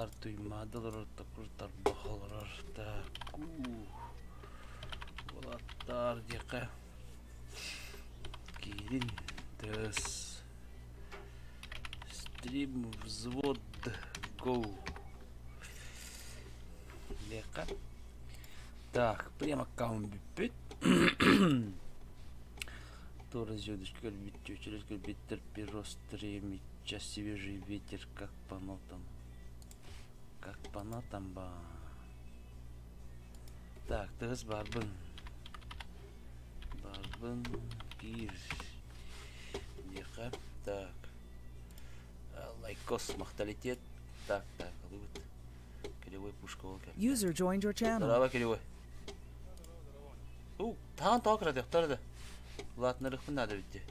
Баар Туймаада олорор, Токур Тарбах олорор. Так, уолаттар диэххэ киирин тыас. Стрим взвод go. Диэххэ. Так, прям аккаунт бүппүт. Тура звездочка көрбүт, чүчүрүс көрбүттэр, перо стримича, свежий ветер, как по нотам. Как по нотам ба. Так, тыгыс барбын. Барбын киир. Диэхэ. Так. Лайкос, махталитет. Так, так, ылыбыт. Кривой пушка ол кэллэ. User joined your channel. Здорово, Кривой. У, таан тоҕо кыратыахтар да. Улаатынарыахпын наада эбит дии.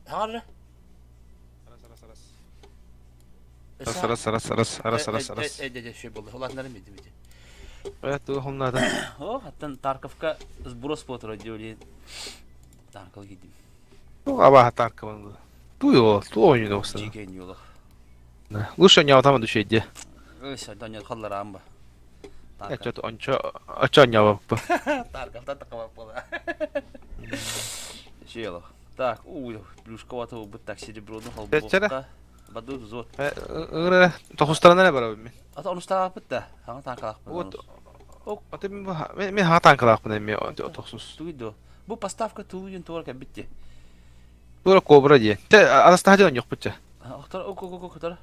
Таҥар Арас, арас, арас. Арас, Арас, арас, арас, арас, арас, арас. Э, дядя, шөй болды. Улаатынарым бити бити. Э, туох умнаата? О, аттан Тарковка сброс по делали. Танкал кидим. Туох абааһы Тарковын Туй ол, ту ойнуну осына. Жикен юлах. Лучше не атама душейде. Өй, Даня халларам ба. Эчет ончо очо няваппы. Тарковтан такава Шелох. Так, уй, плюшковато бут так сереброну холбуокка. Баду взвод. Ыҥыра тохустарынан эрэ барабын мин. Ата онустаахпыт да, хаҥа таанкалаахпын. Вот. Аты мин хаҥа таанкалаахпын эмиэ тохсус. Тугуй до. Бу поставка тулуйун туора кэлбит дии. Туора кобра диэн. Те Анастасия онньохпут чэ. Охтор ок ок ок охтор.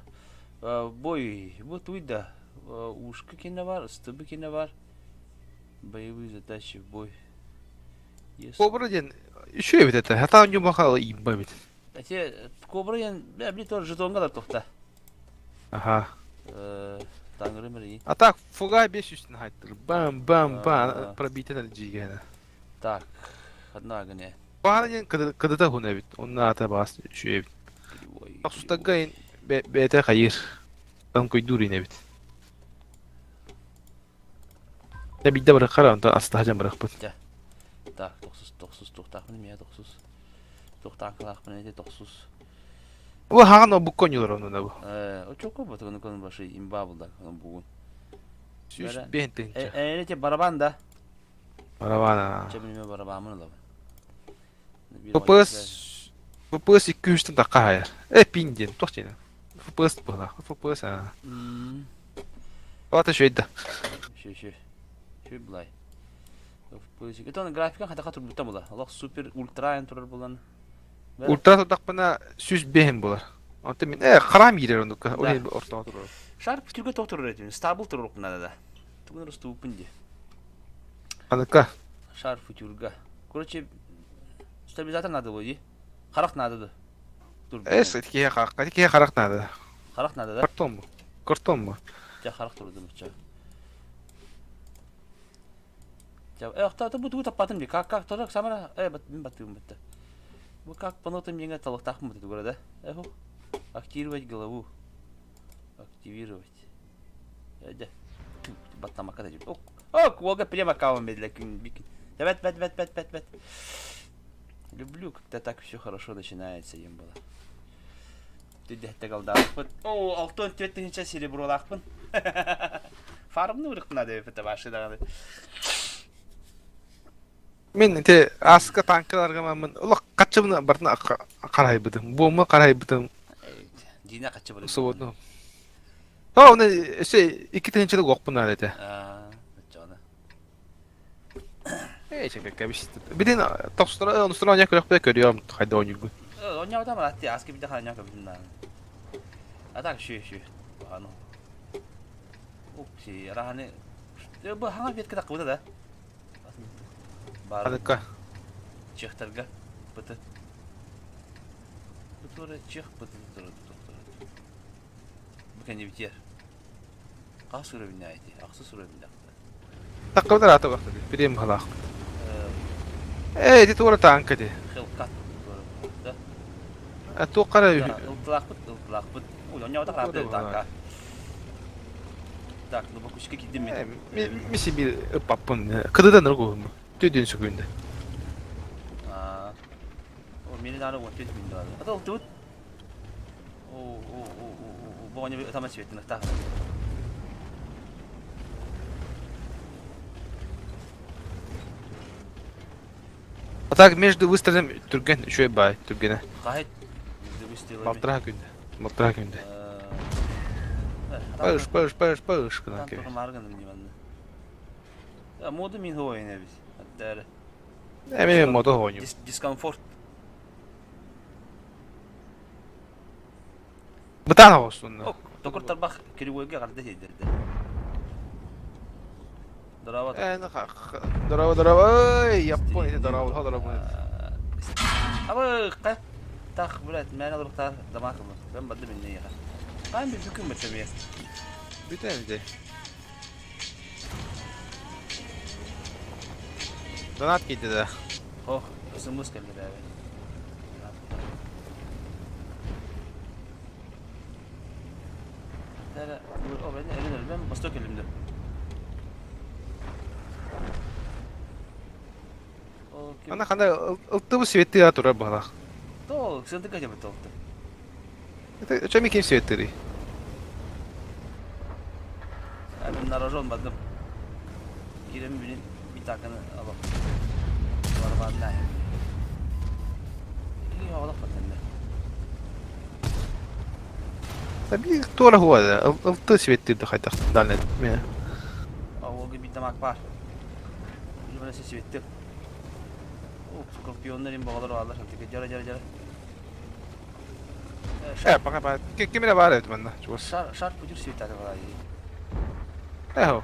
Бой, бу туй да. Ушка кине бар, ыстыбы кине бар. Боевые задачи в бой. Кобра диэн үчүгэй эбит этэ. Хата онньубаха имба эбит. Эти кобра диэн били тоже жетонга да тухта. Аха. Таңыры мири. А так фуга бес үстүн хайттыр. Бам бам бам пробитен жигена. Так, одна гыне. Баара диэн кыдыта хуна эбит. Онно ата баас үчүгэй эбит. Тохсустарга бэйэтэ хайыр. Танкойдуур ин эбит. Дьэ биирдэ барыахха онтон астаһа дьон барыахпыт. Дьэ. Так, тохсус, тохсус, туохтаахпын эмиэ тохсус. Туохтаахпын эти тохсус. Бу хаҕан обукка оонньуулар онно бу. Э, очоко батыгын кон башы имба булда бугун. Сүүс бээн тыһыынча. Э, эти барабан да. Барабана. Чэ билме барабамын ылабын. FPS FPS 200-тэн тахха хайар. Э пин диэн туох диэн. FPS буолла. FPS аа. Ата шөйдө. Шө шө. Шө булай. FPS. Это графика хатаха турбута була. Олох супер ультра эн турар булан. Ультра турдахпына 105 булар. Онтон мин э харам киирэр оннукка. Ол иһин ортоҕо турар. Шарп түргө тоқ турар этим. Стабл турар надо да. Тугун раступын ди. Аныка. Шарф утюрга. Короче, стабилизатор надо было, ди. Харах надо да. Эс, киһи киһи харах надо. Харах надо, да? Картон бу. Картон бу. Ча харах турдум ча. Ча, э, ахта бу тугу таппатым ди. Как как тоже самара, э, бат мин баттым битте. Бу как по нотам миңа талыктахмын бит тугара да. Эхо. Активировать голову. Активировать. Дьэ. Баттамакка да Ок, ок, уолга прямо кавам медля Бет, бет, бет, бет, бет, бет. Люблю, когда так все хорошо начинается, им было. Түдэхтэ галдаахпыт. О, алтон түөт тыһынча серебролаахпын. Фармны урыкпын ады это ваши даҕаны. Мин ити ааска танкаларга мамын олох хаччыбын бартын харайбытым. Буомма харайбытым. Дина хаччы барыбытым. Свободно. То оны өссө икки тыһынчалык уохпун наада этэ. Оччоҕуна. Ээ, чэкэккэ Билин тохсутара онустара оонньоо көрөхпүтэ көрүөм хайда оонньуургун. Оонньообутам атти аска биде хаанньаа көбүтүм даҕаны. А так шү шү. Аны. Укси, араханы бу хаҥа ветка таккыбыта да. Бар. Аныкка. Чехтарга быты. Бу чех быты туру Бу кэннибитиэр. Хас уровень ити? Ахсыс уровень Таккыбытар ата бахта Бирем халаах. Ээ, ити туора таанка ди. Хелкат да. А туох қара Ылтылаахпыт, ылтылаахпыт. Ой, онньоҕото хараапты таанка. Так, ну бакучка киирдим мен. Миси бир ыппаппын. Кыдыдан ыргуһум. Түдүн сүгүндэ. Аа. О, мени дары 14 мин дары. Ата ылтыбыт. О, о, о, о, о, о. Бу оҕонньор ытама сибэттиниэхтээх. А так между выстрелом түргэн, үчүгэй баай түргэнэ. Хаһыт между выстрелами. Балтараа күндэ. Балтараа күндэ. Пыш, пыш, пыш, пыш гынан кэбис. Мода мин хоойун эбит. Аттары. Эми мода хоойун. Дискомфорт. Бытаан оҕустунна. Токур тарбах кривойга гарда тиэрдэрдэ. Здорово. Здорово, здорово. Эй, Япония, здорово, здорово. Абы, тах, блядь, мээнэ олоруктаар дамаах ылла. Бэн барды минне яха. Хаан bir бүкүн бэтэмиэ. Бүтэн де. Донат кийди да. Ох, ысыммыс кэллэ бээбэ. Эрэн баста кэлимдэ. Ана хана ылтыбы светти турар баһалах. То, сынтыка жабы толты. Это чем ким светти? Мен на рожон бардым. Кирем билин битаканы алып. Барбанна. Ии, олох батанна. Таби туора хуа ылты светти хайдах дальне. Мен. Ол битамак бар. Билбene светти. Скорпионнар им боҕолор бааллар сантыка жара жара жара. Э, пока пока. Ким эрэ баар эбит манна, чугас. Шар шар путюр светати балай. Эхо.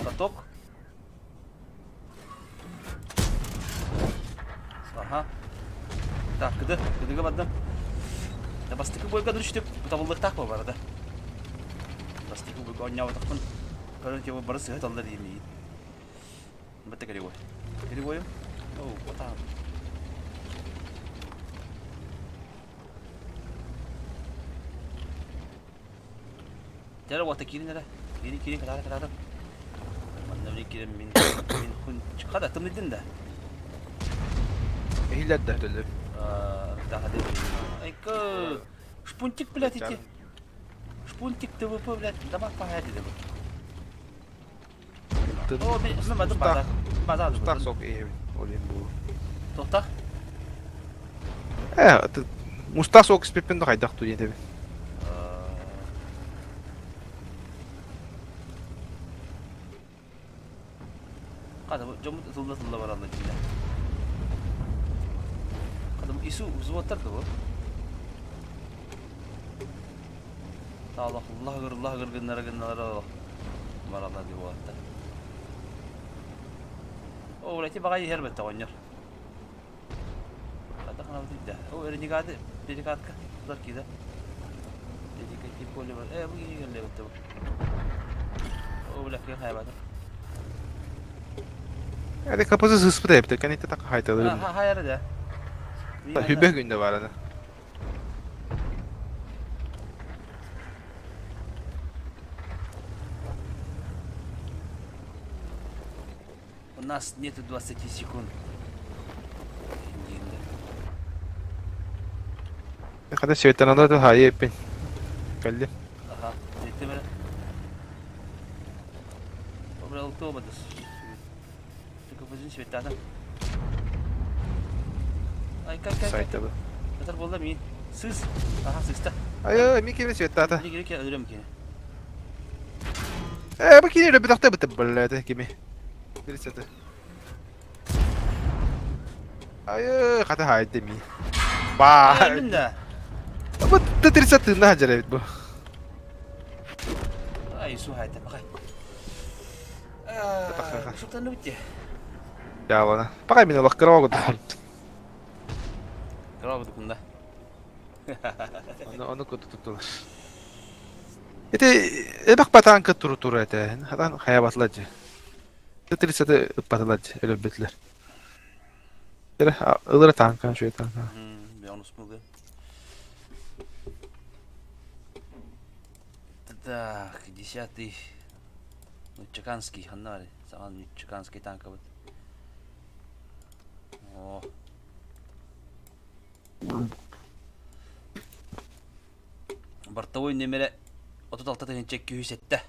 Каток. Аха. Так, кыды, кыдыга бардым. Да бастакы бойга дүрүштүк, табыллыктаах бу барда. Бастакы бойга оонньообатахпын көрөн тиэ бары сыһа таллар диим миигин. Бэтэ кривой. Кривойум? Оу, батаам. Дьэ уота киирин эрэ. Киирин киирин кытаата кытаата. Манна билин киирэн мин мин хун хада тымныйдын да. Эһилэр да төлөр. Айка шпунтик, блядь, эти. Шпунтик ТВП, блядь, давай погоди, давай. О, мен бадым базар. Базар. Тустаах сок иһэбин. Олин бу. Тохтах? Э, мустаах сок испиппин да хайдах ту диэтэбин. Хата дьоммут ытылла-ытылла бараллар дииллэр. Хата ИСУ взводтар да бу. Таалах лаһыгыр лаһыгыр гыннара гынналара бараллар дии буолаттар. О, эти баҕайы иһэр бэтте оҕонньор. Хата ханабыт да. О, ренегаты, перекатка, тутар кида. Перекати поле бар. Э, бу киһи кэллэ бэтте бу. О, бля, киһи хайбатым. Эти капызы сыспыт эбит, кэнниттэн так хайталырым. Хайары да. Хүбэ күндэ барана. У нас нету 20 секунд. Хата светанада да хайы эппин. Кэллим. Аха, жеттим эрэ. Обрал тобадыс. Светана. Ай, кай, кай, кай. Сайтабы. Татар буолла миин. Сыс. Аха, сыста. Ай, ми кими светата. Кини кини өлөрөм кини. Э, бу кини өлөбүтахта быты блядь, кими. Бирисете. Ай, хата хайды ми. Ба. Өлдүм да. Бу т-30 тыынна хадьар эбит бу. Ай, су хайта, бакай. Шуктан битте. Дьаалана. Пакай мин олох кыра оҕо Кыра кунда. Ону ону куту туттулар. Ити эбэх батаанка туру туру этэ. Хатан хайабатылар дьэ. Т-30 ыппатылар дьэ, өлөрбүтүлэр. Эрэ ылыра таанка, шуй таанка. Бионус мылы. Так, 10-й. Ну, Чеканский, ханна Саҕан Чеканский танкабыт. О. Бортовой нүөмэрэ 36 207.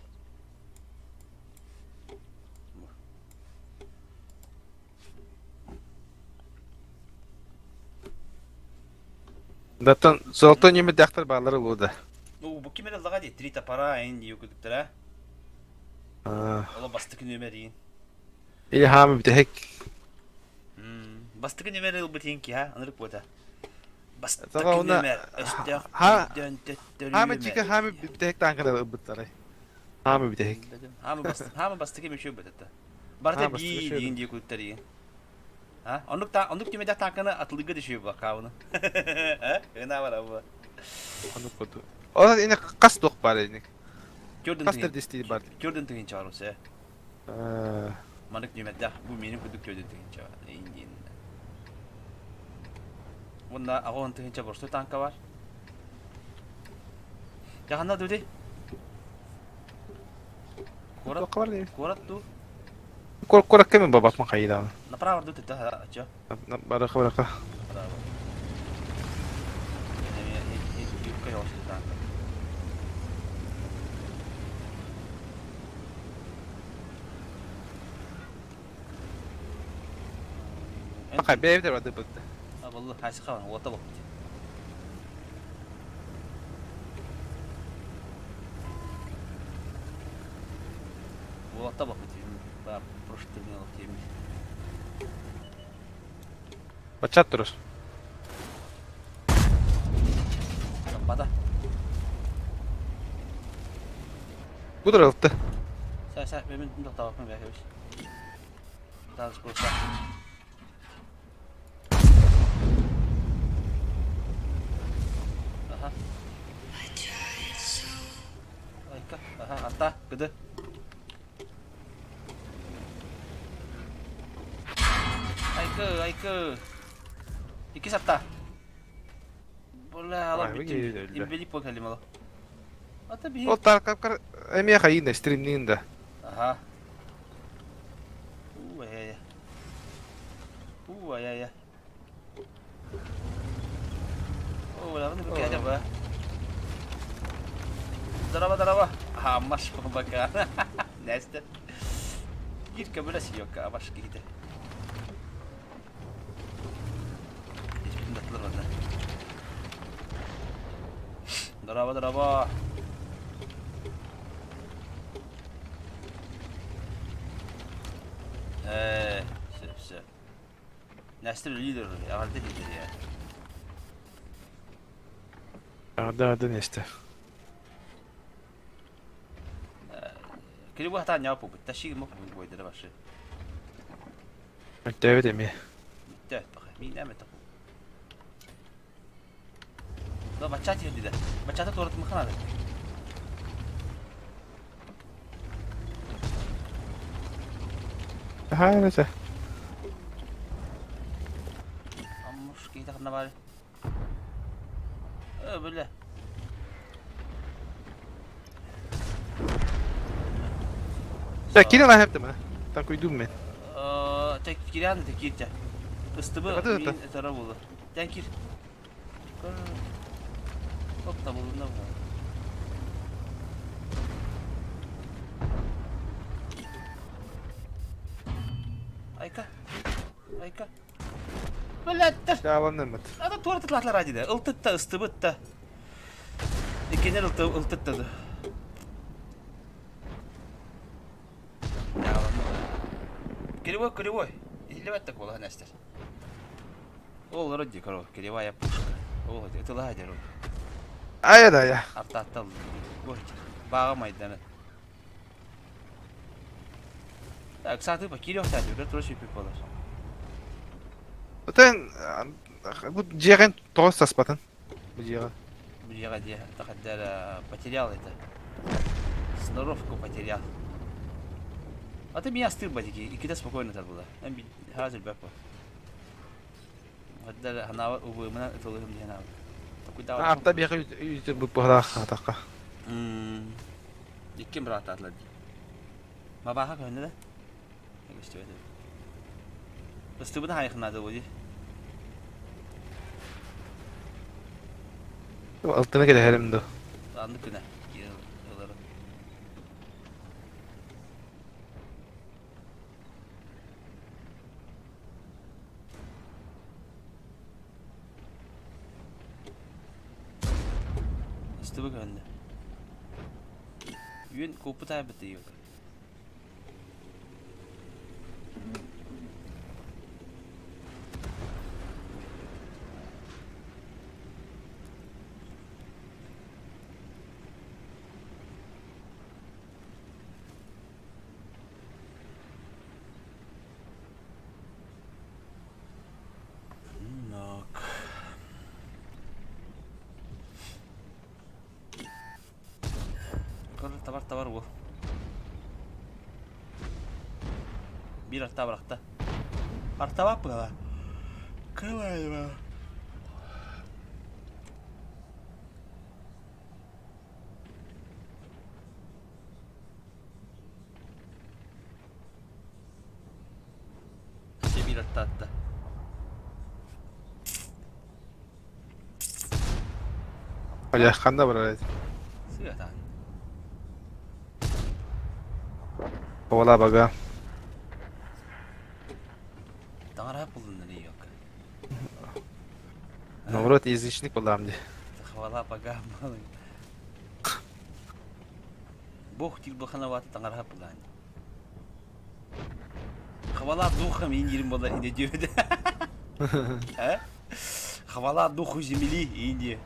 Даттан золотой нүөмэрдээхтэр бааллара буолуо да. Ну, бу ким эрэ ыллаҕа дии, три топора эн дии курдуктара. Оло бастакы нүөмэр иин. Или хаамы бүтэһик. Бастакы нүөмэр ылбыт иин киһа, анырык буота. Бастакы нүөмэр өстөөх өйдөөн төттөрү Хаамы чика хаамы бүтэһик тааҥкада ылбыттарай. Хаамы бүтэһик. Хаамы бастакы мүчү ылбыт Барыта бии диин дии куттар иин. А? Оннук та оннук түмэдэх тааҥканы атылыга да үчүгэй буолла Э? Ына бар абы. Оннук курдук. Ол ини хас туох бар ини? Хас тердистии бар? Төрдүн тыһыынча бар усе. Маннык нүмердээх бу меню курдук төрдүн тыһыынча бар. Индиин. Уонна аҕа тыһыынча борсу танка бар. Жаханна дуди? Куорат, куорат ду? Куоракка мен бабапмын хайыдаҕын. Направо ду тыта ача. Бараха бараха. Направо. Бака бэйэбит барды бытты. Абыллы хайсыха уота боппут. Уота боппут. Бар проштырмел темир. Бачат турар. Бата. Бу туралты. Сай сай мен тоқтабаппын бәкебис. Таныс болса. Аха. Айка. Аха, атта, кыды. Айкы, айкы. Икки сапта. Бля, ала бүттүм. Имбелик бол кэллим ала. Ата биһи. Ол таркапкар эмиэ хайыын стримниин да. Аха. Уу, ай-ай. Уу, ай-ай. Здорово, здорово. А, маш бака. Настя. Кирка бля сиёка, абаш киһитэ. Испитин даттылар барда. Здорово, здорово. Э, все, все. Нестер лидер, эҕэрдэ лидер я. Эҕэрдэ эҕэрдэ Нестер. Кини бу хатаан ньаа пупут. Таши мо пупут бойдара башы. Өттөөбүт эмиэ. Өттөөт баха. Мин эме тапу. Да бачча тиэрдилэр. Баччата туоратымыхха наада. Хаһаа этэ? Аммуш киһитэ ханна баар? Э, бile. Дьэ, киирэн аһаптым а. Такуйдум мен. Чэ, киирэн да киир чэ. Ыстыбы мин этара буолар. Тэн киир. Оп, табылынна бу. Айка. Айка. Блядь, Дьааланныммыт. Ата туора тытлаатылар диде. Ылтытта, ыстыбыт да. Иккенер ылтытта да. Кривой, кривой. Иһиллибэт да куолаһын эстэр. Ол олорор дии, корова, кривая пушка. Ол ытылаһа дьэр ол. Айа да айа. Артааттал. Бааҕа майданы. Так, саатыы ба киириэхтээх дии, тура сүүппүт буолар. Отон бу дьиэҕин тоҕо саспатын? Бу дьиэҕэ. Бу дьиэҕэ дьиэ тахаддара потерял это. Сноровку потерял. А ты меня астыр батики, иккитэ спокойно тарбыла. Эн хазыр бэп Хаддар ханаабар убуймунан ытылыһым диэн аабыт. Арта биэхэ үтүр быһалаах атахха. Икким бырааттаатылар дии. Мабааха көһүннэ да? Көстүбэт. Ыстыбыны хайыхнаады бу дии. Алтыны кэтэһэрим доо. Аннык гына ыларын. Истибэ көһүннэ. Үөн куоппут аайбыт диэбит. Так. Табар табар уол. Биир арта бырахта. Артабап быһала. Кылайба. Биир аттаатта. Аля ханна барар эти? Сыатаан. Ола бага. Таҥара булунна Нью-Йорк. Наоборот, язычник буоллаам дии. Хвала богам. Бог тилбаханават таҥара булаан. Хвала духам индирим буолар инде диэбит. Э? Хвала духу земли Индия.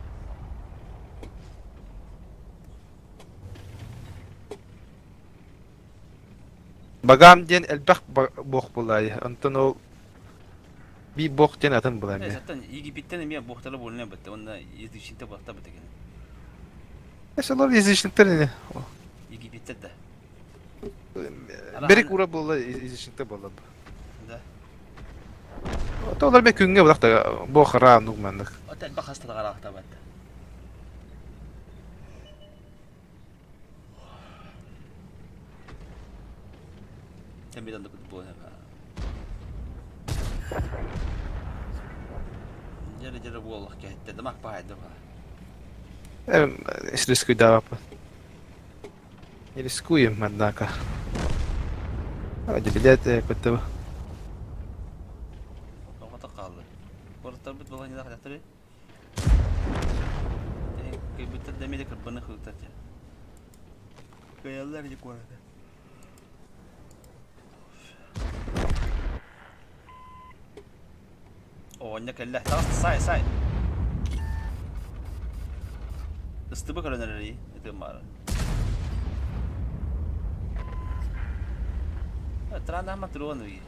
Багам диэн элбэх бог буолаайы. Онтон ол би бог диэн атын буолар эмиэ. Саттан Египеттен эмиэ богтары буолуна бытта. Онно язычникте богта быта кини. Эсэлор язычниктер ини. Египеттер да. Берик ура буолла язычникте буолла. Да. Олар мен күҥҥэ булах бу хара нук маннык. От элбэх хасталаҕараахтабат. Тэмбит буолла. Дьэрэ дьэрэ буоллах кэһэттэ дамак баайда ба. Рискуйдаабаппын. Не рискуем, однако. Билет кыттыбы. Тоҕото хаалла. Куораттарбыт балаһыанньалаах дьахтары кыйбыттар да эмиэ кырбаны хылтар дьэ. Кыайаллар ди куораты. Оҕонньор кэллэ. Таҕыс, сай, сай. Ыстыбы көрөн эрэрий, ытыам баара. Транаама туруон уй.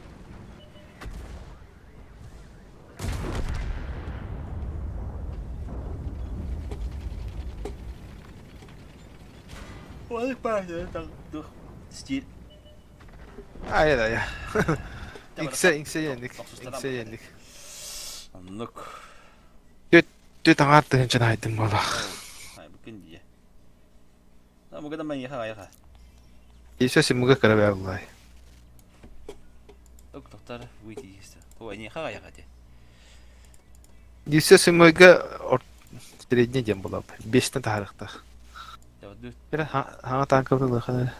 Ой, Стиль. Айа да Иҥсэ иҥсэ иэнник. Иҥсэ иэнник. Оннук. Түт түт аҥаар тыһынчан айдым буолах. Ай бу күн дии. Муга да майыха айха. Иисус муга кыра бэҕэллай. Тук тохтар выйти есть. Ой, не хага ти. Иисус муга средний диэн буолар. Бестен таһарыктах. Хаҥа танкабын ылыахана.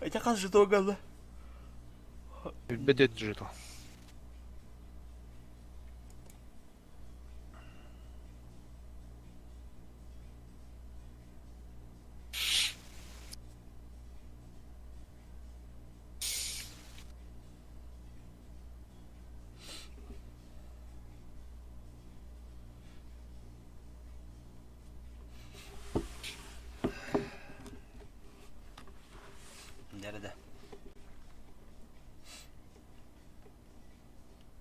Это хас жетон галла? Билбэт жетон. Nerede?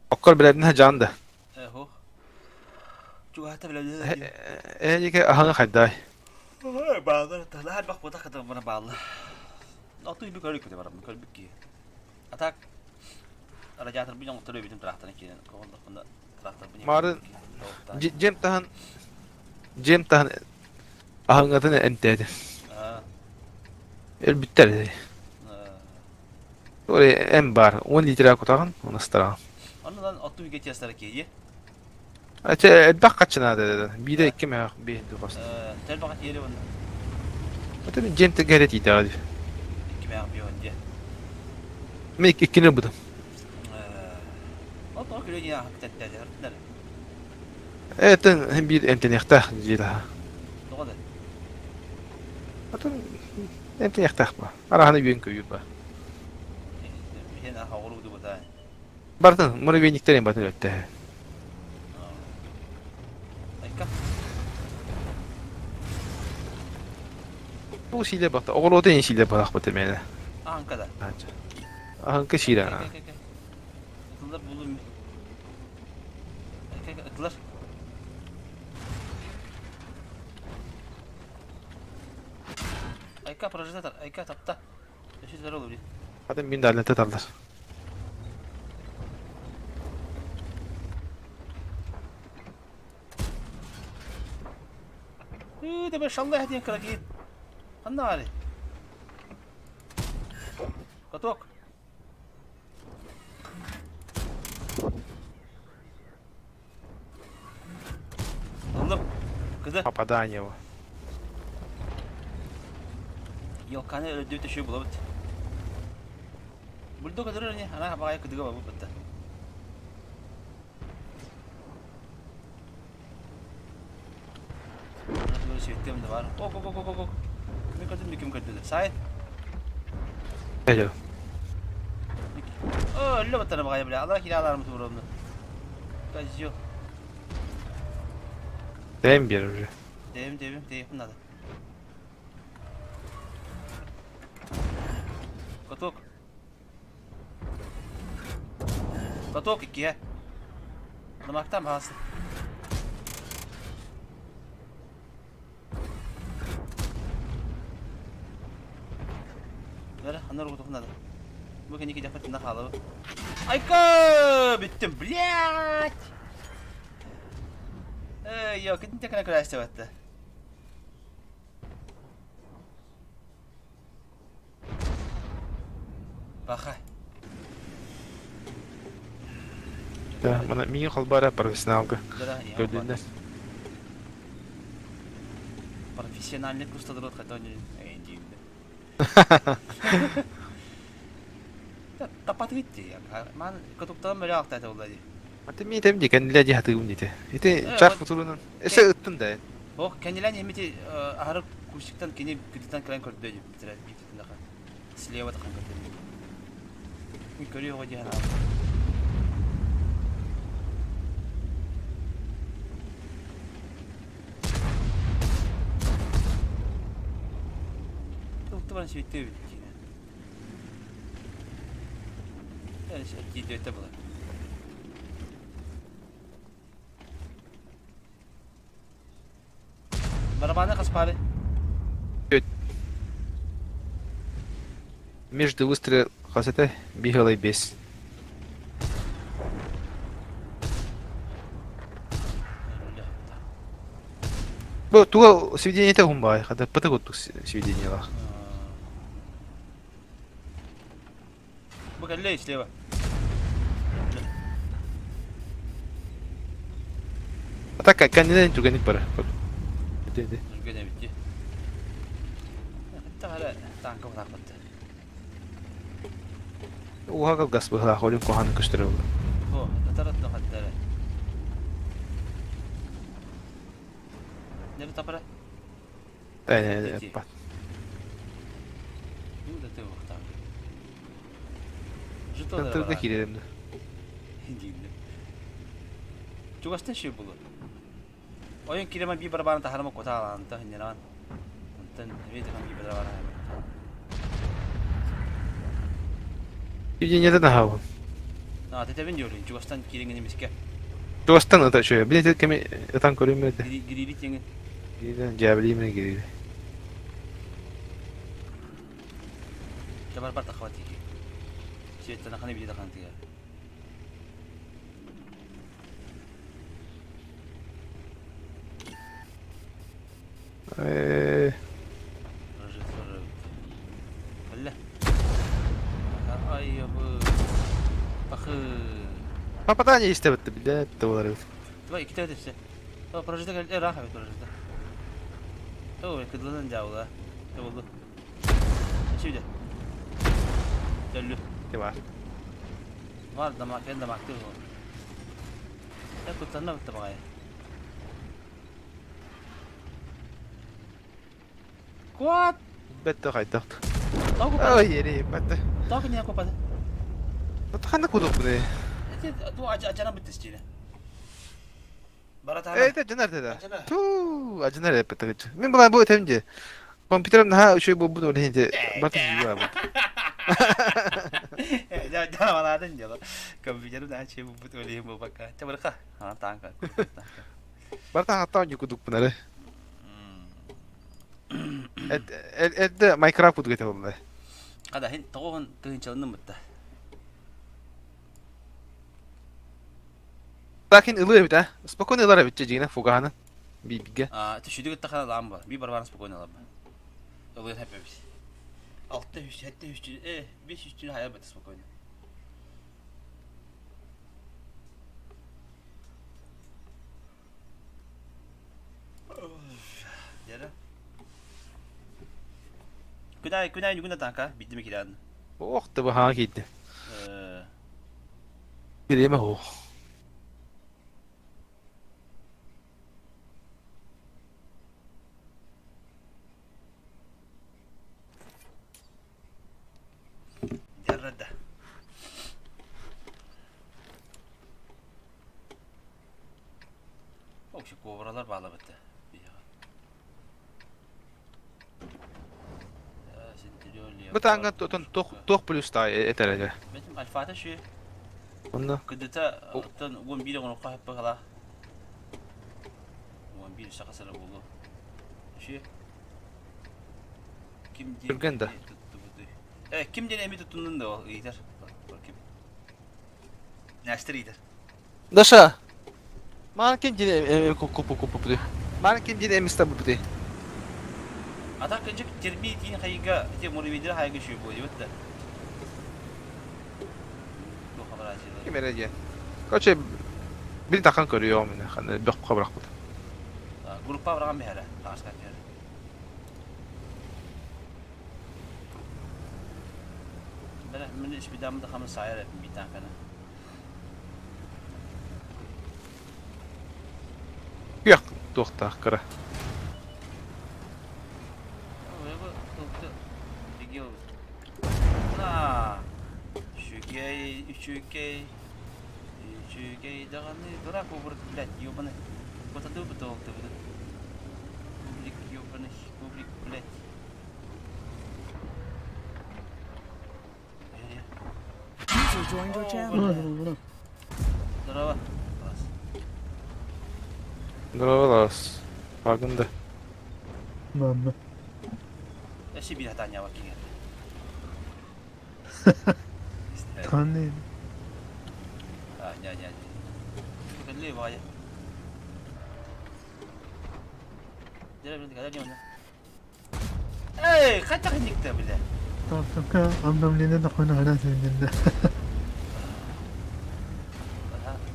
Оккор билэрин жаанда. Эхо. Чугаата билэрин. Эһиги аһаҥа хайдай. Баалар талаар бах бута кытын бара баалла. Оту би көрүк бите барам көрбүк ки. Атак радиатор би оҥоттору бүтүн трактор киирэн коҕоллохпуна Марын дьиэм таһын дьиэм таһын аһыҥатын эмтээтим. Өлбүттэр ити. Ой, эм баар. 10 литра кутаҕын, оны ыстараҕын. Оннунан оттуу үйгэ тиэстара киһи. Ача элбэх хаччы наада биирэ икки мөөх биэһин духас. Тэлбэҕэ тиэри уонна. Это мин дьиэм тэгэри тиийдэҕэ дии. Икки мөөх биэһин дьиэ. Мин иккини ылбытым. Ол тоҕо күлү дьиэ аһыктаттаатэ ыртынар. Это биир эмтэниэхтээх дьиэлэһэ. Тоҕо да? Атын эмтэниэхтээх ба. Араһаны үөн көйүүр ба. Миһин аха оҕуругду бутаа. Бартын муравейниктэрин батын өттөһө. Айка. Бу сиилэ бата. Оҕуруоту ин сиилэ барахпыт эмиэ. Аһанка да. Аһанка сиилэ. Ытылар булум. Айка ытылар. Айка прожитатор, айка тапта. Өсүтэр ол Хата мин да таллар. Тебе шаллай диэн кыра киһи. Ханна баарый? Каток. Ыллым. Кыды. Попадание его. Елканы өлөрдүбүт өшөө булабыт. Бульдог өлөрөр ини, ана баҕайы кыдыга бабыт бытта. Светтем да бар. Ок, ок, ок, ок, ок. Кими көрдүм, ким көрдү. Сай. Алло. О, өллө баттана баҕайы бля. Алара кире алармы туруомну. Козел. Дэйм бер уже. Дэйм, дэйм, дэйм надо. Каток. Каток иккиэ. Намактан баасы. Бері, ана руку надо. Бу кэнники дьахпытында хаалабы. Айка! Бүттүм, блядь! Эй, йо, китин текана күрәсте батты. Баха. Да, мана миин холбара профессионалга. Көрдүннэр. Профессиональный кустадырот хотон Тапатыгыт дии. Ман кытыктан мөрө алтайта була дии. Аты ми тем ди кэннилэ ди хатыгым дите. Ити чар футурунан эсе ыттын да. Ох, кэннилэн эмити аһары кустиктан кини кытытан кэлэн көрдө дии битирэ бититинэха. Слева тахан көрдө. Мин көрүө оҕо дии санаабытым. Ылты баран сүйттэ эбит диинэ. Тиийдибэттэ була. Барабаны хаспаары. Между выстрел хасете бихалай бес. Бу туга сведение хумбай, хата пыты куттук сведениялар. Бу кэллэ слева. А так кэннинэн түргэнник бара. Ити Түргэн эбит дии. Хатта танка бытаахпатты. Уха кылгас быһылаах олин куһаҕаны көстөрө буолла. О, татарат хаттара. Нere тапара? Э, Ну да ты ухтан. Тырга киирэрим да. Дииллэр. Чугастан ши булу. Ойон киреман би барабан тахарама кутаалаанта хиннеран. Онтон эбиэтэ би барабан. Евгенияда наһаабын. А, тэтэбин диорин чугастан киириҥин эмискэ. Чугастан ыта үчүгэй. Билете кеми ытан көрүм этэ. Гирири тиҥин. Гириден дьээбэлииминэ гирири. Табар бар тахава тиги. Сиэттэн ханы биди тахан тигэ. Э, Бэллэ. Ай, бу. Пахы. Попадание истэбитти билет да болар эбит. Давай, иккитэ өтөссө. О, прожита кэллэ, ыраах эбит прожита. О, кыдылынан дьаабыла. Табыллы. Сүүдэ. Төллү. Бар. Бар дамак, эн дамактыы буол. Э, куттанна бытта баҕайы. Куат! Бэтте хайдах. Тоҕо куппата? Ой, ери, бэтте. Тоҕо кинигэ куппата? Ханна кудук буны? Эти ту ажана быттыс дии. Баратана. Это ажанар да. Ту, ажанар эппет. Мен булан бу этем же. Компьютерым наха үчүгэй буолбут ол иһин барыта жүйө буолбут. Дьаалаатын дьала. Компьютерым наха үчүгэй буолбут ол иһин буолбакка. Чабырха. Ана таанка. Барыта хаттаан дьукудукпун эрэ. Эрдэ Майнкрафт кудук этэ буолла. Хада хин тоҕуһун тыһыынчаланным бытта. Лакин ылыы эбит а. Спокойно ылар эбит дьиҥинэ фугаһынан. Бииргэ. А, түшүдү кытта хана лаам бар. Би барбан спокойно ылар. Ылыыр хэппэбит. Алта үс, сэттэ үс, э, бес үс хайа быт спокойно. Дьэрэ. Күн аайы күн аайы нүгүн атаака биирдэ киирэн. Ох да баһаа киирдэ. Бириэмэ суох. Дьаррада. Вообще кобралар баалабыта. Бу таҥҥа отон туох плюстаах этэр этэ? Бэтим альфата шү. Онно. Кыдыта оттон 11 оҥороххо хаппахала. 11 саха сара буолуо. Шү. Ким диэн Түргэн да. туттубутуй? Э, ким диэн эми туттуннун да ол ыйытар. Ким? Нэстер ыйытар. Даша, маан ким диэн куппу Маан ким диэн эмиста бупути. А так кынчык терби тиин хайыга те муравейдер хайыга шүй буолуо да. Ким эрэ диэн. Короче, били тахан көрүөҕүм мин ханна бөххө бырахпыт. Группа быраган биһэрэ, тааска түһэр. Бere мин испидам да хамы сайар эпим битан кана. Күөх туохтаах кыра. Үчүгэй, үчүгэй, үчүгэй даҕаны дурак образ, блядь, ёбаный. Вот это бы Публик, ёбаный, публик, блядь. User joined your channel. Здорово. Здорово, Лас. Агында. Манна. Эши биир хатаанньаабат киҥэр. Ханны. А, не, не, не. Кэлли баҕайы. Эй, хайдах инникте бile? Только обновление нахуй на сенде.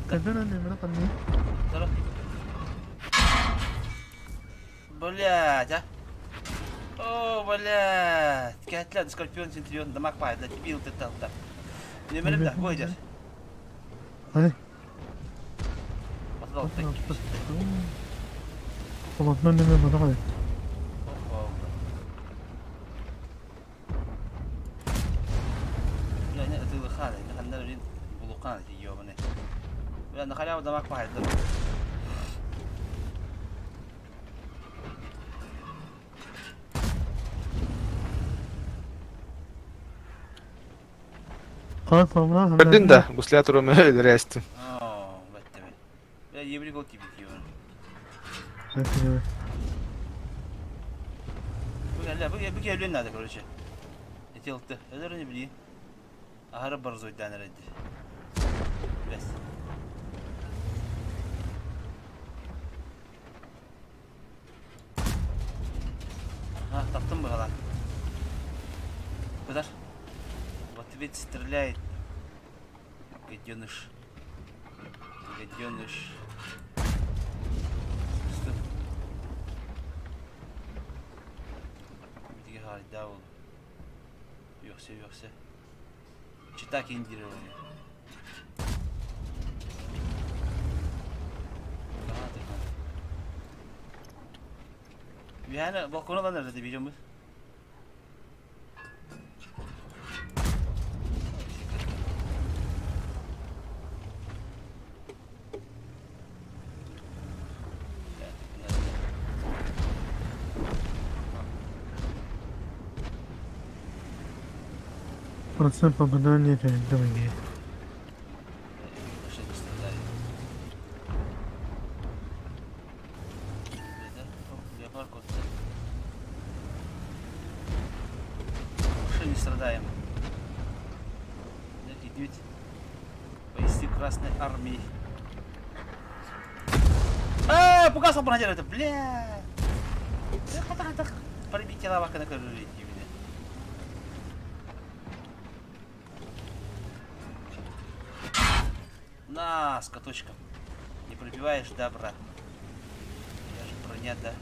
Когда не қандай? Блядь, а? О, блядь. Кэтлен, Скорпион, Центурион, дамаг пайда, дебил ты там, так. Не мерем да, выйдешь. Ай. Отдал так. Полотно неме бадагай. Бля, не, ты хана, не ханнар блин, булукан эти ёбаный. Бля, на халяву дамаг пайда. Көрдүн да, гусля турум өлөрөстүм. Оо, баттebe. Бля, ебри гол тибит ёбаный. Бу бу кэллэн надо, короче. Эти алты. Это не били. Ахара борзой дан эрэди. Бэс. А, таптым быһалаан. Кудар. Вот ведь стреляет. Гаденыш. Гаденыш. сүрдээх буолуо. Үөхсэ үөхсэ. Чита киин диир ону. Үһээнэ балкона ылан эрэ видеомут. Процент попадания передовые. Что не страдаем? Идите. Бойцы Красной Армии. Э, пугасал бронодер это, бля. Пробить лавака на крышу На, с каточком. Не пробиваешь, да, брат? Я же броня, да.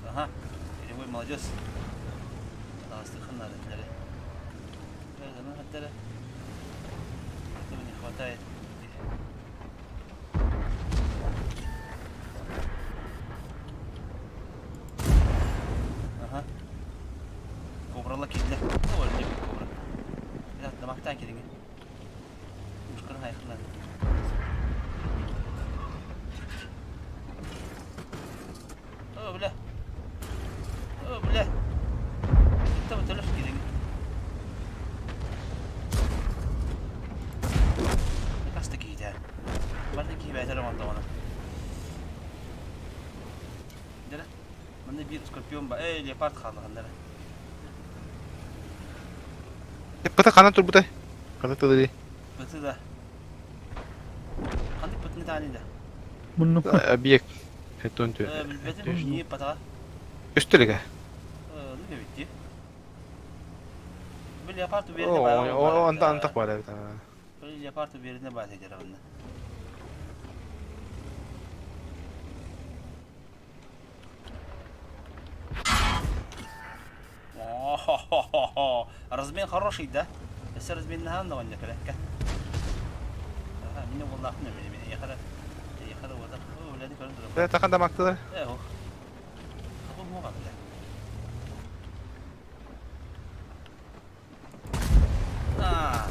Ага, перевой молодец. Этого не хватает. Ага. Кобрала киирдэ. Оо, өлдө кобра. Дамактаан кириҥи. Ушкарын айхыллан. О, бля. О, бля. Это вот төлөс кириҥи. Хаста киһитэ. Барда киһи бэйэтэ эрэ оҥордоҕуна. Дьэ, манна биир скорпион ба. Эй, леопард хааллаҕыннара. Быта ханан турбутай? Ханан тылы Быты да. Ханнык бытыны тааны да? Муннукка. Объект. Хэтон түү. Билбэтим, не патаға. Көстөлүгэ. Ну кэбитти. Бу леопард беріне бар. О, анда антах бар эбит. Бу леопард беріне бар дедер онна. О-хо-хо-хо-хо. Размен хороший, да? Өссө разменнаһан да онньо кэлэккэ. Аха, мин уоллаахпын эмиэ мин эйиэхэ эйиэхэ уота. О, үлэни көрөн турабын. Тахан да мактылар. Э, ох. Хабы муға бля. А.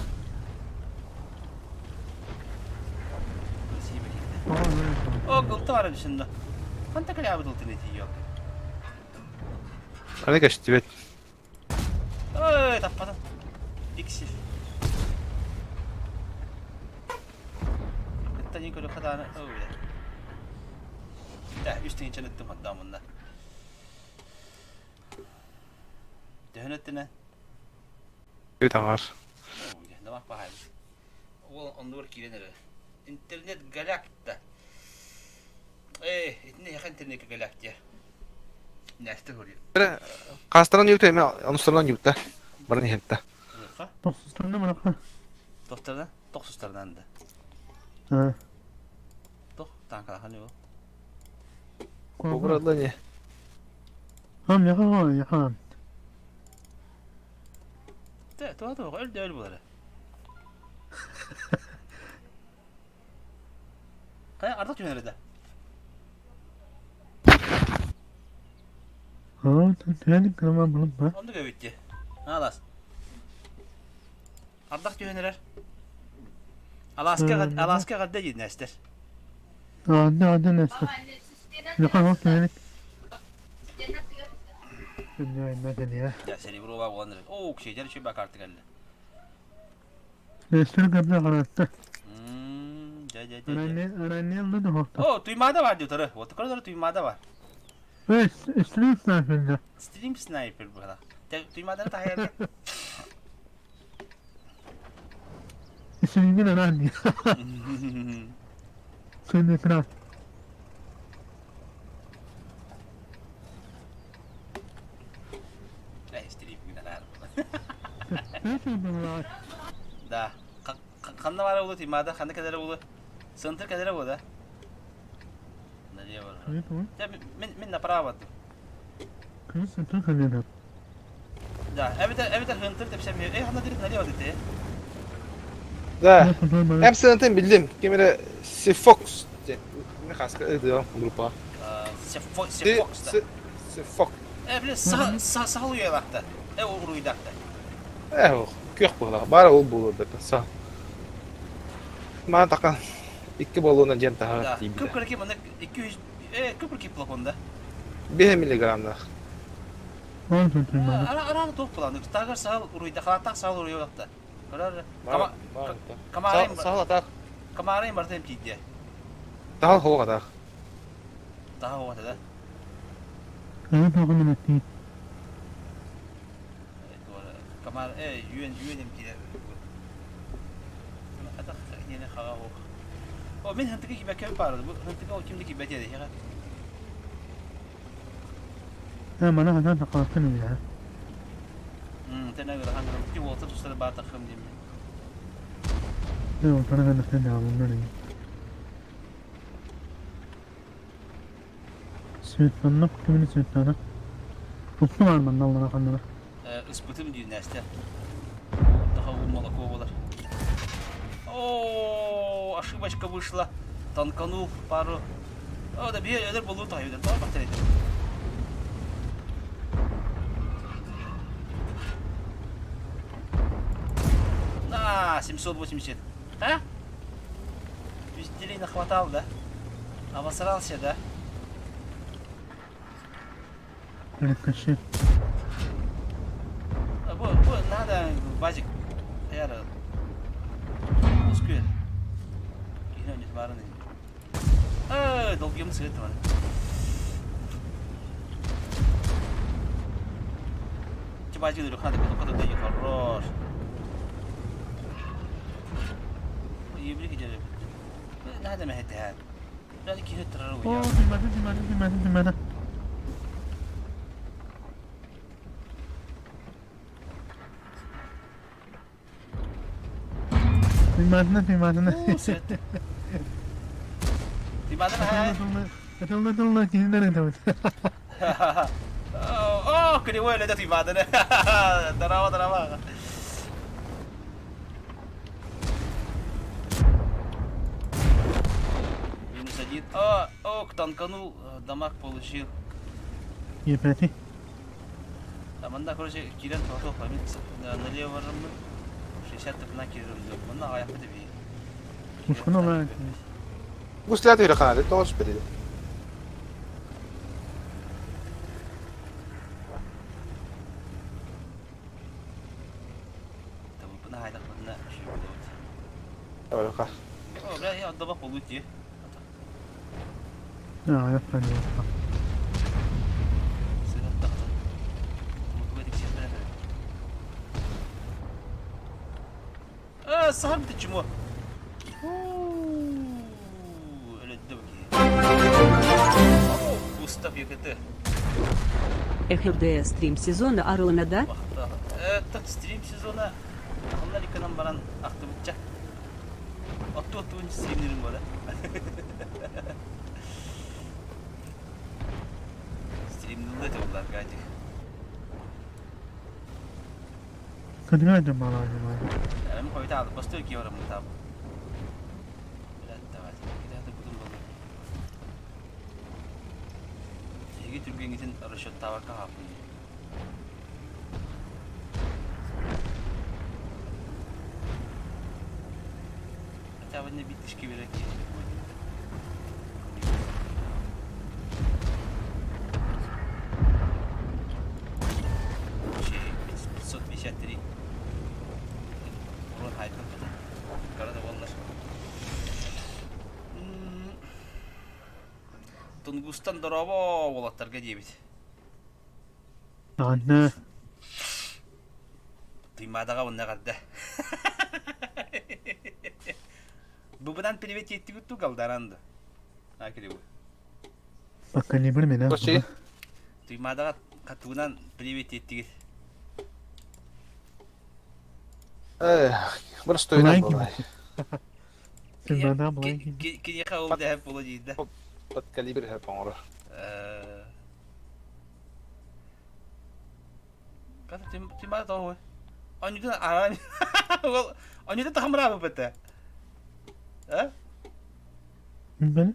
Спасибо, киһитэ. О, кылта бар эбит Ханта кэлээбит ылтын этиийок. Аны көстүбэт. Ой, таппатым. Иксив. Кытта нин көрүөххэ даҕаны ой. Э, үс тыһыынчаны ыттым хордоомунна. Төһөнү өттүнэн? Үт аҥар. Ой, намах баһаайбыт. Ол оннугар киирэн эрэр. Интернет галакта. Ээ, итиннэ эһиэхэ интернеккэ галактия. Нэстэ хоруйа. Хаастаран юбта эме онустарынан юбта. Баран иһэтта. Тохсустарына барахха. Тохтарынан? Тохсустарынан да. Аа. Тох таанкалахан ол. Кобра не. Хам яха яха. Тэ, туа туа, өл өл буолара. Хайа ардах түһэн эрэ да? Аа, тэн кыма булып ба. Оннук эбит дии. Алаас. Ардах түһэн эрэр. Алааска алааска эҕэрдэ диир Нээстэр. Аа, да, да, Нээстэр. Яха вот тэн. Дьэ, серебро буолан эрэр. Оо, ксейдер үчүгэй бакаарты кэллэ. Нээстэр кэбдэ харатта. Дьэ, дьэ, дьэ, дьэ. Раннел да хохта. О, туймаада бар дии утары. Вот көрө туймаада бар. Э, стрим снайпер да. Стрим снайпер быһалаах. Туймааданы таһайарга. Стримин аранни. Сын экран. Э, стрим гынан Эти Да. Ханна баара буолуо Туймаада, ханна кэлэрэ буолуо? Сыантыр кэлэрэ буолуо да? Налево. Дьэ, мин, мин направо бардым. Да, эбэтэр эбэтэр Хантер тэпсэммиэ. Эй, ханна дирит налево дите. Да. Эм сынатын билдим. Ким эрэ Сифокс диэн. Мин хаска ыдыам группа. Сифокс да. Сифок. Э, бile сахал уйалаахта. Э, уруйдаахта. Э, күөх буолар. Баар ол буолуо да са. Маа тақан икки болуона диэн таһаар тиийбитэ. Күп кырки маны 200 э, күп кырки плафонда. 5 миллиграммнаах. Арааны туох планы? Тагар сахал уруйда, халаттах сахал уруйалаахта. Көрөр. Камарайым Сахал атаах. Камарайым барытын тиийдэ. Сахал хоох атаах. Таха хоох да. Камар э юен юен эмтиде. Атах нene хаға хоох. О мен хантыка кибәкә барды. Бу хантыка ол кимде кибәт яды. Ыспытым дии Настя. Таха молоко болар. О, ошибочка вышла. Танканул пару. О, да бие өлөр болуу тайы. Тоҕо бахтар На, 780. А? Пизделей нахватал, да? Обосрался, да? Бу, бу надо базик. Яра. Ускү. Киһи барын. Э, долгим свет бар. Базик дөрү хады кото кото хорош. Ебли кидер. Надо мехетэ. Бәлки киһи турар уя. О, кривой ледет Ивадана. Здорово, здорово. Минус один. О, ок, танканул, дамаг получил. Там анда, короче, кирен тоқто мен налево барамын. 60 на кирен жоқ. Мына аяқты деп. Гуслят үрэханаdı тоҕус бэрidi. Табыпына хайдақ мына шүй болады. Барыха. О, бля, я отдавал получи. Сахар чему? Устав ЕКТ. ХФД стрим сезона Арлана, да? Это стрим сезона. Аллариканан баран актыбытча. Отту оттуун стримнерин бола. Стримнилде те булар гадик. Эми койта алып басты ки барам таб. Блядь, давай. Киде бутун болду. Тиги түргенгитин расчет табакка хапын. Хотя бы не битишки берет. 553. Урон хайпын бата. Карада боллар. Тунгустан дорово болаттарга диэбит. Туймадаға онна қарды. Бубынан привет еттігі ту галдаранды. Акеле бу. Кочи. Туймадаға катуынан привет еттігі. Эх, простой была. Кинеха ол дәп бола дейді. Под калибр хэп оҥорор. Тимбата тоҕо Онньутун аран Онньутун тахамыраабыппыт э? Били.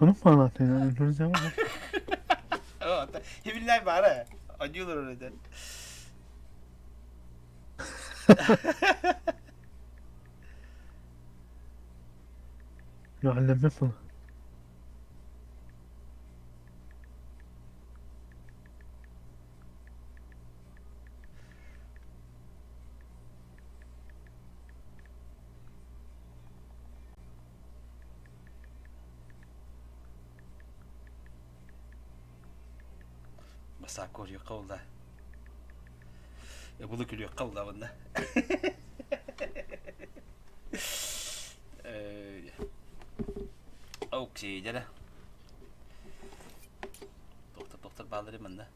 Ону палатына друзья. Хибиллай баара. Онньуулар этэ. يعلم Басаакка уруйукка булла. Ыбылы күлүөххэ булла bunна. Окей, дьэ. Доктор, доктор баалары манна.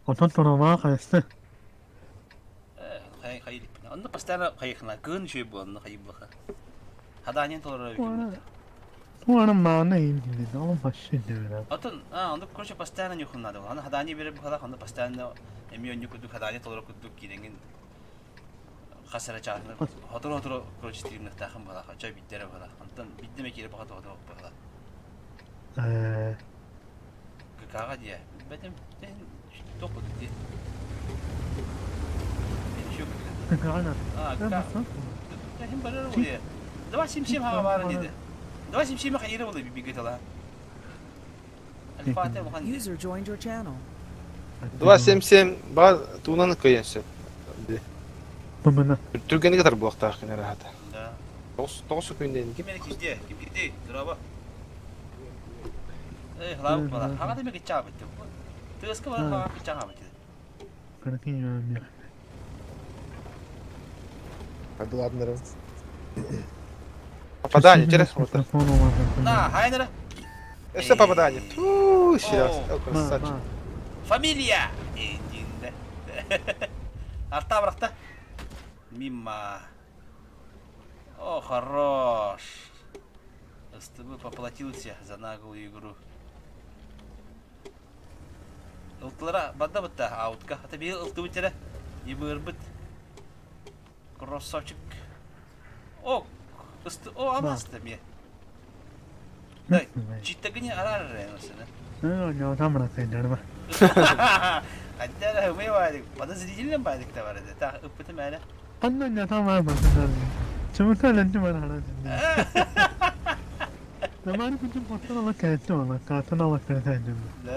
Онтон турума хайысты. Хай хай Онно постоянно хайыхна кыын үчүгэй буолла хайыбыха. Хадаанин толорор эбит. Туара маана индилин, ол вообще не Отон, а, онно короче постоянно нюхун надо. Аны хадани бере бухалах, онно постоянно эми онню курдук хадани толорор курдук кииреңин хас эрэ чааһына хотору-хотору короче стримнахтаахын быһалаах, очо бидде эрэ быһалаах. Онтон бидде эмэ киирэ баха тоҕо быһалаах. Э, КК-ҕа диэ. Билбэтим. Туох курдук дии. КК-ҕа А, КК. Ким барар буолуо. Давай сим-сим хаҕа баара диэди. Давай сим-сим хайыра буолуо бибигэ тала. Альфа улахан User joined your channel. 277 баар туунан кыайан сөп. Бумына. Түргэнник атар буолуохтаах кини раһата. Да. Тоҕус күндэн Ким мени кизде? Ким кизде? Драба. Эй, хлаб бала. Хага деме кича бит. Тыаска бала хага кича бит. Картина Ладно. Попадание, интересно. Вот. На, хайнера. Все попадание. Ту, сейчас. Красавчик. Фамилия. Эдинде. Арта бракта. Мимо. О, хорош. СТБ поплатился за наглую игру. Ылтылара бадда бытта аутка. Ата бии ылтыбыт эрэ. Ебырбыт. Красавчик. О, ысты, о, амасты мне. Да, читтагини арар эрэ. Хотя мы валик, подозрительно валик товар это. Так, ыппытым әле. Да.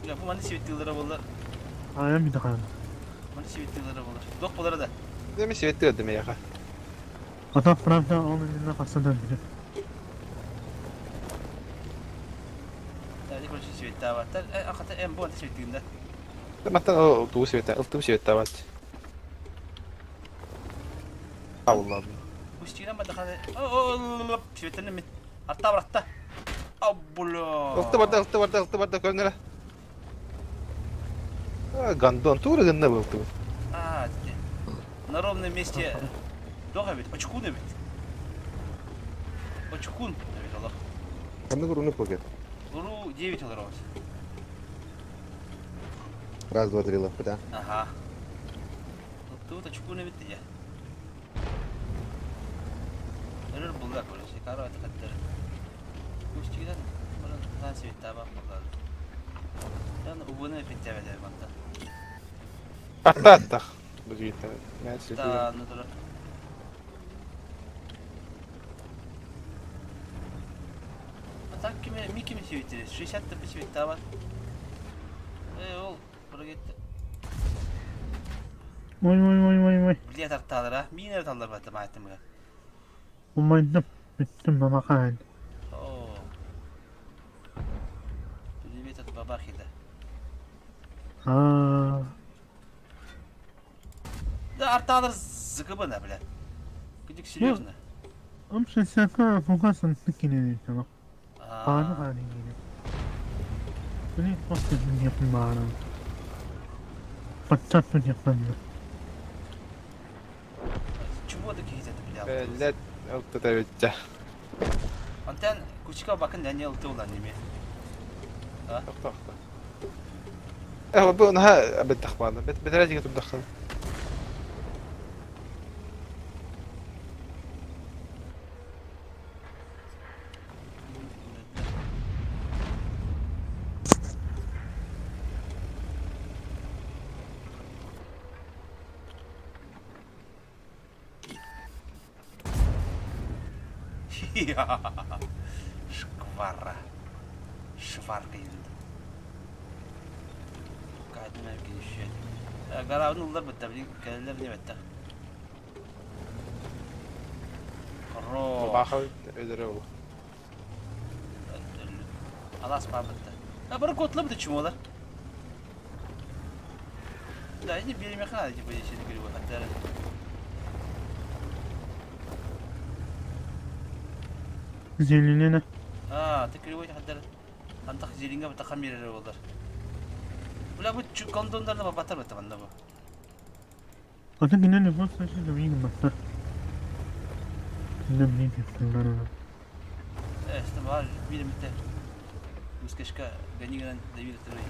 Ya bu mani сибиттилere болар. Мани сибиттилere болар. Док болар да. Деме светти өдүм яха. Тәли короче сибитта бар. Аката эм бу анты сибиттигинде. Маттан о туу светти, ылтым светти бат. Allah. Устигинен бада хады. О, сибиттен мит. Арта баратта. Аббула. Ылты барда, ылты барда, ылты барда көрүнөр. Гандон тура гынна был. А, на ровном месте. Дога ведь, очкун ведь. Очкун, ведь Аллах. Ханнык руны пакет. Ру 9 аларабыз. Раз, два, три, лапы, да. Ага. Тут очкун ведь я. Өрөр булда короче, кара аты каттар. Устигинен баран хан свет таба булда. Яны убуны питтәбәдә банда. Атта атта. Бу жигиттер. Мен светти. Да, ну тура. А так киме, ми кими светтери? 60 тп свет таба. Э, ол бара кетти. Ой ой ой ой ой. Билет арталар, а? Минер талар бата майтымга. О. Привет от бабахи да. Да арталар зыкыбына, бля. Кыдык серьезно. А. Чему да киһитэ бля. Лет ылтыта бүттэ. Онтон кучка бакын дәне ылты улан неме. А? Тохто. Э, бу наһаа бэттэх баана. Бэтэрээ диэки турдаххын. Шквара. Шварка енді. Кадмер кенешет. Гарабын улар бітті, білін кәлілер не бітті. Ро. Баха өлөрө ол. Алас бар бітті. А бары котлы бітті чумолар. Да, не бери механа, типа, если не говорю, хотя. Зеленена. А, ты кривой хаддар. Антах зелинга бата хамирер болар. Бля, бу кондондарна батар бата манда бу. Ата кинен не баса ши замин баса. Кинен не кесен. Э, işte var bir mitte. Мускашка ганиган давид трой.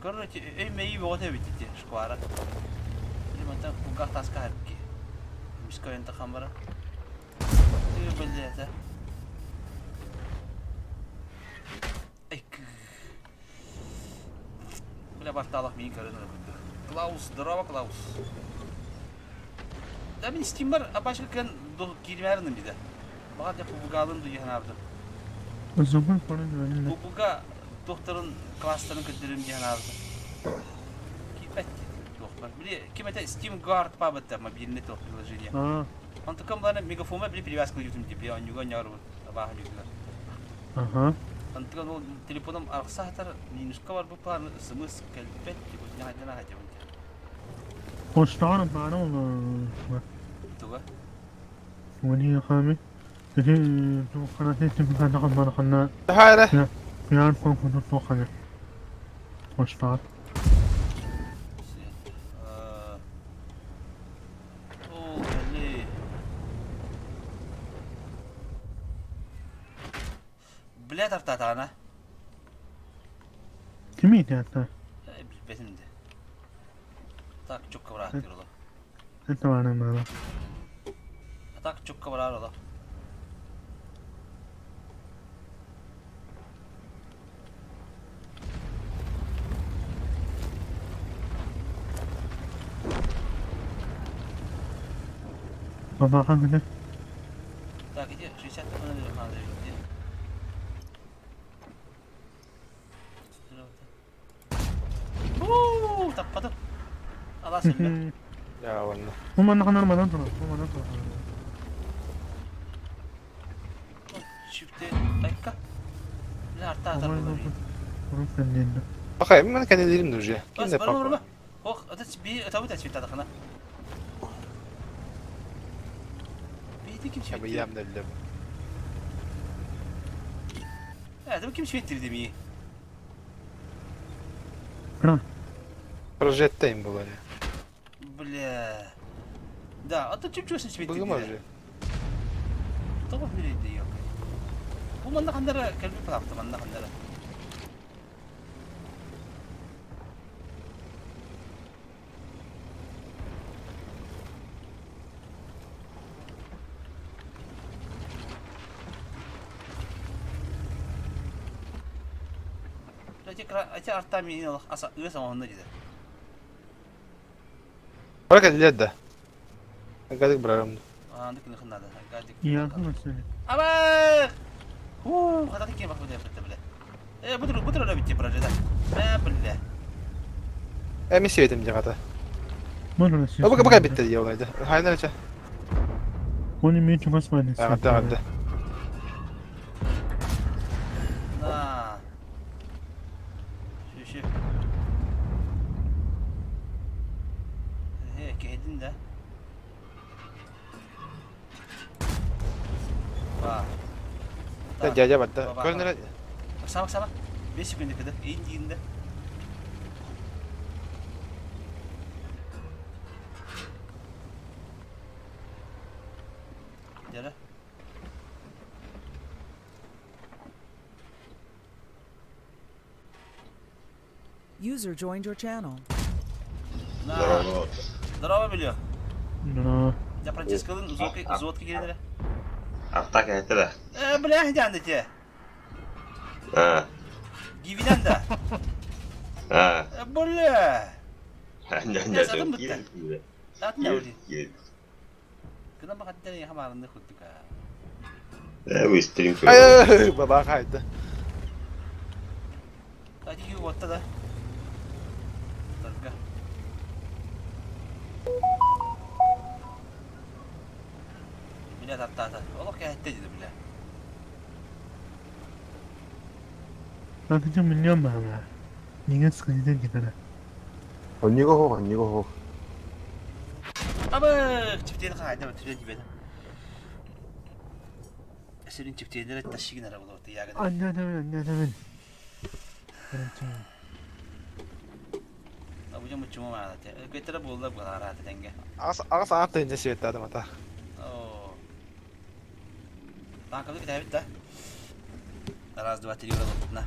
Короче, эй мэй вот эбит шквара. Или мата кугах таска харки. Миска энта хамбара. Ты блядь, Эй, Бля, барталах мин көрөн Клаус, здорово, Клаус. Да мин Steam бар, апашка кен кирмәрнем биде. Бага деп бугалын дуйхан абды. Зумун falan öyle. Бу буга докторун класстарын көтөрүм дихан абды. Кипет доктор. Били ким это Steam Guard пабытта мобильный то приложение. Aa, Он таком плане мегафонма били привязку ютум деп я нюга няру абаха нюга. aha. Антон ол телефоном арқсахтар минуска бар бу план смс кэлбет типа не хадана хадя. Hoşlanım bana olur. Туга. ولي خامي قناة تبقى نقل خنا Таһаа يعرف كنت توخنا hoşlan. О, бля. Бля тартатана. Kimi hatta? Билбетим де. Так, чукка бараат ола. انت وانا ما Так, чукка бараар ола. Baba hangi? Так, иди, 60 надо иди. Ууу, таппатым. Алас өллө. Я ладно. Huma نحن ما نطلع هما نطلع Чипте, айка. Бля, арта атар болар. Баха, мен кәнелерим уже. Бас, Кинде барма, барма. папа. Ох, это би, это вот это тадахана. Бейdi kim Я çekti? ям дәлле. Evet, bu kim çekti demeyi. Прожеттейм было. Бля. Да, а то чуть-чуть çekti. Бүгін уже. Тоҕо билейди yok. Бу манна хандара кэлби палапта манна хандара. Эти эти артами аса ыс оңонно диде. Барак әділет да. Гадык барарым. Андык нахнада. Гадик. يا مثلا Абах! Ху, хата кем бак бля бля. Э, бутыр бутыр өлө битти прожеда. Бля бля. Э, мен себетим дегата. مرة Бака бака битти дия олайды. Хайнар ча. Onu mi çok asmadı. Агада агада. На. Şu şu. Э, кедин да. Ба. Дядя батта. Көрнөр. Сама сама. 5 секунд кede. Индиинде. Дьэрэ. User joined your channel. На. Здорово, Белё. Здорово. Я Франческалын взводка киирдэрэ. Аттак этэ да. Э, бля, дьаан дете. А. Гивинен да. А. Э, бля. Не, сатым битте. Атын не Гына бакаттер яха барынды курдук. Э, выстрим. Ай, баба хайда. Hadi yuvatta да. Тарга. Бля тартаата. Олох кэһэттэ дии бля. Bakıcı milyon bana. Niye sıkıntı gider? Онньуга хоох, онньуга хоох. Абы чиптиэн хаайда түлен дибедэ. Сирин чиптиэннere ташигин ара булуот яга. Anne anne anne. Абужа мучума маалате. Көтөрө буолла буолараата тенге. Аҕас аат тыһыынча светтаатым ата. Оо. Танкабы китэбит да. Раз, два, три, ура, на.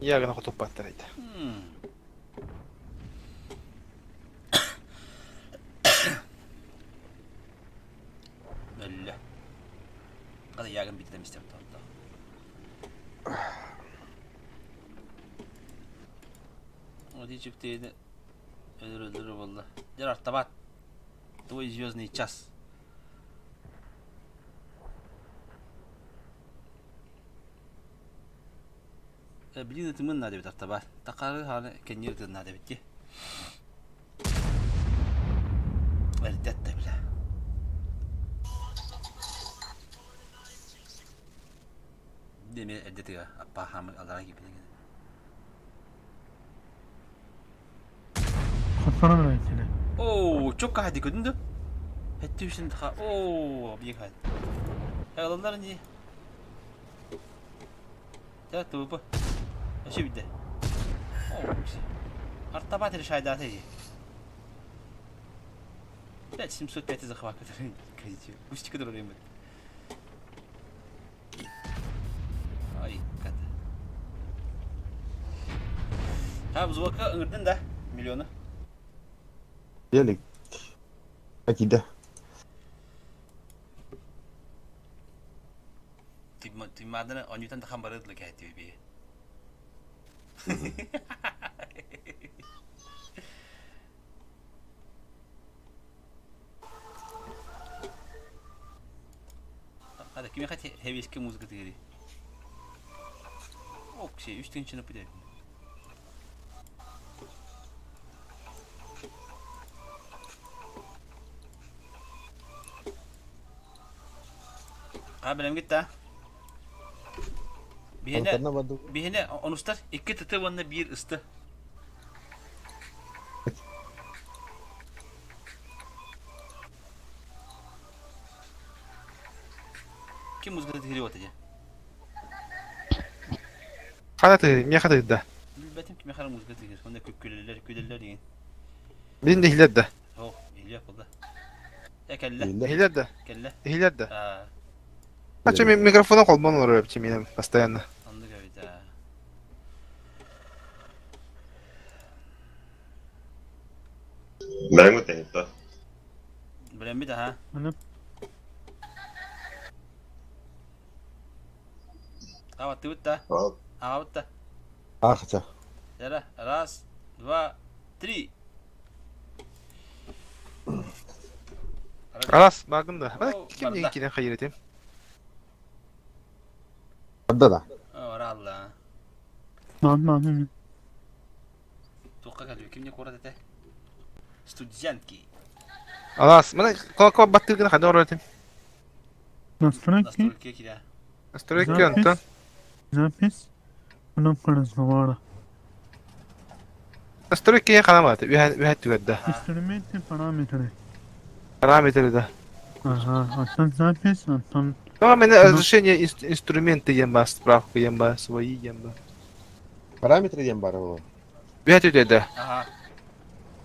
Ягына хотуппаттар айда. Өллө. Hadi ягын bitirdim istem tamam. O diyecekti Ölür öldürür valla. Gerard tabat. Твой звездный час. Блин, это мы надо бит артаба. Такары ханы кеннир надо бит. Эрдет бля. Деме эрдетига аппа хамы алара кипин. Хотторон öğretini. Оо, çok hadi көдүндү. Хэтти үсүн ха. Оо, бик хад. Алалар не? Та тупа. Ашы битте. Оо, Артабат решай да ты. 5705 захват, который Кустик, который время. Ай, ката. Та взводка ыңырдын да миллионы. Делик. Акида. Тимадына онютан да хамбарыдлы кәти би. Hadi кими хати хевеске музыка тигери. Окси, үч тыгынчыны пыдер. Ha bilem git да. Биһине Антарна баду. биһине онустар 2 ТТ уонна 1 ысты. Ким музыка тигери вот эти? Хана тыгы, мия хата да. Билбэтим ким хара музыка тигер. Онда көп күлелер, күлелер деген. Бин дехилер да. О, илия болду. Э келле, Дехилер да. келле. Дехилер да. А, Ача микрофона холбон олорор минем постоянно. онды көбүт. Бәрің өтен, Билем бит аха. Аны Ава тыбыт да. Ава да. Ахча. Яра, раз, два, три. Раз, багын да. О, Ким барда. деген кирен хайыр этем. Барда да. Ора алла. Мам мам. Туққа кәлі, кимне корат эте? Студентки. Алас, мына колокол баттыргын хада орор этем. Настройки. Настройки киря. Настройки онтон. Запись. Кнопка разговора. Настройки хана бат. Үһә үһә түгәдә. Инструменты параметры. Параметры да. Ага, антон запись, антон. Ну, мене разрешение инструменты диэн баар, справка диэн баар, свои диэн баар. Параметры диэн баар ол. Үөт үтэ Ага.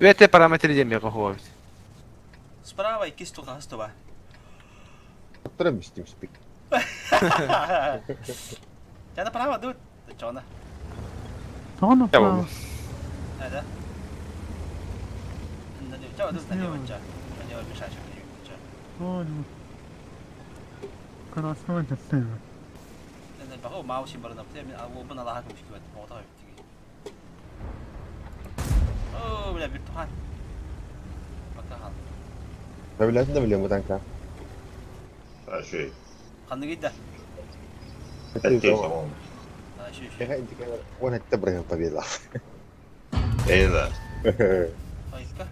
Үөтэ параметры диэн миэхэ хоһуобут. Справа иккис тухаһыс туба. Оттора мистим спик. Я направо дур. Чона. Тоҕо направо? Да. Красного дьахтар. Бэбилээтин да билиэм бутанка. Үчүгэй. Ханныгый да? Эттиэ Уон эттэ бырыһын победалаах. Ээ да. Айка,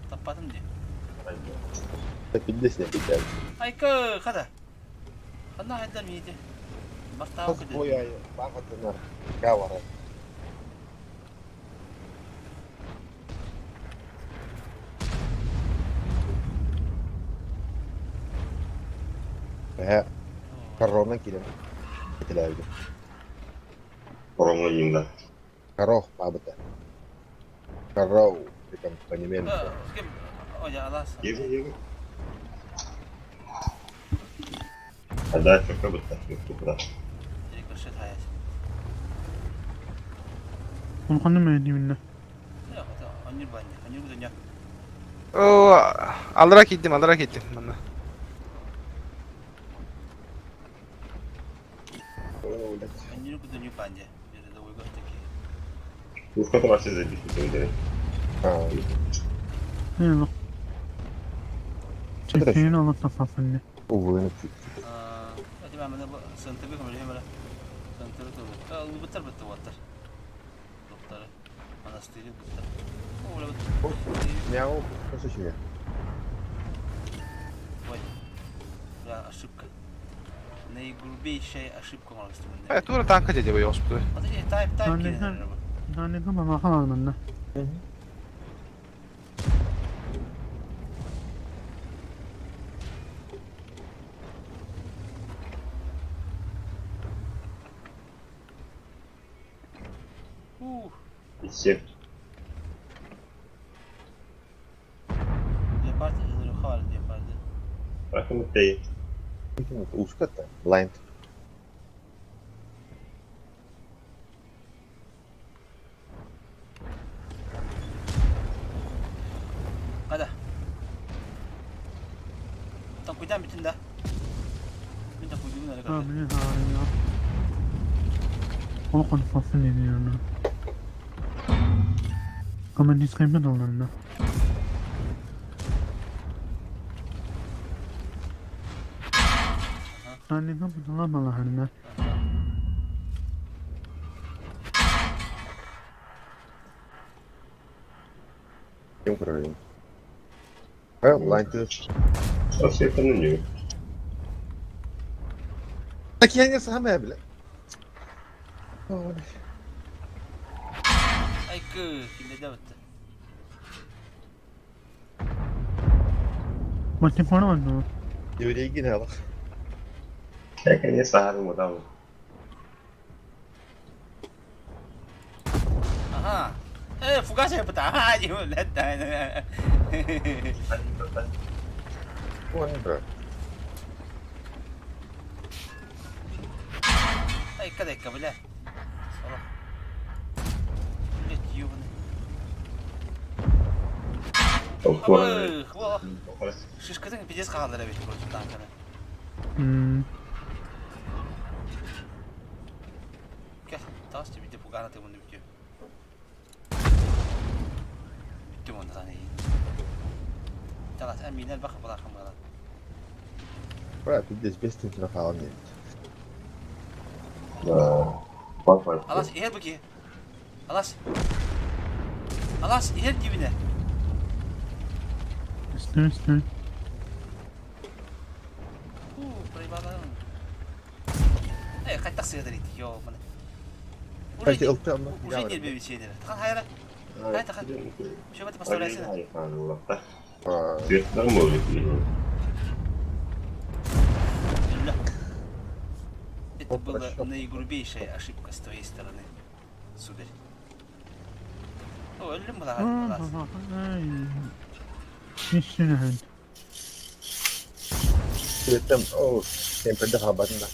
таппатым дии. Пиддес не пиддес. Айка, хата. Ханна хайдар миити. Бастаау Хас бой ай баахатынар кавара. Эһэ корона киирэн этилээбит. Ороҥҥо иҥнэ. Каро баабыта. Каро аккомпанемент. Еге еге. Ада чөкө бытта куда. Улаханным диибиннэ. Оо, аллара киирдим, аллара киирдим манна. Ушка вообще забить. Аа. Ээ, чэпчээн олох тахсафынны. Увы, Мяу, что Ой, ошибка. Наигрубейшая ошибка Э, тура танка деді бой оспуду. Тайп, тайп Наанника мамаха бар манна. Все. Леопард, леопард. Рахмет тей. Ушка-то. Blind. Қада. Такуйдан бүтүн да. Мен такуйдум да. Аа, мин хаарыйа. Олох онфафын диэн. Командирскайбыт олорно. Наанника бутала балаһарна. Кем көрөрүн? А, blind. Вообще не. Так я не самая, бля. Айкы, кимде бітті. Матифон онно. Еврейги не Я, конечно, сахарым удам. Ага. Э, фугас я быта. Ага, не блядь. Вон, бра. Айка, айка, бля. Блядь, ёбаный. Шишкатын пиздец хаалар эбит против танканы. Кел, таас тебе пугана ты муну бүтү. Бүттүм онда таны. Талас әминер бакы була хамгала. Бра, пиздец, без тынчына хаалан нет. Да. Папа. Алас, иһэр буки. Алас. Алас, иһэр дибине. Үстү үстү. У, проебала. Э, кайтак сыгадыр ити, ё, мына. Кстати, ылты амма. Уже не бебичейдер. Тахан хайра. Хай тахан. Что вы поставляете? Свет нормально. Бля. Это была наигрубейшая ошибка с твоей стороны, сударь. О, өллүм былаҕа Ишшинэһэн. Сүрэттэн, оо, кемперде хаалбатын да.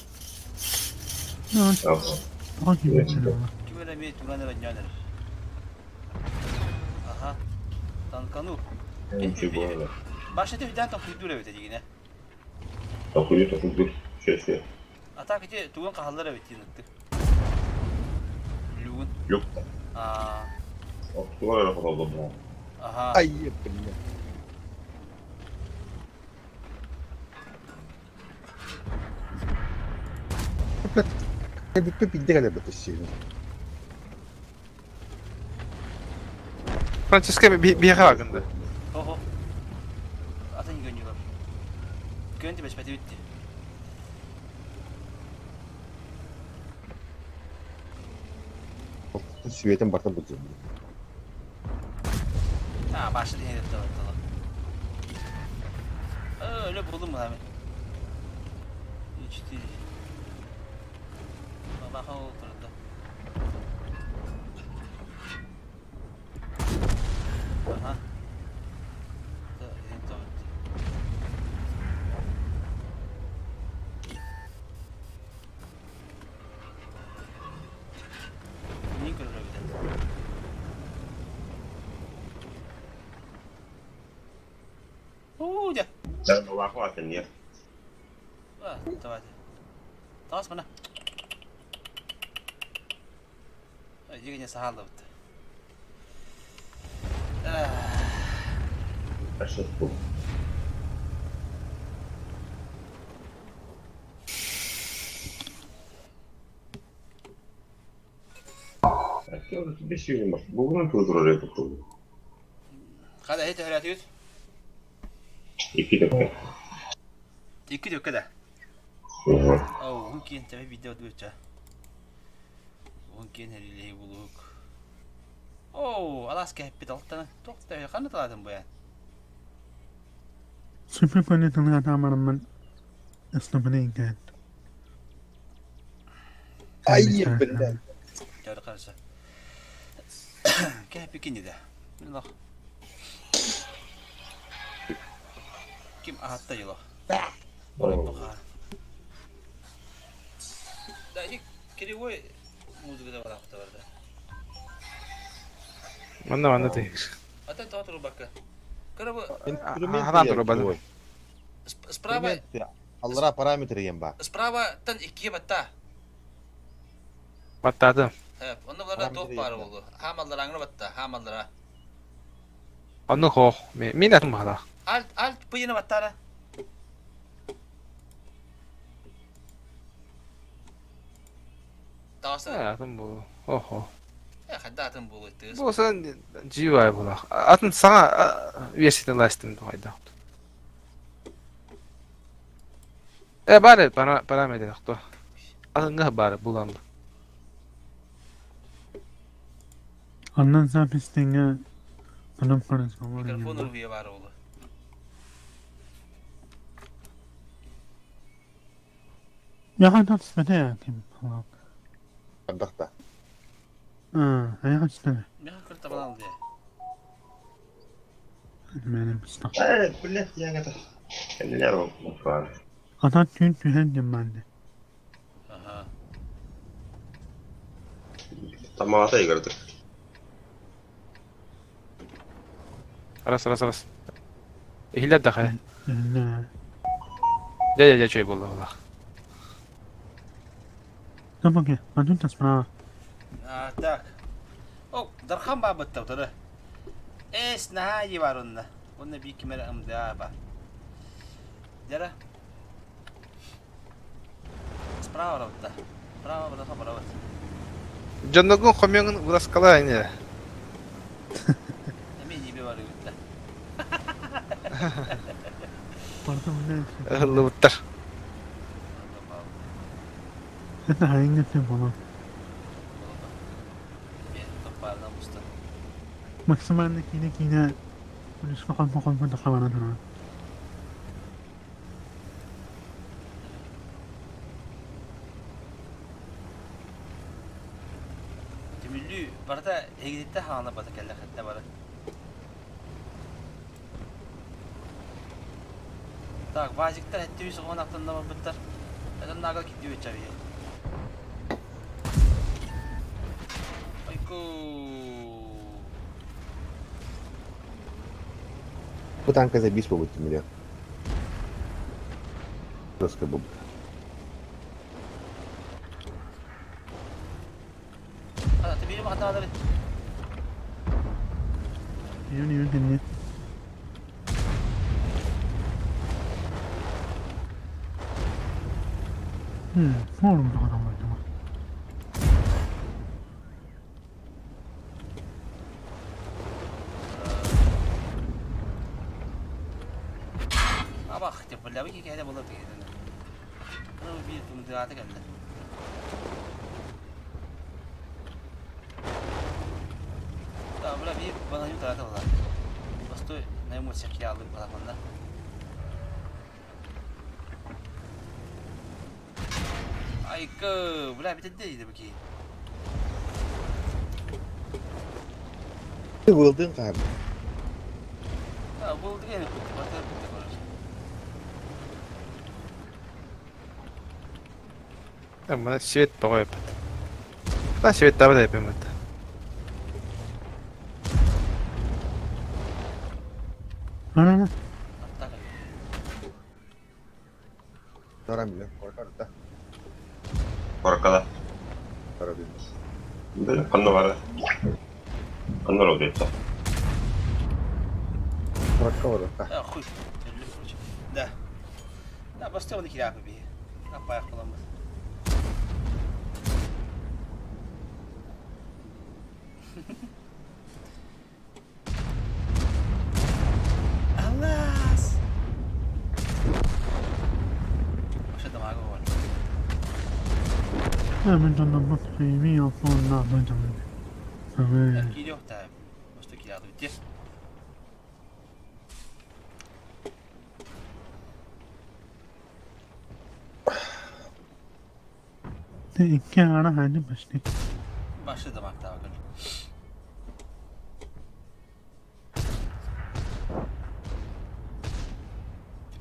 Тоҕо киирбэттэр Ким эрэ эмиэ туран эрэ анньан эрэр. Аха. Танкану. Ничего. Башня үрдээн толкуйдуур эбит дигинэ. Толкуйдуур, толкуйдуур. Все, все. А так ити тугун хаһаллар эбит диэн ыттык. Люгун. Люк. Аа. Тугар эрэ хотоллом. Аха. Ай, блин. Бүппэ биирдэ кэлэрбит өссө. Франциска биһиэхэ агынды. Ого. Атын гөнньүлэр. Көн түбэспэти бүттү. Светом барта бу. А, башы диэн этэ Öyle buldum mu abi? 3 4. Баха олтурда. Аха. Мин көрөр эбит. Уу, дьэ. Нет. Давайте. Таас мана. Дигене сахаллыбыт. Ошибку. Бугунан туурар попробую. Хада хете хөрәтүт. Икки төккө. Икки төккө да. Оу, hun киэн тэбэ видео дууча. Hun киэн хэрилэһи булук. Оу, алас кэппит алтана. Тоқта ханна талатын буян. Супер коннектор таамарыммын основные Ай, блин. Жары қараша. Кэппи киниде. Мин Ким ахатта жыло. Да, и кривой музыка да бар да. Манна манна тейс. Ата тоҕо турбакка. Кырабы Ханаан турбатын. справа Аллара параметр ем ба. Справа тан икки батта. Баттады. Онно буларда тоқ бар болду. Хамаллар аңны батта, хамаллара. Онну хоох. Мин атым баала. Alt alt быйына баттара. Тағасы. Атын бу. Охо. Хадда атын бу тыс. Бу сан GUI була. Атын саңа версияны ластым хайда. Э бары параметр тохто. Атын бары булам. Оннон запись-тиҥэ кнопка Микрофон урбуя бар болу. Яхантан түспэтэ ким Ардахта. Аа, аяхан түспэтэ. Меха кырта балан дия. Менем пыстах. Э, блядь, я это... Нервы Ата түүн түһэн дьаммаанды. Аха. Тамаата игры. Раз, раз, раз. Ихилер даха. Ээ. Дя, дя, дя, чөй болла болла. Табаке, атын тасмаа. А, так. О, дархан бабытта утары. Эс наһаа бар онна. Онна би кимер ымда ба. Дера. Справа работа. Справа работа, работа. Дьонногун хомьоҥун уласкала ини. Эми небе бар үтті. Барда Ыһыллыбыттар. Это хайыңы боло. Максимально кине-кине үлүскө холбо-холбо тахабана турар. Барыта эһигититтэн хаалларбата кэллэххитинэ бары. Так, Вазиктар 700 оҕон аттанна барбыттар. Это нагал киддибит чабия. Айку. Бу танка забис буолбут тимире. Жестко буолбут. Yön yön кэннэ. Форум тоҕо Абах, деп бля, вы кэһэ буолар киһитин. Биир тумдыаата кэллэ. Да, бля, биир бананю таата була. Постой, на эмоциях я алып баламанда. Айкы, бля, битенде дейді бу киһи. Вылдын хаһан. А, был деген батыр бітті, короче. Мына свет тоҕо эппит. Та свет таба да эппит. На-на-на. Аттака. Тарам биле. Коркар да. Коркада. Тара биле. Бile канны бар. Канны бар дейт. Коркар бар да. А, хуй. Өллүм, короче. Да. Да, басты оны кирапы би. Аппаяқ боламыз. Алас! Вообще дамага бар. Мен жаннан химия фонна мен жаннан. Кириох та. Басты кирапы битте. Икки аара хааны башны. Башы дамаг та көр.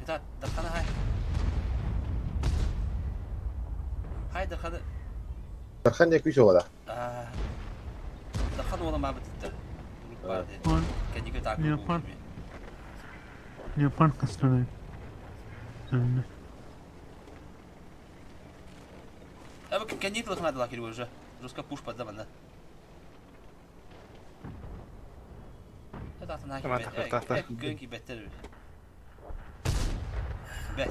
Ребята, дархана хай. Хай дархана. Тархан не күш ола. А. Дархан ола ма битте. Бар де. Он Кәдиге так. Не, пар. не пар кастаны. А вы кәдиге лохна дала кири уже. Жестко пуш под заман, да. Tamam, tamam, tamam. Гөнки беттер. Бет.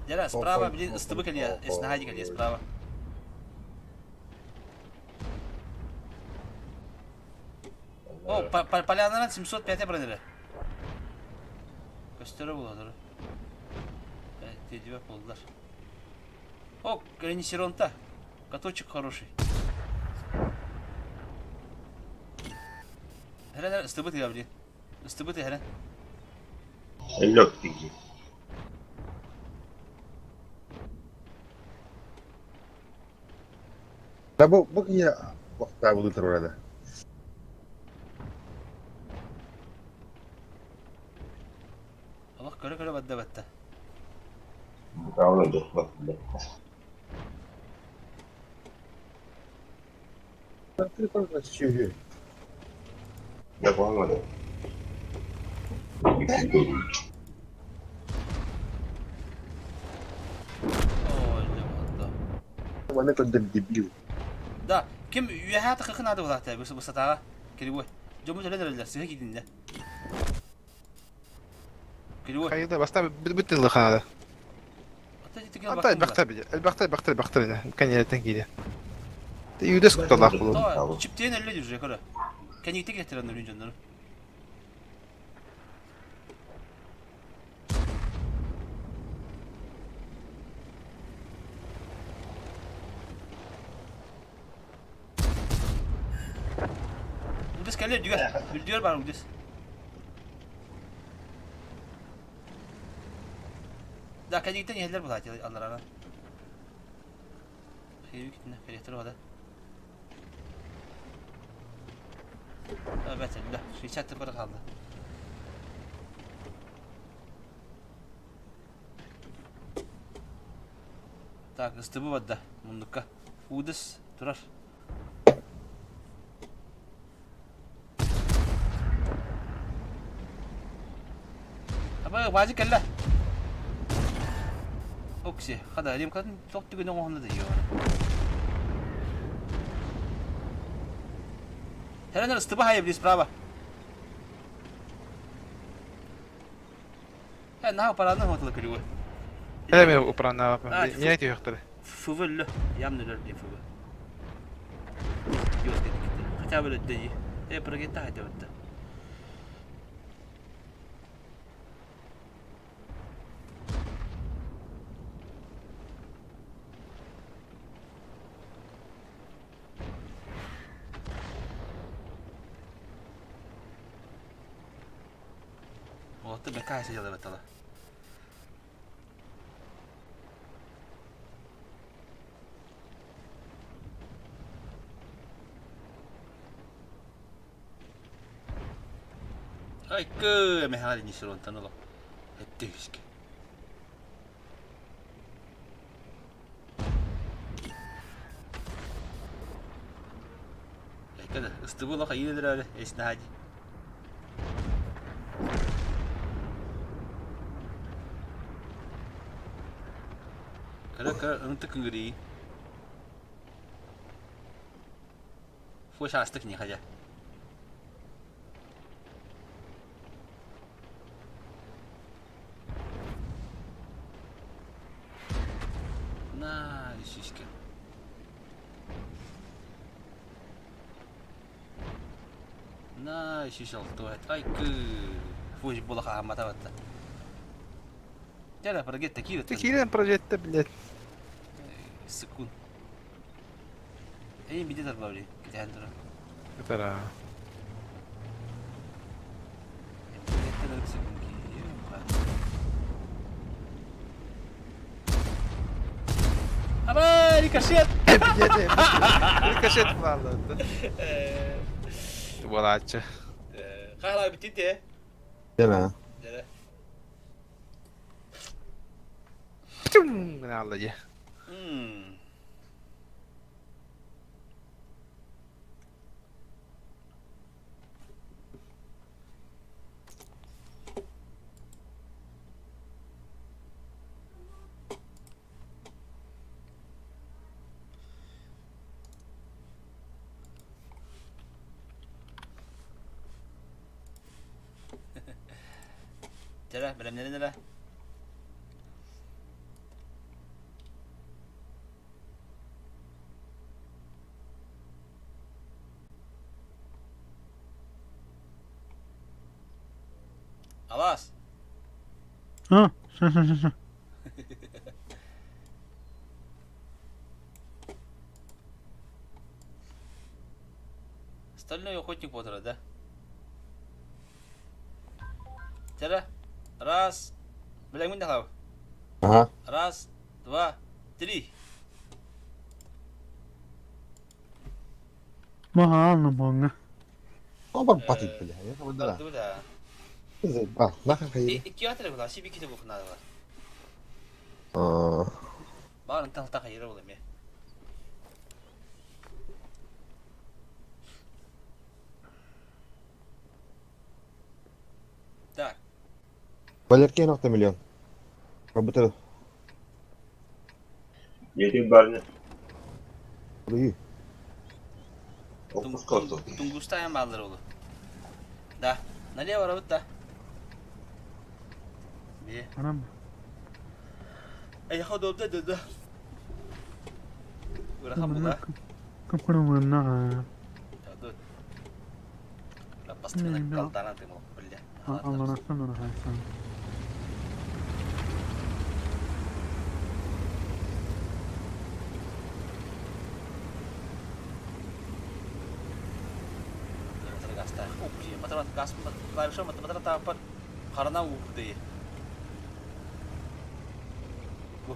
Дера справа, блин, ыстыбы кэлиэ, эснаһади кэлиэ справа. О, полянаран 705 бронері. Көстөрө буладыр. Тедибе болдулар. О, Гранисеронта. Каточек хороший. Херен ыстыбы тыга блин. Ыстыбы ты херен. Эллөк дейт. Да бу бу кие вакта буду турады. Аллах көрө көрө бадда батта. Правда да. Чүһү. Я понял. Ой, да. Маны көндө дебил. Да, ким үйәһә тахыкын ады булата, бу сатага. Кирибой. Жому төлө сыһы кидинде. Кирибой. Хайда баста бүт лыханада. Ата житиген Ата бахта бит. Бахта бахта бахта бит. Кәнелтен киде. Юдес куталах булу. То, чиптен әллә жүр көрө. Кәнигте кетирен үлүн жоннор. Удес кәле дүгә. Үлдүгөр бар удес. Да, кәнигтен ехелер булат алларана. Хейби китне, керектер ода. Бэт өллө. 60 тыпыр хаалла. Так, ыстыбы барда муннукка. Удыс турар. Аба, баазы кэллэ. Окси, хада, ремкатын тоқ түгін оңоһуна да йоо. Херенер ыстыба хайа били справа. Э, наһаа параны хотла күлүгө. Эми упранаа. Не айтыахтары. Фывыллы, явно өлөр диэн фывы. Хотя бы өлөрдө дии. Э, прогетта хотя бы. Уолаттар бэккэ сидела баттала. Айкы, мэхэ нисер онтан олох. Эттигиске. Эйкада, ыстыбы олох айыылар эснаһади. Кыра кыра ынтык кыҥырыы. Фу шаастык не ходя. На, сиськи. На, сисал туhet. Айкы. Фу, була хаамата батта. Тяра, прогетта киирет. Ты киирэн прожетта, блядь. Секунд. Эй, биде тарбавли. Китään тура. Этара. Аба, рикошет! Блядь, рикошет буолла. Буолааччы. Хаһала бүтүтэ. Дeme. Дere. Тюм, гынаалла дии. Дere, бэлэмнэрин эрэ. Алаас. А, ща, ща, ща, ща. Стальной охотник Поттера, да? Тера. Раз. Бля, мы не Ага. Раз, два, три. Маһаална буоҥҥа. О, батит, бля. Я да. Да. А, нахер хайы. Икки атыры була, си бикити бухна бар. А, Барын тал хайыры була ме. Так, Валерке нохта миллион. Работаю. Едем барня. Руи. Отпуск карту. Тунгустаyan баллар oldu. Да, налево работа. Би. Анам. Эй, ходу да да да. Урахан була. Кым кырымынна. Дод. La pastına kaltana temo, бля. Алланаттан ана хайсан. Харана уурдee. Бу.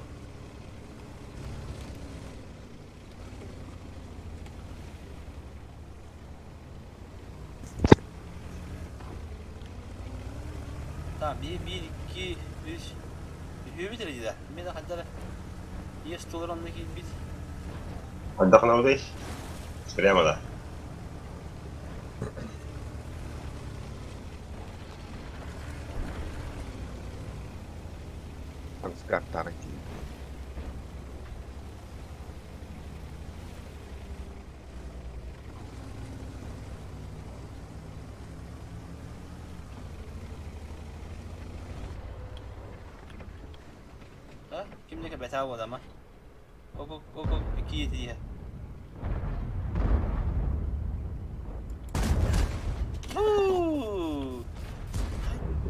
Так, биир, биир, икки, үс. Үһүөбүт эрэ дии Мен ханна Ес тулар онно киирбит. Отдохнул Прямо да. Ансгартары киин. А? Кимнеке бэтаа буолама. Око око икки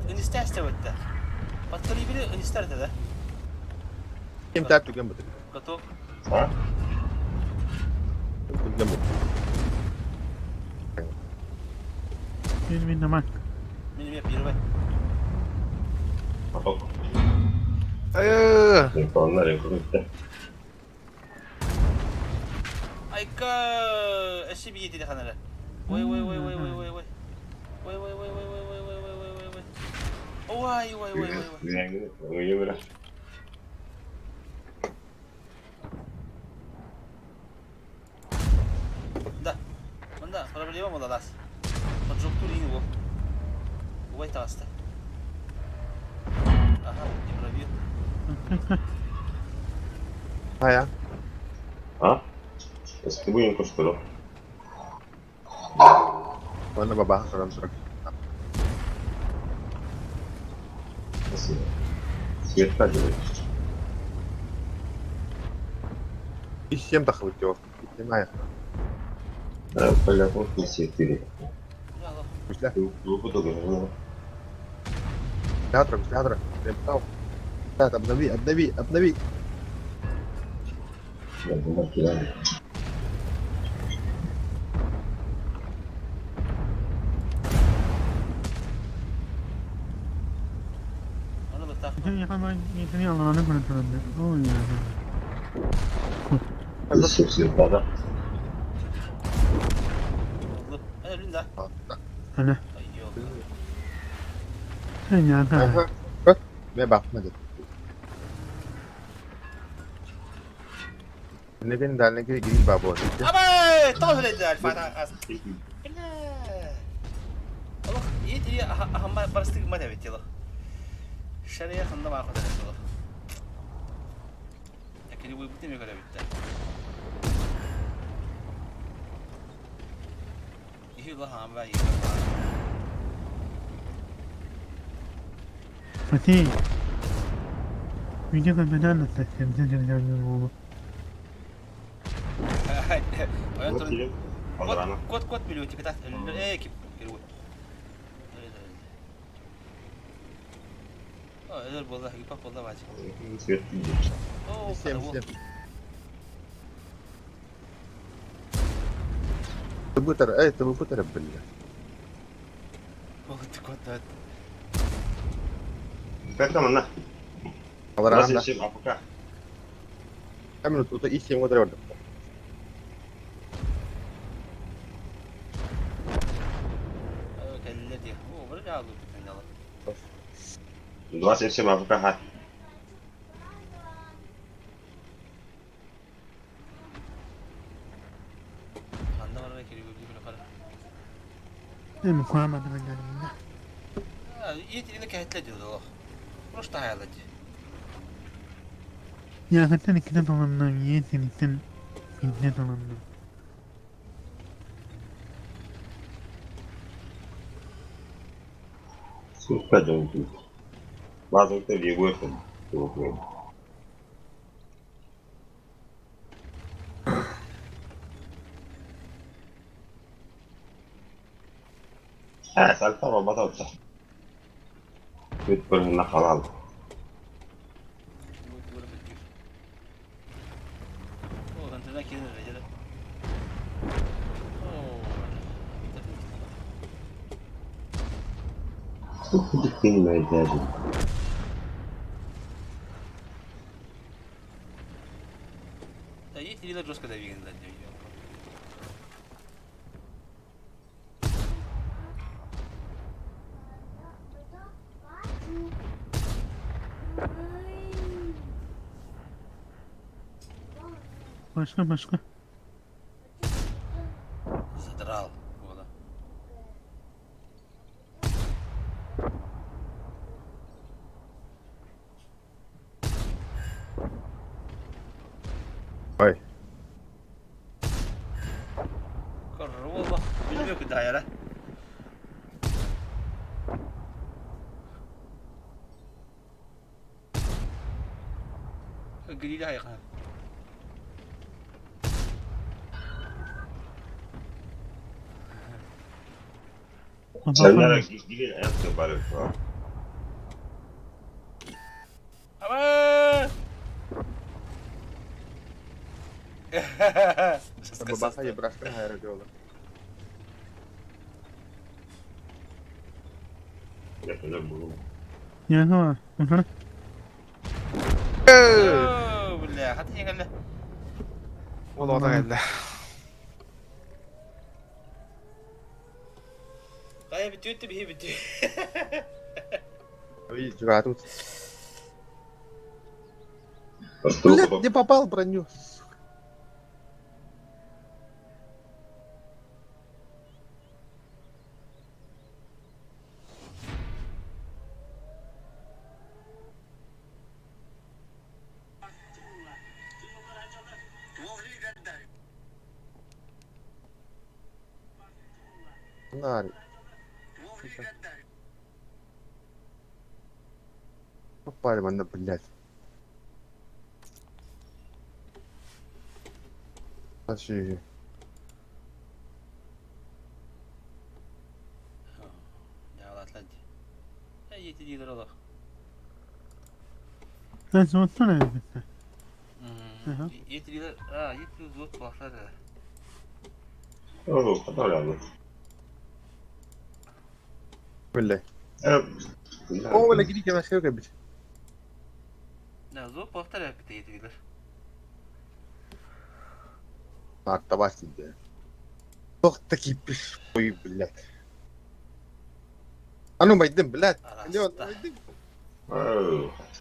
Ынистää Pattari biri ынистär да. Ким тәп түгэн бутыр. Готов. А? Түгэн бутыр. Мин мин намак. Мин мен первый. Готов. Айы! Onlar yapıldı. Айка, эши бие диде ханара. Ой ой ой ой ой ой ой. Ой ой ой ой ой ой ой ой ой ой. Ой ой ой ой ой. Ой, Да. Мында проблема болалас. Поджог его. Ой таста. Ага, не пробил. Хайа. А? Ыстыбыйын көстөрө. Онно баба сором сорок. Свет делает. И всем тахлык его. Снимай. Да, понятно, все четыре. Пішля. Глубоко Театр, театр. Так, обнови, обнови, обнови. Да. Ana. Ага. Мен бақма Неген дальнеге грин бабо. Абай, тоже альфа. Бля. Аллах, иди ахамма барыстык ма деп тело. Шария ханда ма хода тело. Такили бу бутеме көре битте. Ихи ла хамба ихи. Fatih. Video kapadan da Кот кот миллион типа так. Э, кип. О, болла, гипа болла бачы. Свет. О, Всем, всем. Табутер, эй, табутер, бля. О, ты кот. Как там она? Аларанда. 27 АПК. Минут, тут и 7 вот Кэлле О, вроде алу битен 27 АПК. Ханда барар кири гүлдү күлө кара. Эми куама да. Ет кәһәтле диде лох. Просто хаялы. Ya zaten ikide dolandım. Yetenikten ikide dolandım. Сколько дом Базовый выход. А, сальтава баталта. Бүт бөрүнө халал. О, антенна кирен режеле. О. Сколько Да, есть или жестко давиган да, Başka başka. Задрал. Буола. Ой. Корова. Билбе кудайара. Гриля хайхан. Сәлләр гигилин аяк бар. Ама! Бабаха ебрашка хайра дело. Я знаю. Угу. Бля, хаты еңгәлле. Ол ота келді. Кая бүтүттү бихи бүтү. Видите, тут. Блядь, не попал в броню. Нари. Попали мы, блядь. Дальше. Дәғалатланды. Ети дилер олақ. Sen soğutsana elbette. Hı Ети дилер, а, ети зот бұлақтар. О, қадар Бля. О, бля, гидите, на шею бить. Да, зот бұлақтар әпті ети дилер. Так, давай себе. Ох, такие пешкой, блядь. А ну, майдым, блядь. Леон, майдым.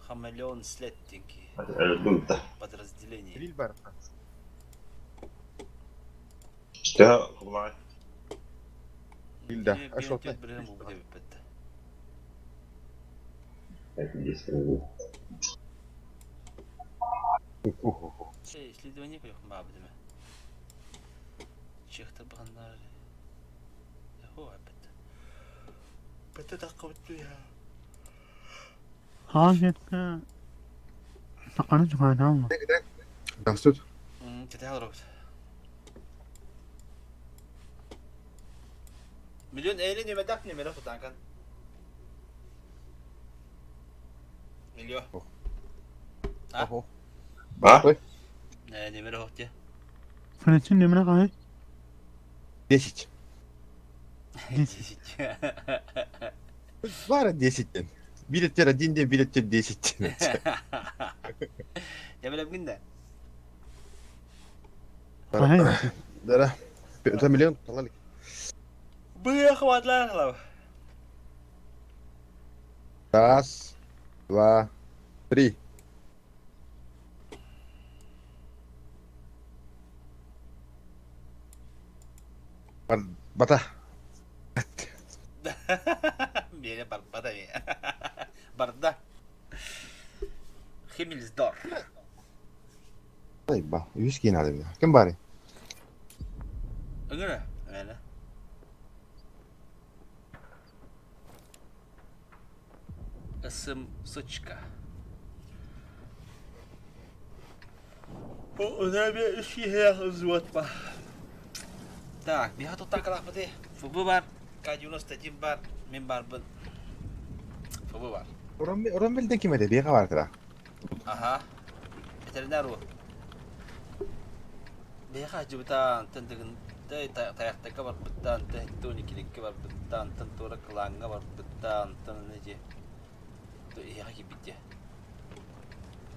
Хамелеон слеттинки. Подразделение. Рильбар. Что? Рильда. А что ты? Исследование көрөх бабдыма. Чехтер бағандар. Хо, әпет. Бәтті таққа бітті я. Хажетка. Сақаны çıkardı ama. Да, тут. Кете робот. Миллион эйли нөмәдәк нөмәрә тутанкан. Миллион. А? Ого. А? Не, нөмәрә хокты. Френчин нөмірі қай? 10. 10. Бара 10. Билеттер один день, билеттер 10. Я беләм гинде. Қай? Да, это миллион талалик. Быя хватлар хлав. Раз, два, три. Бата. Бере барбада бе. Барда. Химмельсдорф. طيب با يسكين هذا كم باري؟ Ыгыра. Әне. Ысым сучка. Так, биха тут так быты. ФБ бар, К91 бар, мен бар бын. ФБ бар. Ромбелден ким эде? Бега бар тра. Аха. Ветеринар у. Биха жыбытан тындыгын таяқтакка бар быттан, тони келекке бар быттан, тын тура кылаңга бар быттан, тын неже. Иха кибитте.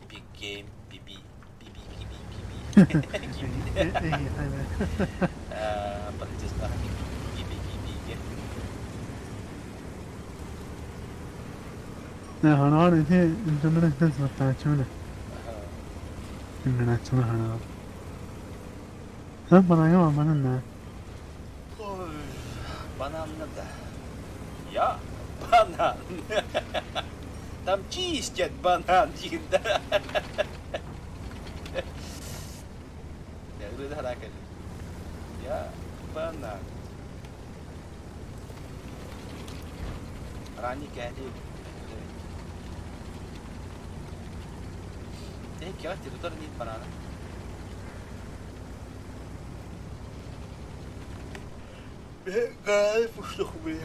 Big game, BB, BB, KB, KB. Подтесна KB, KB, KB. Ne hanı iti insanlara ses var tartışmalı. Şimdi açma hanı. Банаҥа барбатын да. Бананна да. Я банан. Там чистят банан диир да. Я банан. Ранний кээһи Э, территория нет банана. Кайф, что хуя.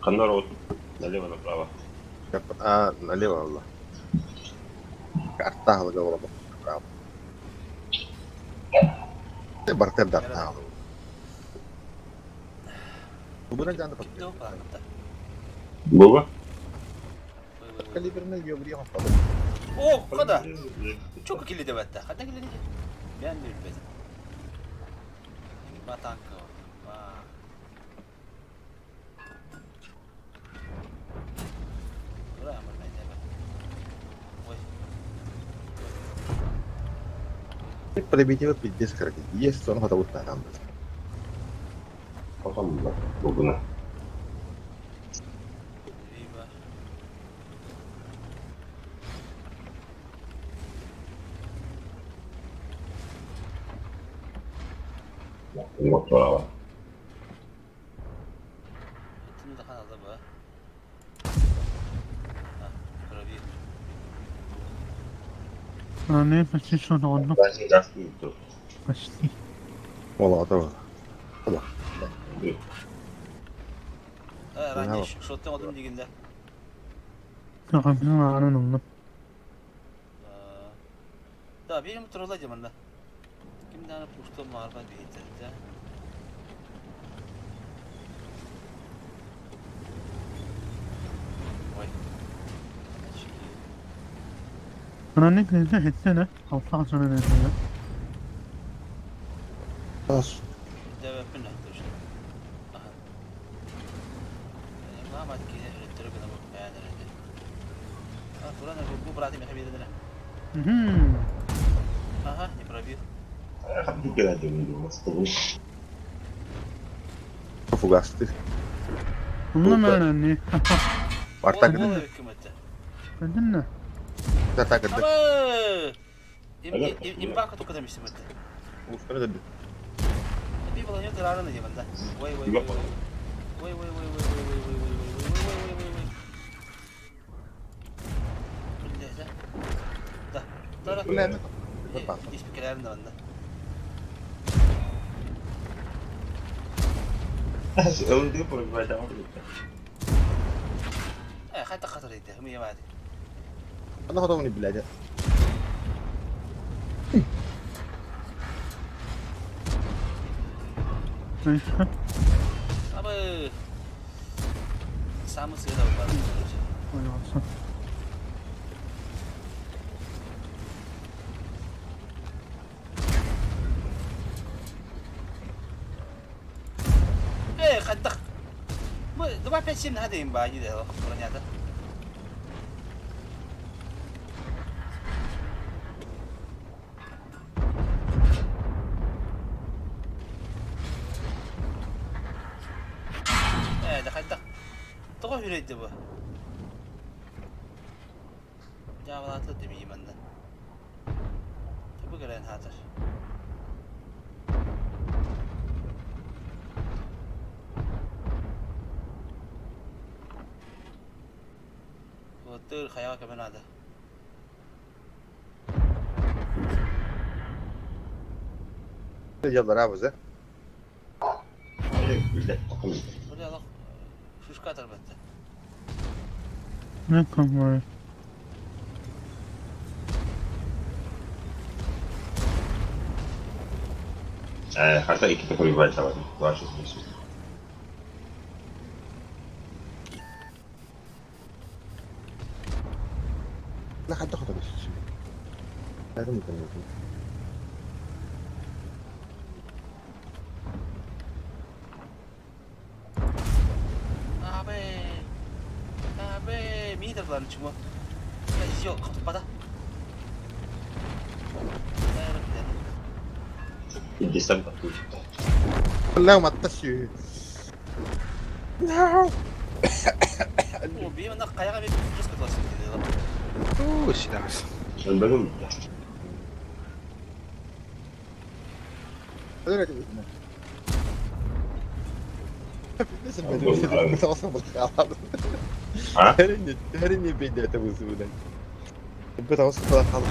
Ханна рот. Налево направо. А, налево алла. Карта голову. Право. Бартер дартаал. Убuna jangan Ким Было? Калиберный еврей. О, када. Чука кили деп атта. Хада кили Мен билбедим. Батанка. Ой. Пробитие пиздец короче. Есть сон готов там. Потом да. Бугуна. Виба. Направо. Этин да ханада ба. А, пробил. Аны почти что одно. Почти. Ола готово. Э, ранее шоттан одум дегенде. Тахамын арын онно. Да, берим турала жаманда. Ким даны пушто марба бейт, да. Ой. Очки. Аны кызы хетсene. Алта sonra ne Ас. Девепин точно. Ага. ما ما كده التربة ده يعني А, Туран, бу брат меня видели. Мгм. Ага, не пробил. Фугасты. Онно мәрәни. Барта Ол кырды. ким это? Көндүн Тарта кырды. Аба! Им им бака только там это. Устары да. Би было нет рано не банда. Ой ой ой. Ой ой ой ой ой ой ой ой ой ой ой ой ой. Да. Да. Тара. Бля, Испекелерин да банда. Э, хата хатыр иде. Хми бады. Ана готов не блядь. Аба. Самый сыда бар. Ой, Э, хаттак. Бу 257 хада им баги да, бронята. Э, да хаттак. Тоҕо хүрейді бу. Жабалатлы демейм анда. Бу көрен хатыр. Отыр хаяға көмен ады. Яллар абыз, э? Бу алақ шушка атар бәтті. Ne kamar. Харта iki пробивать давай. Два шесть восемь. لا حد خطر بس. لازم يكون. Абе. Абе, Миитер булан чумо. Козел, хотуппата. Иккистэн тахсыбыта. Лэм атта сү. О, бии манна хайаҕа бит жестко класс Оо, сидаҕас. Элбэгим. А? Тэрини бейдете бусубунан. Бу таҕыс хал.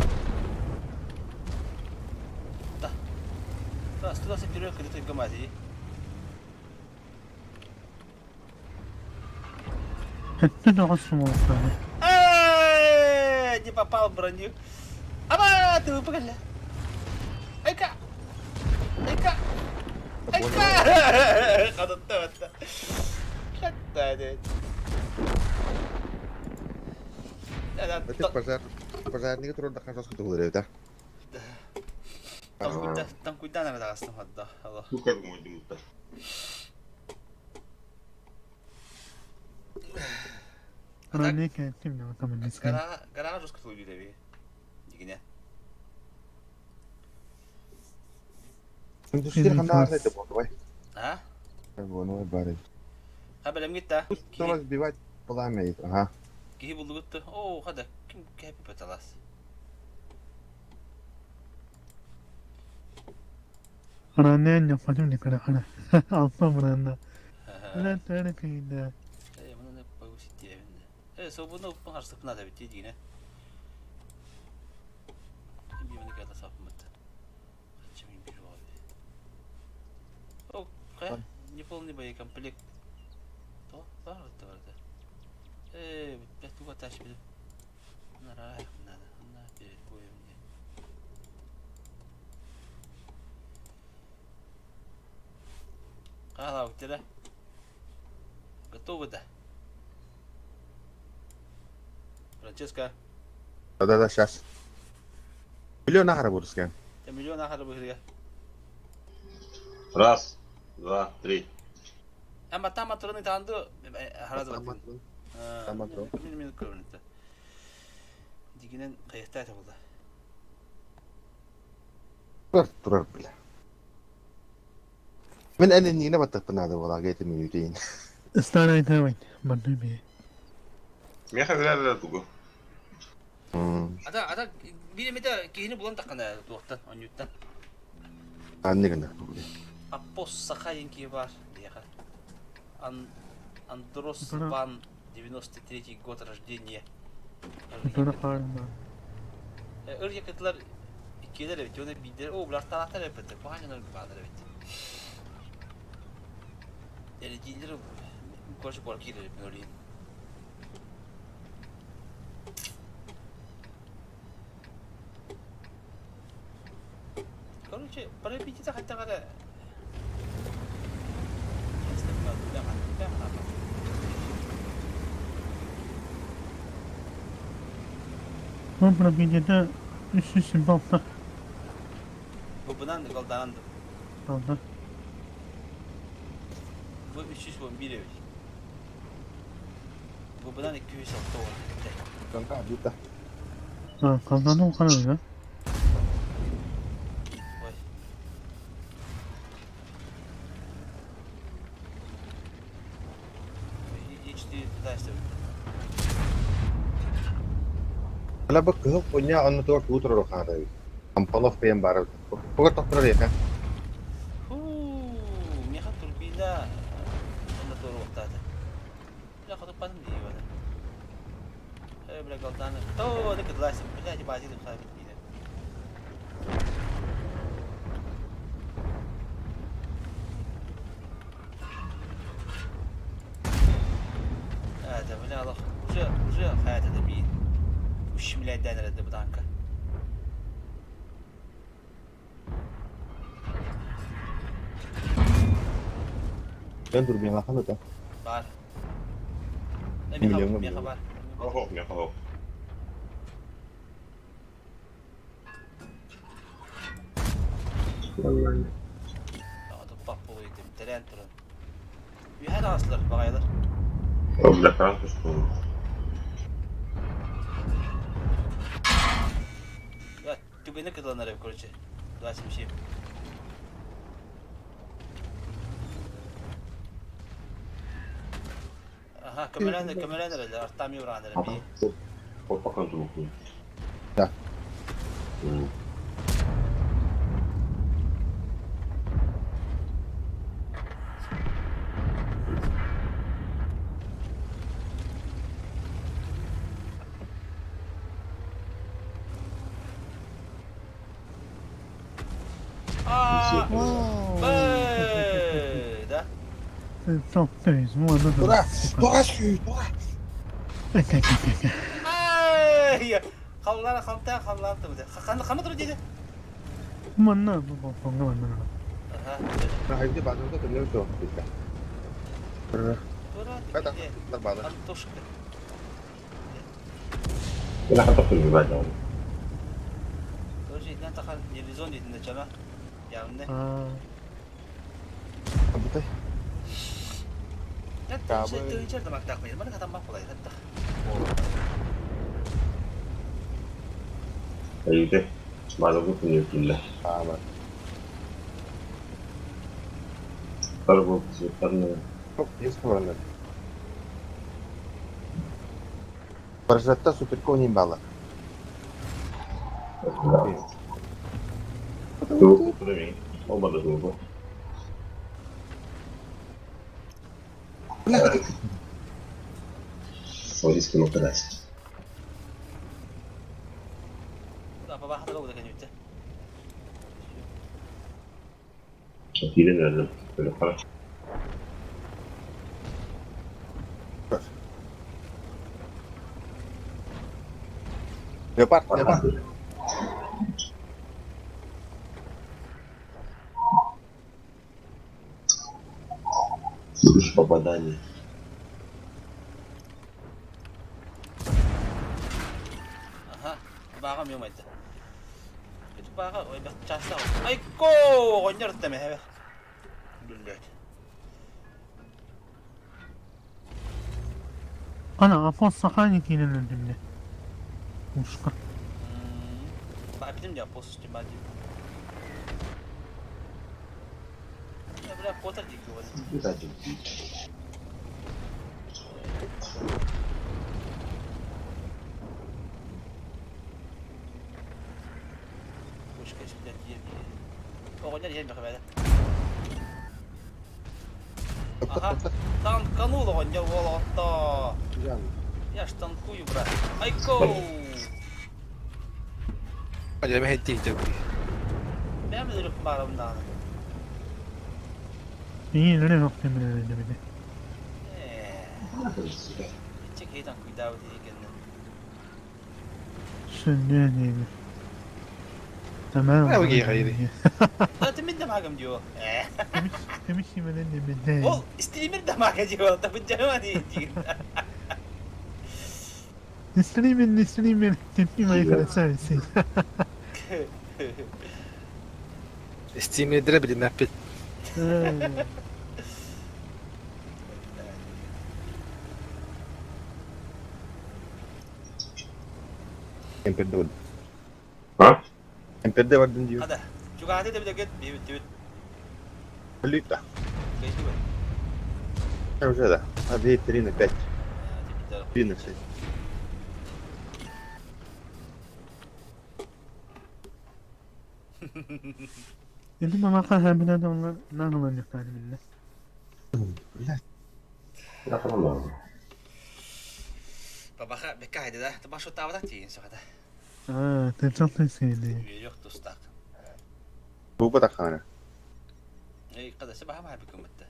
Туда септирөө кыды гамази. Эй, не попал в броню. Ама, ты выпали. Айка! Айка! Айка! Хадатта батта. Хатта дед. Это пожар. Пожарник турда хасас кутулар эбит. Там куйдан ара дагастым хадда. Алло. Тука мойдумта. Гараж кутулуу деби. Дигине. Индустрия ханна это давай. А? Вон бары. Ха белем гитта. Что разбивать пламя, ага. Киһи буллугутты. Оо, хада ким кэпи паталас. Э, муну повысить диэбинде. Э, собуну уппун харсыпна да бити дигине. Бимени ката сапмыт. Зачем им бежали? О, кая? Неполный боекомплект. То, бар это бар. Э, блядь, туга тащ билип. Нарай, надо. На перед боем мне. Кала, у тебя? Готовы, да? Франческа, Да-да-да, сейчас. Миллион ахара бурскен. я миллион ахары быһырга. Раз, два, три. Ама там тураны танду харазы бат. Таматрон. Мин мин көрүнүттэ. Дигинен кайыкта табылды. Турар, турар, бля. Мен әнен баттықпын ады бола гети минутейін. Меха зря тугу. Ата ата биремете кихини булан таккана туактан, онюттан. Анны гына. Апос Сахарин ки бар деха. Ан Андрос Ван 93 год рождения. Ыр якытлар иккилер эбит, оны бидер, о, булар таратар эбит, баһанар бадар эбит. Дәрәҗәләр короче бар килер мен ойлойм. Короче, пропититься хотя бы. Бу бунан голданды. Бу 311 эбит. Бу бунан 206 ол. Бита. Ой. Е4 туда истебит. Ала бу кыһыл коня онны туар туутур рохаада. Ампалов пен бар. Погар тоқтырар еха. Фу, меха турбина. Онда тур вақтады. Бля, хотук патым дии бада. Э, бля, голданы. То, да кыдлайсың. Бля, базилик хабит дейді. هذا بلا الله وجا وجا هذا دبي وش ملاد دانا بضانكا Мен турбина ханы да. Бар. Миллион Меха бар. Охо, меха хо. Паппа ойдым, терен туран. Үйән аслар, багайлар. О, бля, француз. Түгэни кытыланар короче. 277. Ага, көмөлөөн көмөлөөн эрэллэр, Артамий ураан эрэ бии. Опа звуку. Да. А, Б, да? Тура! Тура сүй! Тура! Ай! Халлаан хантан халлаан тыбыды. Ханна ханна тур диде? Манна бу балкоҥҥа манна. Аха. Хайди базарда төлөм суох битэ. Тура Ката, где? базар. Антошка. Я хотел перебивать, да. Короче, итинэн тахан телевизион диэтин чама. Явно. Аа. Бутай. Кабы. Тыынчар да мактаах маны хатан бак булай хатта. Айыты. Базарда төлөм Аама. Торгов цветарная. Есть баранар. Баржатта суперко не бала. Звуку подави. Оба до звуку. Саудийский мукадас. Да, баба хата бу да кенүтте. Киирэн өллүм. Өлүөххэ. Леопард, леопард. Слышь, попадание. Аха. Баҕам юмайда. Ити баҕа ой бах часта. Айко, гоннор теме хебе. Блядь. Ана апос сахани киинэн өлдүмнэ. Ушка. Бапитим я пост тимади. Я бля котор дик вот. Кстати, Пушка блядь ем. Оҕонньор иһэн бэхэ Ага. Танканул оҕонньор уол оҕотто. Я ж танкую, брат. Айко! Ажа хэтти хитэ. Бэм өлүк барым даҕаны. Ийин өлө охтем өлдүмнэ. Ээ, иччи киһи танкуйдаабыт иһигэннэ. Сүннүөн Tamam. Aa, غيري. Да ты мин дамагам дио. Ээ. Тэмиш химэнэн нэмэнэ. Ол стример дамага дио. Та быджама ди. Стример стример тэмпи майкара сарси. Steam'e dire bilin mapпит. Эмперде бардым. А? Эмперде бардым диyor. Хада. Чугааты да билеген бибит бибит. Лита. Кайсы Уже да. А 2, 3 на 5. бу. 3 на 6. Эти мамака хаминан онлар нанылан юктары билле. Я понимаю. Бабаха беккайды да. Табашу тавдак тиин сахата. Аа, тэнцэн сэйли. Үйрөк тустак. Бу батахана. Эй, када саба хама бикум битте.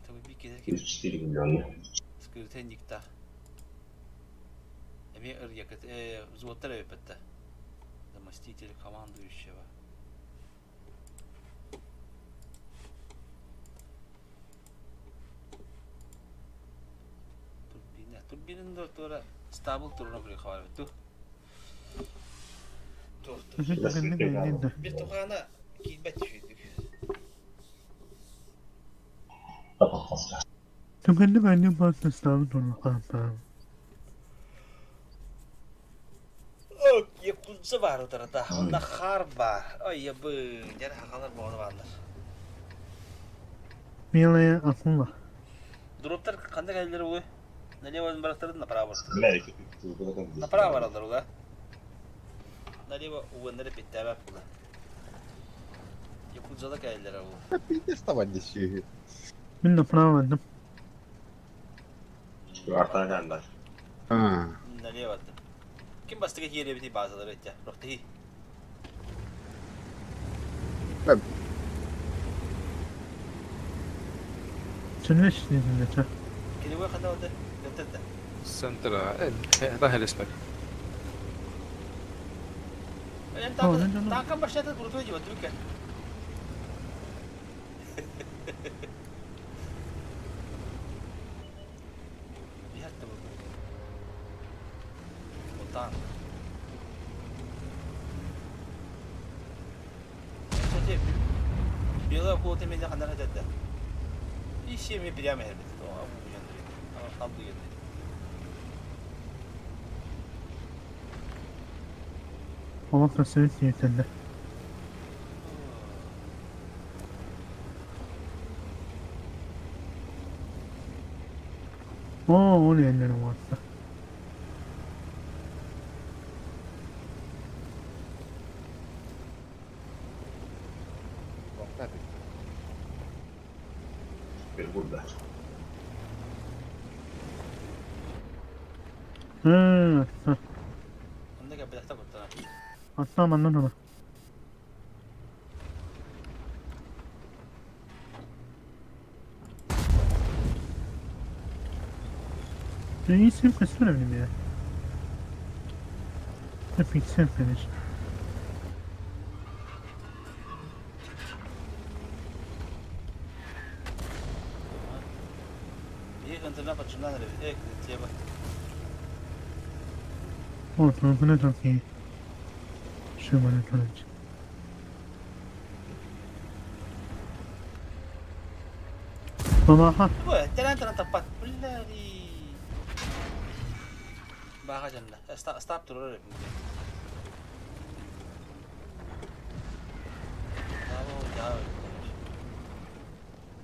Табы бикеде ки 4 миллиона. скрытенникта. Эми ыр якыт взводтар өпетте. Заместитель командующего. Турбина, турбинын да тура стабыл туруна күрө хабар битти. Тур, тур. Bir тухана кийбет түшүдүк. Тапа Түгэнни бэнни басты ставы турна хаапаа. Якудза баар утарыта. Онно хаар баар. Ой, ябы, дьэр хахалар боҕону бааллар. Милая акула. Дроптар ханна кэллэр угуй? Налево барахтарын направо. Направо бараллар уга. Налево угуннары питтээбэт була. Якудзала кэллэр ол. Пиздец там десюһү. Мин направо бардым. Артан кэллэр. Налево бардым. Ким бастакы киирэбитий баазалары этэ? Рохтихи. Сөннөс дедим Килевой ханна болды? Центрда. Центра. Это хелеспек. Танкан башната крутой дела, только. Вот танк. Кстати, белая акула меня хандар хотят. И семьи прямо хербит. Олох көстүбүт диэтэллэр. Оо, ол иһэллэр уоста. Bir burada. Ээ, Онно кэлбэтэхтэ куттана. Аттаа манна тура. Reis'in kısmı önemli ya. Fixen finish. Биһиги интернет баччынан эрэбит. Э, тема. О, tarafına çok iyi. Şu bana kalınca. Baba Бу, тэрэн таппат. Биллэри. Баха жанна. Stop турар эбит.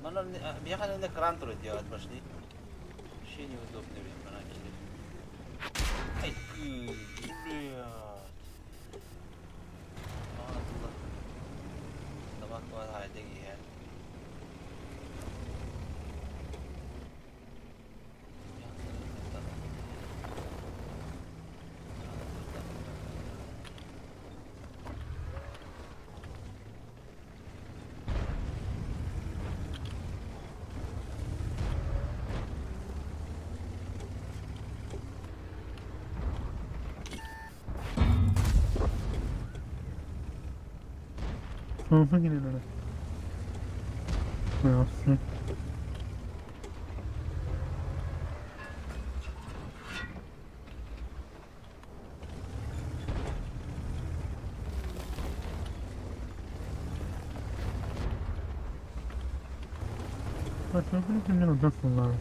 Манна биһиэхэ на кран турар диэҕит пошли. Вообще неудобно ведь мана киирэр. Ай, блядь. Аа, табак бар хайда иһэр. Tarafına girin öyle. Olsun. Bak tarafını kimden uzak bunlar.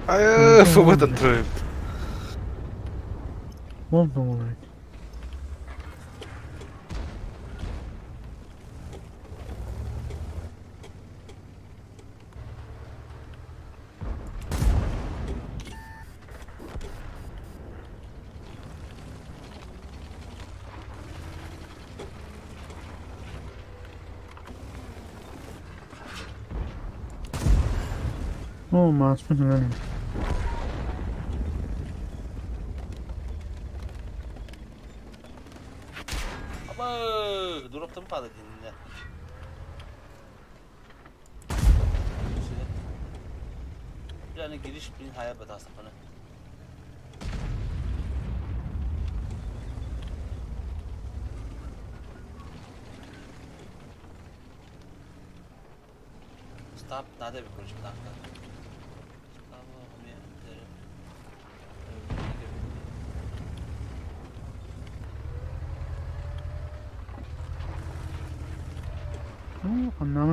Айыы, фубатан турар. Oldu olarak. О, маспын önemli. Аба, дураптан пада динне. Yani giriş bin hayal batası bana. Stop надо bir konuşma dakika.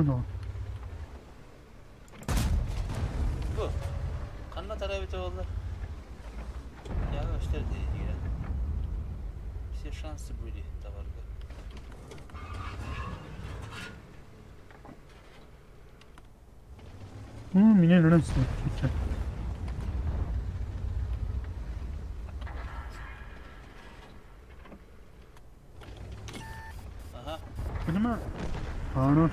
да. Бу. Ханна тарабыта буолла? Я көстөр диигирэн. Все шансы были табарга. Меня нравится. Ага. Понимаю? Хорош.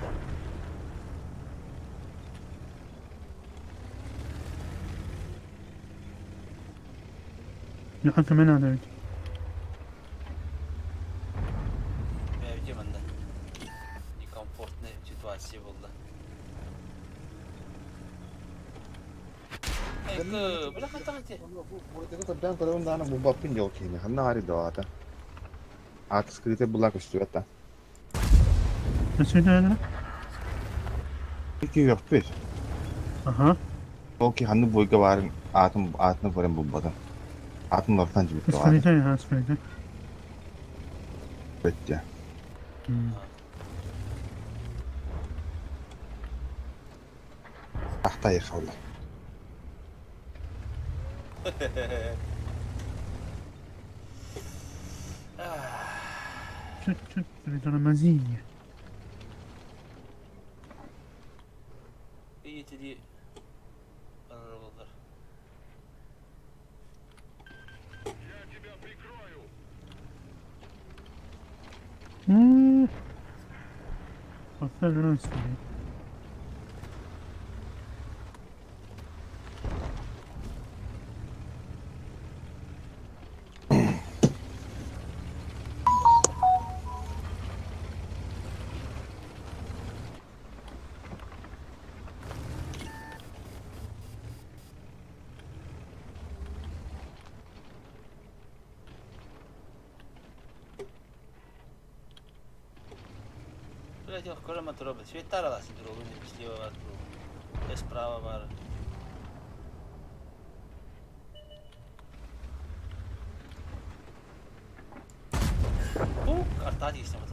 Я كمان على Бэйдем анда. Некомфортная ситуация буолла. Эк, бля хантаҕа Көрдөөн көрөбүн даҕаны булбаппын дьол киһини. Ханна баарый доо аата? Аата скрытый булла көстүбэт да. Өссө Киһиэхпит. Аха. Ол киһи ханнык буойга баарын аатын аатын көрөн булбатым. Аатын уларытан дьибит доо аата. Скрытый, ага, скрытый. Бэттэ. Ахта хаалла. Чуть-чуть притормози. Видите ли, барар Поставь себе. Блядь, көрөмө тура Светтар аласың тура, слева бар тура. Справа бар. Бу карта дейсің вот.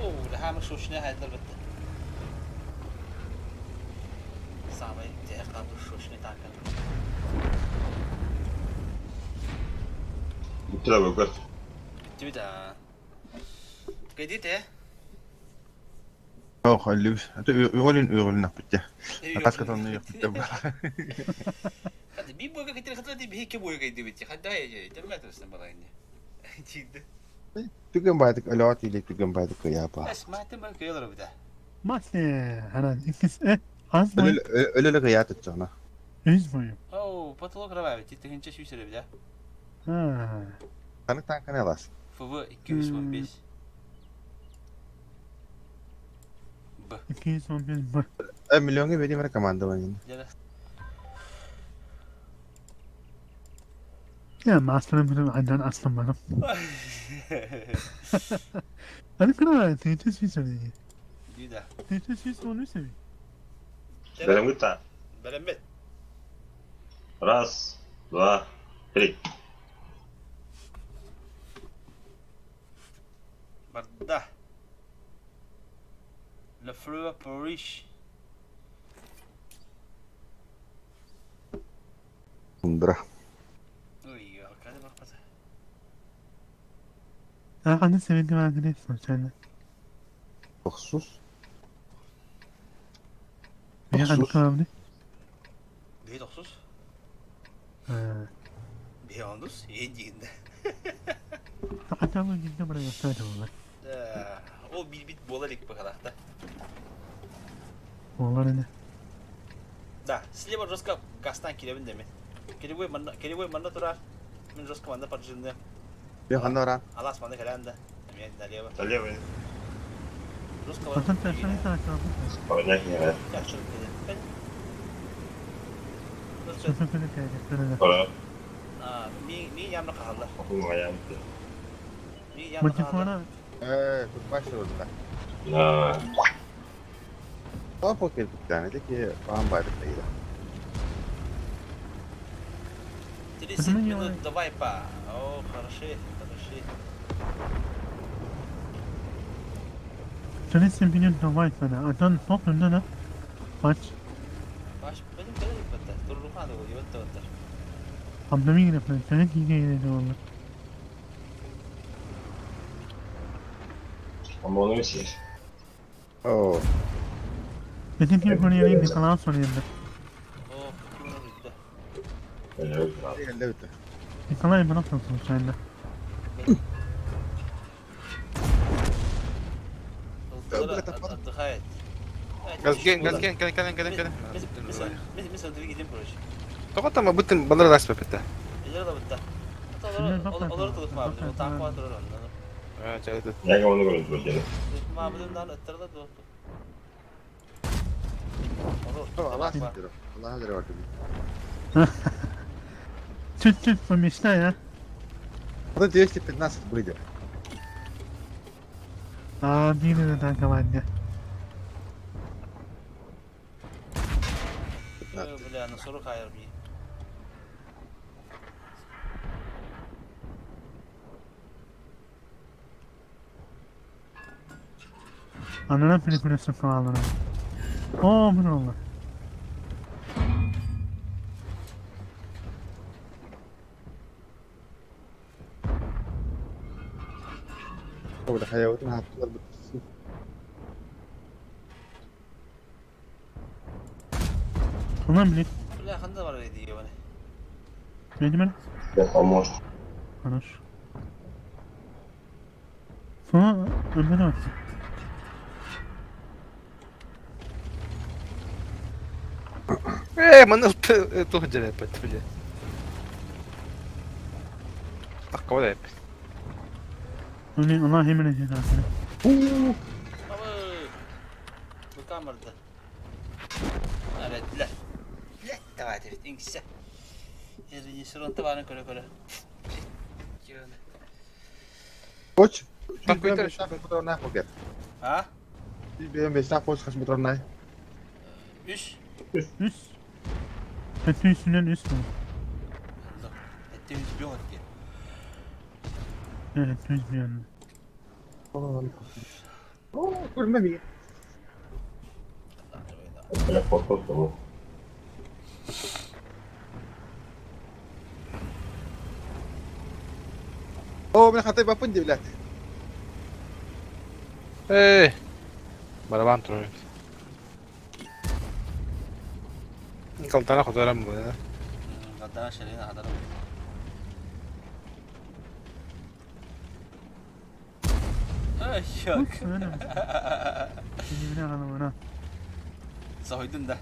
О, лахамы шушне хайдар бітті. Самый тәқабы шушне такын. Бүттүлэр бөкөр. Бүттү да. Кайдите? Ох, аллюс. Үрөлүн үрөлүн аппытта. Атаскатонну яппытта бар. Хады би бойга кетер хатла би хеке бойга кайды бит. Хада я тәмәтөсен балайны. Тиде. Түгэн байдык өлөт или түгэн байдык япа. Эс матын бар кыялар бит. Масе, ана, иккис, аз бой, Өлөлө кыят этчана. үз бой. Оу, потолок рабай бит. Тегенче сүйсөрө бит. А, Ханы танканы алас. ФВ 215. Б. 215 Б. Миллионга берем командование. Жара. يا مع السلامة عندنا أصلا ما أنا كنا تيتس في Дүйдә. تيتس في سوني Бэлэм гыта. Бэлэммит. Раз, два, три. Барда. Le fleur Paris. Тундра. Ой, аркада бакпаса. أنا سمعت ما أدري عشان Тохсус. هي عندك كلام Бей тохсус. آه Бей ондус. Эндигинде. حتى ما جبت مرة يحتاج والله О бил бит бола элек бакалакта. والله أنا Да, слева жестко гастан киребин деме. Керебой манна, керебой манна турар. Мен жестко манна поджинде. Би ханна ора. Алас манна келенде. Мен налево. Налево. Жестко أصلا عشان Понятнее. شوف كده Пора. Ми ми ямна кахаллар. Охуя. Ми ямна кахаллар. ملتيفونا Э, тут баш oldu. Да. Топ келдик тани ки баан байдык дейди. 30 минут до вайпа. О, хороши, хороши. Тридцать минут давай тогда. А то сколько надо? Пач. Омону сиир. Оо. Николай Иванов случайно. Отдыхает. Газген, газген, кэлэн, кэлэн, кэлэн, кэлэн. Короче. Тоҕо тама бутын балар распа битте. Яга оны көрөн турар дьэ. Allah Allah Чуть-чуть помечтай, а? Это 215 будет. А, мины танковать. Бля, на 40 айыр Анана перекресток алына. О, мына oldu. Ulan bile. Бля, ханда бар edi ебаный. Ne demek? Помощь. Хорошо. Sonra ömür olsun. Ээ, маны тух дьэлэппэт бile. Такка эп. Öyle Allah yemin ediyor zaten. Bu kamerada. Evet, бля. Бля, давай, давай, ингсе. Режиссер барын көрө-көрө. Коч. Такой А? 5 коч хас бутрарнай. Үш. Üst. Kötü üstünden üst mü? Этте үс бьет. Evet üst bir yanında. Оо, көрмө ми. Бля, фото Оо, мен хатай бапын деп блядь. Ээ. Барабан турар. Калтана хотарам бу. Калтана шерин хадарам. Ай, yok. Yemin ederim Soydun da.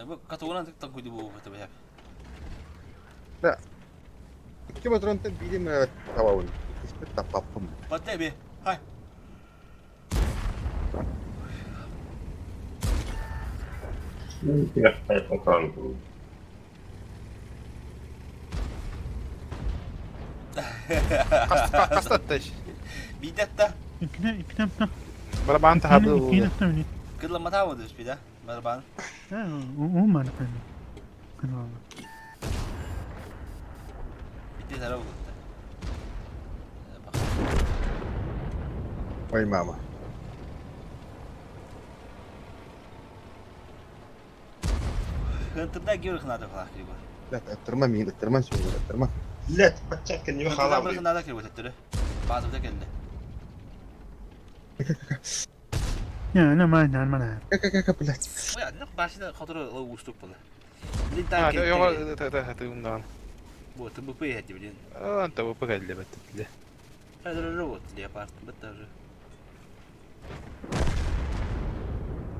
Bu катугунан тыктан куйду бу бу бу. Да. Икки батронтан биирим табабын. Иккиспит таппаппын. Батта би. Хай. Я контроль. Кастатташ. Бидетта. İkine ikine Барабан İkine тахабы. ikine ikine Кыдла матабы бида. Барабан. Ума например. Битте тарабы. Ой, мама. Хынтырда георг надо флах кирбу. Блядь, аттырма мин, аттырма сөйле, аттырма. Блядь, подчатка не Хынтырда бир надо кирбу төттөрү. Базыбда келди. Ya ne man man. Как, блядь. Ой, аднак башында хотор устук болду. Блин, А, танк. йога та та та ундан. Бу ТБП хәти блин. А, та бу пәкәлле бит. Хәзер робот леопард бит даже.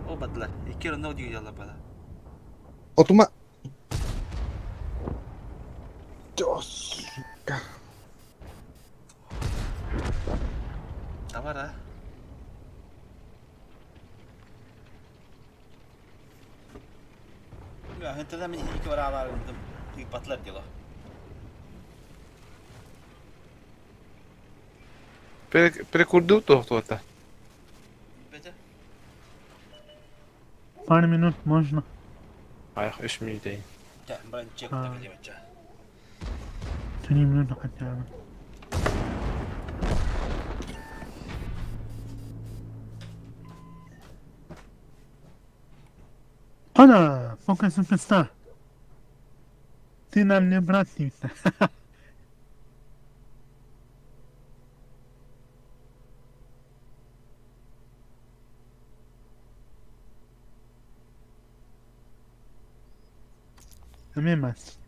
О, бадлар. Икки рында диге ялла бала. Отума. Дос. Тавара. Я хынтырда мен ики бара аларымдым. Тиги батлар дело. Перекурду тохтота. Бете. Пару минут можно. Ай, 3 минут. А. Түнүмүн хотя бы. Ана, пока суперстар. Ты нам не брат Эмиэ мас.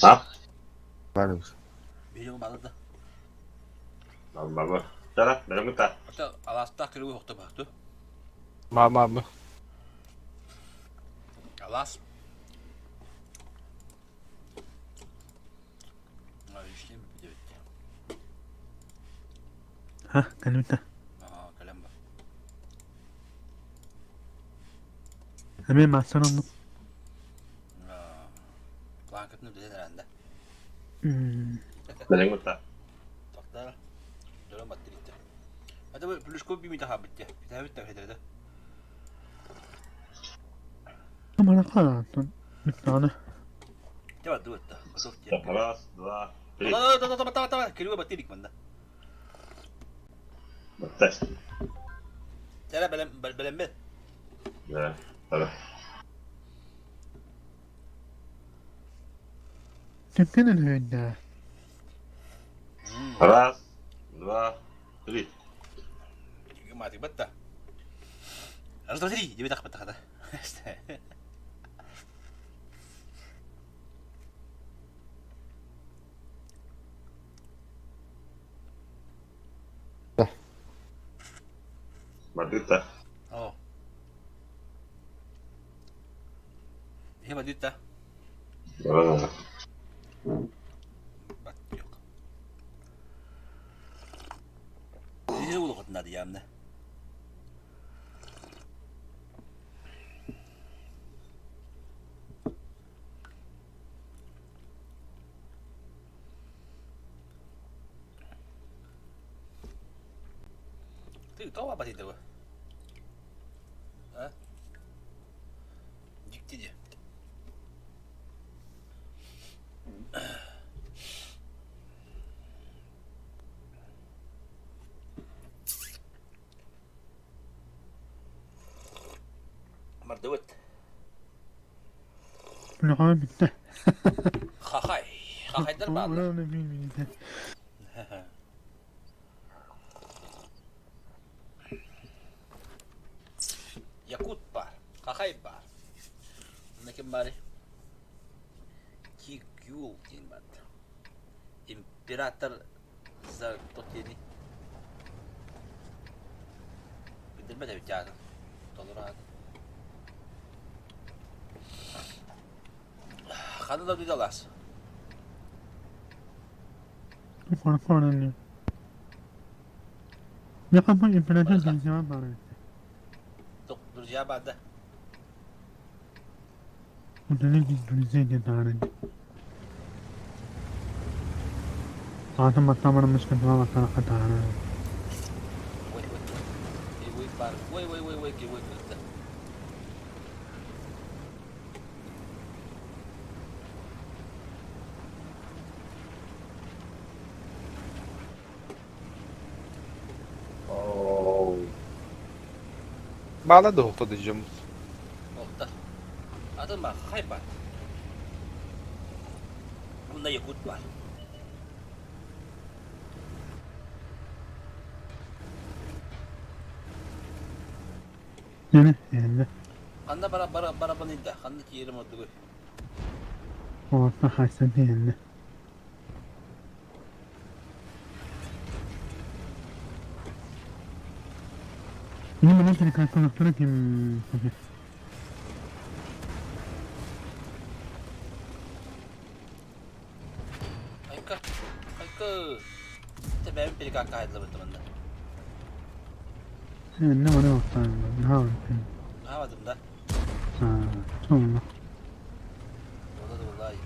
А? Барыбыз. Бабы. Тара, бәрім та. Ма ма. Алас. Ха, кэлбитэ. Эмиэ мастан оннук. М. Бәрім та. Амарахаатан. Миттаана. Раз, два, три. Баттас. Да, тара. Түккенен höydä. Раз, два, три. Раз, два, три, диэбэтэх баттахата. Бардыта. Оо. Иһэ бардыта. Баран Баттык. Иһэ улахатына диямны. Ты тоҕо батыйда бу? А? Дьикти дии. Бардыбыт. Үлэҕэ бүттэ. Хахай. Хахайдар бааллар. Оны билбитэ. Якут баар, Хахай баар. Онно ким баарый? Кигюл диэн баар. Император Зартотини. Билбэт эбит аатын. Толору аатын. Ханна да дудалаас. Коркораны. Я император друзья баар. Друзья баар да? Удалить друзей диэн таһааран. Аатын баттаабарыммыт баттаабаттарахха таһааран. Ой, ой, ой, баар. Ой, ой, ой, ой, ой, ой, Баала да охто дьом. Охта. Атын бар, хай бар. Мында якут бар. Yine yerinde. Ханна бара бара барабаныйда, ханна тиэрим ордугуй. Orta хайсан yerinde. Yine bana seni kalkanaktara kim? Айка, айка. Тэ бэйэм перекакка хайдылабыт манна. Ne var ne var? Ne var? Наһаабатым да. Ha, tamam. Ола да буллай.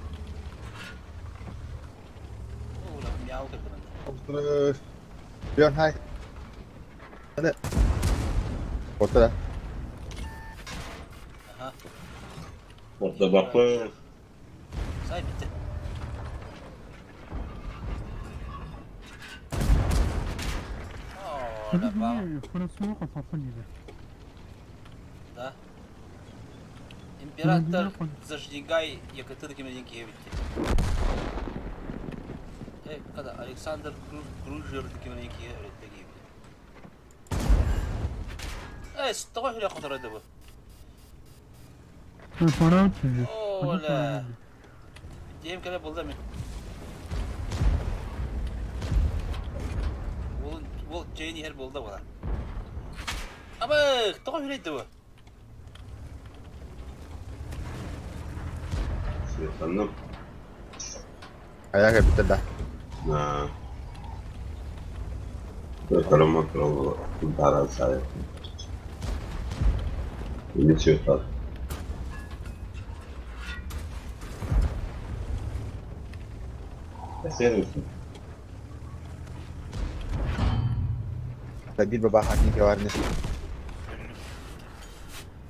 Ола мяу кэлдэ манна. Björn, hej. Borta där. Аха. Borta баппын. Сай бүттэ. Оо, да баа. Да. Император зажигай якытыр кимедин киһи Э, когда Александр Кружер кимедин киһи өрөттө киһи Э, тоҕо хүлэ хоторойду бу? Оля. Диэм кэлэ булда мин. Ол ол чэйин иһэр буолда була. Абы, тоҕо хүлэйдэ бу? Светанным. Айаga bitte да. На. Километров полтора Или что-то. Сервис. Биир баба хакни кеварны.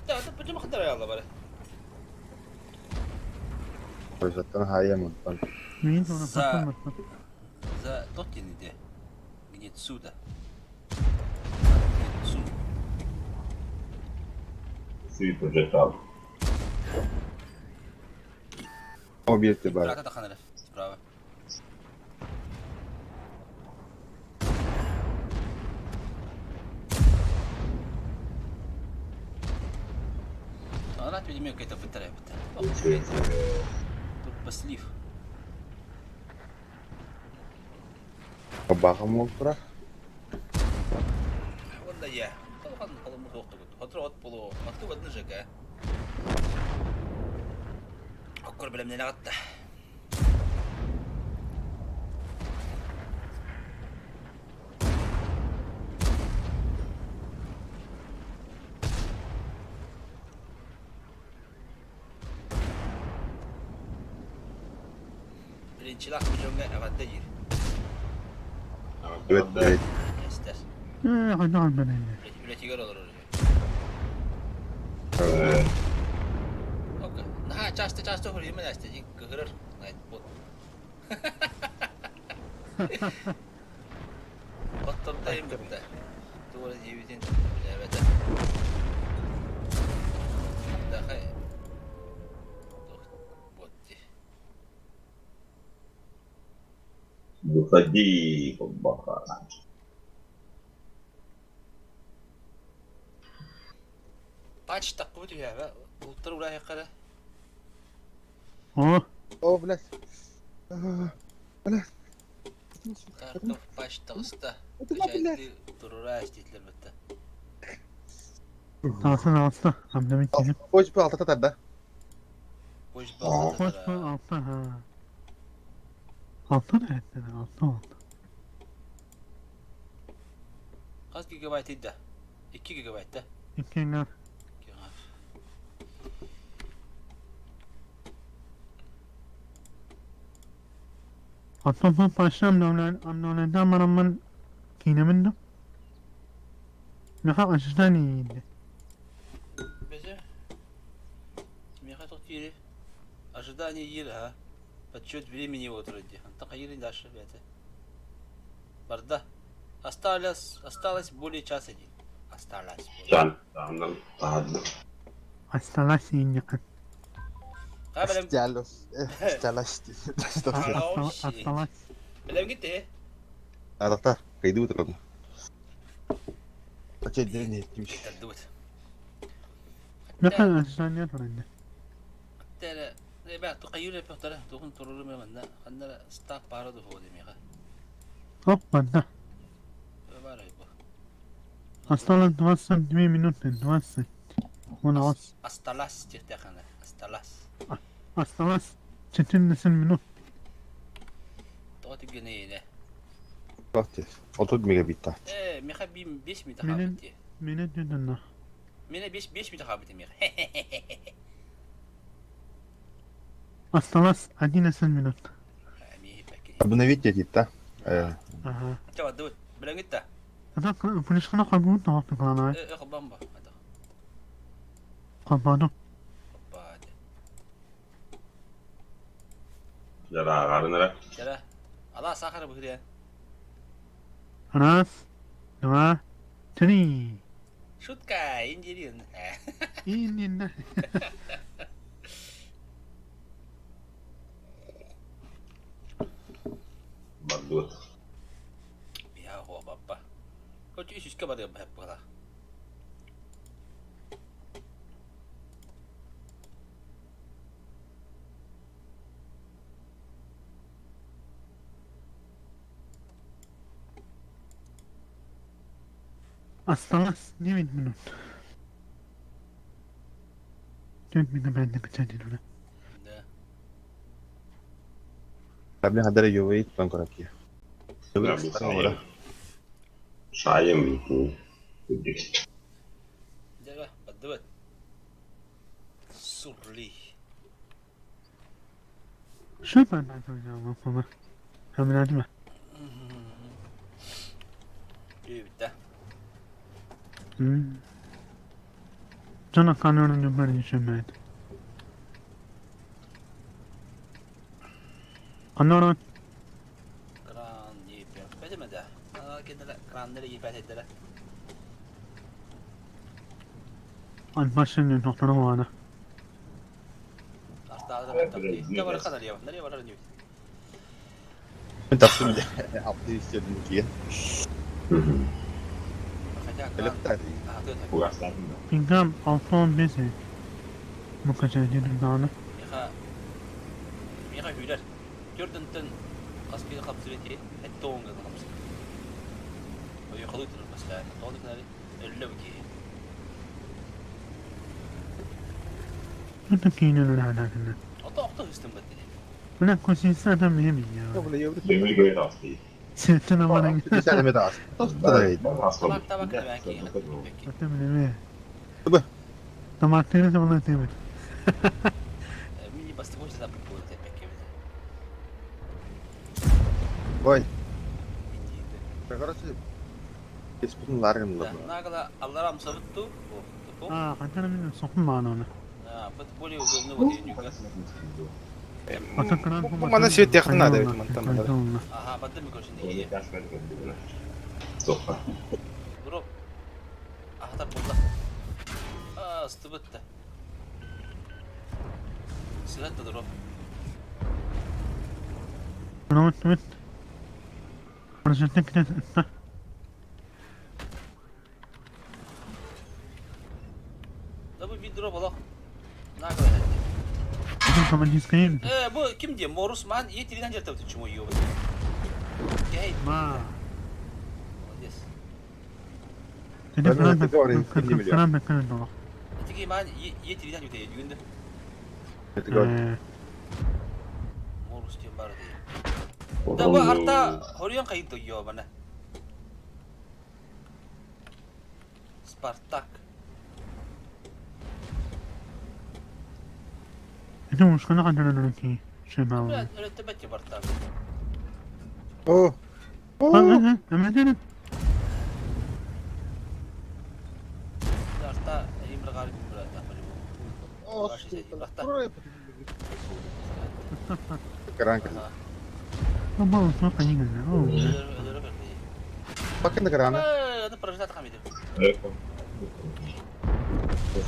Да, это почему хатарайалла бары? Прожаттан хайя мунтан. За за тотиниде. Гнецуда. Гнецу. Sì, progettato. Объекты бар. Брата таханары. Справа. Ана түдүмэ кытапыттар эбит. Турбослив. Баҕам ол турар. Уонна я. Толхан холому суохтугут. Хотур от болу. Атту одну ЖК. Оккор билемнене атта. Биринчилэх бу дьоҥҥо эҕэрдэ диир. Evet. Эстер. Үлэтигэр олорор үһү. Наһаа часто-часто хоруйуман эстэ дии кыһырар. Бот. Оттордайым кытта. Туора диэбитин билээбэтэ. Дахай. Вот дии. Выходи, баха. Пач таққыбыт үһээбэ. Ултар ураһыххара. О, О, блядь. Блядь. Картов пач таҕыста. Это блядь. Турура иститлер бытта. Алсын алсы. Абдамит келip. Koç bir alta tatar da. Koş Koç bu altı ha. Altı ne etti? Altı oldu. Kaç gigabayt idi? 2 gigabayt da. İki ne? Оттон пашам обновлен марамман киинэмин Меха ожидание иди. Безе. Меха тут ири. Ожидание ири, а. Подсчет времени вот вроде. Антон ири дальше это. Барда. Осталось, осталось более час один. Осталось. Чан, там, там, Осталось и не Осталось. Осталось. Осталось. Билем gitti. Adakta kaydı oturalım. Açı etmiş. Дут. Меха ожидание турэнде. Тәрі, ребят, туқайыр репертары, туғын тұрыры мен ханнара стап бары духу демеға. Оп, банда. Бар ай бу. Осталось 22 минуты, 20. Он Осталось техтехана, осталось. Осталось 14 минут. Тоғы түгене Бak 30 megabit ta. Э, меха бим 5 минут Менен- хабыти. Минут деден Мене 5 5 минут хабыти меха. Осталось 11 минут. Ми пәки. Обновить edit ta. Ага. Чава дут, билем гитта. Это флешканы кабуын тағып қаланай. Э, э, бамба. Ада. Қабаду. Опа. Жара, гарынара. Жара. Ала сахар бұхрия. Раз, два, три. Шутка, индирин. Именно. Бардут. Я го бапа. Хоч үсүскэ бады баппала. Осталось 9 минут. 4 мегабайт накачать уже. Да. Tabi hadar yo'yi tutan korakiya. Да, бу шайым. Шайым. Жара, бадыбат. Сурли. Что это? Хамнадма. Үбүтэ. Жана канонын нөмөрүн түшүнбөйт. Канонун Кран епе. Бәдеме да. Ана кенделе краннары епе әтеделе. Альбашын тоқтыру Артағы да бәттә. Не бар кадar я. Нәре бар не. Ben taptım. Altı istedim ki. Хотя Öyle кран. tutar. А, ты Угастатын. Пингам 6-15. Мукача диэн даҕаны. Миэхэ миэхэ үүрэр. Төрдүнтэн хас киһи хапсыр эти эттэ оҥҥа хапсыр. Ойохолуу турар постоянно. Тоҕо гынары өллө бу киһи. Это киинэ наадатына. Ото охто хыстым бат дии. Мына косинса там меми я. Демир göğe astı. Сетен аманан. Sen de as. Табак табак да ки. Это меме. Бы. Тамактыры тамана темет. Мини басты хочет запрет будет опять. Ой. Короче, Испун ларгын Да, нагло Алларам сабытту. О, А, хантана мен сохун маананы. А, вот более удобно вот и нюка. Бу мана свет надо ведь мантан надо. Ага, бадды ми көрсүн дии. Соққа. Бро. Ахтар болла. А, стыбытта. Сыгатта дроп. Да бу бир дроп олох. Нагло. Э, бу ким дии? Морус ман етеринен жертабыт чмо ёбы. Гей. Ма. Молодец. Телефон Тиги ман етеринен жертабыт жүгүндө. Морус диэн бар дии. Да бу арта хоруйан хайды ёбана. Спартак. Это мушкана хантана ки. Шемал. Бля, өрөттөбөт Спартак. О. А, а, Арта имбир гарып имбир Каранка. Bakın da Э, аны прождать хамиды.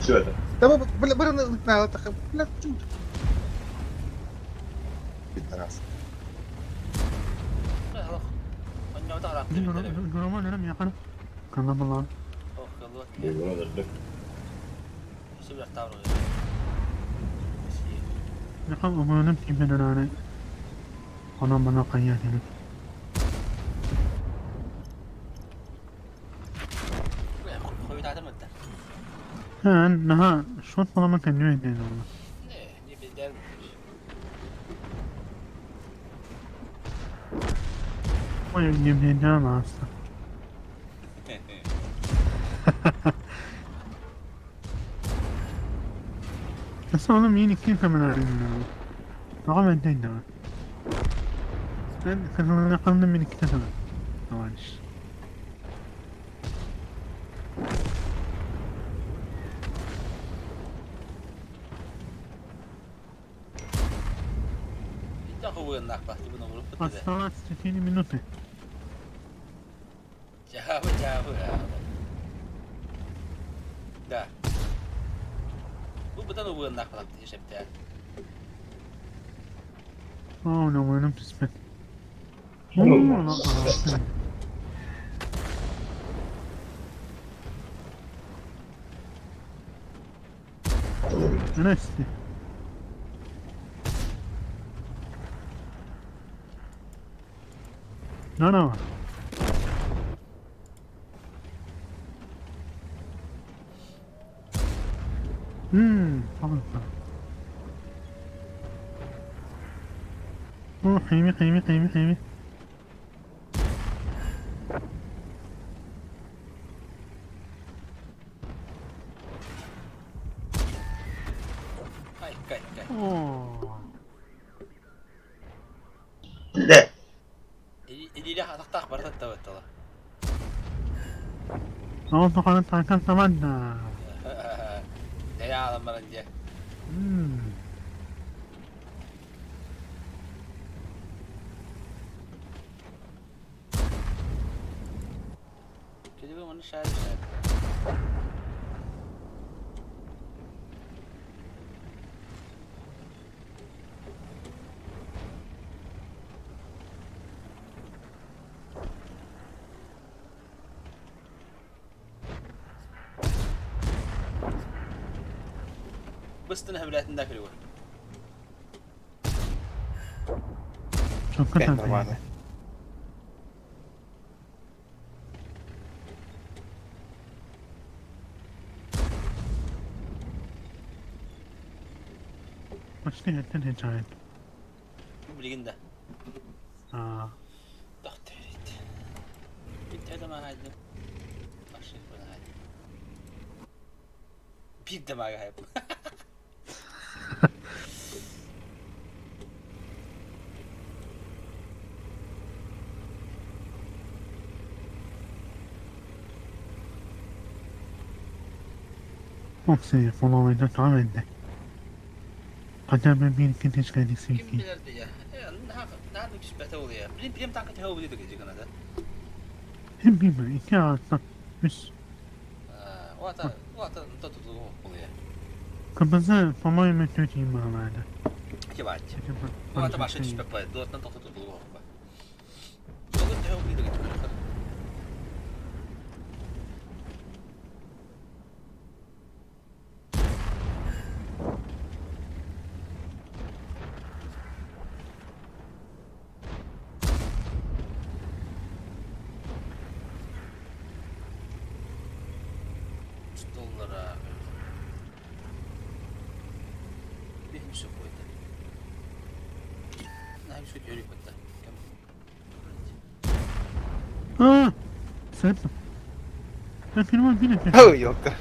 Все это. Да, бля, бля, на, бля, чуть. Пидорас. نها شو طالما كان يوين والله. ما يمكن أصلا. بس أنا مين كيف من العلم رغم أنت كان قلنا من اكتسب معلش. Осталось 4 минуты. Да. Бу бутан угыннах балапты шепте. О, no, we're not spent. Здрасте. No. Tamam. Oh, قيمي قيمي قيمي قيمي. Кай, кай, кай. О. Да. Или хатактах барда таваттала. Aa, tokanın Tarkan Saman. Я аламаран дьэ. Кедебе оны шайыр шайыр. Быстын хөбүлээтин да күлүгү. Чокка Бэн тардыйда. нормально. Почти эттен хечайт. Билигин да. Аа. Тохтөрүт. Бүттэ да маһайдым. Ашык баһайдым. Биир да магаһайбын. Опси, половина таменде. Хотя бы бир китичка Ким дисики. билэр дия. Наһаа түспэтэ буолуо. Билим билим таҥка төһө буолуо диги гынада. Hem bilmem, iki altı, üç. Оата оата тотулуу буолуо. КПЗ, по-моему, тетя малая. Кибач. Оата башы түспэт бай. Дуотан тотулуу ба. Ол төһө буолуо диги. Доллара. Биһим сөп буойда. Наһаа үчүгэй өрүк батта. А, Сэп. Я перевод билет. Хөө ёлка.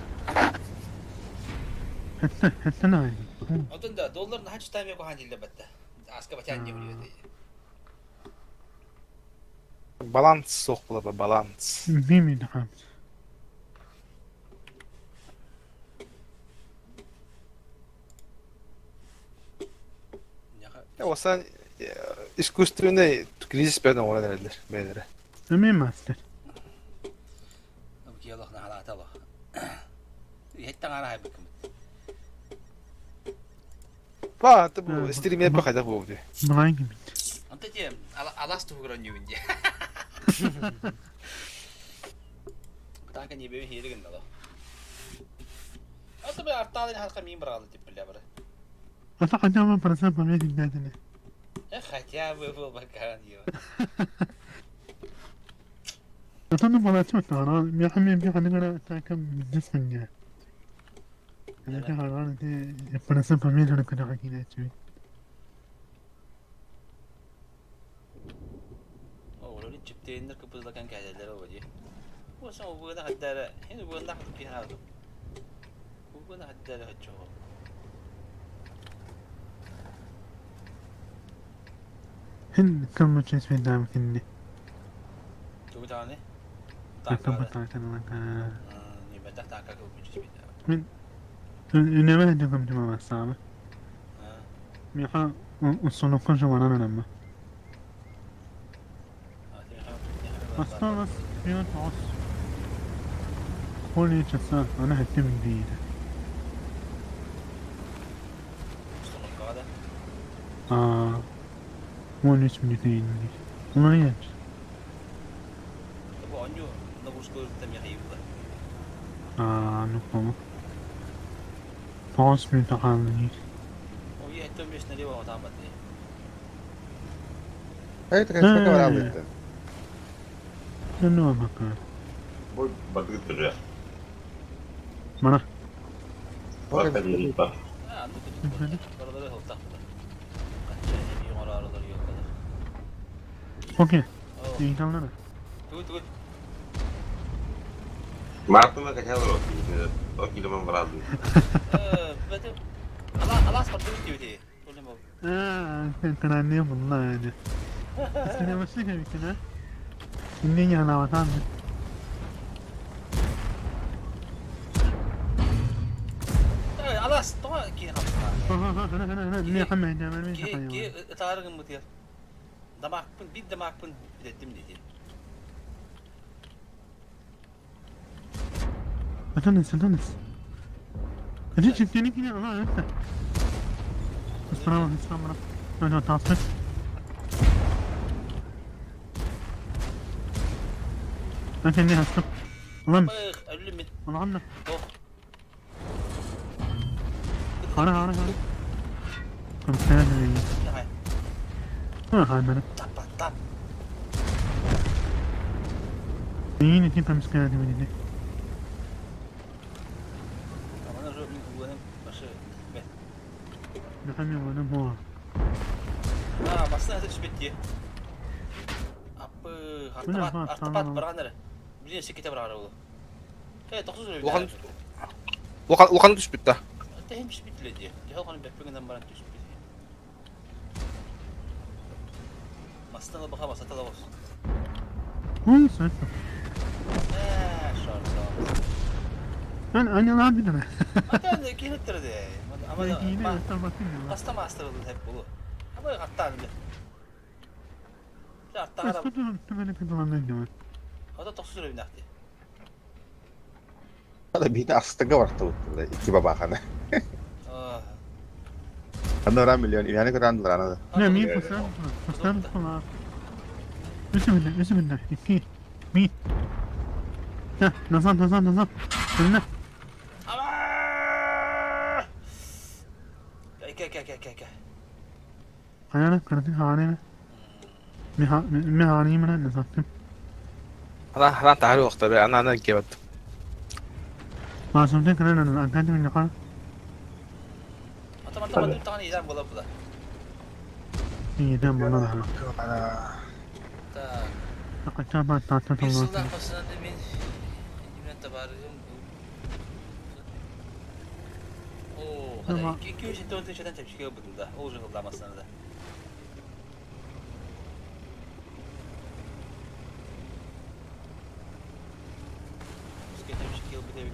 Это, это най. Онтон да доллар наһаа читаем куһаан диллэр батта. Аска батян не билиэтэй. Баланс суох буолар баланс. Бими дахам. Осан искусственный кризис бэрэн оҥорон эрэллэр бэйэлэрэ. Эми мастер. Киялах наһалаата Иһэттэн араһайбыккым. Ба, ты бу стример бу хайдах буолуо дии. Май гимит. Онто те алас туһугар ньүүн дии. Таанка небе хиэригин дало. Ата бе артаалын харка миин бараалы деп биле бары. Это хотя бы процент пометить дядя. Хотя бы был бакан ё. أظن بلاتوت أنا بيحمي بيحمي تاكم بالجسم يعني. أنا في دي процент пометить أنا كنا حكينا شوي. Олорун чиптeenнер кыпызлакан кәлелер о дии. Осан убугана хаддара, хин убугана хадды хаадым. Убугана хаддара хачоо. هن كم تشيس في دام كني. Тугу дааны? كم Таанка. بتاعتنا لك. Нибэтэх таанка кылбычыс бит. من إنما عندكم تمام الصعبة. ميحا وصلوا كل جوانا لما. أصلا بس في تعص. قولي تسا أنا هتم جديدة. آه. مو نسمي اثنين والله ياج. آه نقطة. تعص من تعامل. Хай такая бараалыттан. إنه مكان. Бу бардыгы түрө. مرة. Бакка أوكي. إيه Мартына качалар окилеман бараалый. Алас бардыгы диэти. آه كان عندي والله يعني. بس أنا مش كده. إني أنا وطن. Алас тоҕо киһи хамсана. هنا هنا حمد يا Ки ки ытаарыгын мытыар. Дамаакпын бит дамаакпын билеттим диэти. أتنس أتنس. أجيت شفتني كده الله أنت. السلام السلام أنا تعصب. أنت اللي هستب. الله Өлүмүт. والله Ох. Хара хара хара. Хамсаан. Хара. Тапа тап. Мин ити хамсаан мин. Амана жо мин угуным башы бе. Нахами угуным хуа. А, масына это түспет дии. Аппы, артабат, артабат баран эрэ. Билин секете барар ол. Э, 9 Улахан улахан улахан түспүт да. Тэһим түспүт үлэ дии. Төһө улахан бэппигинэн баран түспүт. Мастан ылбаха масата лабос. Хм, сөп. Э, шорт. Ан аналар билэр. Ата киһиттер де. Ама Хаста мастер ылын хеп болу. Ама хаттаан биле. Аттаара. Ата тохсур эбинахти. Ада биһи астыга бартыбыт икки бабаханы. Анда ра миллион иләне көрән аны. Не, мин фасан, фасан фала. Үсүмүнне, үсүмүнне, икки, ми. Да, назад, назад, назад. Күнне. Кэ кэ кэ кэ кэ. Хайана, кырды ханена. Ми ми хани мена назад. Ана таһары уохтары, ана ана кебет. Маасымтын кырын анканты мин ха. Ата мата мата таган идан була була. Идан була ха. Так. Акача ба та та Bir сылдан басынан мен мен табарым. О, хада 274 шатан тепшиге будуда. Ол жыгылдамасына да.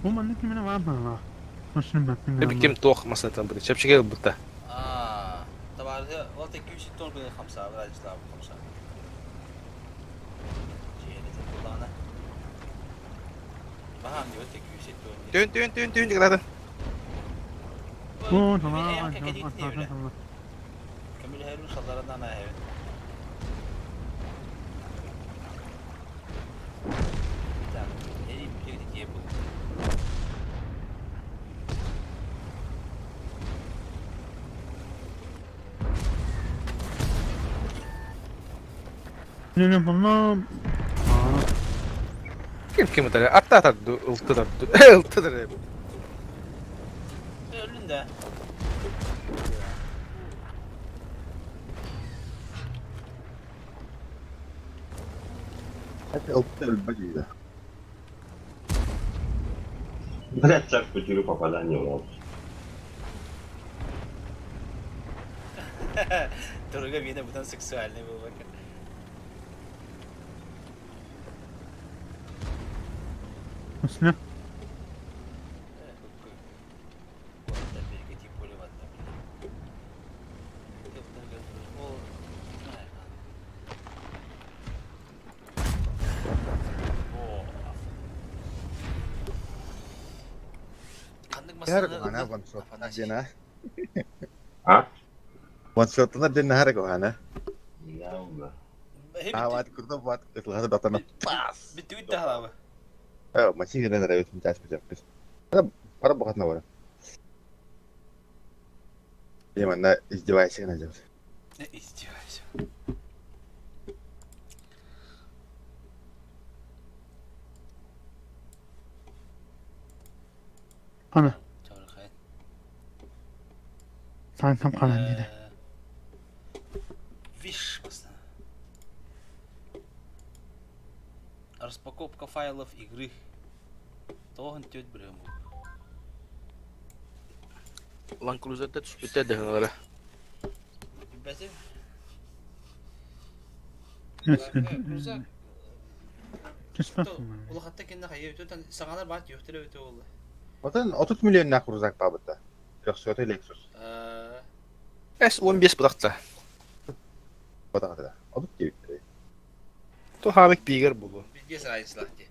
Бу маннык кимине бар ба. Машин ба. Ким туох масынатан бу. Чепчиге бутта. Аа, табарды ол 274 хамса, Владислав хамса. Жиэни Баһаам диэбит 274. Түн түн түн түн диграды. О, tamam. Көмүл хэрүн шалларынан аһэбин. Так, эри бүтегити тиэ бул. Не, бұны Ким ким өтөрө? Атта атар ылтыдар. Ылтыдар. Өлүн да. Ылтыдар өлбөт Блять, так потерю попадание в лоб. Дорога вина будан сексуальный был. Үсүнэ. Харак one shot дена. А? One shot на дена харак ана. Да, А ват курда ват кытлары датана пас. Бит тахалабы. Э, машина нравится мне сейчас. Пара пара бахат на бара. Ема издевайся на делать. Издевайся. Ана. Сан там калан диде. Виш, Распаковка файлов игры. Тоғын төт біреу. Land Cruiser'da түспүттэ дыһылары. Бәсем. Крузак. Улахатта кенне хайы өтөн сагалар бат юхтер өтө болду. Отын 30 миллион на крузак бабыта. 300 Lexus. S15 быракта. Батагата. 30 девит. Ту хабек бигер булу. Бизге сарайсылар ди.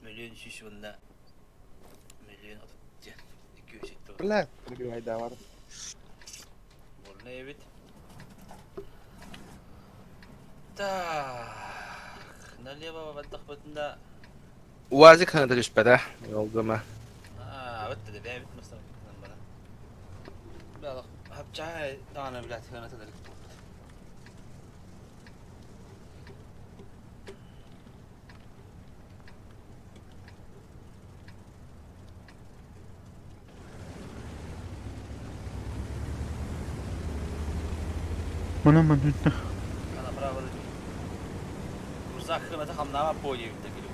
Миллион сүз онда. Миллион отут 270. Бля, прибивай да бар. Бурна эбит. Так. Налево баттах бытында. УАЗик ханада түспәдә. Йолдума. А, вот да бәбит мастан бара. Хапчаай даҕаны блядь сыаната да буолбут. Манан бандьыыттар. Ана право Рузак хыната хамнаабат буо диэбиттэр кили.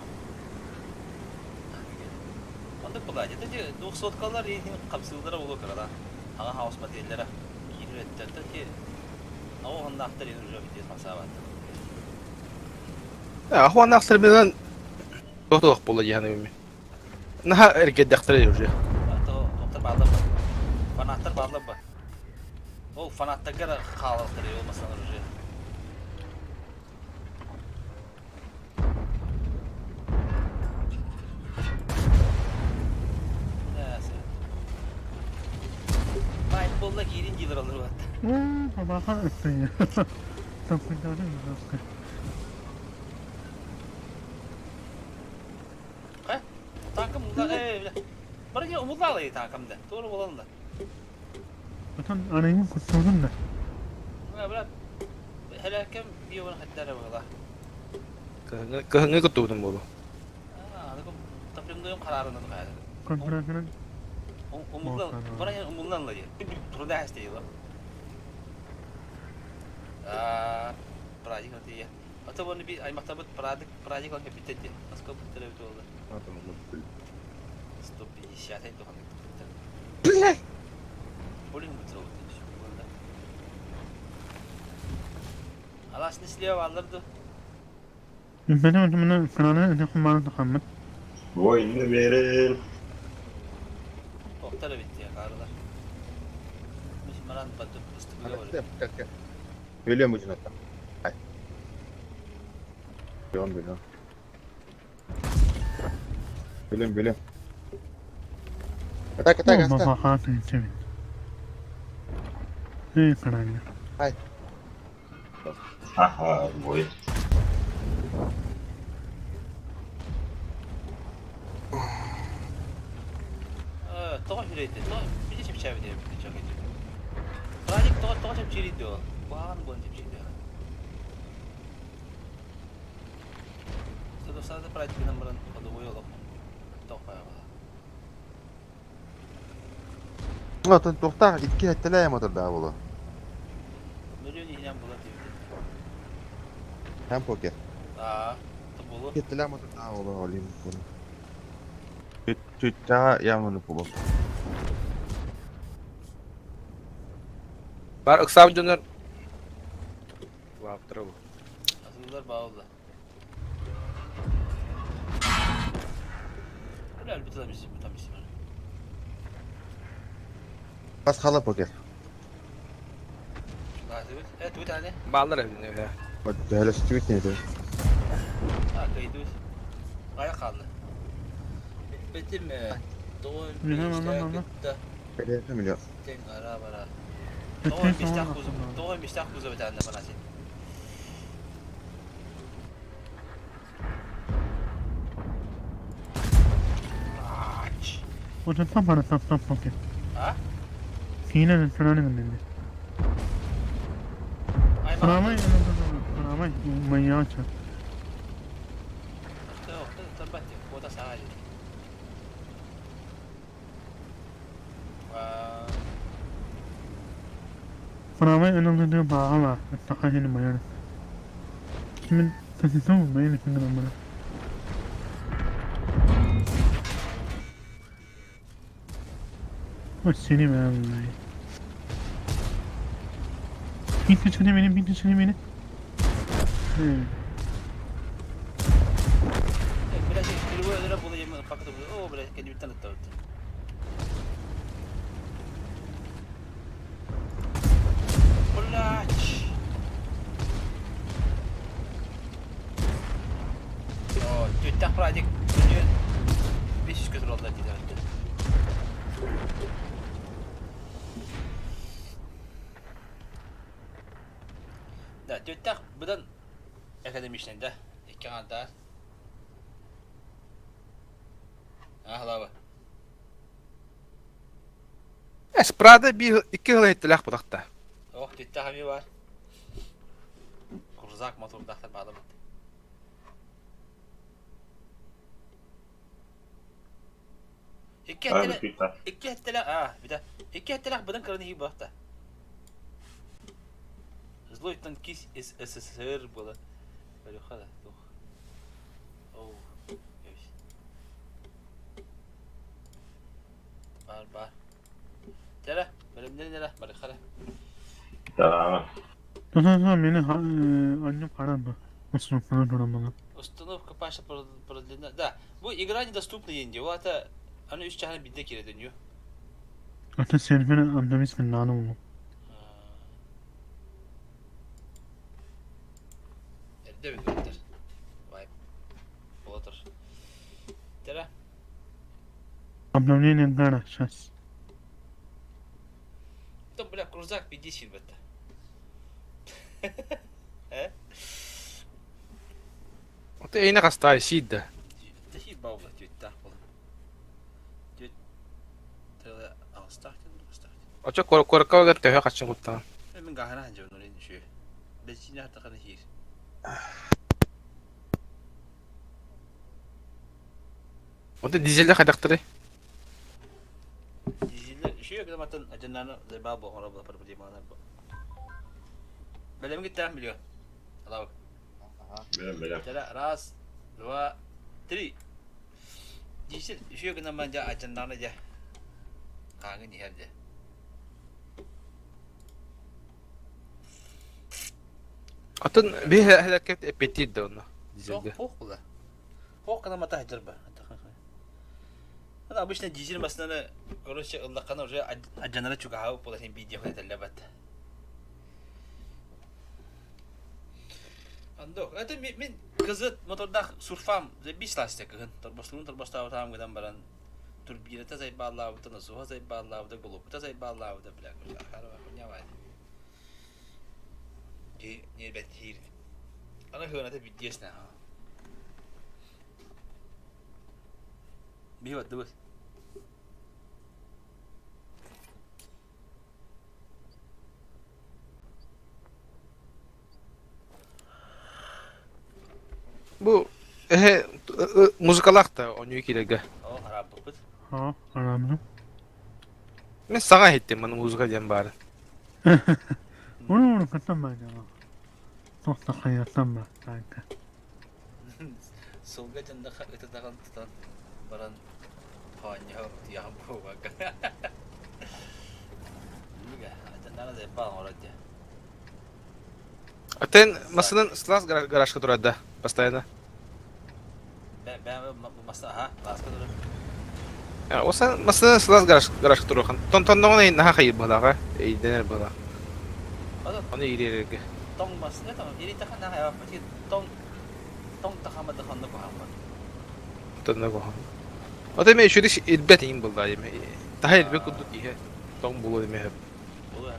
Оннук была. Это те двухсоткалар иһин хамсыылара улуу кырала. Аҕа хаос модельлера киирэр өттө те оҕоннаахтар иһин уже бүтиэс хамсаабаттар. Ахуаннаахтар билэн туох буолла дии саныыбын мин. Наһаа эргэрдэхтэрэ уже. Тоқтар бааллар ба. Фанаттар бааллар ба. Ол фанаттарга хаалаллар ол масалар уже. Пайтболла киирин диилэр олор уотта. Табаха ыттыйа. Таппыдары ыраска. Танкым Барыня умуллаалай танкамда. Туора буолан да. Отон арыйын куттуурун да. Брат, Һэлээккэм биэ хаттара буола. Кыһыҥҥы кыһыҥҥы куттубутум буолуо. Топливнойум хараарынан хаалар. Контрагынан Умуллан, баран умуллан ла труда хастейла. Аа, праздник отия. Ата оны би аймактабыт праздник праздник он кепитте. Насколько буттере бит oldu. 150 ay туханнык буттере. Бля! Блин буттере oldu. Алас несле алларды. Бәле мына краны хуманы тахаммыт. Войны берин. Тоқтар битти карылар. Мис маран батып ыстыгы бар. Бөлөм бу жунатта. Ай. Бөлөм бөлөм. Бөлөм бөлөм. Атак атак аста. Баха тынчыбит. Эй, краны. Ай. Ха-ха, бой. Тоҕо хүрейdi. Тоҕо били чепчээби диэбит чок этим. Праздник тоҕо тоҕо чепчири дио. Куһаҕан буон чепчири. Садо сада праздник баран ходовой олох. Тоқ баягы. Отон тохтаах икки хэттэлээ мотордаа боло. Миллион иһинэн була диэбит. Хэн покер. Аа, то болу. Хэттэлээ мотордаа боло олим боло. Чүт явно боло. Бар ыксаабыт дьоннор Баптыра бу. Асылдар баалла. Бля, бит там там Бас хала покер. Э, тут ане. Бааллар эбит э. Бәле сүт не де. А, кайдут. Ая қалды. Бетим Doğum Мына, мына, мына. Бәле миллион. Тен ара бара. Doğum мечтах кузов. Doğum мечтах кузов это анда бана сен. Отон там бара там там покер. А? Кийинен краны гынды. Ай, Храмай, храмай, майяча. Кota саҕа дии. Храмай аналды баала, тахахин майар. Мен тасису майны фингана мара. О, сени мен. Pinti çene beni, pinti çene beni. Бля, перевой була пока О, бля, кэлбиттэн ыттабыт. Блять! О, тетя праздник. Бес көтөр алды дейді. Да, тетя бұдан академичный, да? Икки анда. Ахлаба. Эспрада биир икки сыл иһиттэлээх бутахта. Ох, титтэ хами бар. Курзак мотордаахтар баадабыт. Икки эттэлэх, икки эттэлэх, аа, бүтэ. Икки эттэлэх быдан кыраны иһи буолта. Злой танкист из СССР было. Көрүөххэ да, туох. Оу, Баар, баар. Чэрэ, бэлэмнэрин эрэ, барыхха эрэ. Да. Мени анньым харан ба. Установканы туран Установка Паша продлена. Да, бу игра недоступна диэн дии. Ол ата аны үс чаһына биирдэ киирэ дөнүө. Ата сервер обновить надо было. Эрдэ билбэттэр. Вайп. Болотор. Тера. Обновление надо сейчас. Да, бля, крузак 50 бетта. Э? Ото эйне хастай сиидда. Тэхи баула түттаах була. Түт тыла алстаах ден Очо коркога төһө хачын куттаан. Мен гахана ханжа нурин шү. Бензин хатаканы хир. Онто дизелде хайдахтары? Дизелде шү граматын ажаннаны зайба бу хора була проблемалар бу. Белем гиттәм билио. Алау. Белем белем. Тара раз, два, три. Дизель шү граман жа ажаннаны жа. Хааңын иһэр дьэ. Атын биһ хәләкәт эппетир да онно дизельге. Суох була. Хуох гына мата сылдьар ба. Обычно дизель массыынаны короче ыллаххына уже адьанара чугаһаабыт буолар иһин биир диэх этэллэбэт. Андок, это мин кызыт мотордаах сурфам биис ластик кыһын торбостуун торбостаабытаам гынан баран турбината сайбааллаабыта, насоһа сайбааллаабыта, голубката сайбааллаабыта, бля, хуйня Ки ньиэрбэттиир. Аны сыаната бүттүөс наһаа. Биһи бардыбыт. Бу эһэ музыкалаах да оонньуу киирэргэ. Оо, хараабыппыт. Haa, арамны. Мен саҥа иһиттим маны музыка диэн баарын. Onu onu katlanma acaba. Tohta hayatlanma kanka. Сылга дьаннаха ытытаҕын тутан баран хоонньоһо утуйаҕын буолбакка. Атын массынан сылаас гаражка турар да постоянно. Осан массынан сылаас гаражка туруохан. Тонтонноҕун наһаа хайыр быһалааҕа, эйдэнэр быһалаах. Ону ириэрэргэ. Тоҥ массына тоҥ иритэхэ наһаа тоҥ тоҥ тахама да ханна куһааммат. Тонно куһаан. Ото эми үчүгэй ирбэт иҥин буллаа эми. Таһа ирбэт курдук иһэ тоҥ булуо эми сөп. Булуо.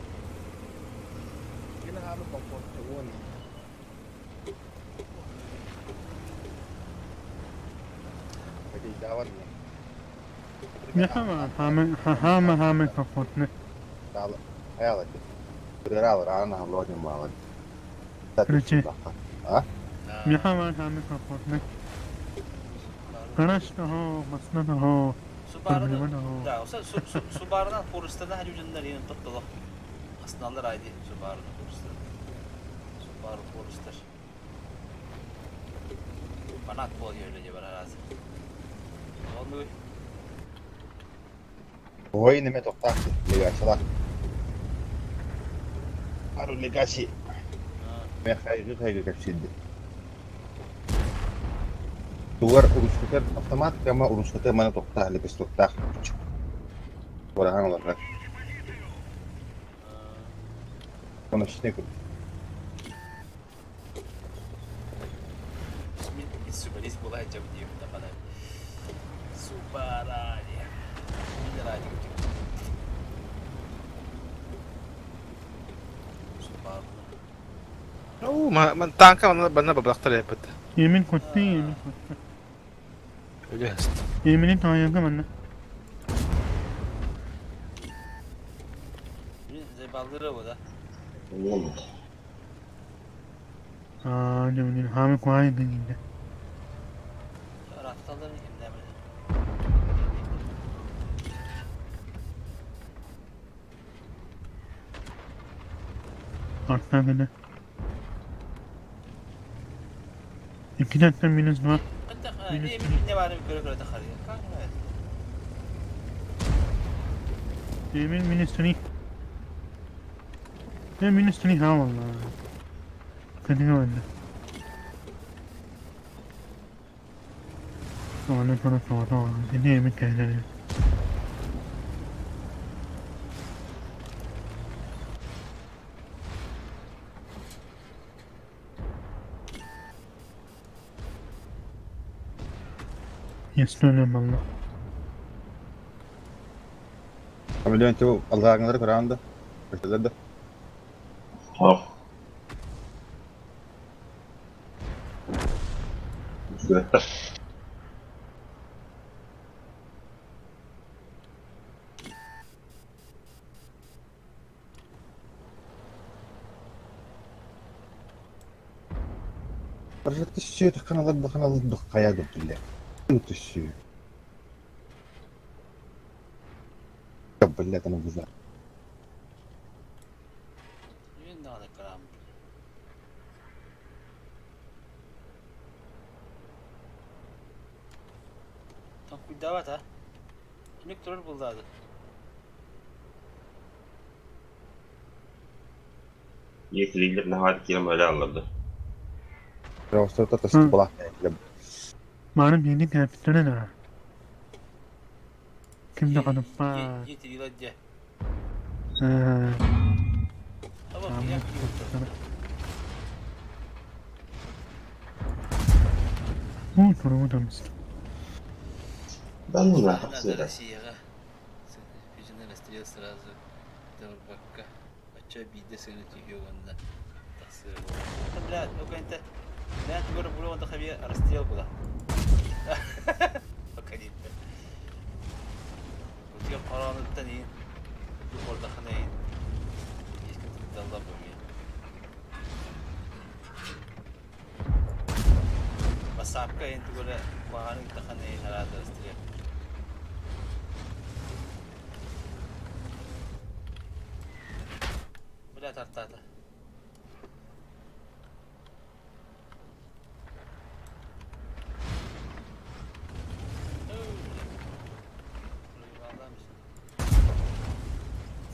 Хаама хаама комфортно. Короче. Хаама хаама комфортно. Гараж того, масна того, Субараны, проблема того. да, Субарынан Форестерден хажуджаннар иин тоттолох. Астыналар айди Субаруны Форестер. Субару Форестер. Фанат бол öyle бар аразы. Onu Ой, неме тоқтақ, легашылақ. Ару легаши. Мен хайгы хайгы кәпсенді. Тугар урускутар автомат кама урускутар мана тоқтақ, лепес тоқтақ. Борахан оларға. Оны ішіне көр. Субарист була жаб диye бана. Субарани. Минерали. Субару. Оо, танка манна банна бабахтар эппит. Yemin kotti, yemin kotti. Өлө хаст. Yeminin tayyaka manna. Бааллыра бу да. Аа, дьэ, хаамы куһаҕан киирдэ. Ыраахталларын кимнээбит. Артан гына. Иккитэн минус два. Минус не баарын көрө-көрө тахарыйа. Emil minus 3. Ne minus 3 ha vallahi. Кэлиҥ öldü. Sonra sonra sonra sonra. Ne yemek geldi. Yes, öyle valla. Хамелеон типа алгаагыңнары көрөөн да. Көрсөлөр да. Хоп. Сүрөттөр. Түссүү таханалар баханалар бахая көптүллэр. Түссүү. Блядь, она буза. Мен даҕаны кыраам. Толкуйдаабат а? Инник турар булдаады. Иетилииллэр наһаа киирэн өлө алларды. Просто тас була. Маны биһиги кээпиттэрэ да. Ким да ханаппа. Иетилиилэр дьэ. Э, Аба, Там, я киирбит. Уу, туругу тамыста. Да ну нахуй Надо все. Россияҕа. Путин расстрел сразу барбакка. Оччо биирдэ сыана түһүө уонна тахсыа буолла. Бля, ну-ка Бля, тугу булуон тахабия расстрел була. Оканитта. Утуйа хороонуттан иин духуордахына иин искин буолуо. Басаапка иин тугу эрэ куһаҕаны ыыттахына иин араас расстрел. Бля, тартаата.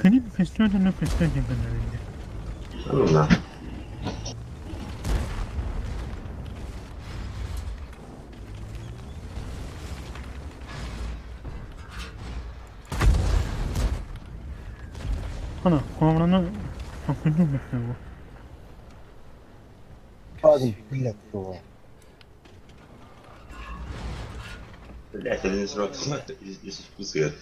Кини көстүөтэ да көстүө диэн гыннар Ну на. Ана, куһаҕаны толкуйдуу көстүө бу. Блядь, то. Блядь, один из рот из вкуса.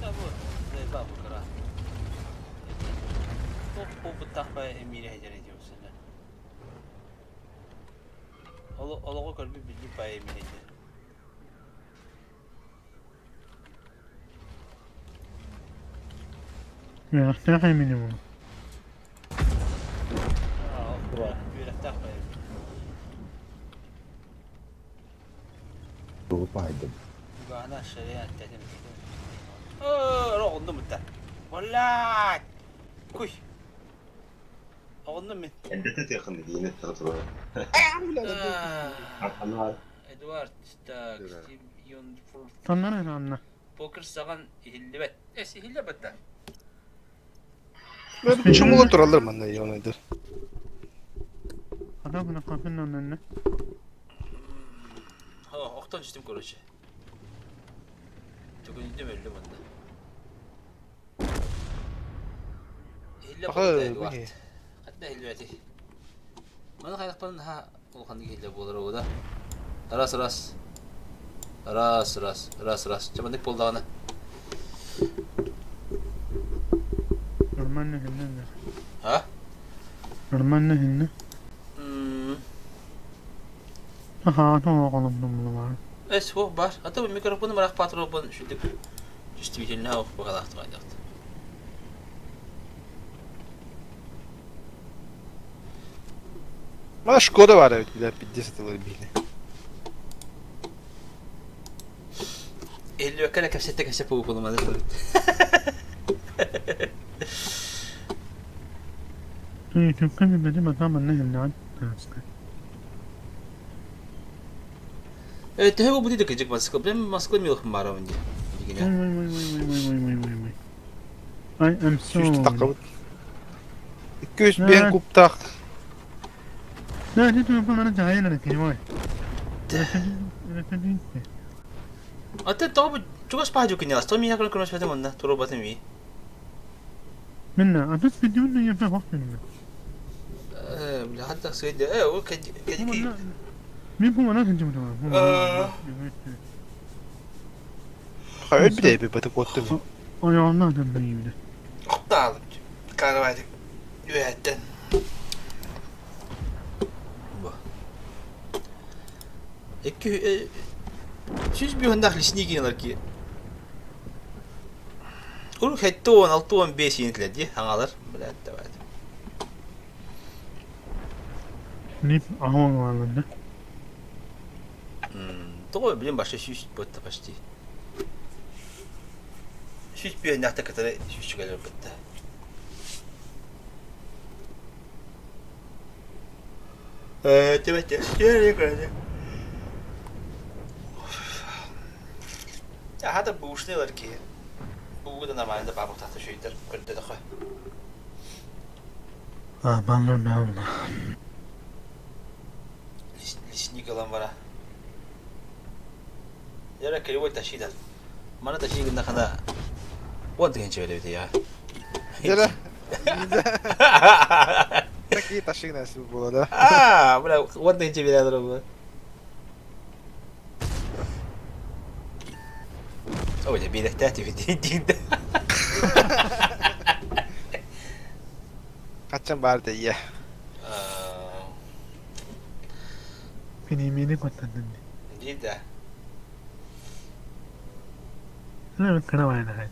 Да вот, заебал букара. Туох буолбуттаах эмиирэ сылдьар этиэхсинэ. Олоҕу көрбүт билбит баайа эмиирэ сылдьар. Үөрэхтээх эмини бу. Үөрэхтээх баайа. Пайдым. Угаана шария тэтим. Оо, оҕуннум да. Блядь! Куй. Оҕуннум мин. Эндете тыахын диини тыртылар. Ана Эдуард, так, Стивен Таннар эрэ анна. Покер саҕан иһиллибэт. Эс иһиллибэт да. Чумула тураллар манна ионайдар. Хата гына хафын аннанна. О, охтон түстүм короче. Түгүнүдүм өллүм онно. Иһиллэ Аха, буолла Эдуард. бу Хатта иһиллибэти. Маны хайдахпын наһаа улаханнык иһиллэ буолар оҕо Раз раз. Раз раз. Раз раз. Чэ маннык буоллаҕына. Нормально иһиллэ. А? Нормально иһиллэ. Аха, тоҕо холомдум баар. Эс, суох баар. А то микрофону марақ патробун шүдүк. Действительно ох быһалаахтык айдахт. Мана Шкода бар эбит, бля, пиздец атылар биһине. Эллүөккэ эрэ кэпсэттэ кэпсэп буолумады турбут. Ютубка били мата манна хеллаан тааска. Э, төһө буолбут ити кыдьык Москва? Блин, Москва милых барабын дии. Ой, ой, ой, ой, ой, ой, ой, ой, ой. I am Сүүстэ sorry. таххабыт. 205 кубтаах. Да, это телефон дьайан кривой. Аты тоҕо чугас паадьу кинилас, то миэхэ көрөспөтүм онно, туруорбатым ии. Минна, а тут видео я похуй. Э, бля, хатта сыйды. Э, ол кэди Мин бу манан сылдьыбытым. Хайа билэ бата куоттум. Ойоҕунан атыннайыбыта. Охтаалым. Караватик үөһэттэн. Бу. Икки 105 лесник кинилэр ки. Урут 76 65 иинтилэр дии аҥалар. Блядь, давай. Нип аһуон бааллар. Тоҕо блин баша сүүс буотта почти. 105 кытары сүүсчүгэлэр бытта. Э, Аха бушныйлар ки. Бугу да нормально да бабық тахта шөйдер көрдө дохо. А, баллар баллар. Лесник ылан бара. Яра кривой тащи да. Мана тащи гына хана. Вот деген чебеле я. Дьэ, такие ташигнасы было, да? А, бля, вот деген чебеле бу. Ой, биэрэхтээх диэн. Хаччан баар да Пенемени куттаннын. Дида. Ана кыра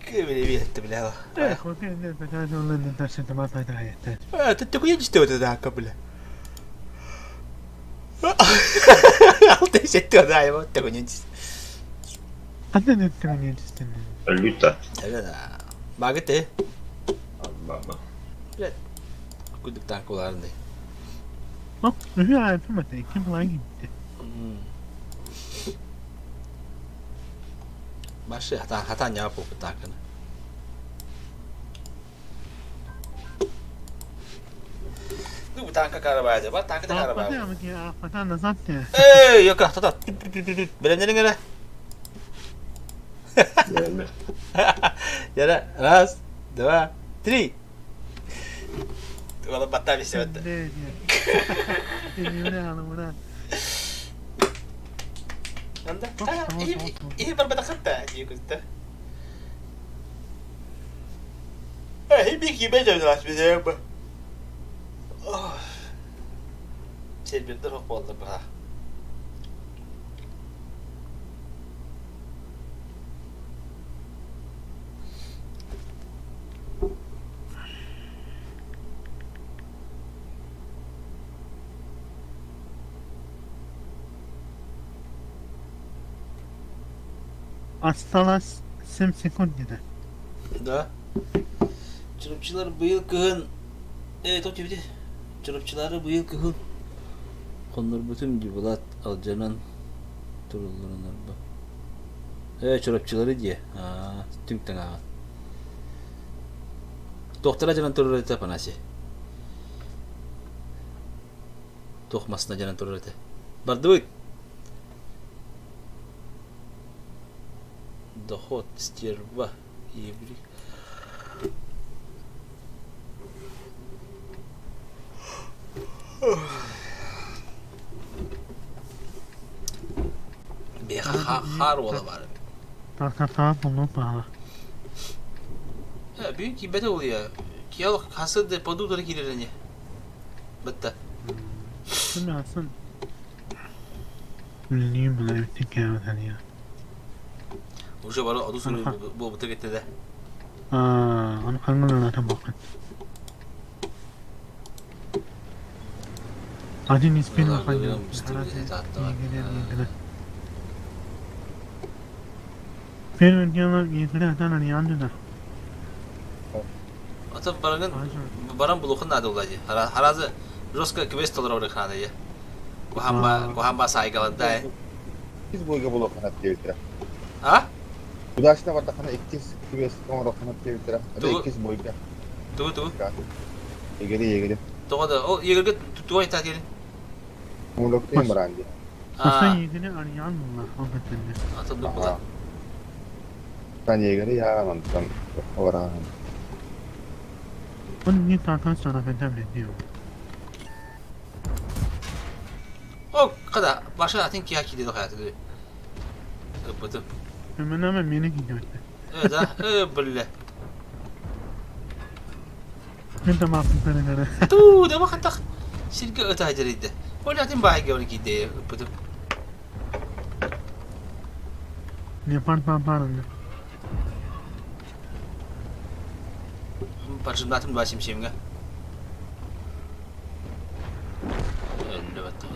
Кыбили бля. Эх, А, ты такой что это да, бля. Алты сетте да, его такой не. Люта. Да. Багыты. Баба. Блядь. Кудык танкуларындай. Башы хата хата няпу такын. Ну, танка карабайды, ба танка карабайды. Эй, яка, тата. Беленерин эрэ. Яра, раз, два, три. Вала баттави себетте. Анда, и барбата хатта, дии күтте. Э, би кибе жабдылас бизе бу. Сербирдер хок болду ба. Осталось 7 секунд где-то. Да. Чурапчылар быйыл кыһын э тот бити. Чурапчылары быйыл кыһын хоннорбутум дии Булат алдьанан турулларынар бу. Э чурапчылары дии. Аа түҥ таҥаҕын. Туохтара дьанан турар этэ Афанасий? Туох масына дьанан турар этэ? Бардыбыт! Доход, стерва, ебри. Хаар уола баар. Бүгүн киирбэтэ улуйа. Киэл хасы да подуутара киирэр ини. Бытта. Уже бары оду суруй буолбута кеттэ да. Аны хаңгыланата бакын. Один из первых Первым делом игра Ата баранын баран булухан надо улади. Харазы жестко квест толорор хана я. Кухамба кухамба сайгалада. Иккис бойга булуоххун диэбиттэрэ. А? Удачно бардаххына иккис квест оҥоруоххун диэбиттэрэ. Это иккис бойга. Тугу тугу? Егери егери. Тоҕо да ол егерге тугу айтаа диэн? Мулуктуйун бараан дии. Аса егери арыйан була ол бэтэннэ. Ата була. Тан егери яан онтон бараан. Bunu niye tarkan sonra benden diyor. О, когда баша атын киһи киирдэ хайаты. Ыппытым. Hemen hemen meni gidiyor. Э, да, э, бля. Мен de mafın göre. Туу, да махантах сиргэ ыта дьэрийдэ. Ол атын баайга оны киирдэ ыппытым. Ne part part Баржымдатым два симсимге. Өллө баттах.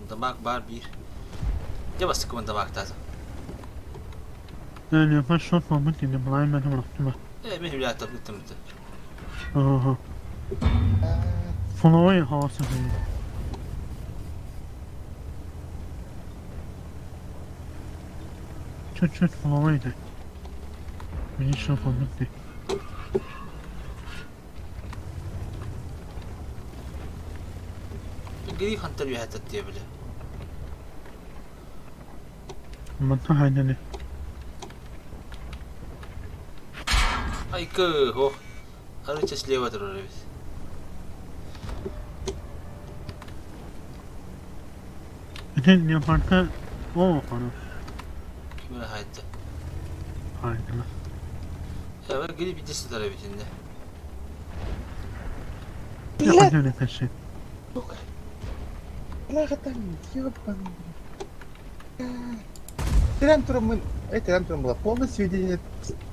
Дамаг бар бир. Дьэ бастакыбын дамаактаатым. Ne yapar şort olmak dedi. Bulayım ben bıraktım. Э, мен хүлээтэ быттым. Aha. Following havası değil. Чуть чуть following de. Beni şort olmak dedi. Гри хантар үһэтэ диэбилэ. Мантан хайданы. Айкы, хо. Арыча слева турар эбит. Ити ne parka o konu. Кимэ хайда. Haydi. Э, гри битэ сытар эбит инде. Ne kadar nefesi. Тирэн тураммын, э тирэн туран була полное сведение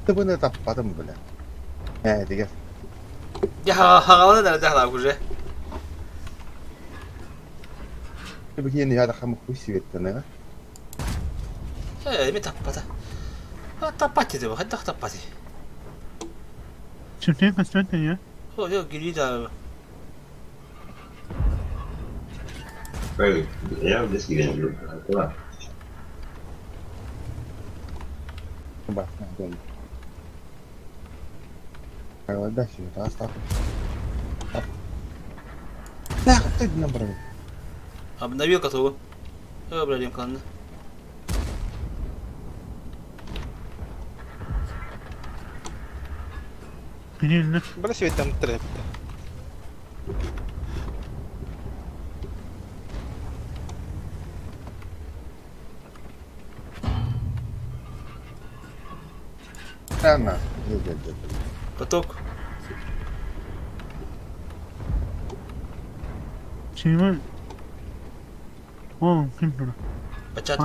тыбыны таппатым бля. Э, дигэр. Дьэ, хагаланы да дахлаа уже. Бигиэн яда хамы хуй светтэнэ. Э, эми таппата. Таппати деп, хайдах таппати. Çiftliğe kaçtı ya. О, дьэ, гри да. Я здесь киирэн тула. Ба, дом. Дальше, тас Так, ты набрал. Обновил коту. Э, блин, ладно. Билинне. Бара светтэн трэппит. Рано. Поток. Şey var. O kim bu? Бачат.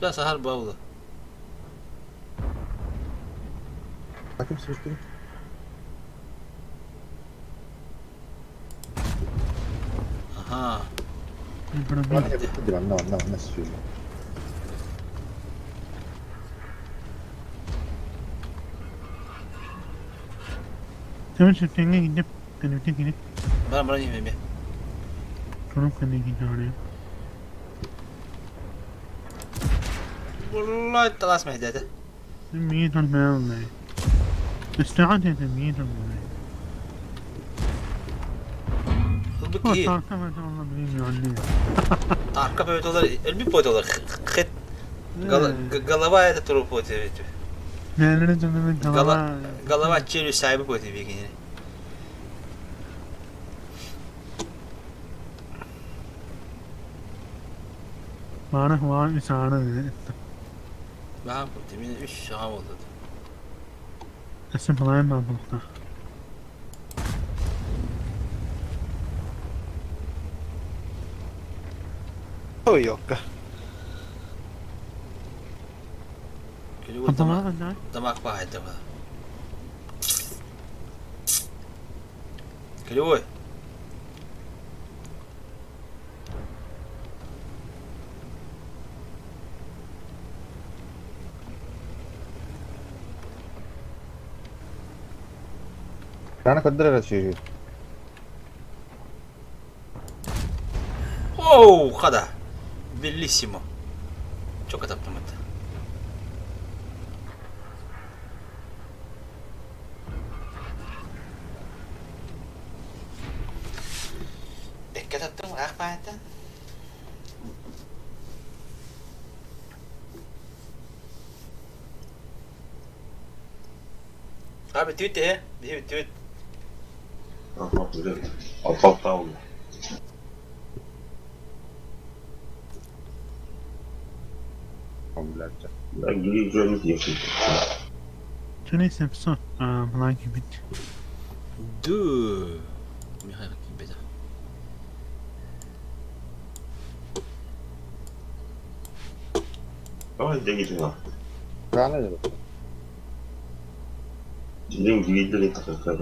Бля, сахар баула. Таким свистим. Ага. Burada bir. На, на, на, сюда. Hemen çiftliğine gidip benimle gidip Бар бар неме. durup kendine gidiyor oraya. والله талас мehдәде. ميت المال استعادة ميت المال Бу ки. Тарка бөтөлөр, элби бойтолор. Хет голова это труп вот ведь. Голова. Голова челюсть сайбы вот бигини. Bana huan isara dedi. Баам курт мен үч саға болды. Өссө балайым баар буолуохтаах. Ой, ёлка. Ханталаах Тамак пахайда Кривой. Рано көрдөр эрэ сүөһү. Оу, хада. Bellissimo. Чока таптым это. Бэккэ таптым, ыраах баайтан. А, бүтүбүт ээ, биһи бүтүбүт. Алта oldu. Ben gülü görmüş diye. 2700 былаан киирбит. Дуу. Михаил киирбэтэ. Ama de gidin ha. Рано дьэ. Дьиҥ гүйдэ takaklar.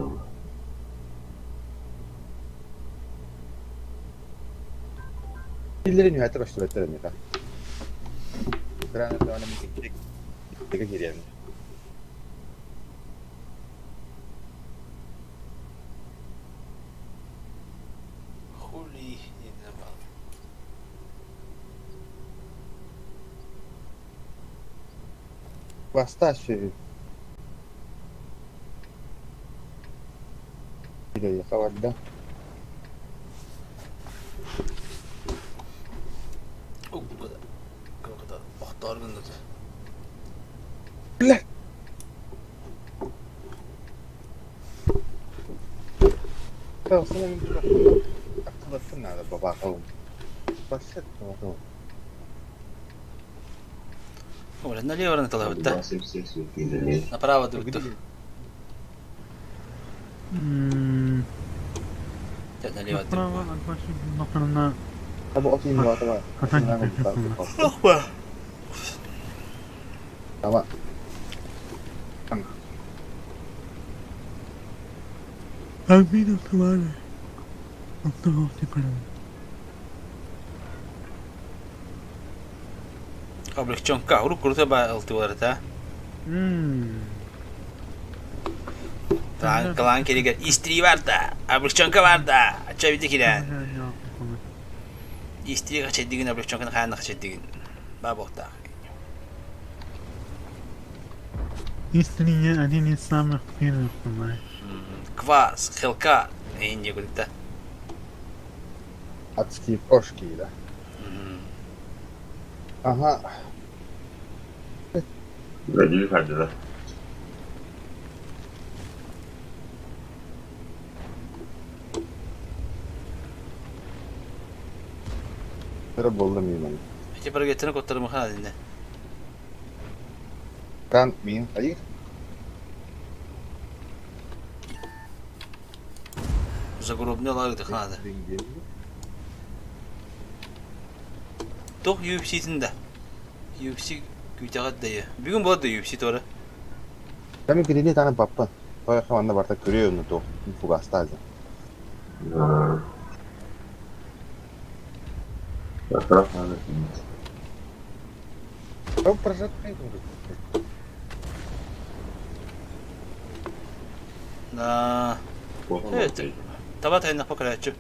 Биллэрин үһэтэ көстүбэттэр эмиэ. Рано даҕаны мин киириэм. Хули не давал. Баста сүөһү. Хабарда. Охтоор гыннат. Бля! Ой, налево рано талабытта. Направо дубутту. Налево Направо альбаши Tama. Almeno trovare otto volte quello. Облегченка. Руку рута алтылар та. Калан керегер истри бар да. Облегченка бар да. Ача бите кирен. Истри качедигин облегченканы каяна качедигин. Бабокта. Истри один из самых первых бывает. Квас, хелка. Инде күлікті. Адские кошки, да. Ага. Да. Болдum мен. Эти прогеттini kottарым хана динде. Кан мин хайыр. Загробный лагерь ханады. Тох UFC-тин да. UFC күүтәгәт дайы. Бүгүн болады да UFC торы. Ками кирини таны папа. Той хаванда барта көрөйүн то. Фугастаза. О, прожат Да. Это. Таба тайна покрячу.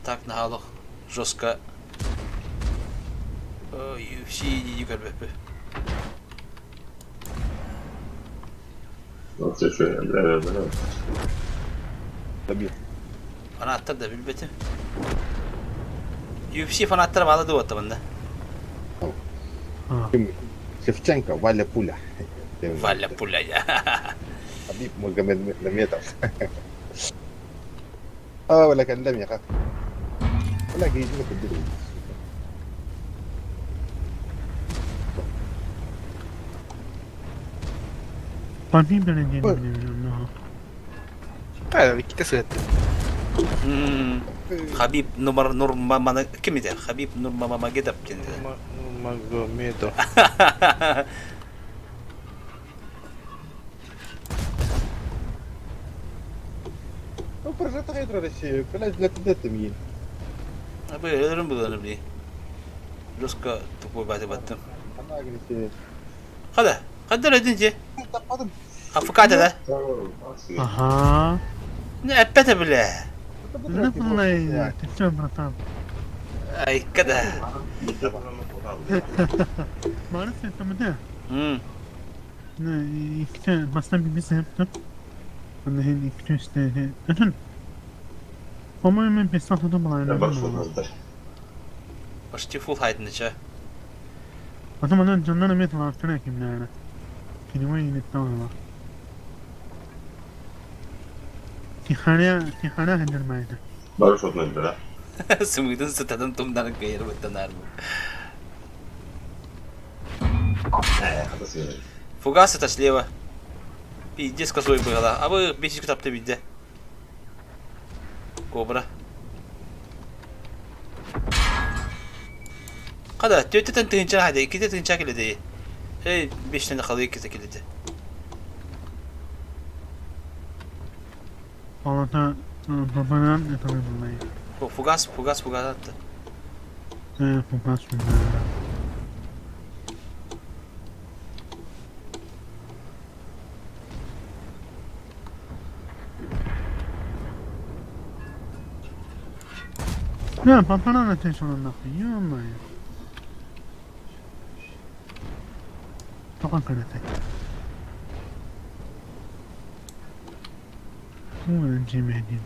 Так нагалох жестко. UFC диди көрбөппү. Фанаттар да билбетим. UFC фанаттары малы да оттабында. Шевченко, Валя Пуля. Валя Пуля. Хабиб Магомедов. اه ولا كان لم يخاف ولا جيد لك الدنيا. Компьютер диэн билэбин Хайа, иккитэ сыаттым. Хабиб Нумар Нурмамана ким этэ? Хабиб Нурмамагедов диэн этэ. Нурмагомедов. Ну, прожитая Россия, блядь, для тебя ты мне. Абы өлөрүм буланы били. Руска тупой баты баттым. Она агрессия. Хада, хаддар ödün же. Афыката да. Аха. Не эппете биле. Ну, блин, ты чё, братан? Айка да. Бары сетамыда. М. Иккитэ бастан бибис эптим. Онно иһин иккитэ үстэ Өтөн. По-моему, бесплатно была. Почти full height-ныча. Потом она дьоннор эмиэ талаахтара кимнээҕэ. Киривой иниттаҕына. Тихаря, тихаря хендермайда. Бары шотнайдара. Сымыытын сытатын тумнарын кыйыр быттанаарбы. Фугас это слева. Пиздец косой было. А вы бесик тапты виде. Кобра. Хада, түөттэн тыһыынча хада, иккитэ тыһыынча киледи. Эй, бештен халы иккитэ киледи. Олото бабанан это выбрала. Фугас, фугас, фугас атты. Фугас выбрала. Да, папарана ты что нахуй, ё-моё. Тоҕо кыратай. Уонна дьиэмэһдиир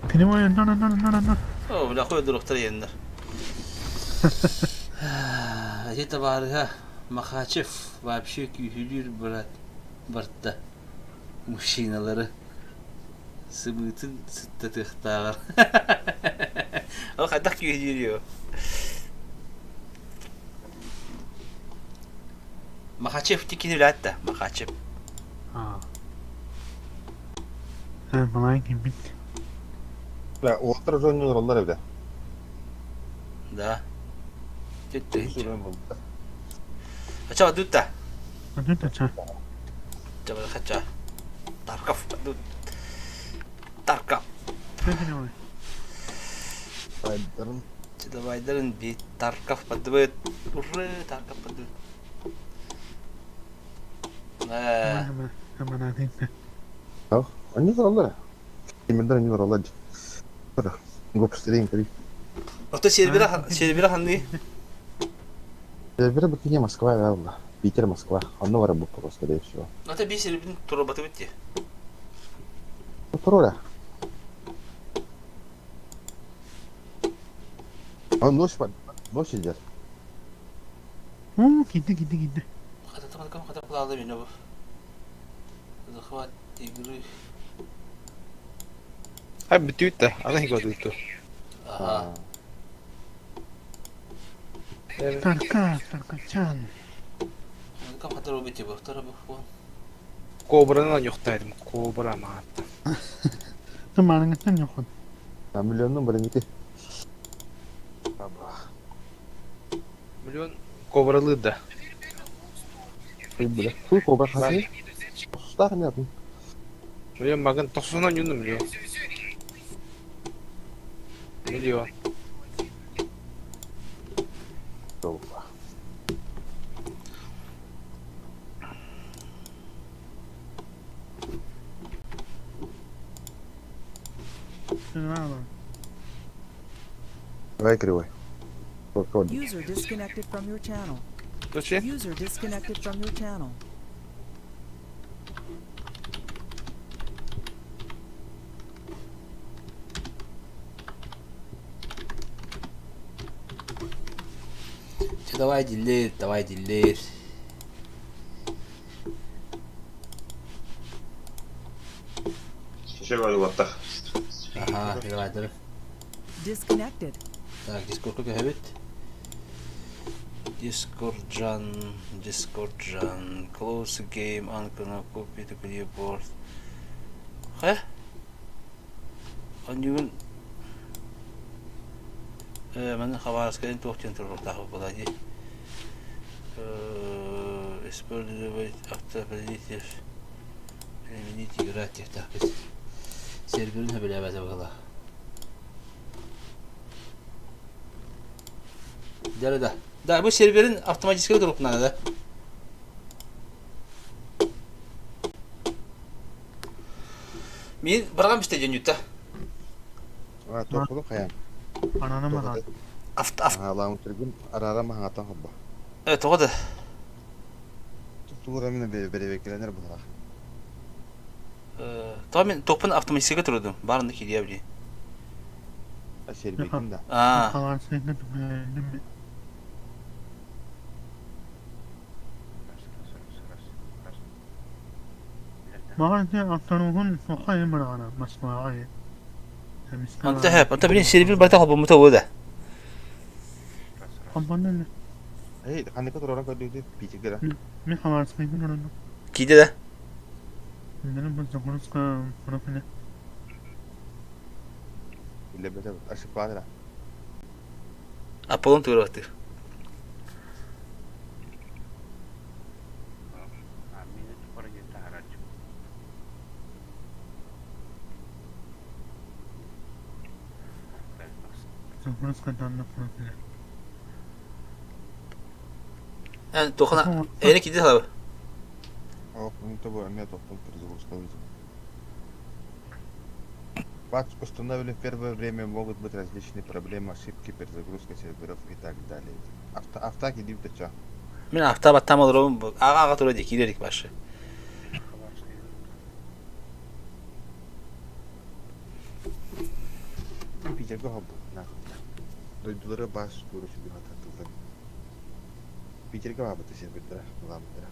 Кривой, на на на на на О, бля, хуй дурахтар иэннэр. Эти табаарыһа Махачев вообще күүһүлүүр брат барта мужчиналары сыбыытын сыттатыахтааҕар. Ол хайдах күүһүлүүр Махачев тикини билээт Махачев. Аа. Балай киммит. Бля, уолаттар уже оонньуулар эбит. Да. Ача дутта. Дутта ча. Ча хача. Тарков дут. Тарков. Байдарын. Байдарын би Тарков поддыбыт. Уры Тарков поддыбыт. Э. Оонньуулар. Кимдер оонньуулар. Гопстерин кри. Ото сервера сервера ханны. Сервера букине Москва, да, Питер, Москва. Онно бар бу скорее всего. Ото би серверин турабаты битти. Турура. Он ночь под ночь идет. О, кидди, кидди, кидди. Хата там кам хата кулалды мен бу. Захват игры. Хай бүтүүтэ, аны хиго дүүтэ. Ага. Тарка, таркачан. Кам хата робити бу, тара бу фон. Кобраны ньухтайдым, кобра маат. Тымарыңыттан йохот. А миллионның бірінеті. Аба. Миллион кобралы да. Бля, хуй кобра хасы. Стар нет. Миллион магын тохсунан юну миллион. Миллион. Опа. Давай кривой. User disconnected from your channel. Точи? User disconnected from your channel. Давай делей, давай делей. Шеше бар Ага, давай, давай. Disconnected. Так, дискордка көһөбүт. Discord-Jan, Discord-Jan, close game, unconnect, copy to clipboard. Хайа? Онньугун э манна Хабаровскайын туох диэн туруохтаах буолла дии. Использовать автопредитель применить играть диэхтээхпит. Серверин сөбүлээбэтэ быһыылаах. Да, да. Да, бу серверин автоматически турук надо, да? Мин баргам бисте дьонньутта. А, тохтолу хайан. Анана махан. Авт авт. Аалаамтыргын араара маһаҥатан холбо. Э, тоҕо да? Тугура мин бэрэбиэркэлэнэр быһалаах. Тоҕо мин тохпун автоматически турдум. Баарында кириэ били. Сербикин да. Аа. Онто хөп, онто билин сервер барыта холбоммута буо да. Эй, ханныка турара көрдүүтү пичигера. Киирдэ да? Билбэтэ ошибкалара. Аполлон туруохтуур. Эн туохана эйне киирдэ салабы. Тобу эмиэ тохтон перезагрузка Патч установили в первое время могут быть различные проблемы, ошибки, перезагрузка серверов и так далее. Авто, автаки дип ча. Мин авто баттам олоробун аға аға тура дии киирерик башы. Питерге хоббу. Дойдулары бас көрүшү хататылды. Питерге бабыты сервердер, буламдыр.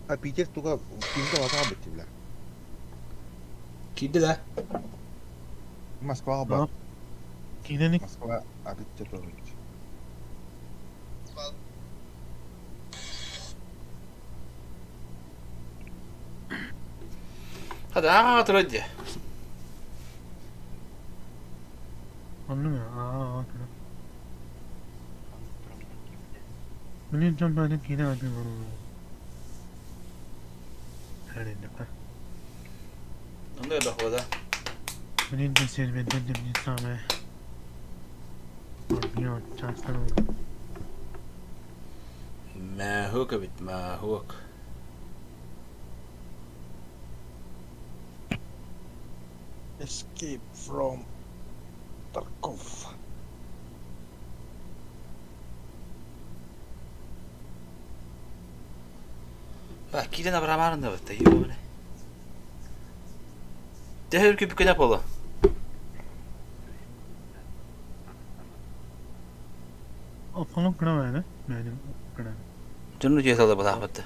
А Питер туга кимге бата битти биле. Киирдэ да? Москва ба. Киирени Москва арытча тоҕуч. Хата аға тура дии. Онно элбэх буолла. Мээһуок эбит, мээһуок. Escape from Tarkov. Ба, киирэн абыраамаарын да бытта, ёбаный. Төһө үргүппүккүнэ буолуо? Дьону дьиэ талабылаабыт.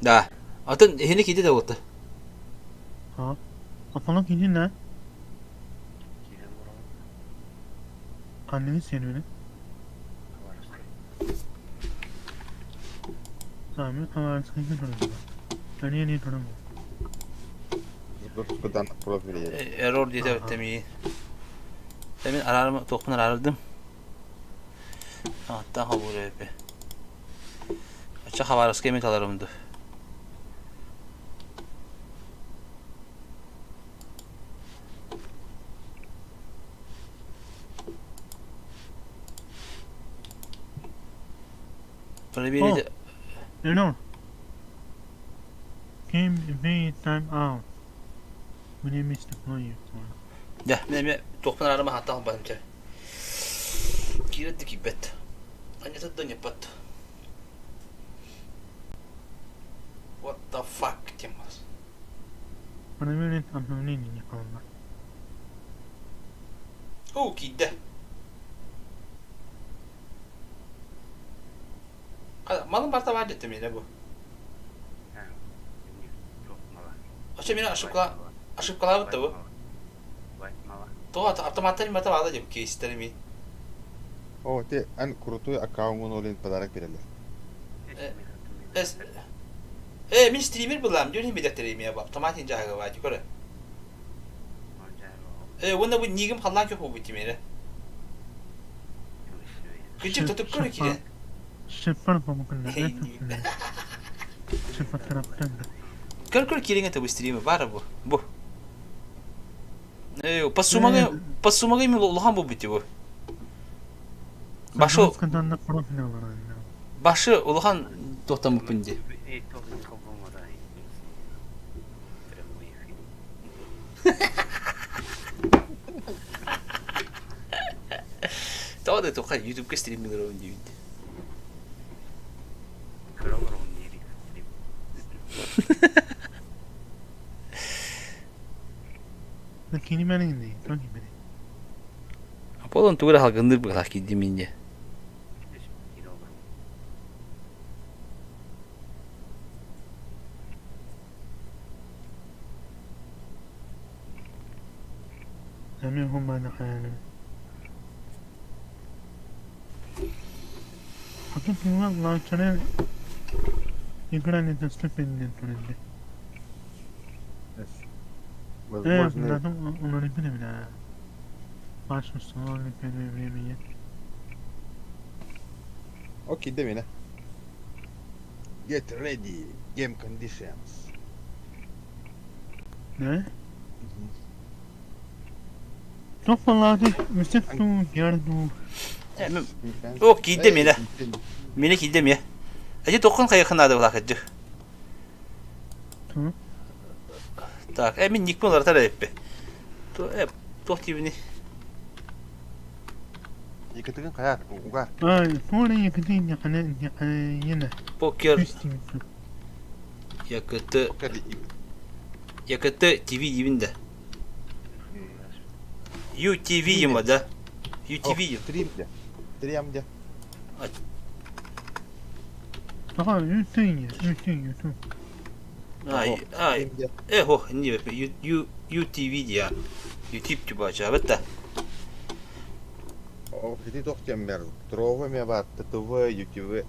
Да. Атын иһини киирдэ да буолта. Загрузкадан профиль Error диэтэ битте миигин. Мин араарым туохпун араардым. Аттан хобуур эбиппин. Оччо Хабаровскай мин таларым дуу. Проверить. Error. Game evade time out. When you miss the player. Дьэ, мин эмиэ туохпун араарыма хаттаах барым чэ. Киирэр да киирбэт. Анньата да анньыппат. What the fuck диэн баас. Проверить обновление не холодно. Оо, киирдэ. Малым барта баар диэтэ миэнэ бу. Оччо мин ошибка. Ошибкалаабыт да бу. Тоҕо автоматтар имата баала диэм кейстер ми. О, те эн крутой аккаунтун олин подарок берелер. Э, мин стример булам, дьон билеттерим я автомат инжаага баати көрө. Э, уонна бу нигим халлаан көп буолбут тимиэрэ. Кычык тотуп көр киирэн. Көр көр киириҥ этэ бу стримы баара бу. Бу. Э, по сумага по сумага мен улахан буолбут бу. Башы башы улахан туохтаммыппын дии. Тоҕо да туохха ютубка стриммин ылабын диибин. Аполлон тугу эрэ халгынныыр быһыылаах киирдим инньэ. Возможно, Окей, да Get ready. Game conditions. Да? О, киирдэ миэнэ. Миэнэ киирдэ эмиэ. Эти тоххун хайыхын наада булаакадьы. Так, э мин никпин уларытар эбиппи. Э, туох диибиний? Екатерин хайа, угар. Покер ЯКТ ЯКТ ТВ диибин да. UTV ема да. UTV. Стрим де. Стрим де. Ай, ай, э, хо, не, U, UTV диа. YouTube тюбача, да. Ити туох диэммэр, Трова эмиэ баар, ТТВ, UTV.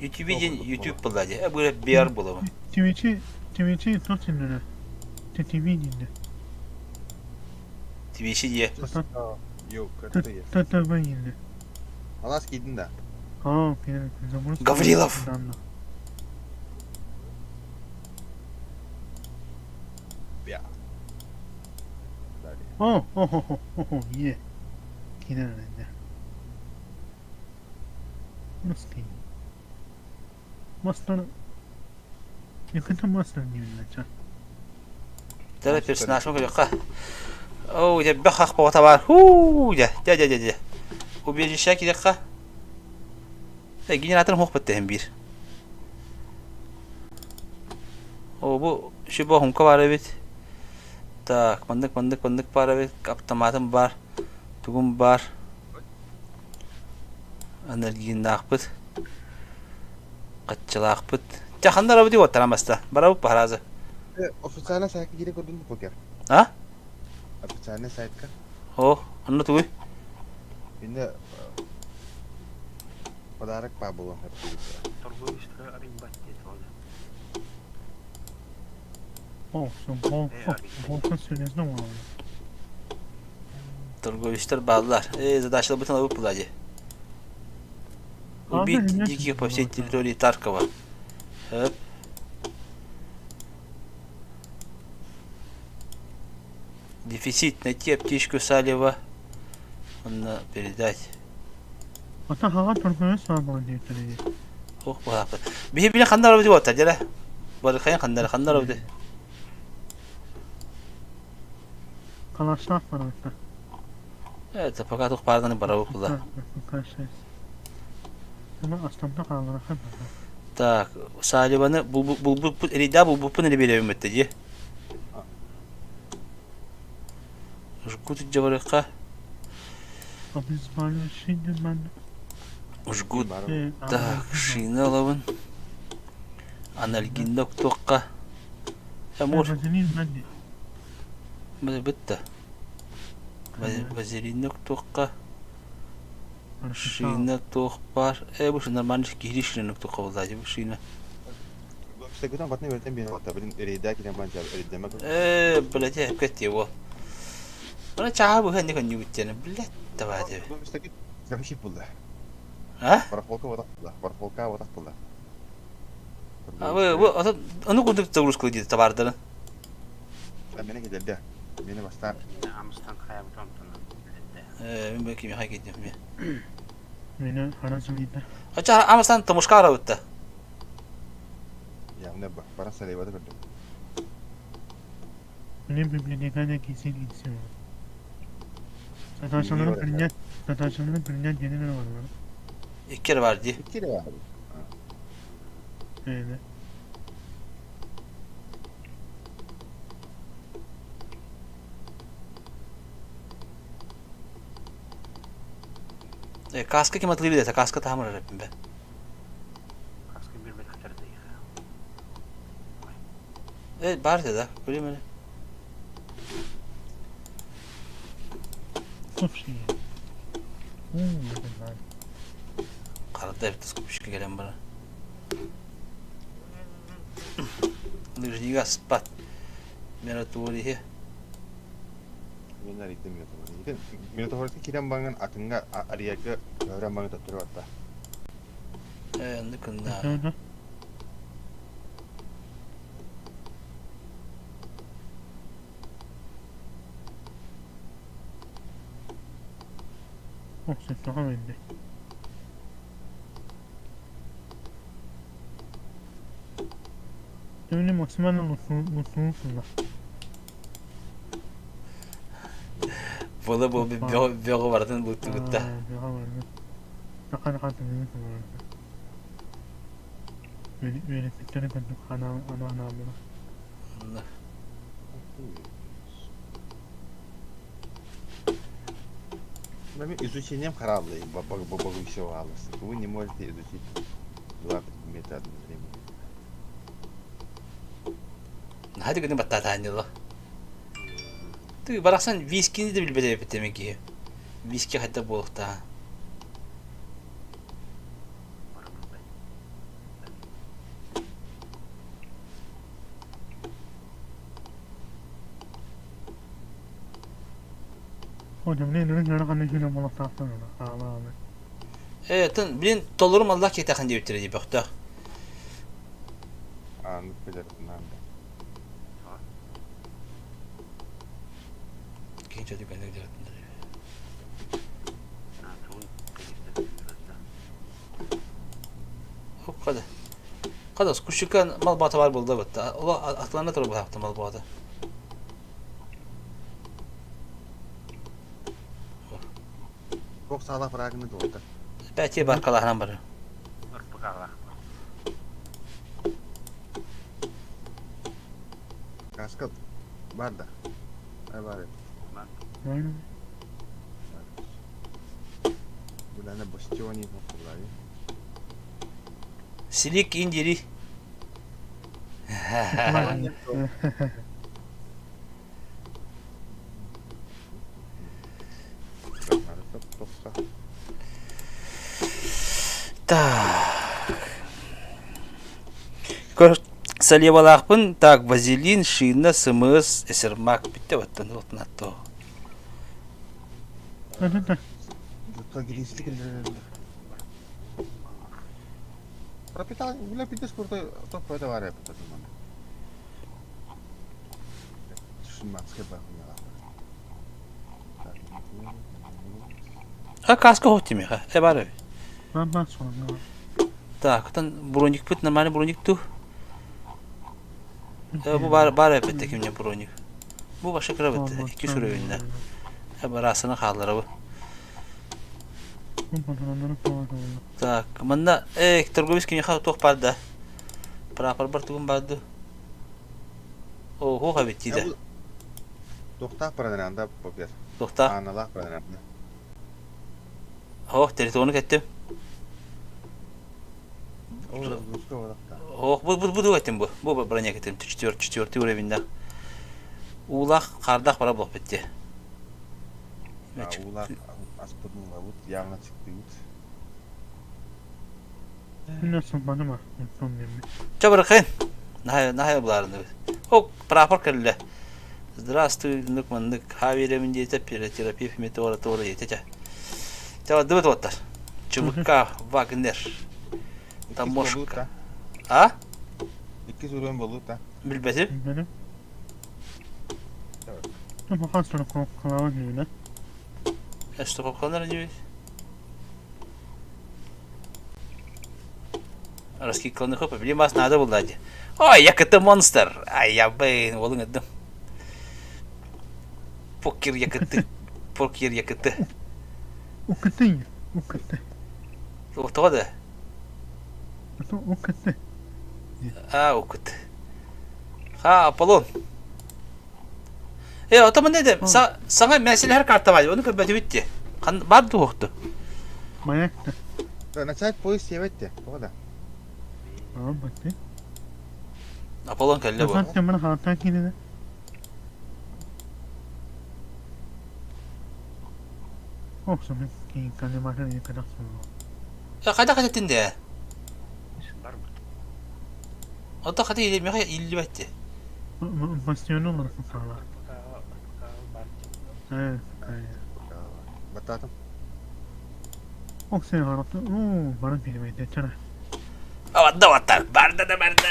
UTV диэн YouTube буолла дии. Э, бу BR буолуо. Твичи, Твичи туох диэннэрэ? ТТВ диэннэр. Твичи диэ. Йоу, как есть. ТТВ диэннэр. Алаас киирдин да? Аа, Гаврилов! Бя. Далее. О, о, о, о, о, е. Киирэн Русский. Мастер. Яката мастер не Тара персонаж көрүөххэ. Оо, дьэ бөх ах боҕото баар. Хуу, дьэ, дьэ, дьэ, дьэ, дьэ. Убежище кириэххэ. Э, генератор хуох баттаһын биир. Оо, бу шибо хунка баар эбит. Так, маннык, маннык, маннык баар эбит. Автоматым баар. Тугум баар. Анальгиннаахпыт. Хаччылаахпыт. Чэ, ханна барабыт уоттаран баста. Барабыт баһаразы. Официальный сайтка киирэ көрдүн покер. А? Официальный сайтка. О, онно тугуй? Инде подарок па булуон Торговецтар бааллар. Э, задачаларбытын алып була дии. Убить диких по всей территории Таркова. Хөп. Дефицит найти аптечку Салева. Онно передать. Ох, баапы. Биһи биле ханна барабыт уоттар дьэ Барыхайын ханнара ханна барабыт. Это пока тух паардан барабыт була. Так, Саливаны булбуппут эрийдээ булбуппун эрэ биэрэбин бэтте дии. Жгут дьабарыхха. Жгут. Так, шина ылабын. Анальгинда уктуохха. Мур. Бытта. Вазелинок туохха шина туох баар. Э бу нормально киһи шинок туохха буллаачы бу шина. Көпсөкүтэн батны өртен биэн отта билин рейда кирен банча рейдеме. Э блядь, эпкет его. Мына чааһы быһа не коннюбуттена, блядь, давай тебе. Көпсөкүт замшип булда. А? Барахолка ватах булда. Барахолка ватах булда. А вы вы ону курдук загрузка диде товардарын. Мени кедерде. Мени бастан. Амстан хайабыт онтон. Э, мен бәки михай кедем мен. Мени харасым итә. Ача Амстан томушка арабытта. Явно бара салайбады көрдүм. Мени библиотекада кесен кесен. Саташылары принять, саташылары принять дені var. Иккер бар ди. Икки бар. Evet. Э, каска ким атлы билет, каска тамыр репим бе. Каска бир бет хатар дейх. Э, бар да, көрем эле. Слушай. Карата бит скупщик келем бара. Лыжнига спат. Мера туори. Мен арыйдым метафор. Метафорга кирен баңын атыңга арияга көрөн баңы тоттуруп атта. Э, ныкында. Ох, сен тоға менде. Демine максимально лучше Бола бу бёгы бардын бу тугутта. Изучением храбрый, Вы не можете изучить два предмета одновременно. Hadi күнү баттаа Ты барахсан вискини да билбете битеме ки. Виски хайда буолуохта. Э, тын блин толорум Аллах кетахан деп өттере деп бөхтө. Аны билер надо. Кенче дүкәндә дәртендер. Када. Када скушикан мал бата бар булды битте. Ола атлана турып хапты мал бата. Кок сала фрагны долта. Бәти бар калаһынан бар. Каска бар да. Ай бар. Буланы бастиони популари. Силик индири. Так. Салевалаахпын так вазелин, шина, сымыс, эсермак битте баттан отнатто. Пропитал, бля, пиздец крутой топ это варя, Шиманская бахуя. А каска хотимеха, э бар. Так, там броник пыт, нормальный броник ту. Бу бар бар эпетте кимне броник. Бу баша кырабыт, икки сүрөйүндө. Барасына хааллара бу. Так, манна э торговец кимне туох барда. Прапор бар тугун барды. О, хоха битти да. Тохта парананда попер. Тохта. Анала парананда. Хох, телефону кеттим. Ох, бу бу бу этим бу. Бу броня кетим четвертый уровеньда. Уулах, хардах бара буох битти. Уулах аспытын ылабыт, яңа чыктыбыт. Чэ барахын. Наһай наһай булаарыныбыт. Ок, прапор кэллэ. Здравствуй, внук маннык хаверемин диэтэ терапевт метеора туора диэтэ чэ. Чэ бардыбыт уоттар. ЧВК Вагнер. Таможка. А? Иккис уруон болута. Билбэтим. Что не Раскикалны хопа, били мас надо было дать. Ой, я это монстр. Ай, я блин, волын это. Покер якыты. Покер якыты. Укты, укты. Тоҕо да? Укты. А, укыт. Ха, Аполлон. Э, отомун дедим, саҥа мәселелер карта бар, оны көрбөтүбүт дии. Бар дуохту. Маякта. Начать поиск сиэбэт тоҕо да? Аполлон кэллэ бу. Хайдах этин дээ? Ото хаты илмэхэ иллибэт дии. Баттаатым. Барда барда барда да барда.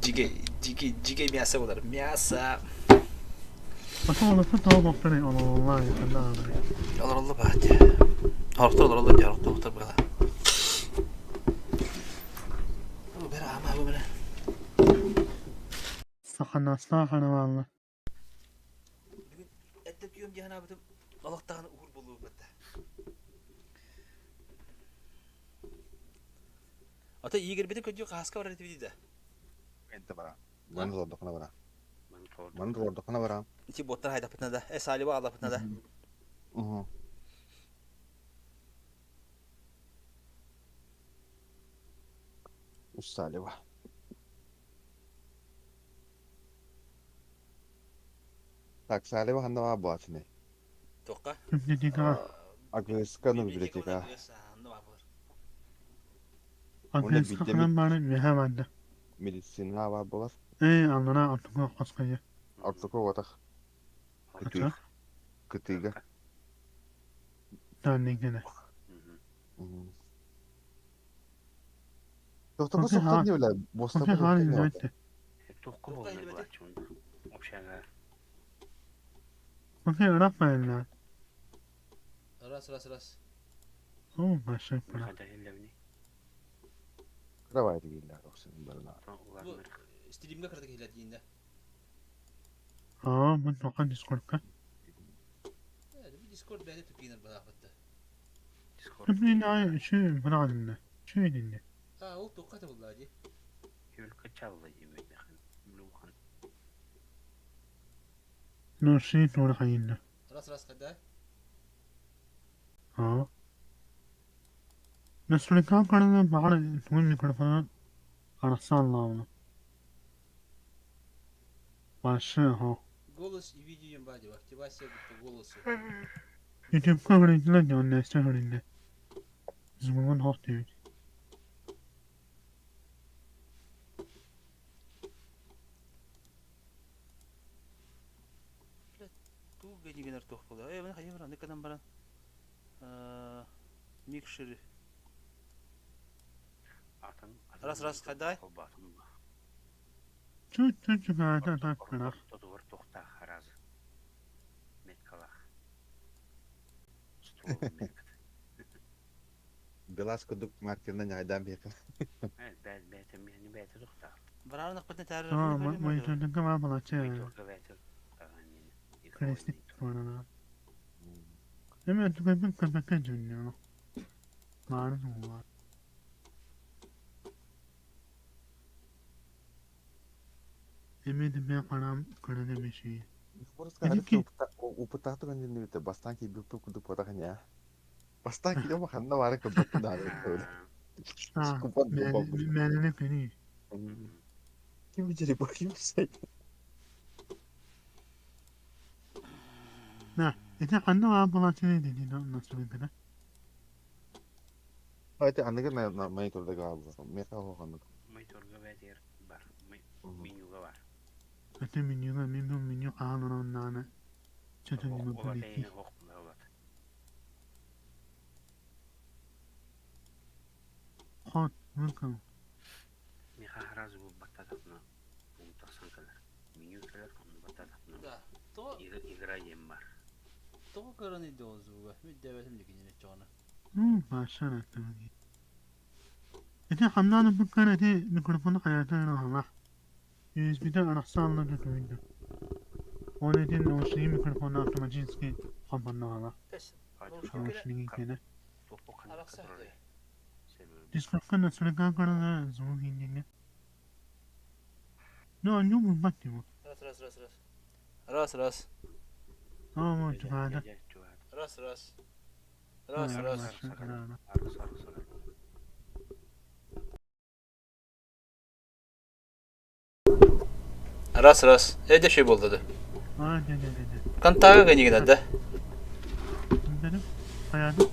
Дьигэ дьигэ дьигэ мясо болар. Мясо. Олоролло баати. Орто олоролло дии, орто охтор была. Бера ама бера. Бүгүн эттэ түйөм диэн аабытым олохтоҕун уһур буолуо бытта. Ото иигэрбитин көрдүү хаска барар этибит да. Энте бара. Маны олордохуна бара. Маны олордохуна бара. Ити боттар хайдаппытына да, э салиба аллаппытына да. Угу. Усталева. Так, Салева ханна баа буатыны. Туохха? Агыска ну библиотека. Медицина баар буолар. Ортоку уотах. Кытыыга. Тохтоку сохтор не билэ, буостапы Туохха буолла буолааччыбын общага Раз, раз, раз. хайдах иһиллэбиний Кровать дииллэр охсун барына. Бу стримҥэ кыратык иһиллэр дииннэ. Э, Дискорд бэйэтэ тупиинар бадаахпытта. Дискорд А, ол туохха табыллаа дии. Юлька чалла диэбит блухан Раз, раз, хайда. Голос и видео бадио. Активация по голосу. Туу гэнигэнэр туох буолла. Э, хайа баран, ныканан баран. Микшер. атын Раз, раз, хайдай. холбаатын ортотугар туохтаах раз меткалаах ствол метката Беласко дук маркерна ньайдаан биэкин. бэт бэт миэни бэйэтэ туохтаах Баран акпытны тәрі. мониторга бэйэтэ Упытааты көннүбүтэ бастаан киирбиппит курдук буотах ини. Бастаан кини ханна баарын көрбөппүн даҕаны. А, Купан купан. мээлини көрүү. Ким черепахи ким Да, ити ханна баар буолааччыный дии настройката. Ити аныгы мониторда гаалла. Меха ханнык. Мониторга бээтигэр бар. Менюга бар. Ити менюга мен бу меню хаан ороннаана. Чөтөн Ол ньыма атайын ох болот. Хот, welcome. Меха сразу бу баттатахна. Тахсан кэлэр. Меню кэлэр, онно баттатахна. Да. Тоҕо Игра диэн бар. тоҕо көрөн идеол звуга. Мин дэбэтим дикинин чоҕуна. Ну, башара тagi. Ити ханнаан буккар ити микрофону хайата алах. USB-де арахсаалла төтөйдү. Ол ити наушники микрофону автоматически холбонноҕала. Эс. Наушники кene. Топпо ханна Арахса. турар. Сервер. Discord'ка настройка карада звук индиҥҥэ. Ну, анню булбат дии. Раз раз раз раз. Раз раз. Аа, чугаада. Раз раз. Раз раз. Арыс арыс арыс. Раз раз. Эде şey болды да. Аа, дэ дэ дэ дэ. Контага гэнигин да. Dedim. Hayatım.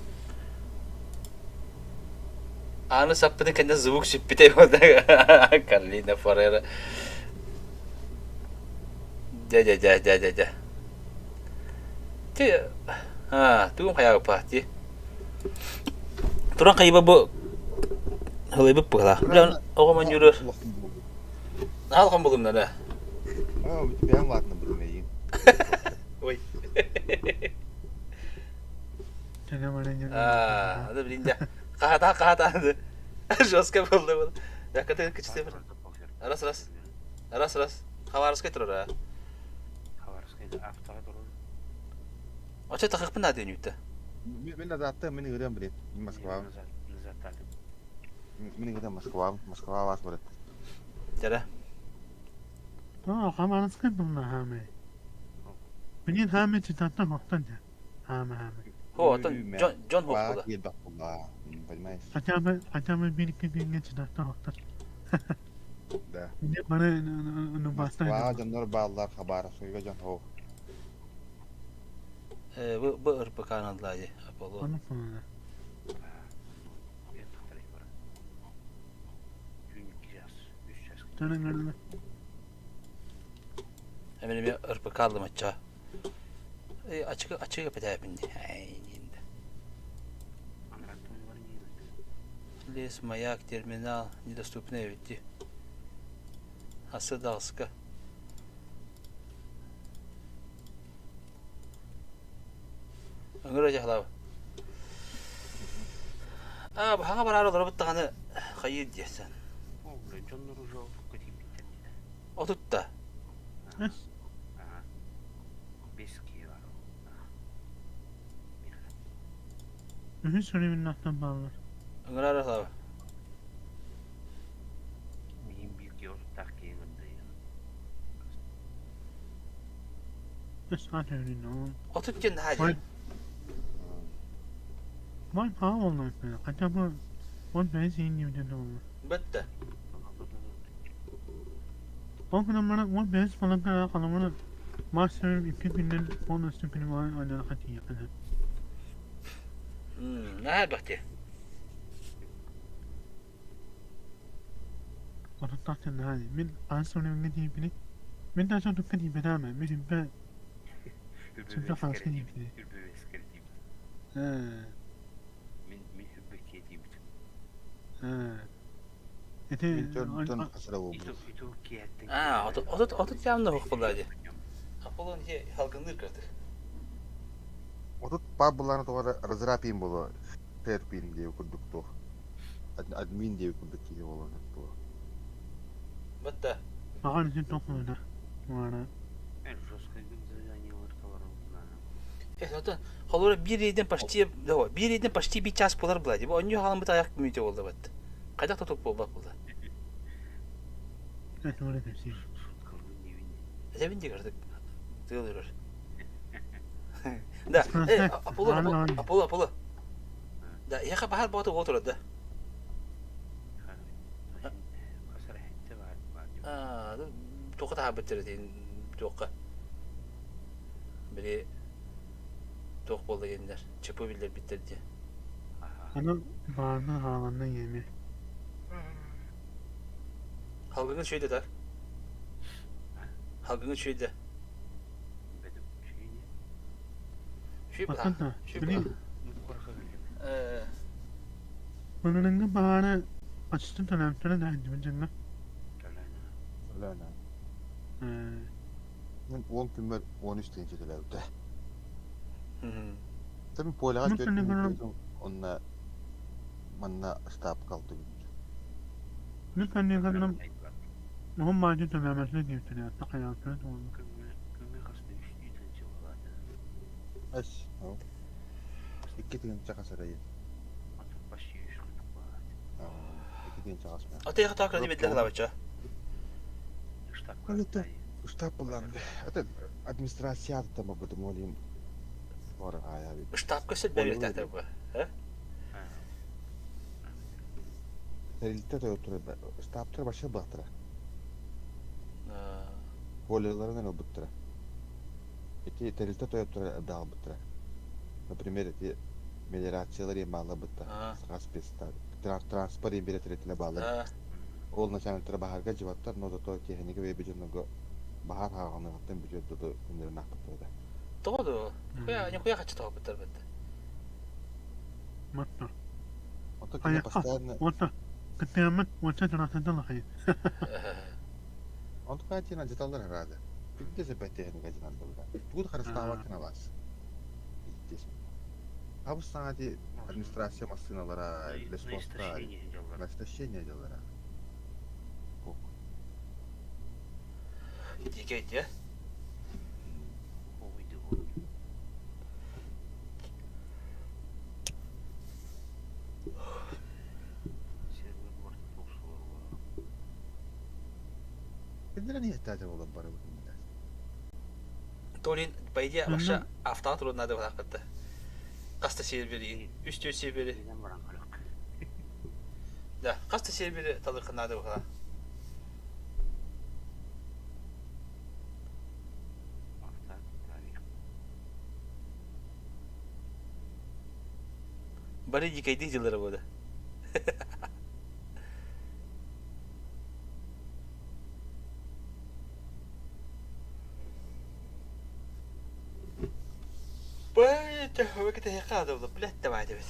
Аны саппыты кэннэ звук сүппүтэ болды. Карлина Форера. Дэ дэ дэ дэ дэ дэ. Ти а, тугум хаяга пати. Туран кайба бу хылайбыт бугала. Билен оҕо манньуурар. Наһаа булум да. А, у тебя ладно был Ой. А, А, да блин, да. Кахата кахата. Жестко болды бұл. Яката кичте бір. Раз раз. Раз раз. Хабарскай турар. а. Хабарскайда автоға турар. Очо тахыппын да ден үтті. Мен азатты мен играм блин. Москва. Назад тартып. Мен играм Москва. Москва вас будет. Жара. Аа, хабарскай булна хаамай. Билин хаамай читаттан хоқтан да. Хаама хаама. Хо, отон Джон Джон Хоп була. Понимаешь? Хотя бы хотя бы бир икки күҥҥэ читаттан хоқтан. Да. Мне бары ну баста. Москва дьоннор бааллар Хабаровскайга дьон хоох. Э, бу бу РПК надлади Аполло. Оны фона. Күн 2 час, 3 час. Тönен Hemen bir РПК aldım açça. Э, açık açık yapacağım şimdi. Ay, енді. Анрактон бар не Лес, маяк, терминал недоступны ведь. Асыдалска. Ыңгыр жахлав. А, бу хаңа барар олар буттаганы хайыр диесен. О, бля, дьоннор уже отукка тиийбиттэр дии. Отутта. Эс. Ага. Бес киһи бар. Үһүс сүрүмүннахтан бааллар. Ыңгыр аралав. Миин биир киһи отуттаах киһи ыҥырдайын. Эс аат өрүн. Отут кен Ой. хажы. Май паа болла. Хотя бы он бэс иин диэн болла. Бітті. Ол гынан баран он бэс баланка халамана мастер икки күннэн полностью понимаю айдан хатия. Наа бахти. Отуттаах наани. Мин аан сүрүмҥэ тиийбини. Мин да отукка тиийбэтээм. Мин сүппэ сүппэ хааска тиийбини. Үрбүбэскэр тиийбит. Ээ. Мин мин үрбэккэ тиийбит. Ээ. Ити Дьон хасыра Иту иту киһэттэн. А, отут отут отут явно хоқ булады. Аполлон хе халгыныр кырдык. Отут паб буланы тоҕо разрапин боло. Терпин диye курдук туох. Админ диye курдук киһи болон туох. Бітті. Маған ити тоқмана. Мана. Эн жестко задание толору Э, отон холора бир рейден почти, да, бир рейден почти бир час болар булады. Бу оньо халын бит аяк мүйтө болду бит. Кайда тотуп болбак болду. Эс оле кепси. Суткалыы диэбин. Эбин де кырдык. Тыылырыр. Да, э, Аполло, Аполло, Аполло, Аполло. Да, эһиэхэ баһаар бооту буола турар да? Аа, туохха таһаарбыттар этин туохха? Били туох буолла диэннэр, ЧП биллэрбиттэр дии. Аны бааны хааланна ийэми. Халгыҥын үчүгэй да Халгыҥын үчүгэй да Оттон били Мыныҥҥа баара аччытын төлөөмтөрө да дьиҥэ дьаҥҥа. Төлөөнө. Мин 10 күммэр 13 тыһыынча төлөөбүтэ. Тым поляҕа 4 күн онно манна штабка алтыбыт. Мин кэннигэр Уһун маадьы төлөөмөтүнэ диэбиттэрэ, такайаалтара туолла. Эс, 2 тыһыынча хас эрэ 2 тыһыынча хас Атыйах таакыраны билдэ халабыча. Штаб буллар. Это администрация там об молим. Штабка сөт бэрилтэтэ бу. Тэрилтэ штабтар вообще баатара. Полеларынан ылбыттара. Ити тэрилтэ тойотторо элбэҕ Например, эти мелиорациялар емаалабыта. Саха спецтар. Транспорт биэрэ тэрилтэлэр бааллар. Ол начальниктара баһаарга дьыбаттар, но зато техника бэйбит дьоннорго баһаар хааланыгыттан бүтүөр дылы күннэрин аахпыттар этэ. Тоҕо дуо? Ньукуйа хаччы тоҕоппуттар бытта. Матта. Ото кини постоянно Уонна кытыаммыт уонча дьонаттан лахайы. Онтука тина деталлар рада. Пиздец опять техника динандалла. Тугу харыстаабаккын алаас. Пиздец. Абыс саҥа ди администрация массыыналара, лесхозтар, на истощение дьаллара. Дикэй дии. Кинилэр иһэттээтэ буолан барыбыт. Толин, по идее, вообще автомат урут надо было Хаста сервери, үс-түөрт сервери. Да, хаста сервери талыхха надо было. Бары дикайдыы дьыллара буолла. Блядь, давай, давай.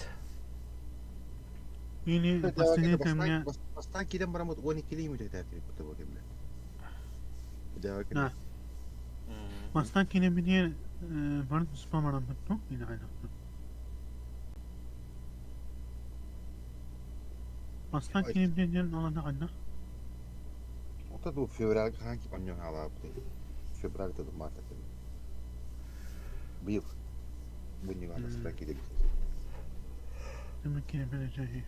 Или последнее мне... Бастаан киирэн бараммыт 12 мүнүүтэ бу кэмҥэ. Да. Бастаан киирэн билиэр бары туспа бараммыт туох или хайдахпыт. Бастаан киирэн диэн олордо хайдах? Ото бу февральга хаһан онньон хаалаабытай? Февраль да март Быйыл. Бу ньыгана киирэн. Кими киирэн дии.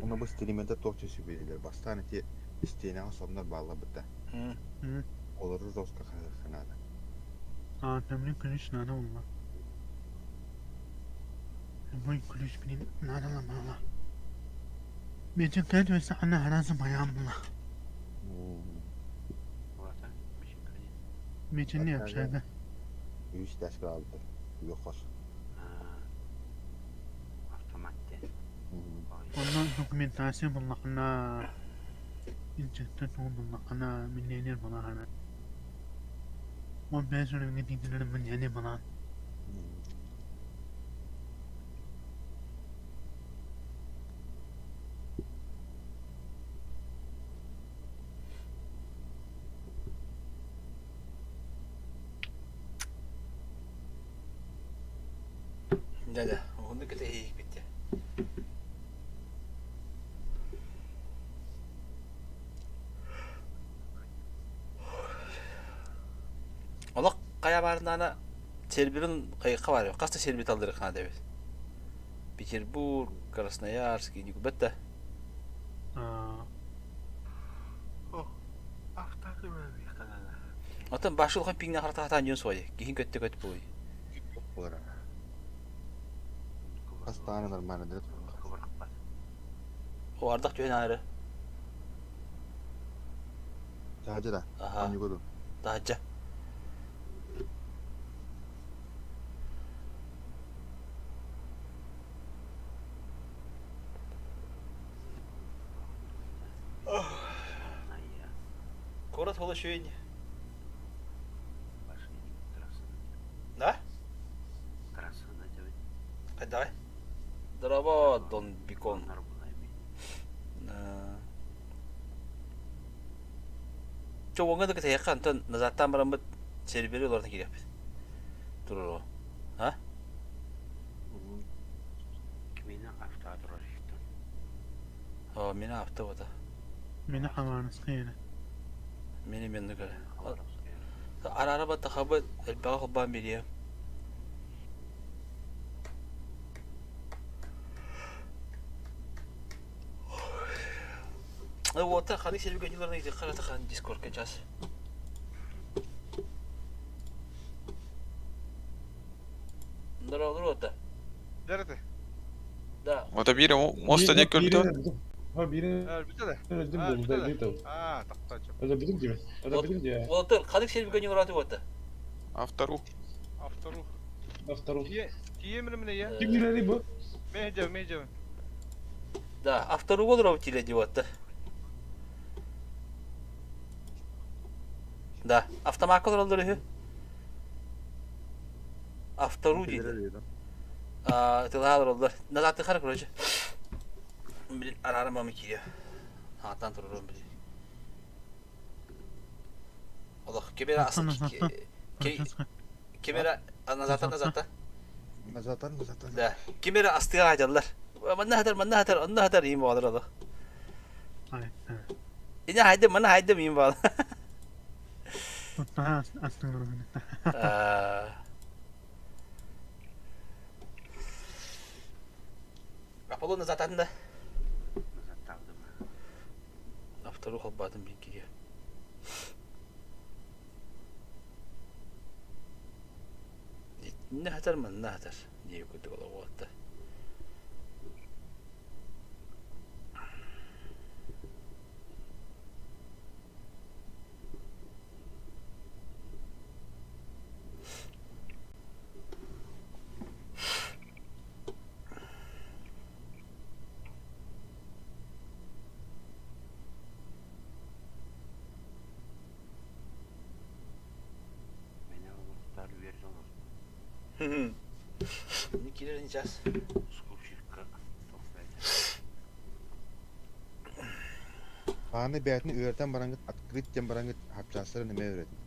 Ону бу стримердэр туох сүбэлииллэр? Бастаан ити истиэнэҕэ соннор баалларбыта. Олору жестко хаһыахха наада. А, там ключ надо было. Любой ключ, блин, надо было. Бечеккэ түбэстэххинэ араас байаан була. Мечени общага. Үс тәс хаалбыт. Үөх хос. Онно документация буллахына инчэттэн тугу буллахына миллионер буолаһара. 15 өрүҥҥэ тиийдилэр миллионер буолаан. Да-да, уһуннук кэтэһиэхпит дии. Олох хайа баарынаана серверин хайыхха баар хас да сервер талдырыххына эбит. Петербург, Красноярск, Никубет да. Оттон башы улахан пиҥнэ харатаатаан дьон суой. Киһин көттө көт буой. Буолара. Хастааны нормально да О, ардах түһэн аары. Таһдьа да. Аха. Онньугу Таһдьа. Куорат ол үчүгэй Да? Хайдаҕай? Здорово, Дон Бекон. Чо уоҥҥа да кэтэһиэххэ, онтон назадтаан бараммыт сервери олорон киириэхпит. Туруору. А? Мина авто турар О, мина авто бота. Мина хамааныскайына. Мини менну көрө. Арара баттахабыт элбэҕи холбоон бириэм. Уота ханнык сиргэ дьыларны харата хан дискордка час. Здорово, уота. Дәрете. Да. Ота биир моста диэки көрбүтэ. Өлбүтэ да. Аа, тахта Уота ханнык сиргэ дьыларны уота. Автору. Автору. Автору. Тие мине я. Мейджа, мейджа. Да, автору олоров тиле диотта. Да, автомакка олороллор үһү. Автору дииллэр. Тылаһа олороллор. Назаттыхар, короче. Блин, араарым мамы киирэ. Ааттаан турурум били. Олох, кемера кемера назата назата. Назатан, назатан. Да. Кемера астыга айталлар. Манна хатар, манна хатар, онно хатар иим буолар олох. Ине хайдым, манна хайдым иим буолар. Аполлон назатан да. Автору холбаатым биикиге. Итиннэ хатар, манна хатар диэби курдук олоҕуотта. Меня олохтар үөрдэ олор. Не киирэрин час. Скупщикка тохтоото. Ааны бэйэтин үөрэтэн бараҥҥыт открыть диэн бараҥҥыт хапчаастарын эмиэ үөрэтин.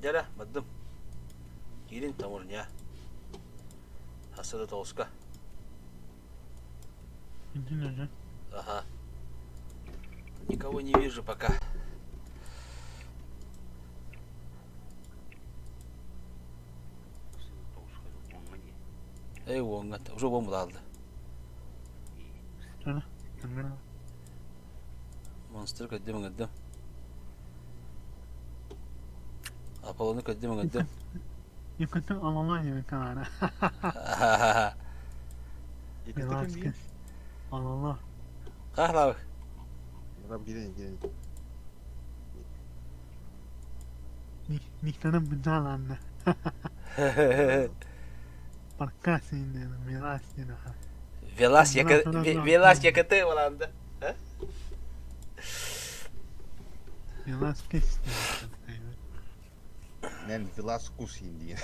Дьэрэ, бардым. Киирин таҥурня. Хасыда тоҕуска. Ага. Никого не вижу пока. Эй, уоҥҥа, уже уон булаалды. Монстр көрдүм ыҥырдым. Аполлону көрдүм ыҥырдым. Якуту алалай каара. Алала. Хаһлабы. Раб гирен гирен. Никтанын быдаланна. Паркасин Велас Велас Велас ЯКТ баланды. Велас кес. Мен Велас кусин диэн.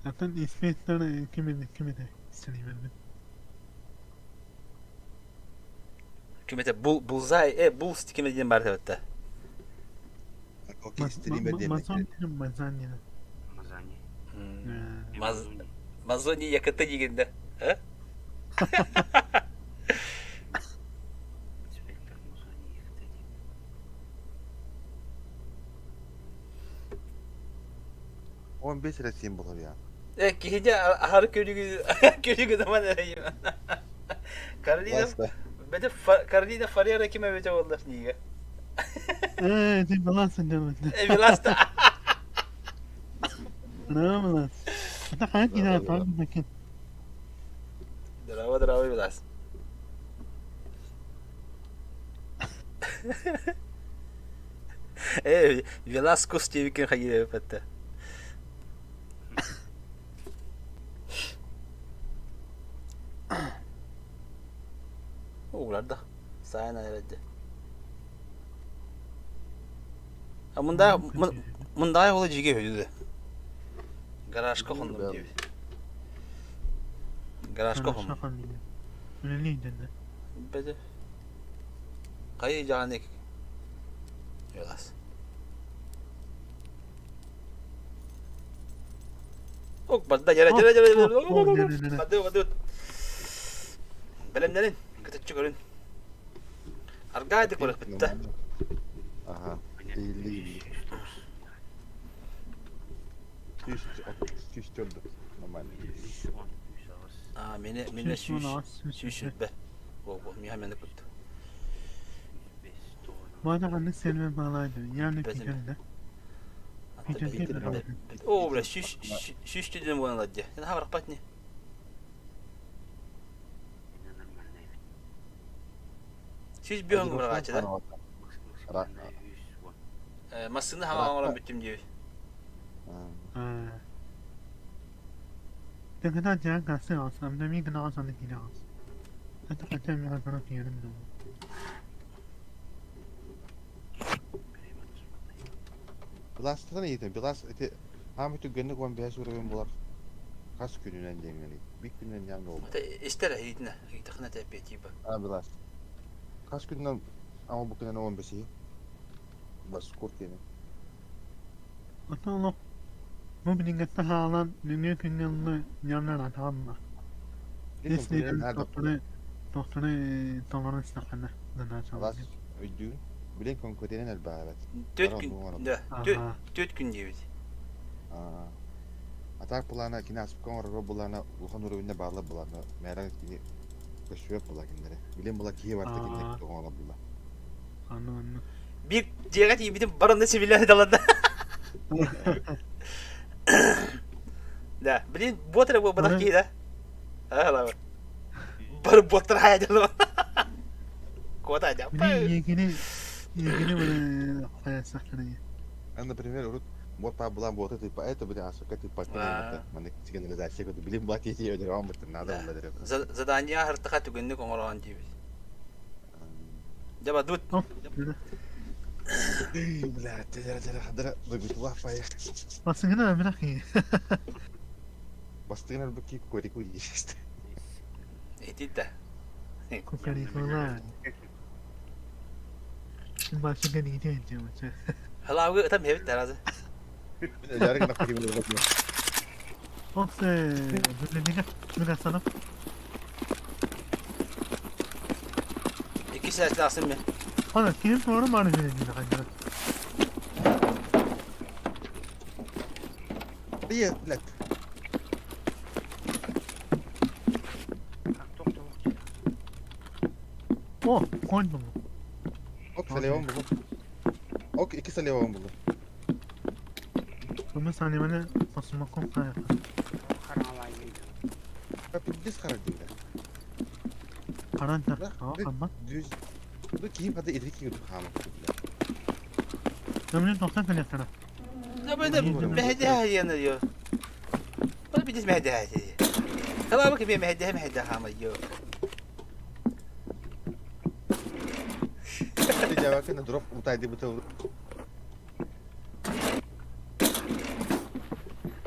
Атын инспектор ким ким этэ стримербит. Ким этэ бул булзай э булс ким диэн бар эбитте. Окей, стример диэн. Мазон Мазани. Мазани. Маз Мазони ЯКТ дигенде. Э? Инспектор Мазони ЯКТ диэн. 15 эрэ символ я. Э, киһини аһары көрүгү көрүгү заман эрэйим. Каролина бэдэ Каролина Фарера ким эбитэ буолла книга. Э, ты баланс делать. Э, Веласта. Нравилось. Это хайки да, там таки. Здорово, здорово, Велас. Э, Веласкус диэбиккин хайыы эбиппэттэ. Угуларда. Сайын айрады. А мында мындай ола жиге өйдү. Гаражка хондум диэбит. Гаражка хондум. Беде. Кайы жааны Велас. Ок, барда, жара, жара, жара, бады, бады. Бэлэмнэрин, кытыччы көрүн. Аргаайды көрөх бітті. Ага, или Сүүс төрдө. Нормально. А, мені, мені сүүс, сүүс сүрбэ. О, миха мені күтті. Маана сенмен балайды. Яғни питерде. О, бля, сүүс, сүүс түден буолан ладья. Сен хабараппат не? Сүүс биһон быраҕааччы да? Массыына хаҥа оҥорон бүттүм диэбит. Биластан иитин, билас ити хаамы түгэнник уон бэс уровень булар. Хас күнүнэн диэҥҥэний. Бик күнүнэн диэн буолбат. Истэр иитинэ, ыйытахына тэппиэ типа. А, билас. Хас күнүнэн ама бу күнүнэн уон бэсиһи. Баскур диэни. Ата олох бу билиҥҥэттэ хаалан нөҥүө күҥҥэ ылла ньамнар атаҕым Если тохторы толору истэххинэ Алаас өйдүүн билин конкуренен элбээбэт. Төрт күн, да, төрт күн диэбит. Атак былаана кини аспыкка оҥорорго былаана улахан уровеньна баалла былаана мээрэ кини көстүбэт була кинилэри. Билин була киһи барта кинилэр оҥоро була. Анны анны. Биир дьиэҕэ тиийбитим баранна сибилээн даланда. Да, блин, бот эрэ буолбатах киһи да. Аа, Бары боттар хайадылы. Куота дьаппа. Блин, егини хайасахтары. А, например, урут вот па была вот это по это бля асука ты по маннык сигнализация көтө билим бла тиити өдөрөөн быттын надо булла дереп. Задание хартаха түгэнник оҥороон диибит. Дьэ бадут. Бля, тежара тежара хадара дойгутулаах пая. Басыгына бирахи. Бастыгын өлбүкки кукарику диэшт. Ититэ. Кукарикула. Басыгын итен жамача. Халаугы ытам хебит таразы. Жарык на ким Оксе, бүлүнүгө бүлү санап. Икки сээстээх мен. Ана ким doğru mu arıyor хайдара? Iya, блядь. О, конь булду. Ок, салевон булду. Ок, икки салевон булду. Bunu saniyemene basılmak kaya. Пиздец харагдыга. Каранта. Aa, Düz. Bu киим хата идрик киим хаама. Ömrün 90 сантиметр. Мehdi диэн Бу бидис мehdi Халаабы кими мehdi мehdi хаама йо. Жавакына дроп утайды бутыл.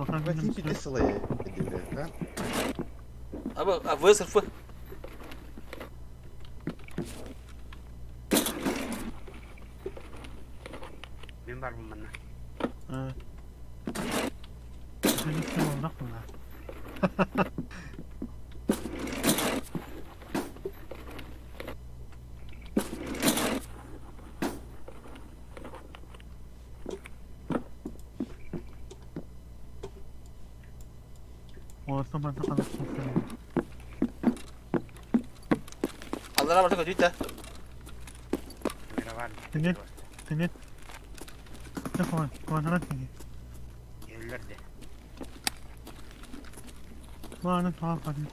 Ким пиздец сылай диде, ха? Аба, а высырфы. Мин барбын манна. барда халас суохтар. Аллара барда көтүйт да. Камера бар. Тенет. Тенет. Квадрат диye. Yerlerde. Bu arada tuhaf kadın.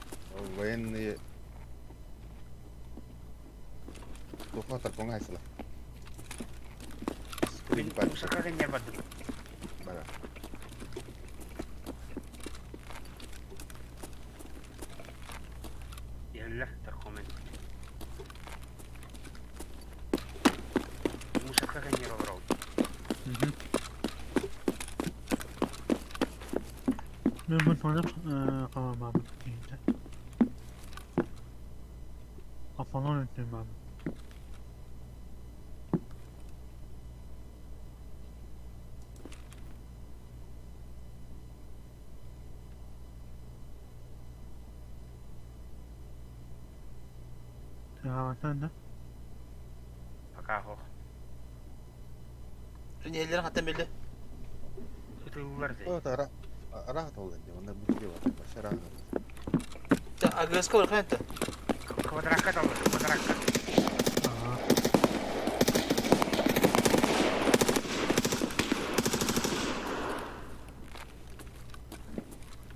Военные... Тухла тарпоҥа хайсыла. Мусорка кэннэ бардым. Бара. Yerler таркомен. Мусорка кэннэ олорор. Ben bu tuvalet tamam abi. İyiydi. Apollon ötüyorum abi. Ya sen de. Пока хох. Ellerin hatta belli. Ытыллар дей. Раhat ол енді, онда бүтүге бар. Вообще раhat. Агреска бар кантта. Квадракка таллар, квадракка. Aha.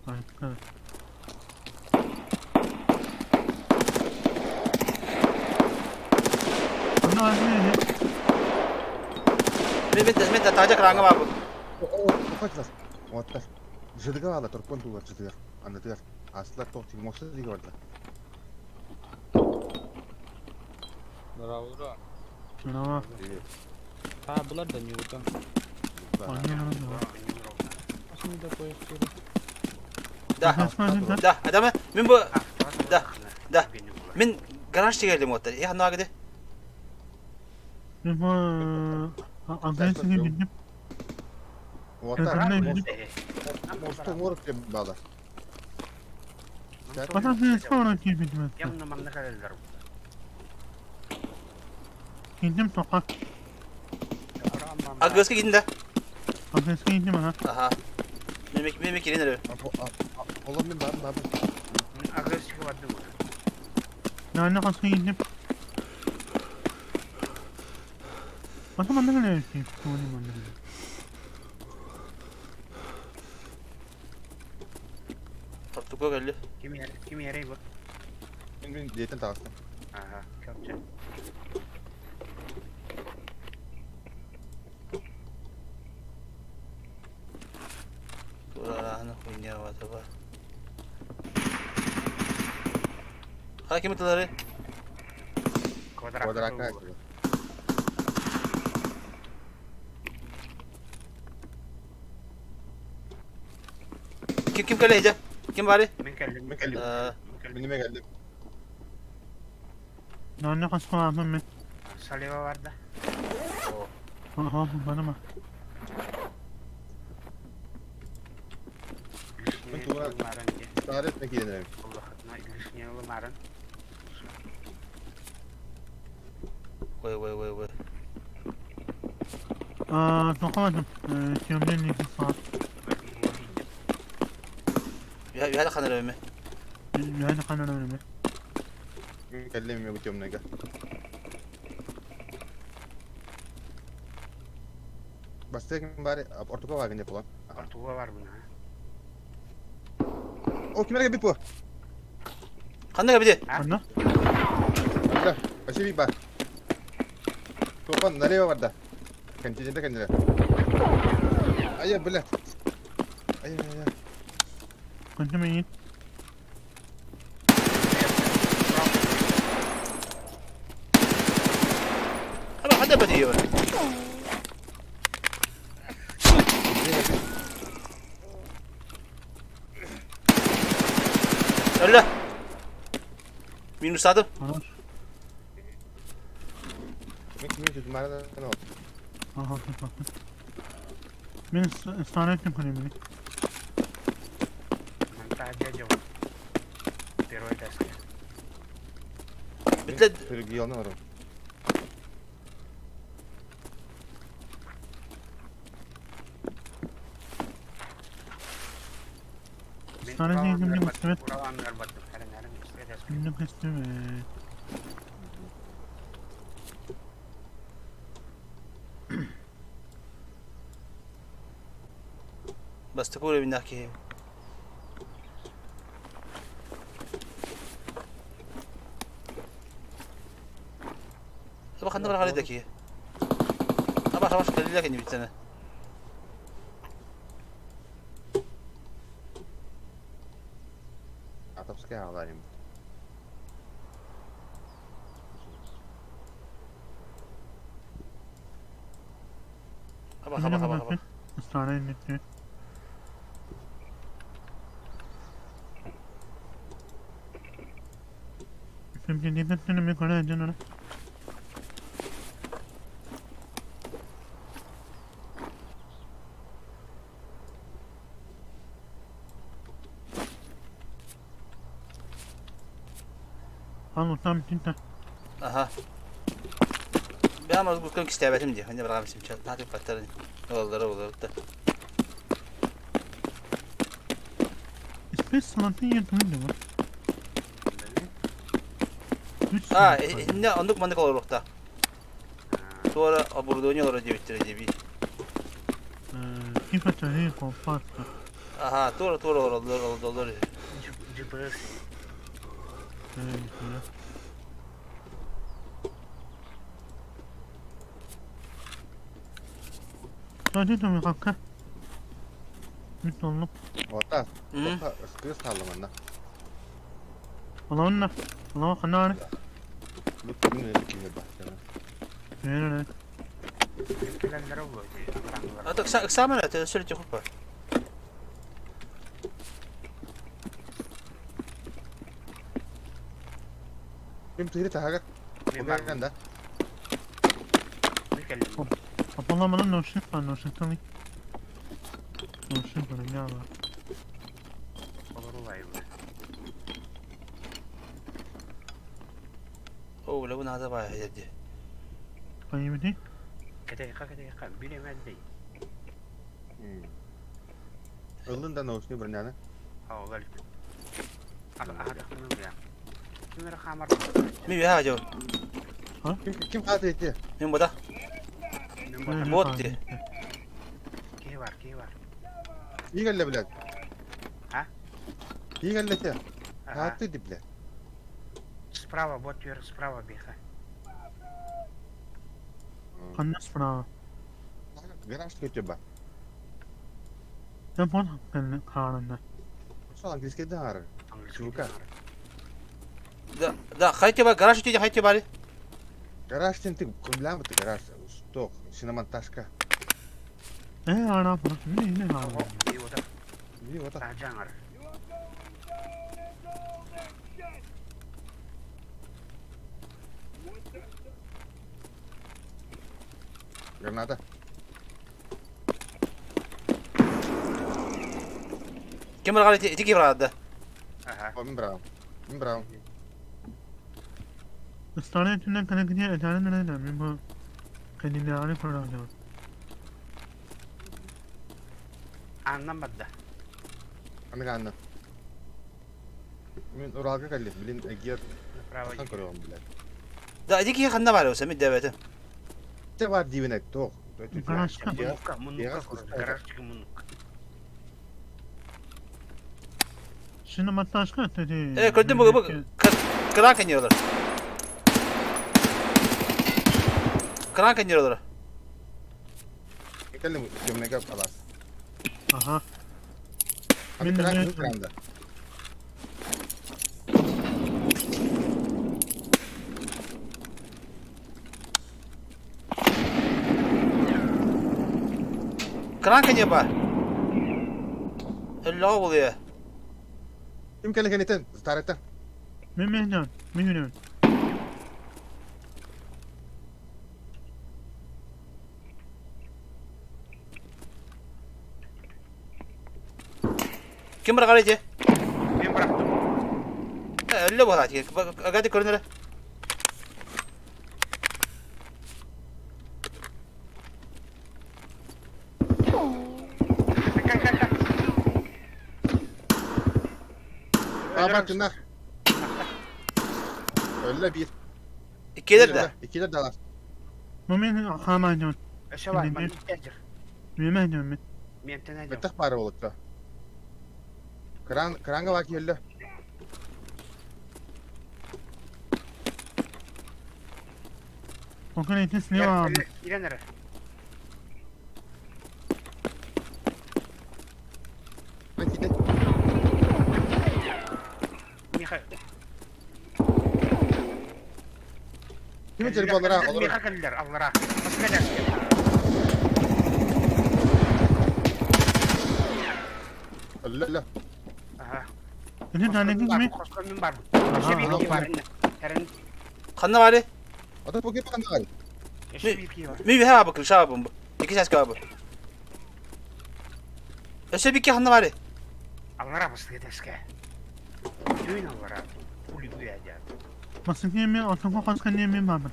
Ay, evet. Bunu neydi? Мен мен мен тажа краңа бар бу. О, Оттар. Жыдыга ала турпон тулар жыдыга. Аны тыгар. Аслар тоқ мосы диге барда. Здорово, Merhaba. Привет. А, булар да не утан. Anlıyorum. Да. Да, адама мен бу Да. Да. Мен гараж тегелим отта. Я ханага Ben bu Antalya'ya bindim. Оттар. Bindim. Мосту морок деп бала. Bana bir sonra bindim. Явно манна калеллер. Indim sokak. Агреска гидин да. Antalya'ya indim ha. Аха. Мен мен мен келин Олар мен бар, бар. Агрессия бардым. Yani kasaya indim. Bana bana ne öyle Tuvalim bana. Топтука келди. Ким яре, ким яре бу? Мен мен диетен тағыстым. Ага, чопча. Тура хуйня вата ба. Ха ким тылары? Квадракка. Квадракка. Ким ким келе Ким бары? Мен келдим. Мен келдим. Мен неме келдим. Yani kasaya aldım ben. Салева барда. Aha bu bana mı? Мен тура Тарет мен келдим. Лишний ламаран. Ой ой ой ой. Aa, sokamadım. Tiyomden nefis saat. Я я ханара ме. Yani kanar öyle. Мен келдим мен бутем неге. Бастегин бари ортуга багын деп болан. Ортуга бар буна. О, кимерге бит бу? Кандай биде? Anla. Да, вообще бит бар. Топан налево бар да. Континенте кандира. Ай, блядь. Ай, ай, ай. Konuşmayın. Ама ханда бди. Öyle. Minus adım. Хорош. Мен кимге жүз марада не oldu? Aha bak. Ben ısrar ettim kalemini. Мен та жо. Первый этажка. Битле Регионы бар. Мин Старый Урал ким анныгар не бардым, көстүбэт. Урал анныгар бардым. Эрэнэрим истибэт Ким көстүбэт. Бастакы уровеннаах киһи. Аба ханна бараҕар да киһи. Аба хабаш кэллэ кэннибитсэне. Атовская аҕалаайым. Аба хаба хаба хаба. Старый инники. Аха. Бэйэм озгуккун кистээбэтим дии. Ханна бараҕам симчэ наатык баттарын ылаллара буолар да. А, иннэ оннук маннык олоруохтаах. Туора оборудование олоро диэбиттэрэ диэбии. Аха, туора туора олороллор олордоллор үһү. GPS. Ота, ота кыыс хаалла манна. Бу күн эти киһи бахтана. Кэлэллэрэ буолуо дии, абыраҥылар. А так экзамен это все хупа. Ким тыыры таһагар? Мин барбын. да. Мин кэллим. Олорулайбы. О, бля, бу наада баа дии. Кэтэйха кэтэйха бир эмэлдей. Ыллын да научный броняны. Аҕалар. Аһатахпын ылыам. Ким эрэ хаамар. Мин үөһэ дьон. Ким ким хаата ити? Мин бода. Мин ботам. Вот дии. Киһи бар, киһи бар. Кии кэллэ блядь. А? Кии кэллэ те. Ага. Хааты ди блядь. Справа, вот вверх, справа беха. Гараж көтө ба. Сол английский да ары. Английский Чувака. Да, да, хайте ба, гараж үтү хайте бары. Гараж тен ты кымлям ты гараж. Что? Шиномонтажка. И вот И вот так. Таһдьаҥар. Граната. Ким бараҕар ити ити ким бараҕар да. Аха. О, мин браво. Мин браво. Ааннан барда. Аны ганна. Мин Уралга кэллим. Блин, эгер Направо. хан көрөм блядь. Да, ити киһи ханна баар өсө мин дэбэтим. Те бар дибинек тох. Муннукка, муннукка короче, гаражчик муннукка. Э, көрдүм бу бу кран кэнниолор. Кран кэнниолор. Кэллим көмнеге алас. Мин Мин кран эмиэ- кранда. Кран кэннио ба. Өллөҕө буолуо. Ким кэлэ кэнитен? Старыта. Ким бараҕар ити? Мин бырахтым. Э, өллө буолаат. Агады көрүнэрэ. Кай, кай, кай. Бакыннар. Өллө биир. Иккилер да. Иккилер да алар. Момент хаамаанньон. Өссө бар, манна иккилер. Миэмэһньон Миэнтэн әдем. Бэттэх баара болотто. Кран, кранга баки өллө. Окей, ити слева. Ирен эрэ. Миха. Ким өтөр балара, олор. Миха кэллэр, аллара. Баска Өллө, өллө. Аха. Ити данеки кими? Хоскон бар. Өссө биир киһи бар. Тэрин. Ханна бары? Ата бу ким ханна гай? Өссө биир киһи бар. Ми бихэ абы крыша абы. Ики сәскә абы. Өссө бикки ханна бары? Аллара басты тэске. Түүн аллара. Ули буя Басыки ми ортоко хоскан ми бабы.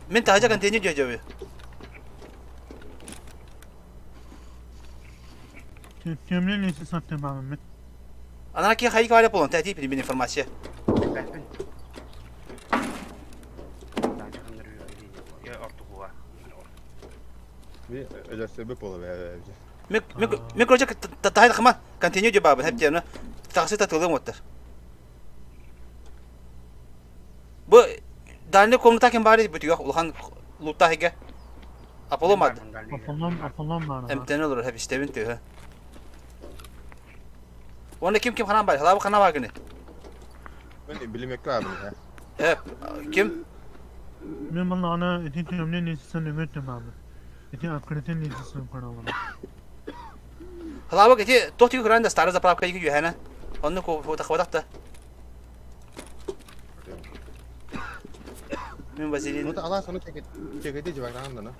Мен тахажа контейнер жөжөбү. Темле леси сатты бабы мен. Анара ки хайык бары болон тәти бир информация. Бәппин. Би өлөрсө бу боло бе. Мен мен короче тахай хама контейнер жө бабы хеп жана таксы татылым оттар. Бу дальний комната кем бары бүтүгө улхан лутта хеге. Аполло мад. Аполлон, Аполлон бар. Эмтен olur hep istevin tüh. Оны ким ким ханан бар? Халабы хана бар гыны. Мен билмекке abi ha. Hep ким? Мен бала ана ити темле леси сан өтө бабы. Ити открытый леси сан каралар. Халабы ити тохти күрәндә старый заправка ике юһәнә. Оны ко фото хватакта. Мен вазелин. Ну та алас оны чекет чекети жибаган да на.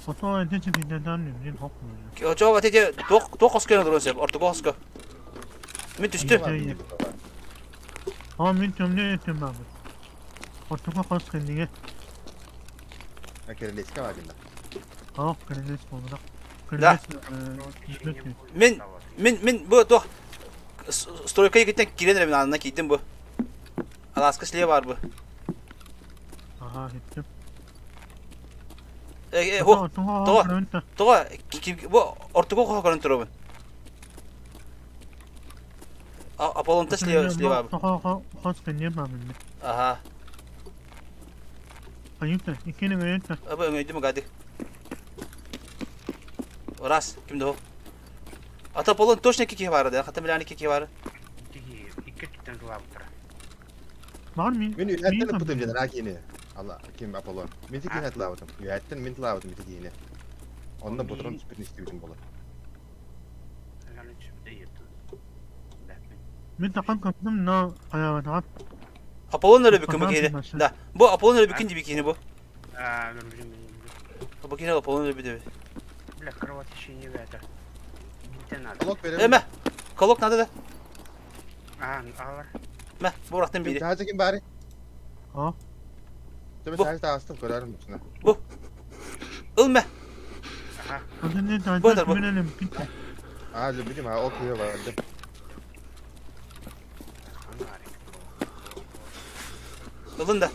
Ото ити чекетен мен хопмун. Жоо тете тох тох оскер дурун ортого оско. Мен түстү. А мен темле өтө бабы. Ортоко хоскан диге. Керелеске багында. А, крылец болду. Да. Крылец. Мен мен мен бу тох стройка егеттен кирен мен анына кийдим бу. Аласка сле бар бу. Ага, хеттим. Э хо. Того. Того бу ортого хо көрөн турабын. Аполлонта слева слева. Того хоскан не бабы. Аха. Аюта, икини өйөтө. Абы өңөйдүм гадик. Раз, ким до? Ата Аполлон точно кики бар да, хата билани кики бар. Икки түттен тулабыттыра. Бар ми? Мен үһәттен бутым жана ракини. Алла ким Аполлон. Мен тики хатлабытым. Үһәттен мен тлабытым тикини. Онда бутрон спирт истибитим болот. Мен тақам каптым на аябат. Аполлон өрө бүкүн бу Да. Бу Аполлон өрө бүкүн диби кини бу. А, мен Бу кини Аполлон өрө бүдү. Бля, кровотечение это. Бинтен надо. Колок берем. Эме. Колок надо да. А, алар. Мә, бу рахтан бири. Тажы ким бары? А? Тебе сәл таастым көрөрүм бусуна. Бу. Ылмә. Ага. Бу бу. А, любим, а окей, барды. Ылын да.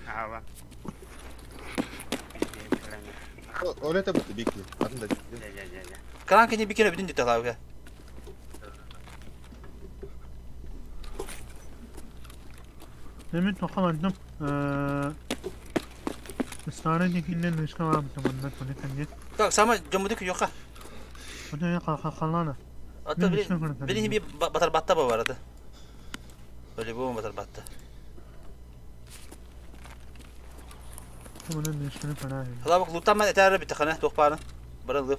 Ала. Олета бутты бики. Атын да. Кран кини бикене бүтүн дите лавга. Мен тоқаландым. Старый дикинен нышка бабытым онда тоне Так, сама жомудук йока. Ота қалана. Ата били би батар батта ба барады. Били бу батар батта. Мұны нышканы пара. Хала бак лутама этәре бит хана тохпаны. Барылды.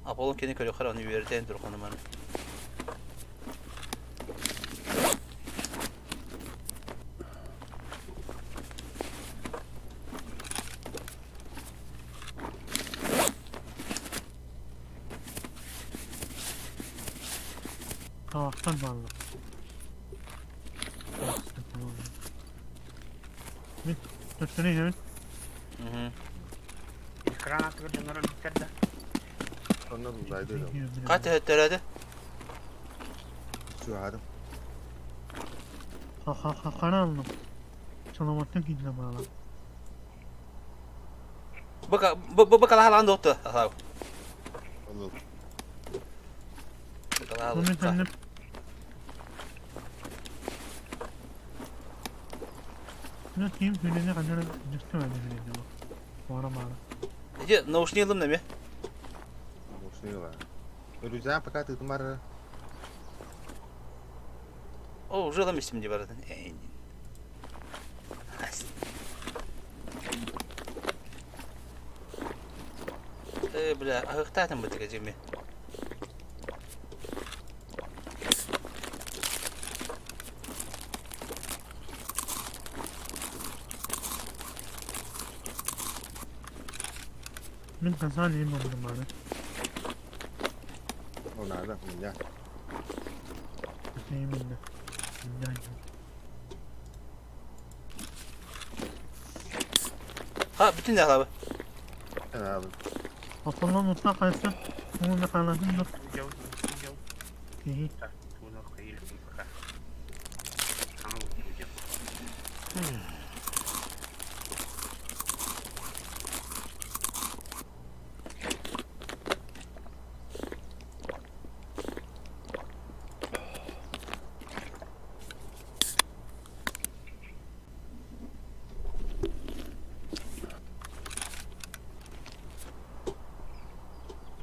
Аполлон кени көрө хара оны үйрәтен турханы маны. Тавақтан баллы. Мен төттүнө хебин. Экран атыгыр жонор өлүктер да. Сонно буллайды да. Хат төһөттөрөдө? Чуһарым. Хара алdım. Саламаттан киирдэ баала. Бу бу бу калаһалаан доктор. Асау. Ол. Бу калаһалаан. Ну ким хүнүнэ ханна дьүстү баада хүнүнэ бу. Бара бара. Иди наушник ылым нами. Наушник ыла. Рюкзак пока тытымар. О, уже ылам истим дии барытын. Э, бля, аһыктаатым бытыга дьими. Мин хасан иим болдум Ол наада, меня. Именно. Ha, бүтүн да Abi. Оттонон утта хайса, уна хаалатын да. Киһи.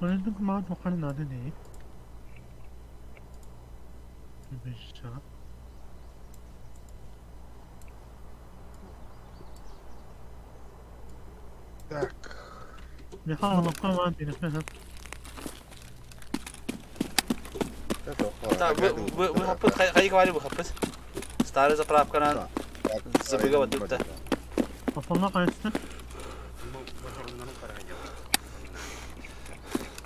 Туалеттің маған тоққаны нады не? Так. Так, выхаппыт, хайык вали выхаппыт. Старый заправканан забыга баттыпта.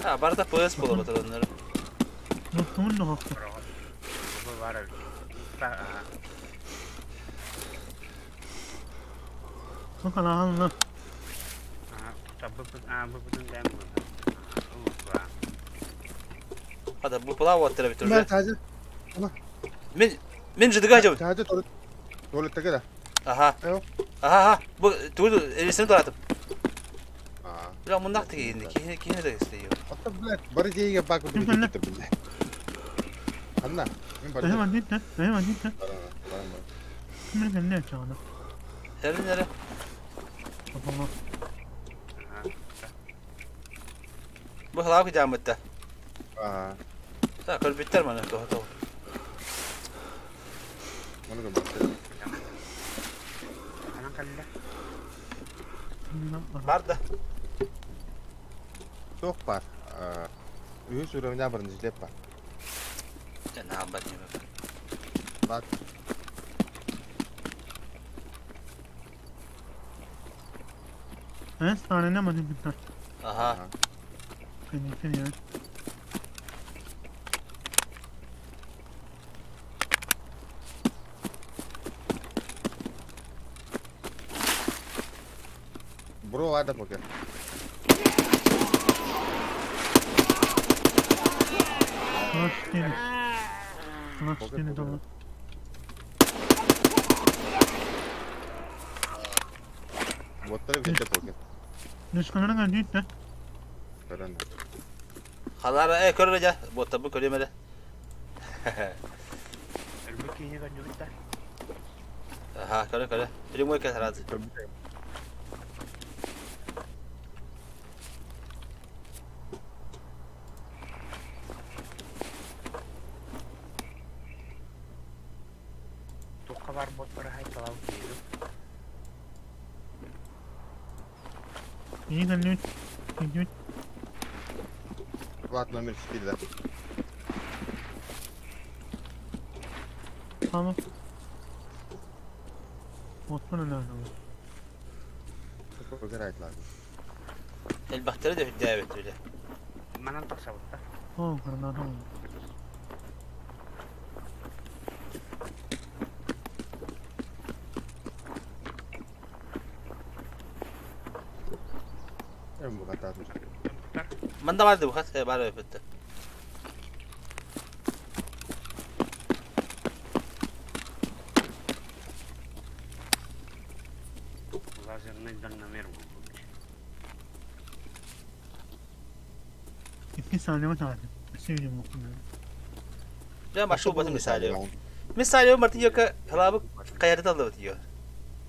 А, барда ПС было батырыннар. Хада бу пылау аттыра бит уже. Мен мен жыдыга жабын. Тажы туалеттеге да. Аха. Аха, аха. Бу тугу элесин туратып. Бля, мундак тигинди, кихи кихи да истейм. Ата, блядь, бары жейге бак бит бит. Анна, мен бар. Нere nere? Бу хлав жамытта. Аа. Так, көлбүттер маны то то. Маны да Бар да. Тох бар. Үһүс уровня биринчилеп бар. Жана бар неме. Бар. Аха. Бро ада пока. Боттар бите пока. Көрөн. Халара э көрөр жа. Ботта бу көрөмөлө. Аха, көрө көрө. Прямой касарады. Влад номер 4 да. Көтөр айтлады. Элбахтары да хүддээбит биле. Манда бар дуу, хас бар эбит. Лазерный дальномер булбут. Икки саалева таҕатым. Өссө үйэм окунна. Дьэ, машу батым мисалева. Мисалева мартиёка халабы каяры таллыбыт ё.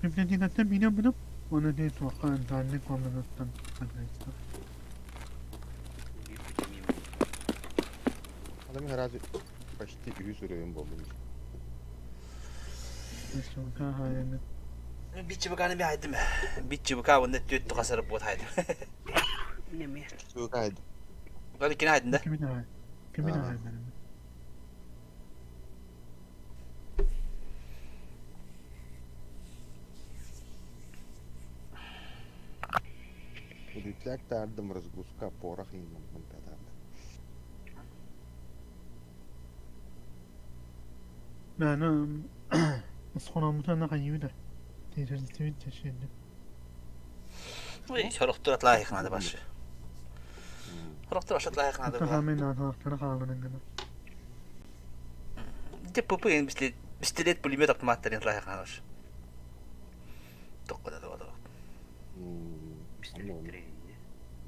Библиотекаттан биирэ булып, оны дей туохха дальний комнататтан ханайста. Адам разве почти үһүс уровень болдум. Сука хайаны. Биччи буканы би хайдым. Биччи бука онда төт тухасар бот хайдым. Неме. Сука хайдым. Буканы кини хайдым да? Кимин хай? Кимин хай benim? Рюкзак таардым разгрузка порох иҥмин таардым. Мен схорамутана хайыыда. Тежерсибит тешенди. Сорохтор атлаахынаады башы. Сорохтор атлаахынаады. Тахамен атаахтара хааланан гына. Дьэ ПП пистолет пулемет автоматтарын атлаахынаады. Тоққода да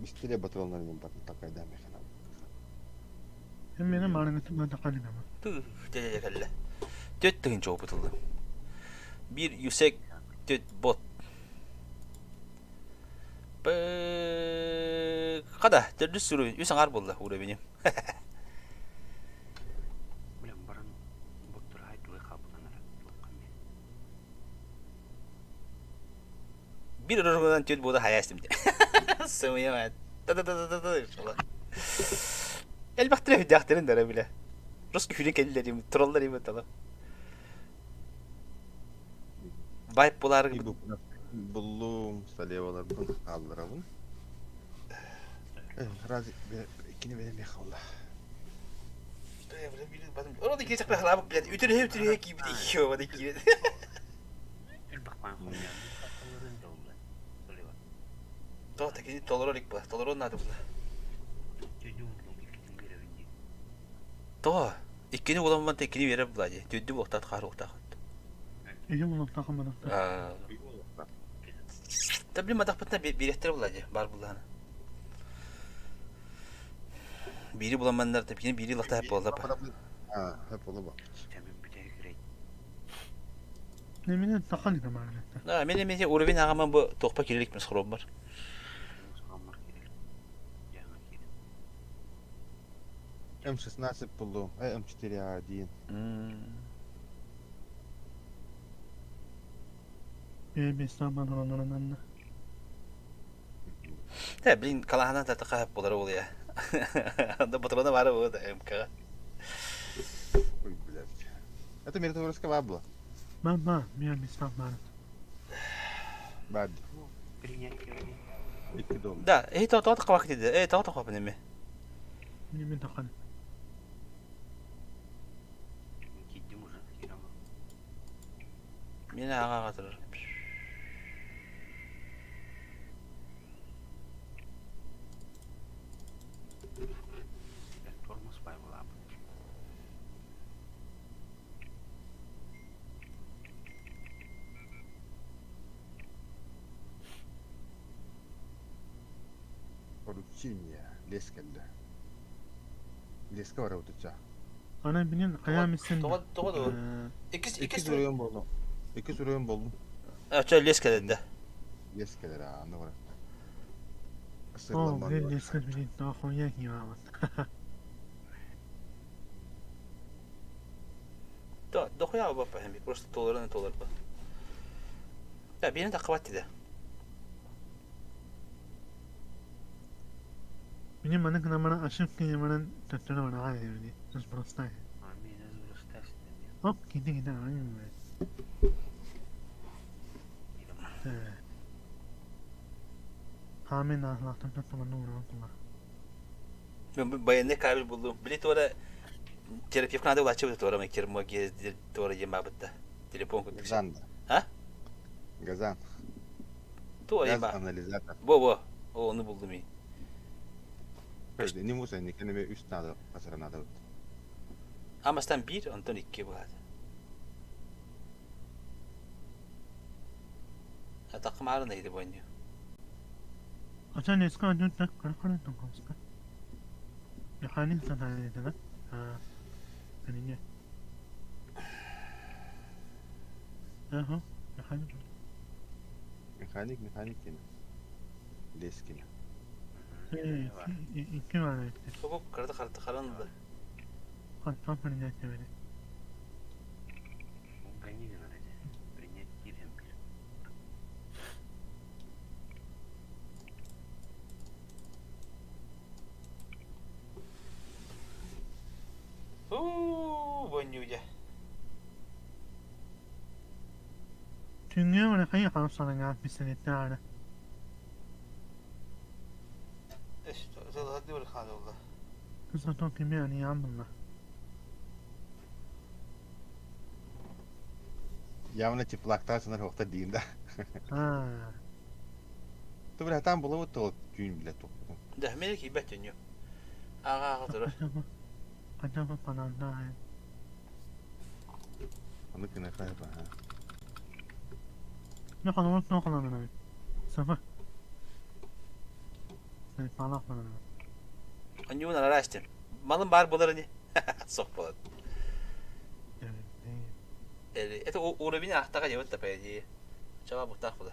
Пистолет патроннарын батын такайда механа. Мен маарыгытым таханынама. Тыы, дьэ кэллэ. Төт тыгын чоопутулла. Биир юсек төт бот. Қада, төрдүс уровень, үс аңар буолла уровеним. Блин, баран боттур хай туй хабыланар. Биир уровеньнан төт буода хайастым де. Сымыйа та-та-та-та-та шола. Элбэхтэрэ хүдээхтэрин дара биле. Рус күрү кэллэрим, троллар им тала. Вайп булар Буллум, салеваларбын, алларабын. Разве кини бene мехалла. Ород икки чакпа халабык билет. Үтүрү үтүрү кийбит икки бада кийбит. То такини толорор ик була. Толорор надо була. То иккини уламман текини бере була ди. Түдү буктат кар уктак. Эһи улахтаха мадахта. Табли мадахпытна бирехтер була ди. Бар буланы. Бири буламаннар тепкини бири лахта хеп болла ба. А, хеп болла ба. Неминен таханына маарыгытта. Да, мен эме уровень агаман бу тохпа кирилик мис хром бар. М16 буллум, М4А1. Бе бе саман Та, блин, калаһанан татака хеп болар ол я. Анда патрона бар бу да МК. Ой, блядь. Это миротворческая бабла. Мама, мен мисаман. Бад. Икки дом. Да, эй то то кабак диди. Эй то то кабак неме. Немен тахан. Мен ага катыр. Поручение. Лес келді. Леске бар өтүча. Ана билен кая мисен. Тоға тоға да. Икки Икки уровень болду. Икки уровень болду. Ача лес келди. Лес келер, аны бар. О, блин, леске билен тахуя кима. Да, дохуя ба пахми, просто толорын толор ба. Да, бени такабат диди. Менин маны кына ошибка манан төттөрө бара диди. Спростай. Оп, кити кити ай. Хамен ахлахтан таттаман нура кула. Мен баянны кабель булдум. Били тора терапевт надо улачып тора мен кермо тора ема битте. Телефон күтүк. Газан. А? Газан. Тора Газ ема. анализатор. Бо бо. О, оны булдум мен. Не муса, не кенеме үс надо, хасара надо. Амастан биир, онтон икки быһаат. Атахмаарын эйди бойню. عشان يسكن جدا كركرة تنقصك. يحاني سنة هذا. آه. يعني. أها. يحاني. Механик, механик кини. Лес кини. إيه كم على Хобу кырды харты харанды. قد تفهم من Уу, бойню дьэ. Түҥҥэ хайа хаамсанаҥа бисэнэттэҕинэ Явно теплактар сынар хохта дейін да. Аа. Ты бля там было вот то тюнь бля тоқ. Да, мен кийбэт төннү. Ага, ага турар. Хотя бы пананнаа. Аны кына хайба. Нохолон нохолон Сафа. Сен палах Анюн арастым. Малым бар булар не. Сок болот. Это уровень ахтага дебет да по идее. Чаба бутак була.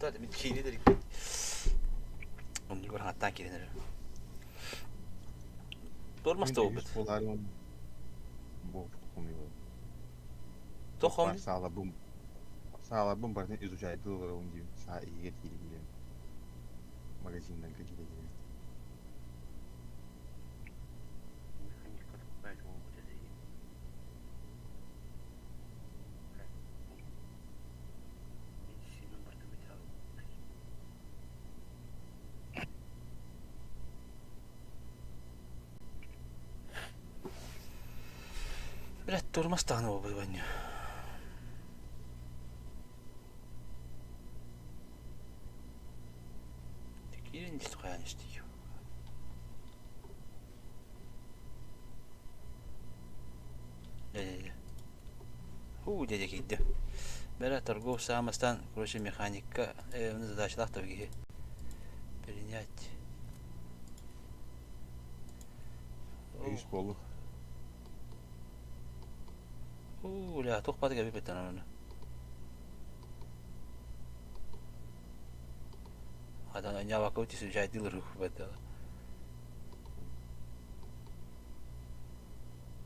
Да, мен киинедер. Оннугар хаттан киинедер. Тормоз болбут. Бу хомио. Тохом. Сала бум. Сала бум бартын изучать доллар он дим. Са иге кири Магазиндан кири. Блядь, тормоз тағаны болбут баню. Кирин исто каян исти. Дядя. Ху, дядя кийди. Бера торгов самостан, короче, механика, задачалах табиги. Принять. Үс болу. У, ля, тух патыга бипеттен оны. Адан ня вакыт изучать дилер беттела.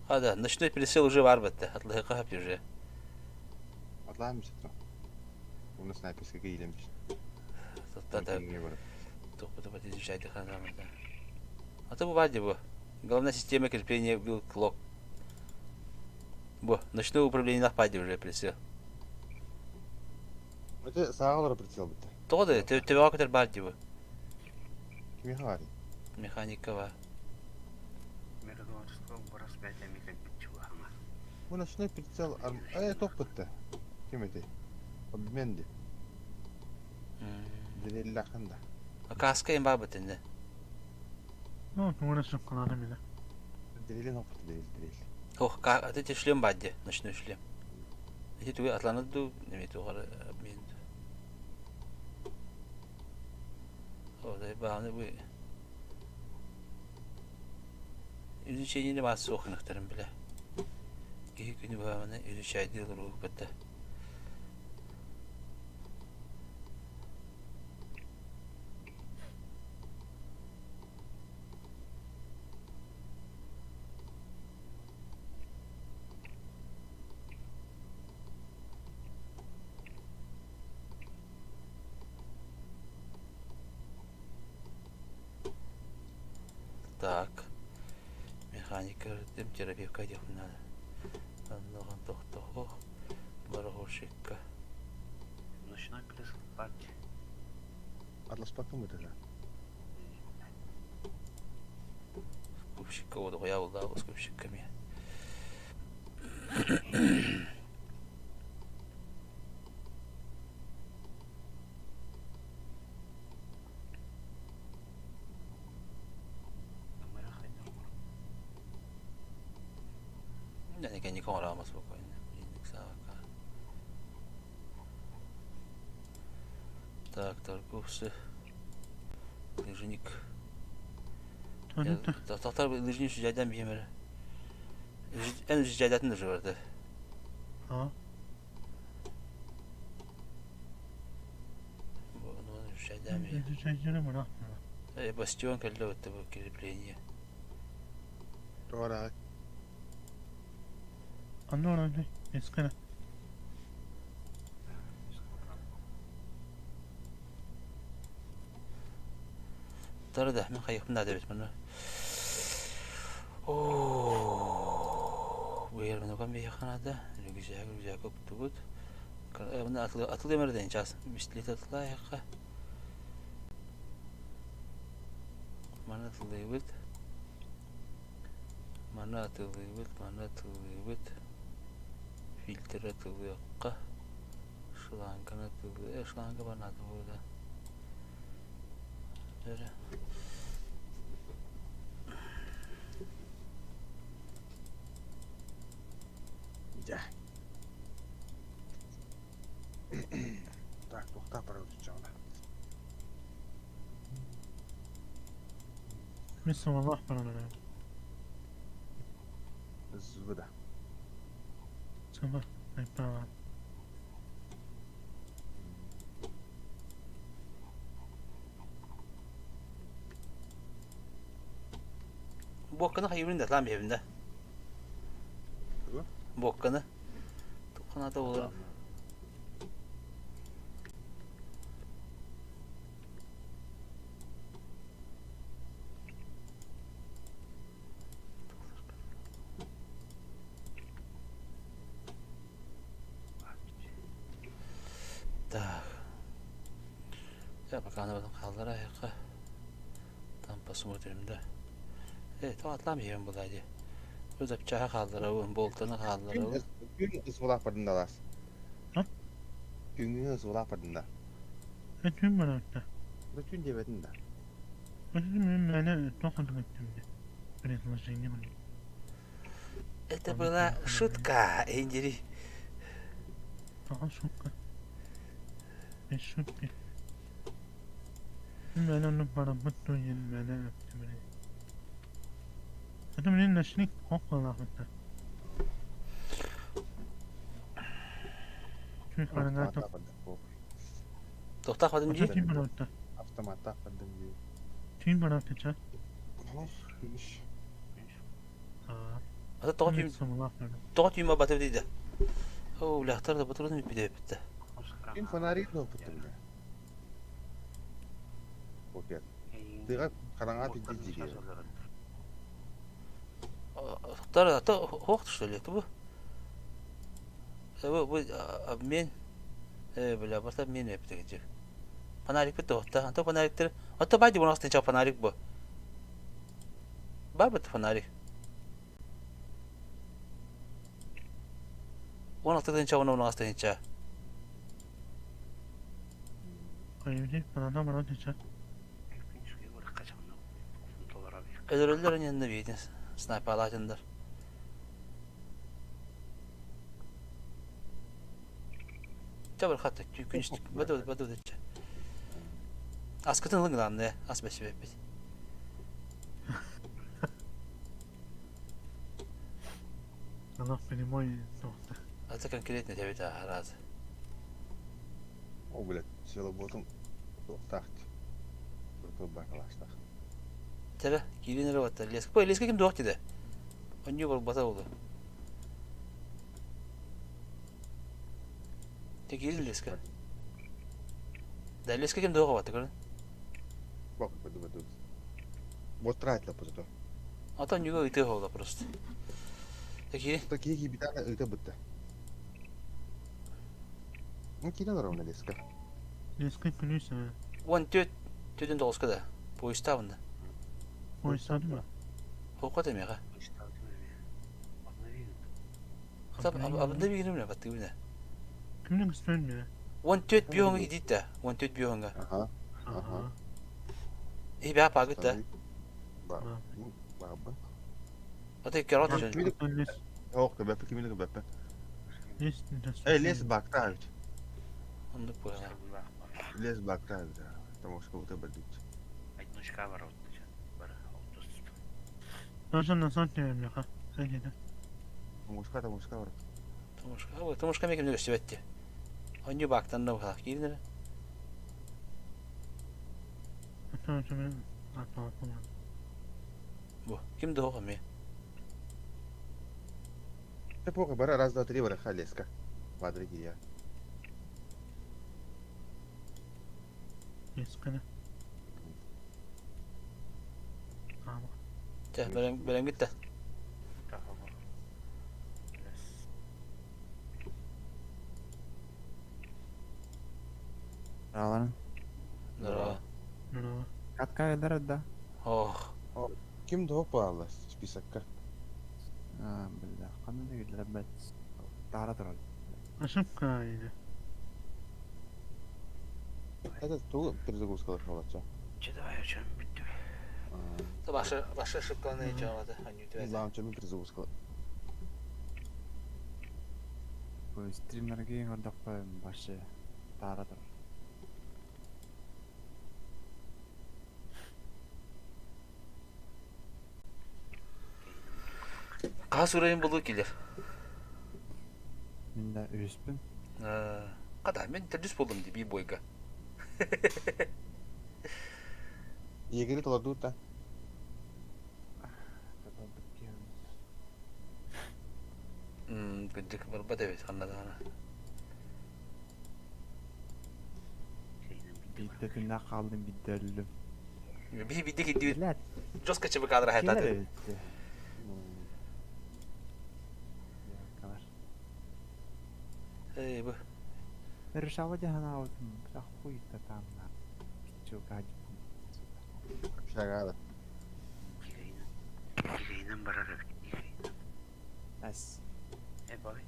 А да, ночной прицел уже бар бетте. Атлыга хап уже. Атлаем сетро. У нас снайперский кийлемиш. Да, тух патыга изучать ханамда. А то бывает бу. Главная система крепления был клок. Бу, ночное управление на паде уже прицел. Это сағалар прицел бітті. Тоды, ты ты вакытыр бар бу. Кими хари? Механика ва. Бу ночной прицел арм... Э, тоқ бітті. Ким эти? Обменди. Дерелі ақында. А каска им бар битинде. Ну, тура шоколада мина. Дерелі ноқ бітті, дерелі, дерелі. Ох, ка, а ты шлем бадде, ночной шлем. Эти тугы атланыду, неме тугары обмен. О, да, баны бу. Изучение бас сохнықтырым біле. Кихи күні бағаны изучать делал бітті. Так. Механика, терапевтка делать надо. Анноган тохтохох. Барахошикка. Ночной прицел партия. Атласпаккын бытыга. Скупщикка вот я был скупщиками. Так, торговцы. Лыжник. Тохтар лыжник жайдан биемер. Эн жайдатын да А? Бастион кэллэ бытта бу крепление. Туора. Анна Искана. Тары да мен хайыппын да дебит маны. Оо, бу ер маны кам бейханада, рюкзак, рюкзак оптубут. Мына атылы атылы эмерден час бистилет атылайыкка. Маны атылыйбыт. Маны атылыйбыт, маны атылыйбыт. Фильтр атылыакка. Шланганы атылы, шланга бар надо было. Дьэ. Так, туохтаах барабыт иччэҕинэ. Мин саҥалаах баран эрэ. Звыда. Саҥа айпаҕа. Буокканы хайыбын да атлаан биһэбин да. Тугу? Буокканы. Тухханата болар. Так. Я пока она потом хааллара айыкка. Там посмотрим, да. Э, то атлам иһэн була дии. Бу запчаһа хаалларабын, болтаны хаалларабын. Күн ысвалаах бардындалаас. А? Күҥҥү ысвалаах бардында. Түүн барабыта. Да түүн диэбэтин да. Мин туох курдук предложение Это была шутка, Эндери. Ага, шутка. Без шутки. Мен онно бараммыт туйын мэнэ өптүмүнэ. Это мне нашли хохолахыта. Тохтаах бадым дии. Автоматтаах бардым дии. Түүн барабыта ча. Күнүс. Ата тоҕо түүн тоҕо түүн батып дейді. О, ляхтар да батырын бүппүтэ. Күн фонарик ноппуттум да. Опять. Тыга хараҥа пидди дии. Тохтар ата хоох что ли это бу? Бу бу обмен э бля барта обмен эптеги. Фонарик бит тоқта. Ата фонариктер. Ата бади буна астын фонарик бу. Бар бит фонарик. 16 тыһыынча уонна 16 тыһыынча. Өлөрөллөр иннинэ биитин снайпалаатындар. Ча бір хатта күнүс баду баду дече. Аскытын ылын главное, ас бэсибэппит. Аллах прямой соқты. Это конкретно тебе раз. О, блядь, селоботум туохтаахт. Бакалаастаах. Тере, киирин эрэ батта. Леска, бу леска ким дуох диде. Онньу бар бата болду. Те киирин леска. Да леска ким дуох батта көрүн. Бок, баду баду. Вот тратила позато. А то ньюга ыты хола просто. Те киирин. То киһи битана ыта бытта. Ну, киирэн ровно леска. Леска күнүс. 14 төдөн тоҕуска да поезтаабын да. Поезтаабын да? Хоққот эмиэхэ. Абында бигиним баттыыбына. Кимнен көстөн мэ? 14 биоҥа идит да. 14 биоҥа. Аха. Аха. И баа пагыт да. Баабын. Ата керот жөн. Ох, көбәппе кимини көбәппе. Эй, лес бакта ведь. Оннук буолла. Лес бакта ведь. Там уж кого-то бардить. Одиночка бар бар. Томушка, томушка бар. Томушка, томушка мен кимде көстүбэтти. Онню бактан да бухалах киирнere. Бу, ким да оҕо эмиэ? Эпоха бара раз, два, три бара леска. Падре кирия. Чэ, бэлэм бэлэм гитте. Аларын. Здорово. Каткайдара да. Ох. Ким да баалар списокка? А, бля, ханна да киллер бэт. Тара турар. Ошибка или? Это тул перезагрузка халача. Че давай, о чем бүттү. Башы башы ошибканы чабады. Аню Знам, чем перезагрузка. Бу стримлерге гордокпа башы тара турар. Қас урайын болу келер. Мен да үспүн. Қада, мен түрдіс болдым деп бойга. Егери толорду та. Күндік барба деп ханна Битте түннә калдым, битте өлдүм. Би бидде кидди. Жестко чыбы кадра хайтады. Эй, бу. Решала дихана аутым, бля хуй-то там на. Чё, гадь. Общага. Дигейнен барар эбит. Әс. Э, бай.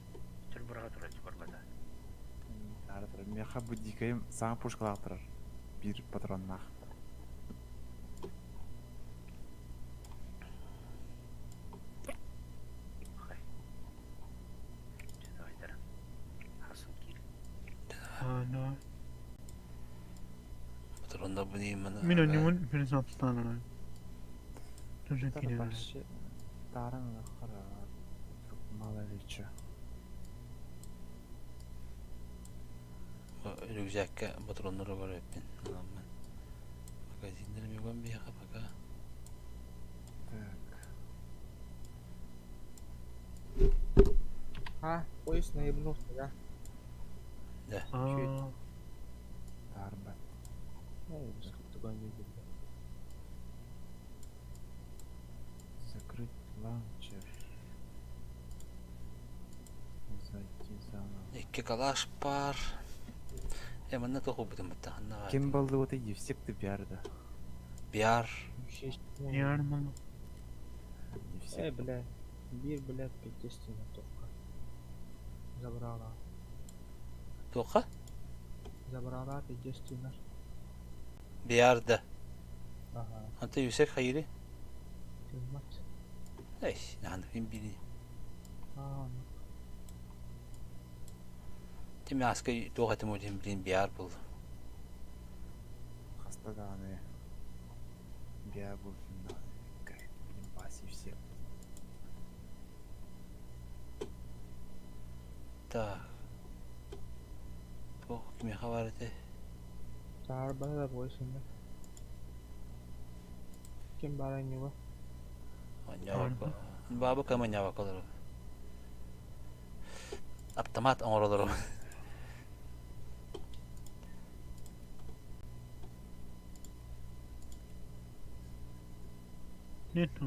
Түр бұрға турат барбада. Тара турар. Меха бу дикайым саңа пушкалар турар. Бир патроннах. А, да. Патронда бу деймін. Мен ойнамын перезапустан Тоже Тара кирилл. башы таран хара. Мало ли чё. Рюкзакка патроннары бар эппин. Аламмын. Магазиндер мегон бияқа пока. Так. А, поезд наебнулся, да? Да. А, Тарба. Эй, такой не видел. Закрыть лаунчер. Зайти заново. Икки калаш бар. Э, манна тоқу бутын бутта. Ханна Кем болды вот иди, все ты пиар да. Биар. Ярмал. Эй, бля, бир, бля, пятистина только. Забрала. Тоқа? Забрала пятистина. Биар да. Ага. Анта юсек хайри. Мат. Эй, наханы ким били. А, ну. Тими аска тоға тиму дем блин биар был. Хастаданы. Биар был финал. Блин, баси все. Так. Тоқ киме хабар эте. Тар бара да поезд да. Кем бара него? Баба кама нява колору. Автомат оңоролору. Нету.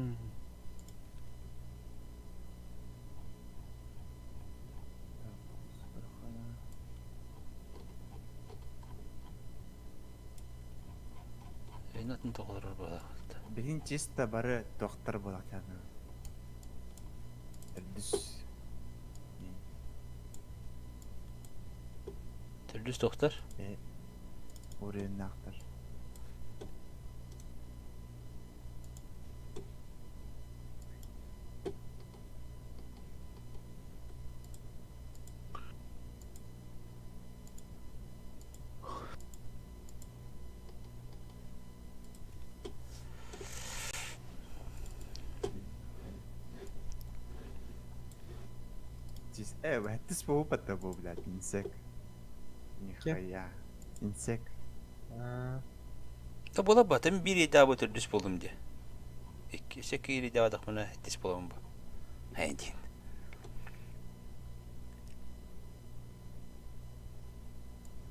чисто бары туохтар буолахтаана. Төрдүс. Төрдүс туохтар? Э, уровеннаахтар. Э, это опыта был, блядь, инсек. Нихуя. Инсек. Та була ба, там биир ыйдаабы төрдүс буоллум дии. Икки, өссө ыйдаабатахпына иккис буолабын бу. Диэн.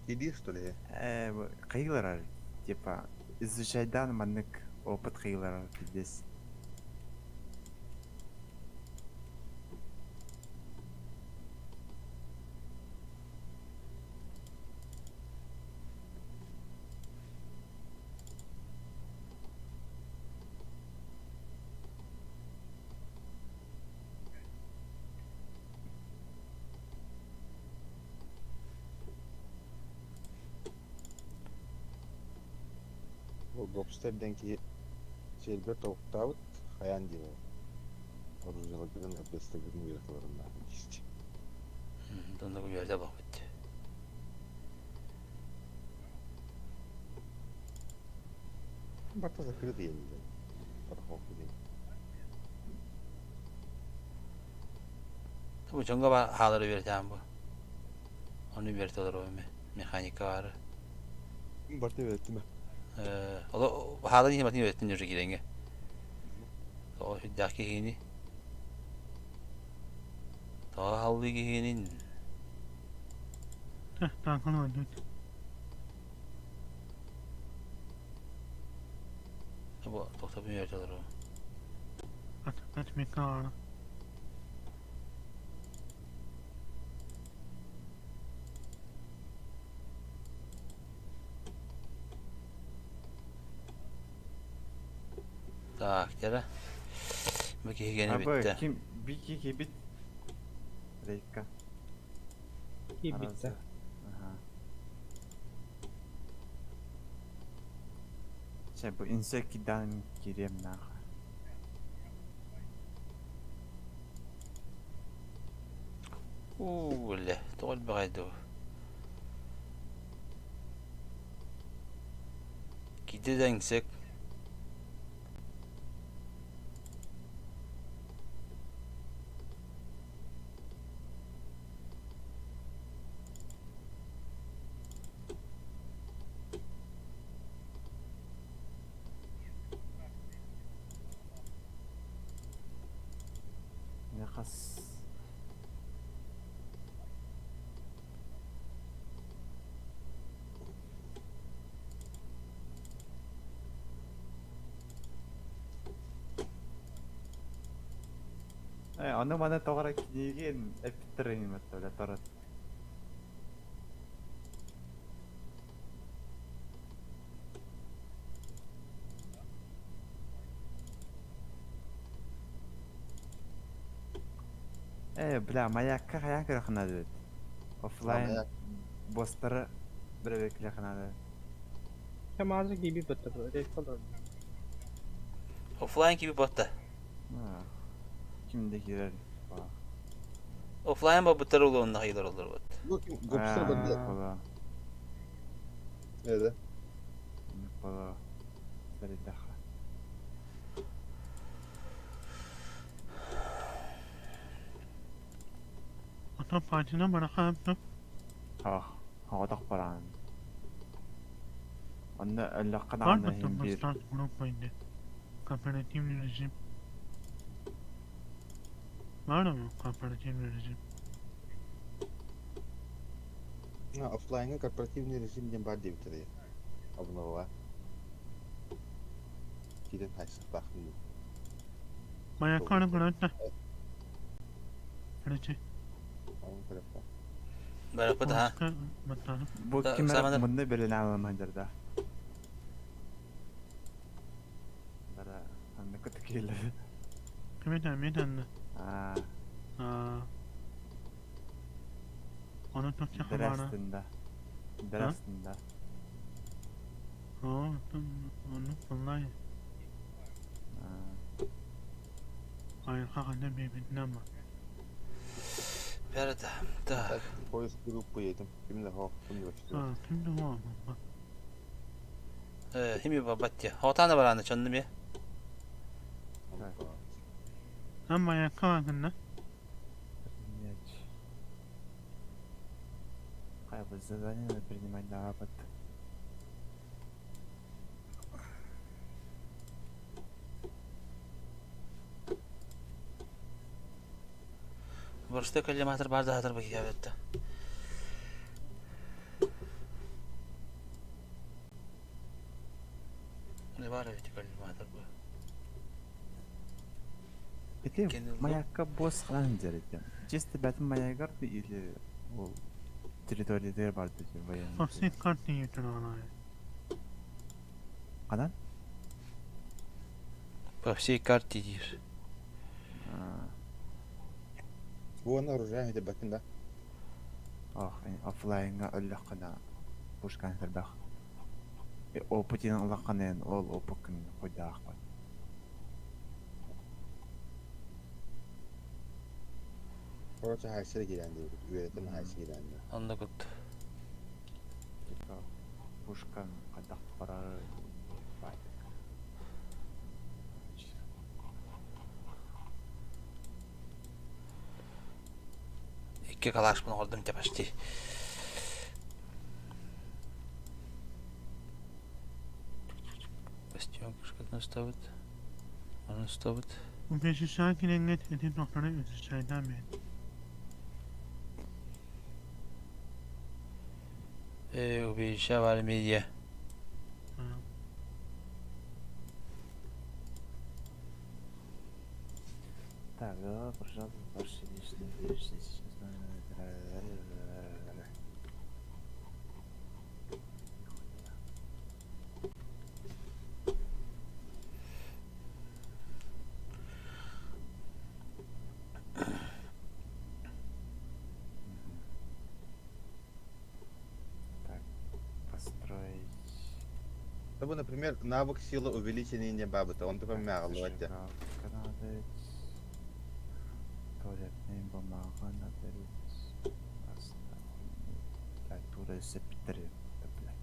Иди, что ли? Э, кыйлар, типа, изучайдан маннык опыт кыйлар здесь. Ол гопстер ки сервер толуктаабыт хаян диye. Оружияларгын обестегин уйратыларына дисти. Онно үөрдэ бахпыт. Барта закрытый енді. Парковка дейін. Бу дьоҥҥо ба хаалары үөрэтээм бу. Ону үөрэтэлэр эми механика бары. Барта үөрэттим. Э, оло хаалан иһин батын үөрэттин уже киирэнгэ. Тоҕо сүрдээх киһини. Тоҕо халлыы киһинин. Таакан ойдут. Бу тохтоп үөрэтэлэр. At at mekana. Так, дьэ. Бу киһигени Абы, бүттэ. ким бики кибит? Рейка. Кибитте. Ага. Чэ, бу инсек кидан кирем нахуй. Уу, бля, тоҕо элбэҕэй дуу. Киди да иҥсек. Нахас. Э, аны мана тоҕора книген эпиттерин маттала торат. Э, бля, маякка хаян көрөхнады. Офлайн Маяк. бостары биребекле ханады. Кемазы gibi bitti bu. Рейка Офлайн киби батта. Кимде кирер? Офлайн ба буттар улуонна хайылар олар бат. Бу ким гопстер барды. Бола. Evet. Бола. Саридаха. Ата патина барахаапта. Ах, хагатак баран. Онна Бар өллөккана баттан хим бир. бастан группа инде. Кооперативный режим. Бар mı кооперативный режим? Офлайнга корпоративный режим ден бар деп битирди. Обнова. Киден хайсық бақын. Маякка көрөттө. Короче, Оның көрөппө. Бараппыт ха. баттан. Бу Да, ким Самандар. мунны белен аламан жарда. Бара. кытта киһилэр. Кимитэ митэннэ. Аа. Аа. Ону тохча хабара. Драстында. Драстында. Аа, ону боллай. Айылҕа ханна биэбитинэ ма. Бәрі Так. Поиск группы едем. Ким да хо, ким да Аа, ким да хо. Э, хими бабатти. Хотана бараны чонны ме. Амма якка гынна. Принять. Хай бы задание надо принимать на опыт. Борсты коллиматор бар да хатыр бакия бетті. Не бар эти коллиматор бу. Ити маякка босс хаан дьэритэ. Чисто бэтин маягар или ол территория бар дии военный. Совсем карты ютунана. Ханан? По всей карте диир. Вон оружие это бакин да. Ох, оффлайнга өллөххүнэ пушкан элбэх. Опытын улаханын ол опыкын хойдаахпат. Короче, хайсыр киирэн диэбит. Үөрэтэн хайсы киирэн. Онно кут. Типа пушкан хайдах барар байтык. Икки калашпын оҥордум те почти. Костюм кышкытын устабыт. Оны устабыт. Убежища кириҥҥит ити тохтору үсүччайдаан биһит. Э, убежища бар медиа. Так, да, пожалуйста, ваши личные вещи. Так, построить. Чтобы, например, навык силы увеличения не бабыта, он такой мяглы. Зажигалка надо. Туалетная бумага надо. Клавиатура септери. Да, блядь.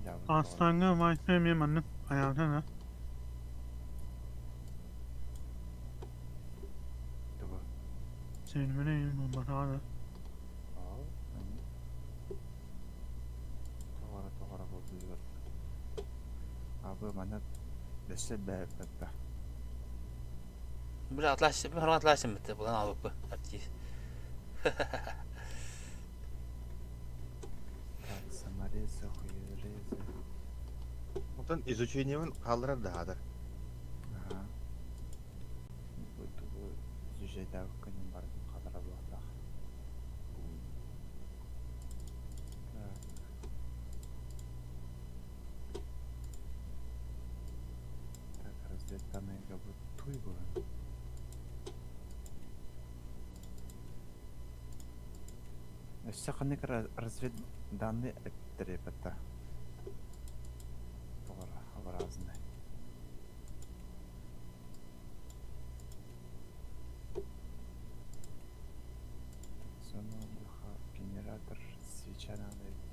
Я вот Астаҥҥа Wi-Fi эмиэ маннык хайаата да? Тугу? Серверэ иһин булбатаҕа да? Тоҕоро тоҕоро булдугар. Абы манна өссө бэппэ. Бля, атлас, атласым бітті, бұдан алып артист. Так, саморезы, хуерезы. Онтон изучениебин хаалларар даһаатар. Ага. Бу тугу изучайдаабы күнүн барытын хааллара буолуохтаах. Так. Так, разведданныйга бу туй буолан. Өссө ханнык разведданные эппиттэрий батта? Тоҕоро образный. Зона отдыха, генератор, свеча надо ведь.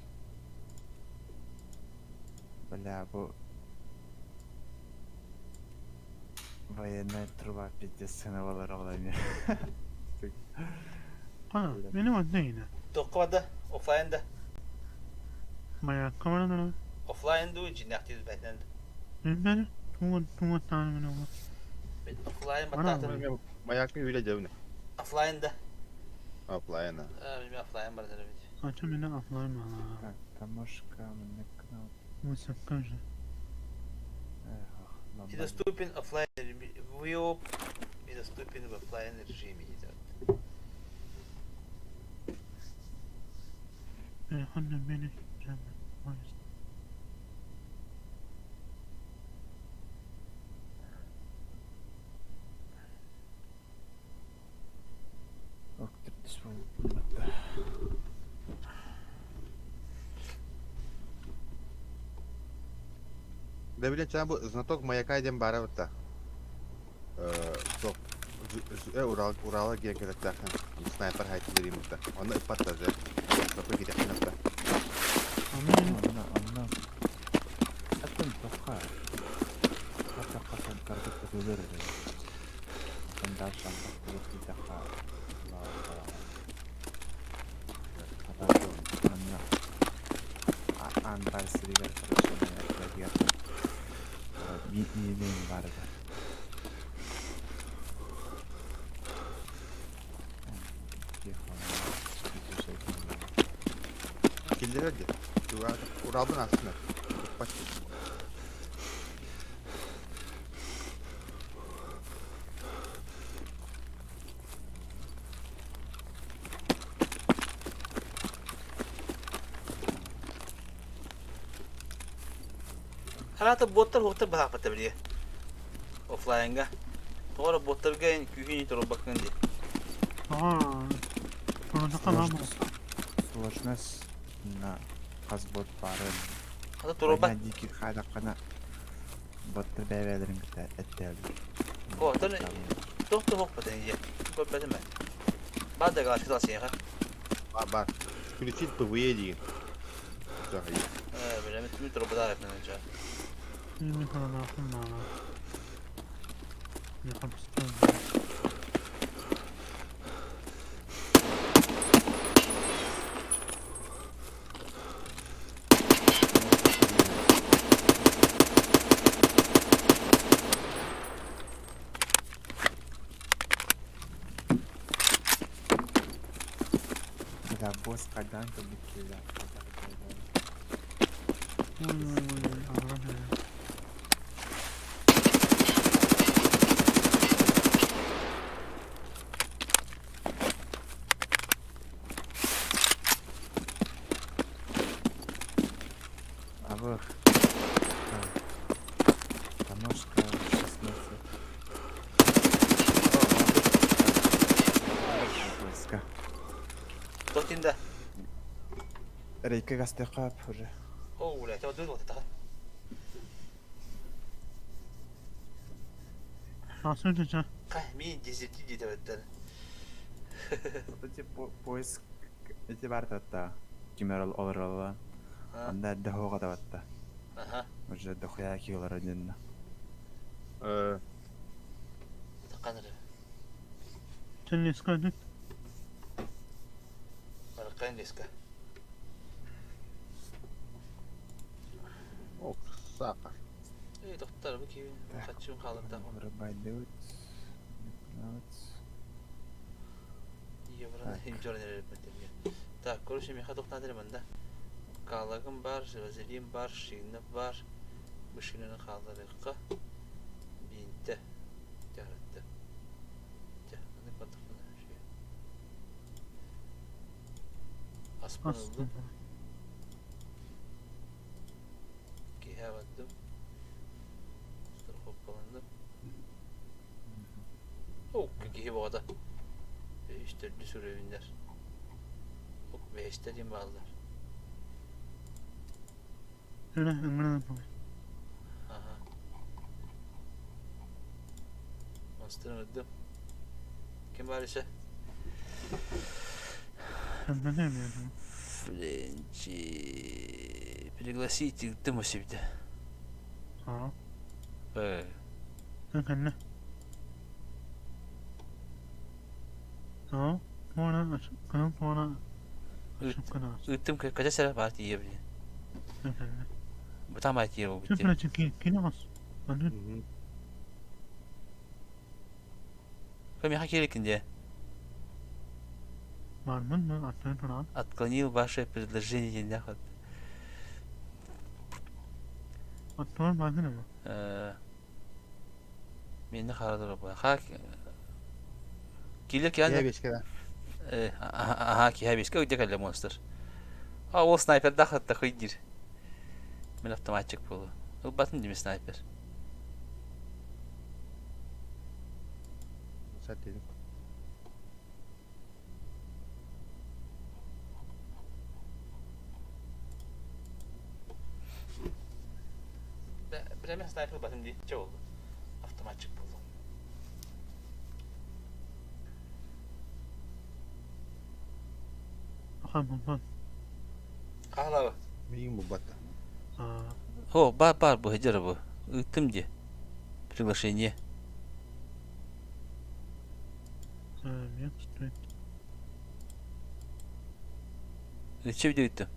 Бля, бу военная труба пиздец сыновалар оҕолор Хана, мени манна иинэ. Туохха барда? Оффлайн да? Маякка баран эрэ. Оффлайн дуу, дьиҥнээхтии бэтинэн дуу? Билбэт, тугун тугун таан гына Оффлайн баттаатын. Маякка үлэ дьэбинэ. Оффлайн да? Оффлайн. Билме оффлайн бардар эбит. Ача мени оффлайн баҕалаах. Так, тамошка, маннык Высоко же. Недоступен оффлайн ВИОП недоступен в оффлайн режиме. خلنا بينك جامع Да билен чан бу знаток маяка диэн баара бытта. Суох. Урал Урала диэн кэлэттээххин снайпер хайтылыр бытта. Онно ыппатта же. Сопы китэххин ытта. Онно, онно. Атын тоққа. Тоққа карты көтөлөр эре. Онтон дальше антах туох дитэхха. Онно. Аан бар сиригэр короче эрдэгэр миинин бар этэ. Киллэрэр диэн. Уралбын астынар. Ыппат. Хараата боттар хуохтар баһаахпатта билиэ. Оффлайнга. Тоҕо эрэ боттарга күүһүн турбаккын дии. Сложность на хас бот баарын. Хата турбат. Дикий хаадаххана боттар бэйбээлэрин кытта эттээллэр. О, тон туох да хуохпатын дии. Көрбөтүм ээ. Баар да галашка талсыйаха. Бар бар. Включить ПВЕ диин. Ээ, билэмит түмү турбатаа эппин онча. Да, босс хайдаан кэлбит киһи Абых. Таможка 16. Войска. Тотинда. Рейка гастыка уже. О, бля, это вот это. Ми десяти диэтэбэттэр. Эти поиск эти бартатта. Кимер олоролла. Анда дохуга табатта. Аха. Уже дохуя киолар одинна. Таканыр. Баракайн леска. Ох, сахар. Эй, доктор, бу киви хачым халында. Вырубай Евро инженер Так, короче, меха тоқтадыр мында. Калагым бар, вазелин бар, шина бар. Бу шинаны қалдырыққа. Бинте. Жарытты. Аны патықпын. Аспан oldu. Киһэ бардым. Страховкаланным. О, киһи боҕото. Үстөрдү сүрүбүннэр. Ок, бэһистэ диэн бааллар. Аха. Мастырын ырдым. Ким баар ise? Френчи. Пригласите, ты мусибде. Э. Ыттым кача сэрэ баар тиийэ билин. Бутаамай тиийэ буолбут дии. Миэхэ киириккин дии. Отклонил ваше предложение диэннээх Э Миэнэ хаалар Ха киилэ киһи Киһи бешкэ аха киһи бешкэ өйдө кэллэ монстр. А ол снайпердаах такой диир. Мин автоматчик буолуо. Ылбатын дими снайпер. Билэмэ снайпер ылбатын дии. Чэ буолла. Автоматчик буоллум. Хаалаба. Миигин булбатта. О, бар бар бу хедер бу. Ыыттым дии. Приглашение. Иччи видео ыыттым.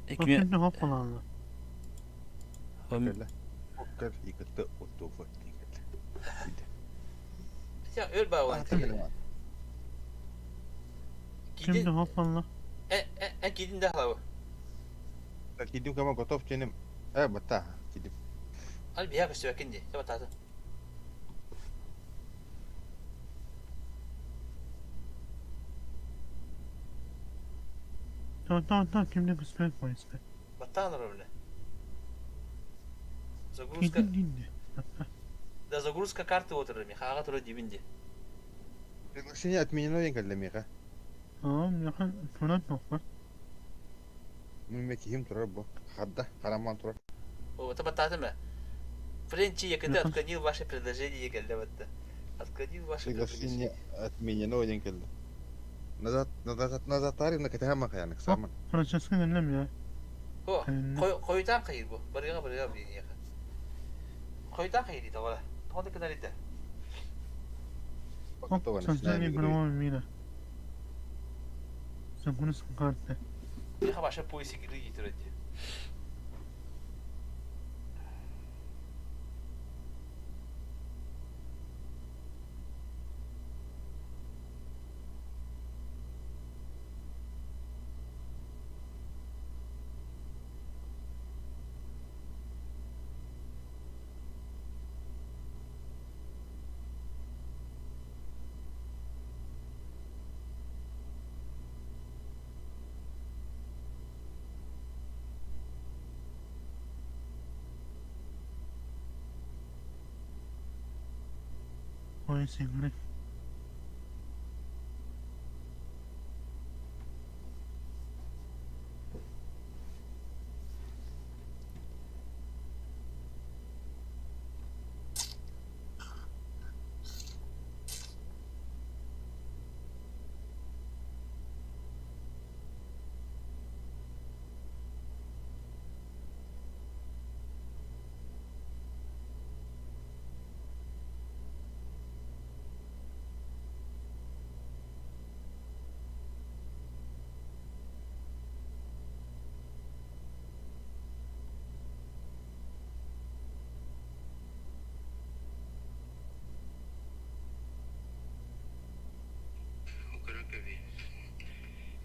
Ekmeği... Ким хоппалла? Э, кидин да халабы. Кидим кама готов теним. Э, бата, кидим. Ал бия көстүбэкин ди. Табатааты. Tamam tamam kimde kısmet koysun. Баттаан робиле. Загрузка. Да загрузка карты отырыр Михаға тура дибин ди. Приглашение отменено деген Миха. Aa, Миха турар тоқпа. Мен кихим турар бу. Хадда, хараман турар. О, это баттаатыма. Френчи якыты отклонил ваше предложение келді батты. Отклонил ваше предложение. отменено деген келді. Назад, назад, назад тарина катахама каяны саман. Francesca geldim ya. О, қойтан қайыр бу. Барыға барыға блин яха. Қойтан қайыр дейді ола. Тоғды кыналиді. Francesca bravo mira. Загрузка карты. Миха ваша поясы игры дейді. Пояс игры.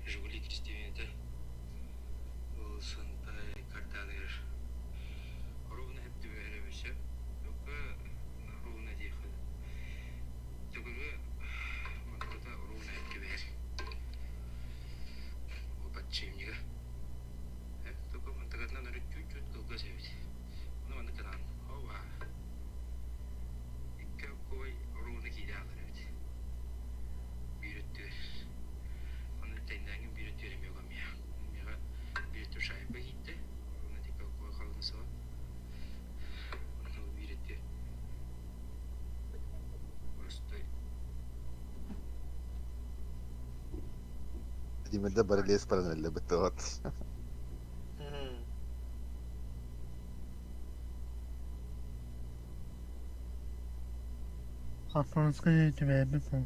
Жигули 39 Сантай картаныгар ровно түбэһэрэ только ровно диэхэ төгүлү мантата ровно түбэһэр подшипнига только мантагатынан өрүт чуть-чуть кылгас эбит ону маннык гынан ова икки кой ровно киирэ хаалар эбит биир өттүгэр Аны тэҥнээҥҥин биир өттүгэр эмиэ угаммыйа. Миэхэ биир өттү шайба киирдэ, уонна тика куой халыҥ сыла. Онно биир өттүгэр простой Димерде бары лес баран эле бітті от. Афганская түбэбит бу.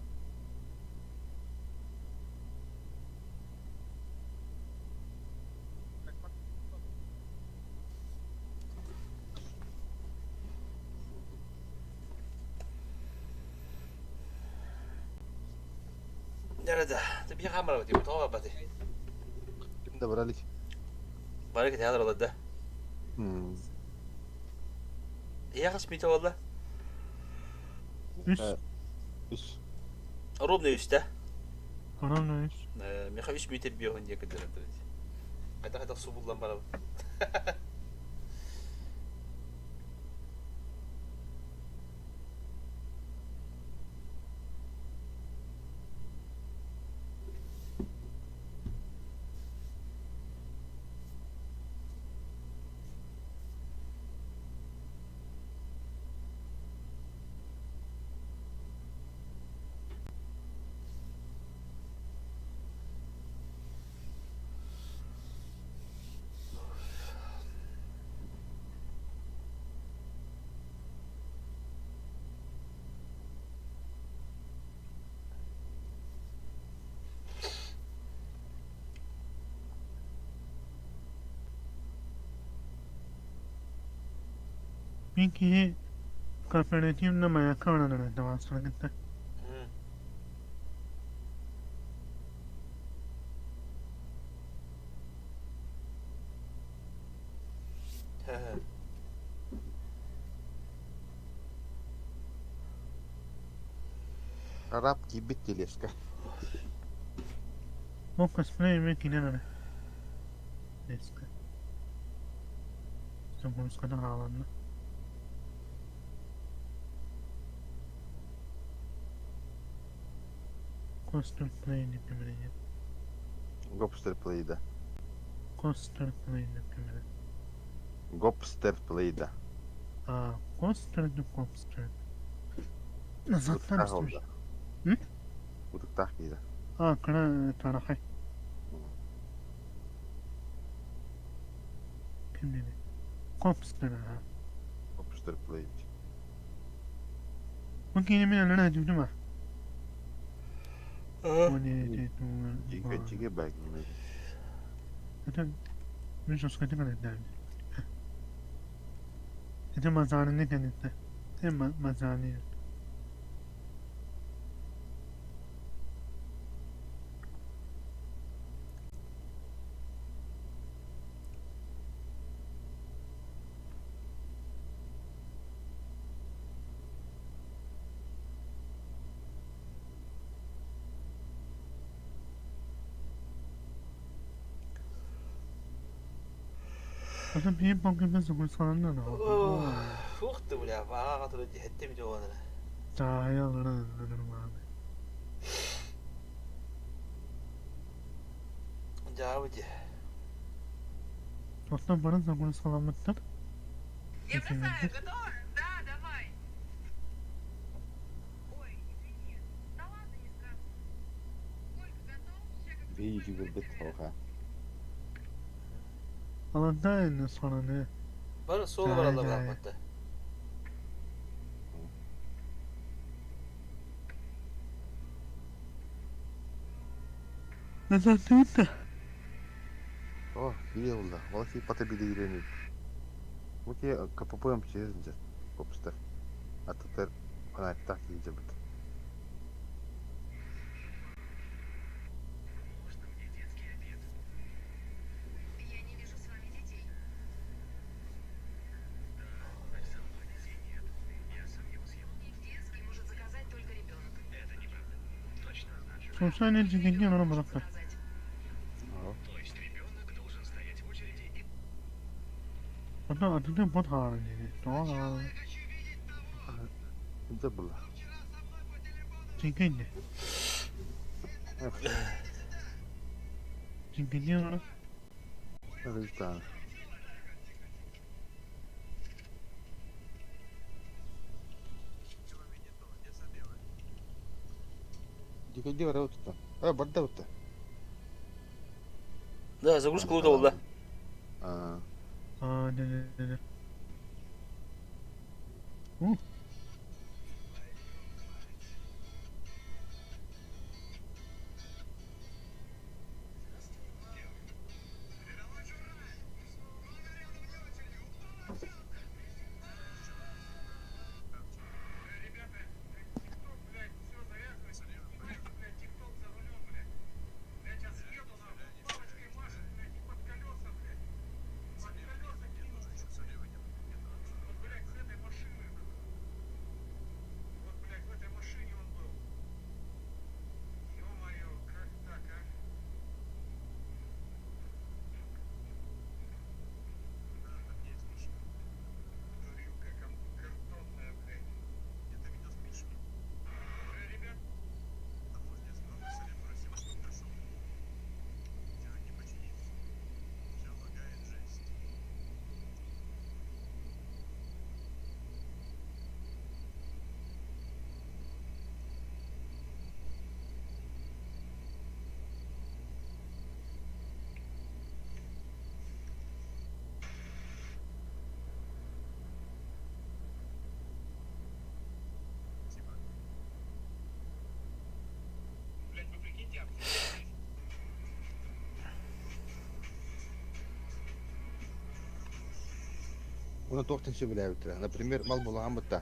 Nerede? Bir kamera diyor. Tamam бати. Ким да баралик. Бары кетер олады. Я қас мите олды. Үс. Үс. Ровно үстэ. Ровно үс. Миэхэ үс метр биэһин диэки көрдөрөр. Хайдах-хайдах субуллан барабын. Мин киһи кооперативно маякка баран табаастаргытта. Араб киирбит телеска. Бу косплей эмиэ киирэн эрэ. Леска. Загрузкада хааланна. Coaster Play деп кемелеген. Gobster Play'da. Coaster Play деп кемелеген. Gobster Play'da. А, Coaster деп Coaster. Назадтан Утуктаах истибит. олда. М? Утуктаах киирэ. А, кыра тарахай. Ким диэни? Copster аха. Gobster Play. Бу киинэ мин өлөрө сылдьыбытым аа. Дьигэ бag Это мин соскотик элэрдээбит. Это мазаарыны кэнниттэн. Мазааны. Оттон пиин-пон загрузкаланна да. Ух ты, бля, аҕаҕа турар дьиһэттэ мин оҕонора. Таайа олорон нормально. Дьаабы дьэ. Оттон бары загрузкаламмыттар. Я бросаю, готова? Да, давай. Ой, извини. Да ладно, не страшно. Ольга, готов? Биһиги көрбүт оха. Алантайн сораны. Бары суол бараллар бааппатта. Назад О, биле улла. Ол ки пата биле ирени. Бу ки КПП МЧС дьэ. Копстер. Атытар фонарьтаах киирдибит. Можно мне детский обед? Я не вижу с вами детей. Да, значит, со мной детей нет. Я сам его съел. Детский может заказать только ребенок. Это неправда. Точно знаю. Социальный дьиҥҥэ олорон барахтар. Заказать. То есть ребенок должен стоять в очереди и Оттон атыты бот хаалан диэни. Тоҕо хаалан? Дьэ була. Дьиҥкэ дии. Дьиҥкэдии олорон. Результат. Дикэйди бара утта. Э, барда утта. Да, загрузка лута Аа. Аа, дэ дэ дэ. У. Уна туохтан сөбүлээбиттэрэ. Например, мал булаҕан бытта.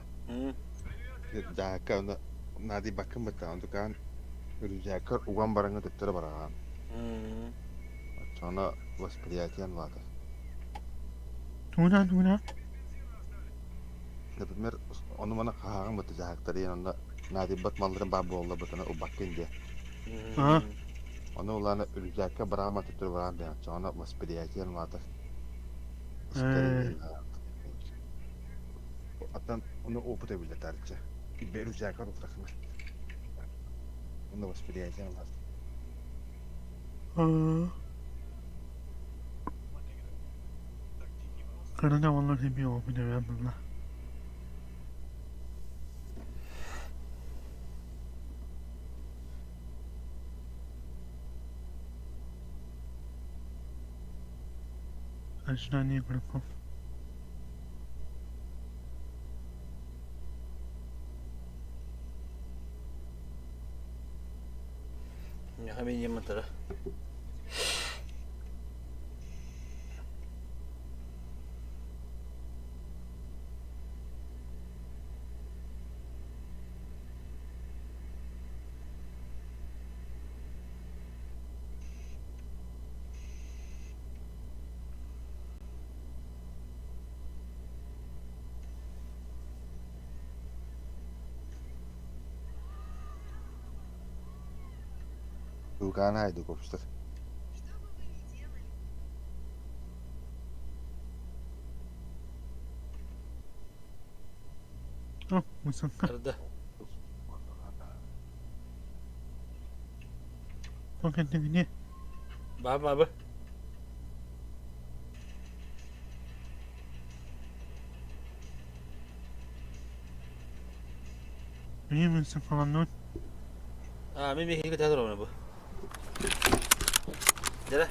Дьаакка онно наадыйбаккын бытта. Онтукаан рюкзаккар уган бараҥҥа төттөрү бараҕаан. Оччоҕуна восприятиеҥ улаатар. Тугунан тугунан? Например, ону-маны хаһааҕын бытта дьаһактар диэн онно наадыйбат малларын баар буолла бытана ылбаккын диэ. Ону улаана рюкзакка бараҕан төттөрү бараҕан диэн оччоҕуна восприятиеҥ улаатар. Оттон ону опыта биллэ таарычча. Рюкзакка туттахына. Онно восприятие улаатар. Кырада олор эми опыт эбэ булла. Ожидание игроков. Миэхэ миниматора. Лукаана Айдуковтар. О, высоко. Арда. Как это где? Баба, баба. Мне высоко Аа, мин биһиги көтө турабын бу. Дьэ.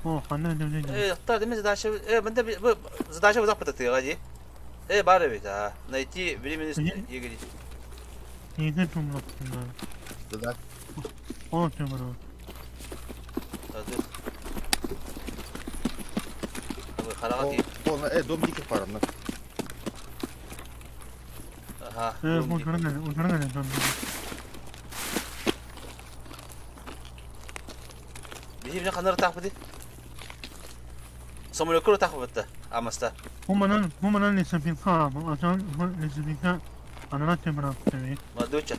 О, ханна да Э, та, деме задача, э, мында бу задача бузак бытатыга ди. Э, бар бит, а. Найти временный егерь. Неге тумлаптын Да. О, тумлап. Хараға тиіп. О, э, дом диких парамна. Аха. Э, утырган, утырган дом. Биһи ханнары таах бити? Самолёкка таах бытта, амаста. Бу манан лесопилка, атан бу лесопилка анана тембрап тебе. Мадуча.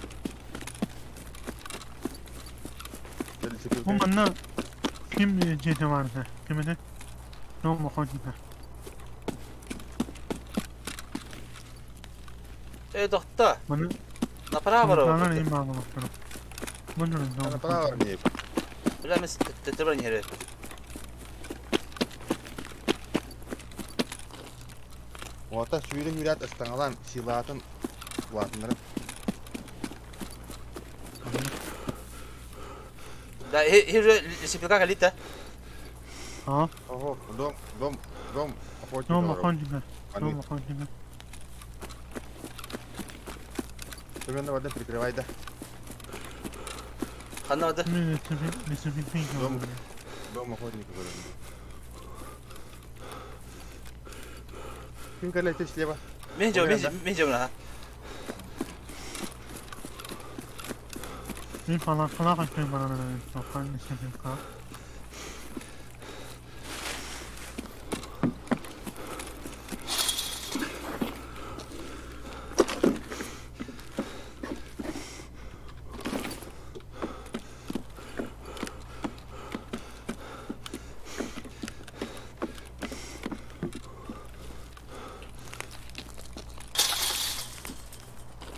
Бу манна ким дьиэтэ баарда? Ким этэ? Дом охотника. Э, тохто. Маны Направо Направо барабыт. им баалабыттар. Бу дом. Направо не. Бля, мен төттө бар нерэ. Ота сүүрэ хүрээт ыстаҥалаан силаатын улаатыннарын. Да, хире лесопилка калита. А? Ого, дом, дом, дом охотника. Дом охотника. Дом охотника. Примерно вода прикрывай, да. Ханна вода. Дом, дом охотника. Ким калете слева? Мен жо, мен мен жо мына. Мен палаткалар айтпай баран тоқан лесопилка.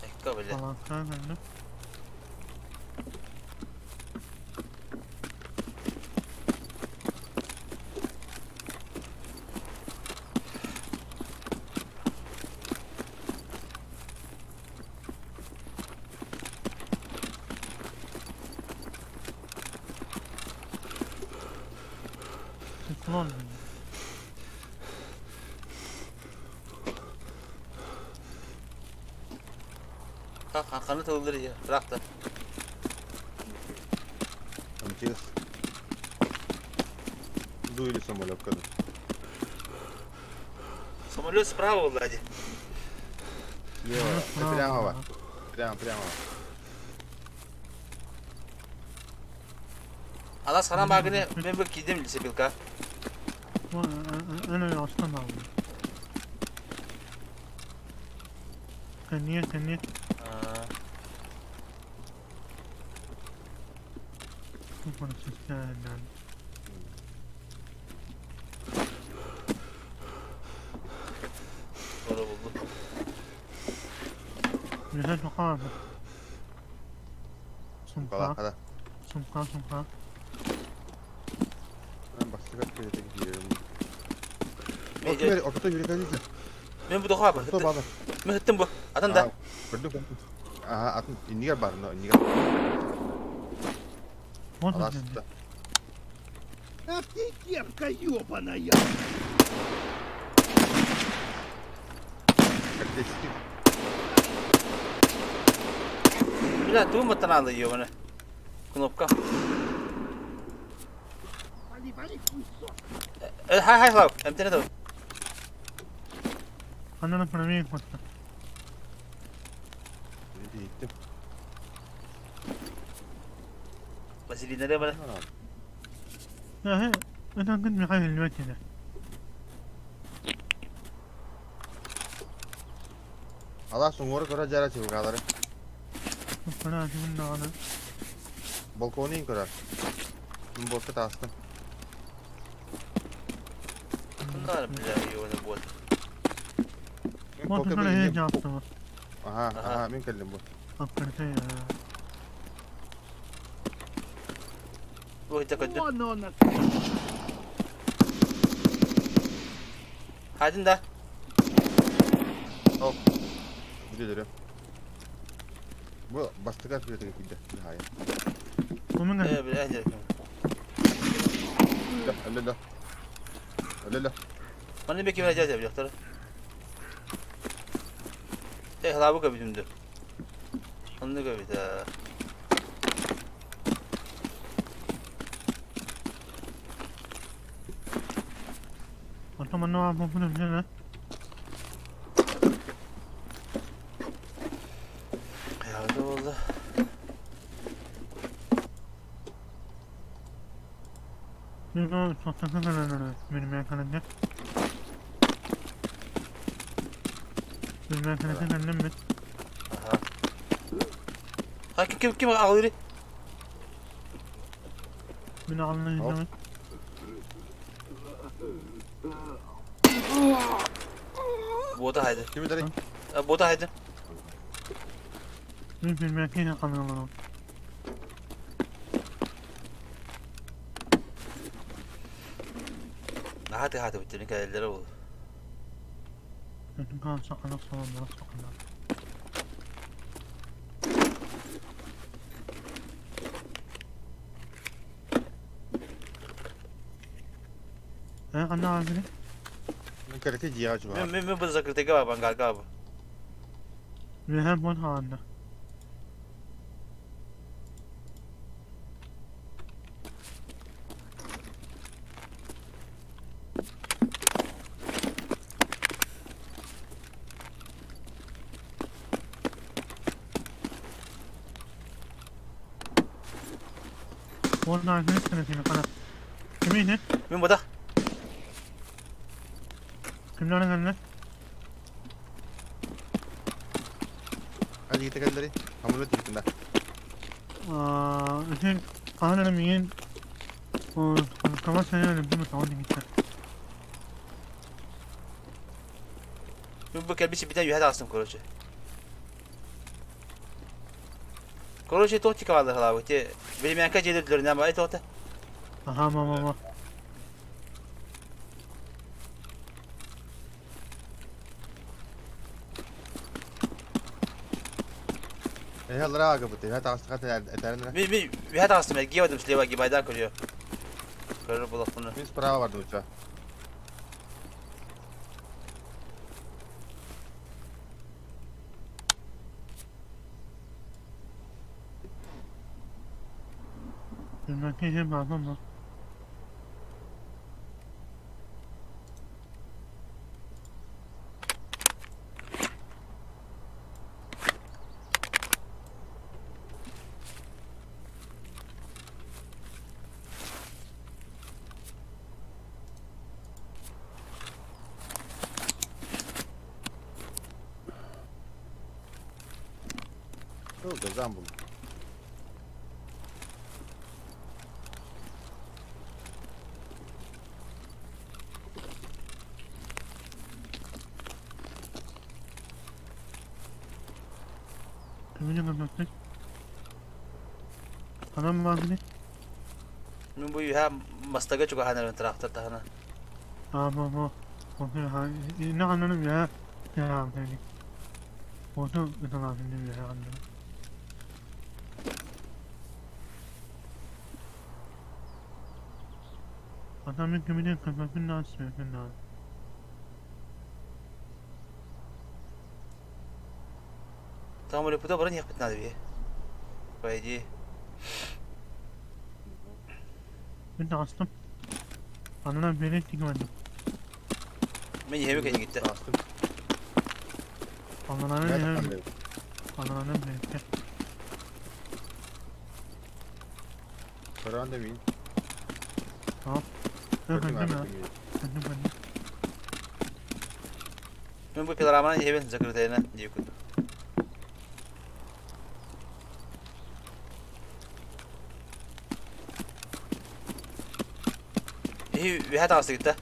Экка бля. Палатка кэллим. Циклон. Ханна тылылыр я. Бырак та. МТС. Дуили самолетка. Самолет справа Влади. Слева. Прямо. Прямо, прямо. Алас хана магны мен бу кидим лесопилка. أنا أصلا كنية كنية Sonra buldu. Kala, kala. Ben başka bir yere gidiyorum. Orta yürü kaçtı. Мен бу доха бар. Orta bağlı. Мен хыттым бу. Атын да. Gördüm. Aha atın. İndigar var. İndigar. Alas. Ах ты кепка ёбаная! Бля, туу матаналы ёбана. Кнопка. Хай хай хлав. Эмтене дав. أنا فرميك مثلا Gittim. Василина да бара. لا هي أنا كنت معايا الوقت ده Alas uğur kora jara çıvgaları. طلعت منه أنا Balkonu in korar. Ben borka tastım. Кундар бля ёбана бот. ما تطلع هي جاستما Aha aha ben kellim bu. فكرتي Ой, так Вон он! Хадин да. Hop. Biliyorum. Bu bastıkar bir yere gitti. Hayır. ومن Э, бля, не. La la la. La la. Маны беки бля жа жактар. Э, хлабы көбүтүмдү. Онны көбүт. وطبعا نوع موجود هنا Yardı oldu. من Aha. Ha kim kim kim ağlıyor? من الله Bota haydi. Kimi dedi? Bota haydi. من في الماكينة قبل الله Hadi hadi bitti ne kadar oldu. كان شق نفسه ونص ايه قلنا عامل Ben karate ciğer Men men men bu zakırtı gaba bangal gaba. ايه بونها عندنا والله عندنا سنتين قناة كمين Men bu da. كم لنا لنا Hadi git kendileri. Hamuru gittim ben. الحين قانا مين وكمان سنة اللي متعودين جدا Men bu kelbisi biten yuhad alsın короче. Короче, тотика vardı hala bu. Benim yanka cedirdiler ne var tohta. اها ما ما ما Eyvallah aga bu. Ya tasdık eterine. Bir bir yuhad alsın ben giyemedim sleva gibi aydan koyuyor. Görür bulak bunu. Biz prava vardı uçağa. الماكينة مع ماما Ол газан бул. Кимини көрбөппүн. Анам баадыны. Мин бу үһэ мастага чугаһаан эрэн трактор таһына. Аа бу бу. Ону инна ханнаны үһэ үһэ Ону ыталаатын үһэ ханнаны. Ата мин кимини көрбөппүн да сүөппүн да. Там Лепута баран иһиэхпит наада бии. По идее. Мин таҕыстым. Анынан бэйэ тигмэдим. Мин иһэби кэннигиттэн. Таҕыстым. Анынан Мен иһэби. ханна Анынан бэйэ. Көрөн да мин. Tamam. Көрдүм Көрдүм аҕа ya. Көрдүм көрдүм. Мин бу пилораманан иһэбин закрытайына дии курдук. Иһи үһэ таҕыстыгыт да?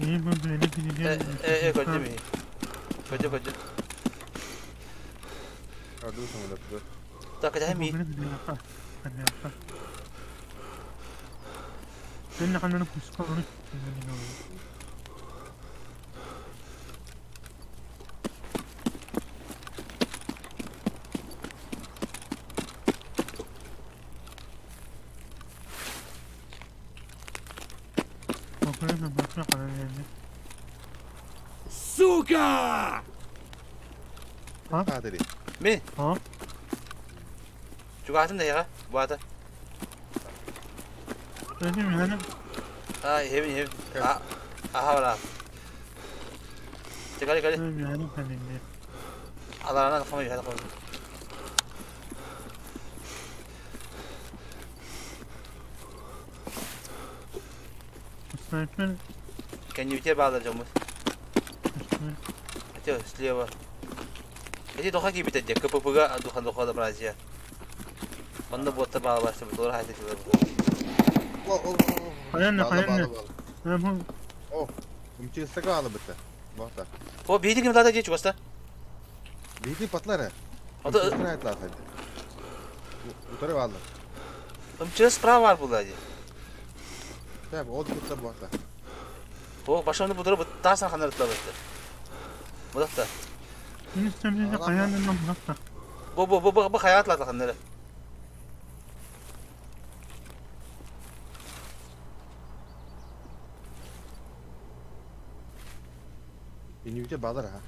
İyi bu böyle Э, gideceğim. э, э, көрдүм иһи. Көрдүм, көрдүм. Көрдүм самолетты. Так, это ми. Сука! Хадыри. Мин. Ha? Чугаһатым да эһиэхэ, баата. Öyle mi yani? Аа, иһэбин, иһэбин. Аа, аха бараа. Кали, кали. Öyle mi yani? Ben de. Аларанан хамай үһэ тахсар. Sniper. Кэннибитигэр бааллар дьоммут. Sniper. Ити слева. Ити тоха киирбитэ дии, КПП-га духан духа Бразия. Онно буотта баалабар сыбытылар хайдатылар. О, о, о. Hayal Bağla hayal. bağla bağla. Ben bu О, умчилсак bağlı бітті. Бақта. О, биһиги ким дата дии чугаста. Бейді патлары. Ото Утары bağlı. МЧС справа бар була дии. Так, ол кетті бақта. О, башымны будыры бу тасан ханарытлар битти. Будакта. Min istemsiz ayağından bırak da. Бу бу бу бу бу хаятла ханары. Инүте балар ha.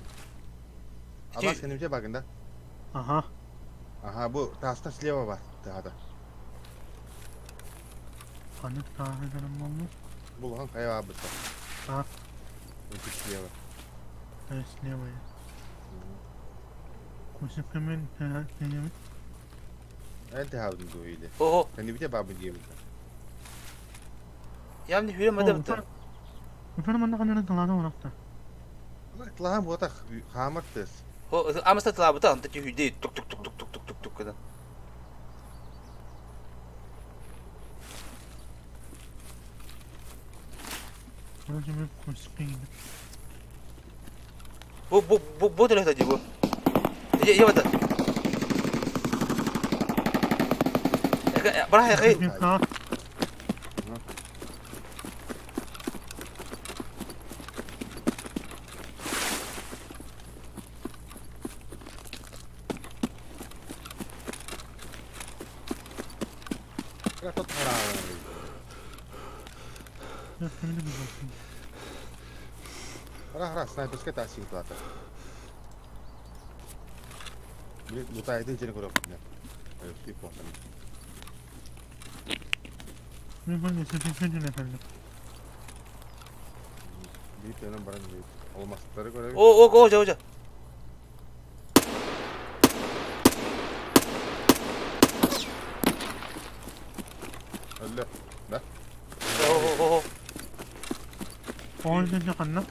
Абас кенімте багында. Aha. Ага, bu таста слева бар. Тағада. Panik daha edelim oldu. Булған қайға бітті. Ha. Өте слева. Evet ne var ya. Koşup hemen deneme. Әлді хабын дуйлы. О, Кенімте бабын деймін. Ямны хүрэ мада битти. Efendim anne kanını tıladı bıraktı. Тлаһан буотах хаамар тыс. О, амаста тылабыта, онта түһүйдэ тук тук тук тук тук тук тук тук гынан. Burası bir koşup gidip. Бу бу бу бу төлөтө дии бу. Е, е бата. Бара хай. Ha. Тот хараа. Şimdi bir bakayım. Хара хара снайперская тасик плата. Лутайды жер көрөп. Тип болсын. Bir böyle sefesini efendim. Бип өнөн баран дейт. Алмастары көрөбүз. О, о, о, жа, жа. Өллө. Да. О, о, о. O yüzden kanına.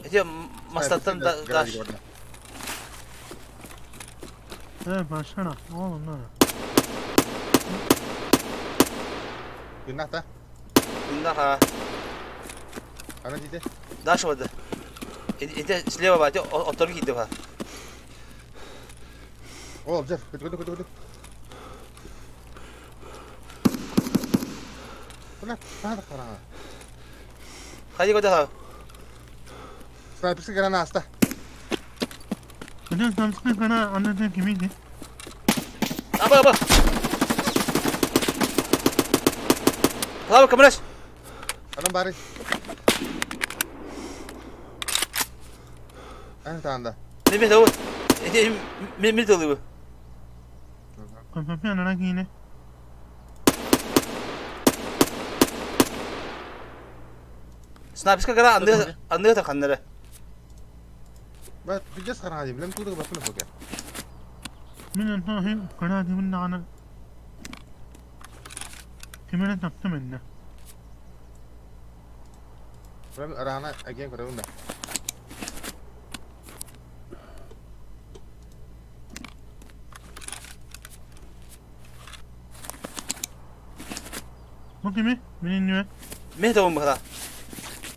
Эти мастаттан даш. Evet başına. Oğlum lan. Günah da. Günah ha. Ана дите. Дальше вот. Иди слева, бати, оторги иди ба. О, обзор. Көтө көтө көтө. Бына, тағы қараңа. Ходи куда? Снайперский граната аста. Hocam Samsun'a kana anlatan kimiydi? Аба, аба. Слава, камраш. Анам бары. Ана тағында. Не бе, вот. Иди, мен мен толы. Kafamı anarak yine. Снайперская граната, анды, анды таханнары. Ба, пиздец қараңа деймін. Білем тудығы басына боке. من انتهي قناتي من أنا كمان تقتمنا Білем арағына әген көремін да. ممكن مين من النوع Мен табым бахта.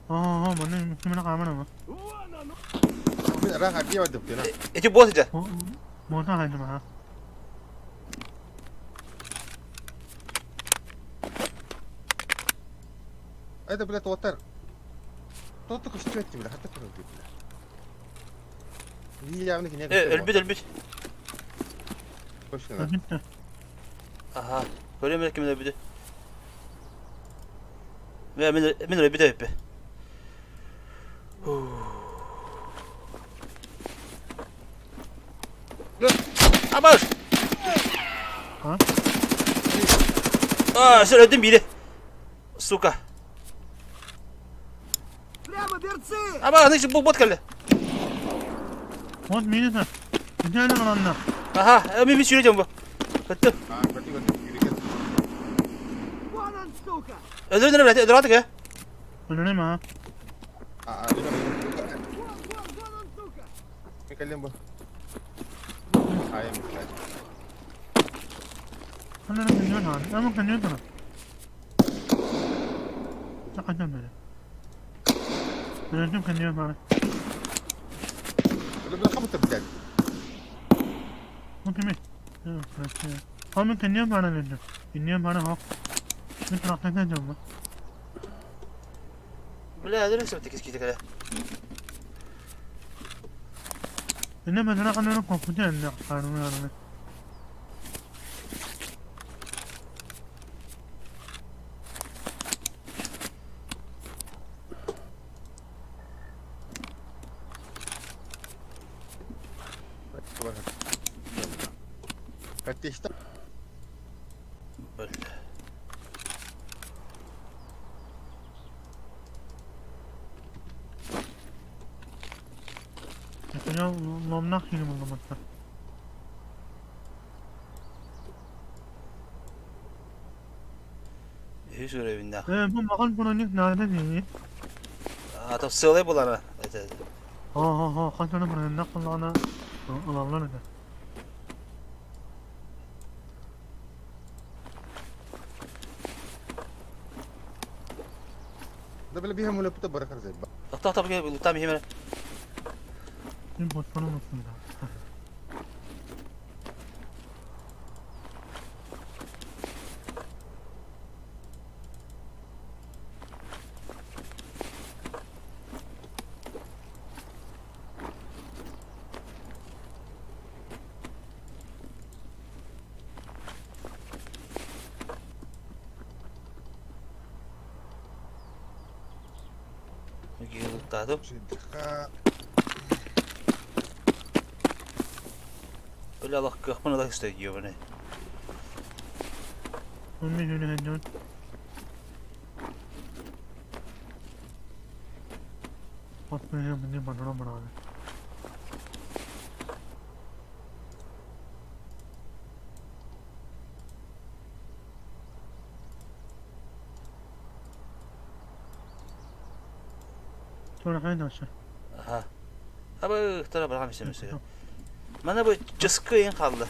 اه اه من كمان عمنا ما Мен араға әбден барды біткен. Эти боссы же. موضوع يا جماعة Это, блядь, отар. Тот только что бля, хата көріп бля. Явно не Өлбүт, өлбүт. Точно. Ага. Көрөм ким өлбүт. Мен мен мен өлбүт өппү. Абаш! А? А, все, өлдүм бири. Сука. Прямо берцы! Аба, аны бу бот келди. Вот мини Это не Ага, мен мен сүйрөтөм бу. Көттүм. А, көтү көтү. Yürü Вон он, сука! Өлдүрдүм, блядь, өлдүрөтүк, э? Öyle mi ha? А, а, Вон, вон, вон он, сука! Мен кәлем бу. Ай, блядь. أنا كنيون هذا أنا كنيون ترى تقدم أنا أنا نجم كنيون هذا Бля, خبط блядь. ممكن مين هو من كنيون هذا نجم كنيون هذا هو من راح نجم Бля, өлдүрөм сөптө кеските келе. إنما أنا أنا كمبيوتر أنا أنا أنا Фаттишта. Бля. Я ломнах или ломатка. Үс көрөбүн Bu makan bunu nerede değil? А то сылай булара. Это. Ha ha ha kaç tane bunu ne kullanı alanlar ne? Да, бля, бихам уля пута барахар зайба. Токтоп топ кел, там химер. Bir boşuna unuttum da. Луктадым. Бля, Аллах кахмана да исте ёбаный. 15 öyle hediye. अपने मैंने बनाना बना ले थोड़ा है ना Аха. Аба, тара барам исеме. Мана бу чыскы ыйын хаалла.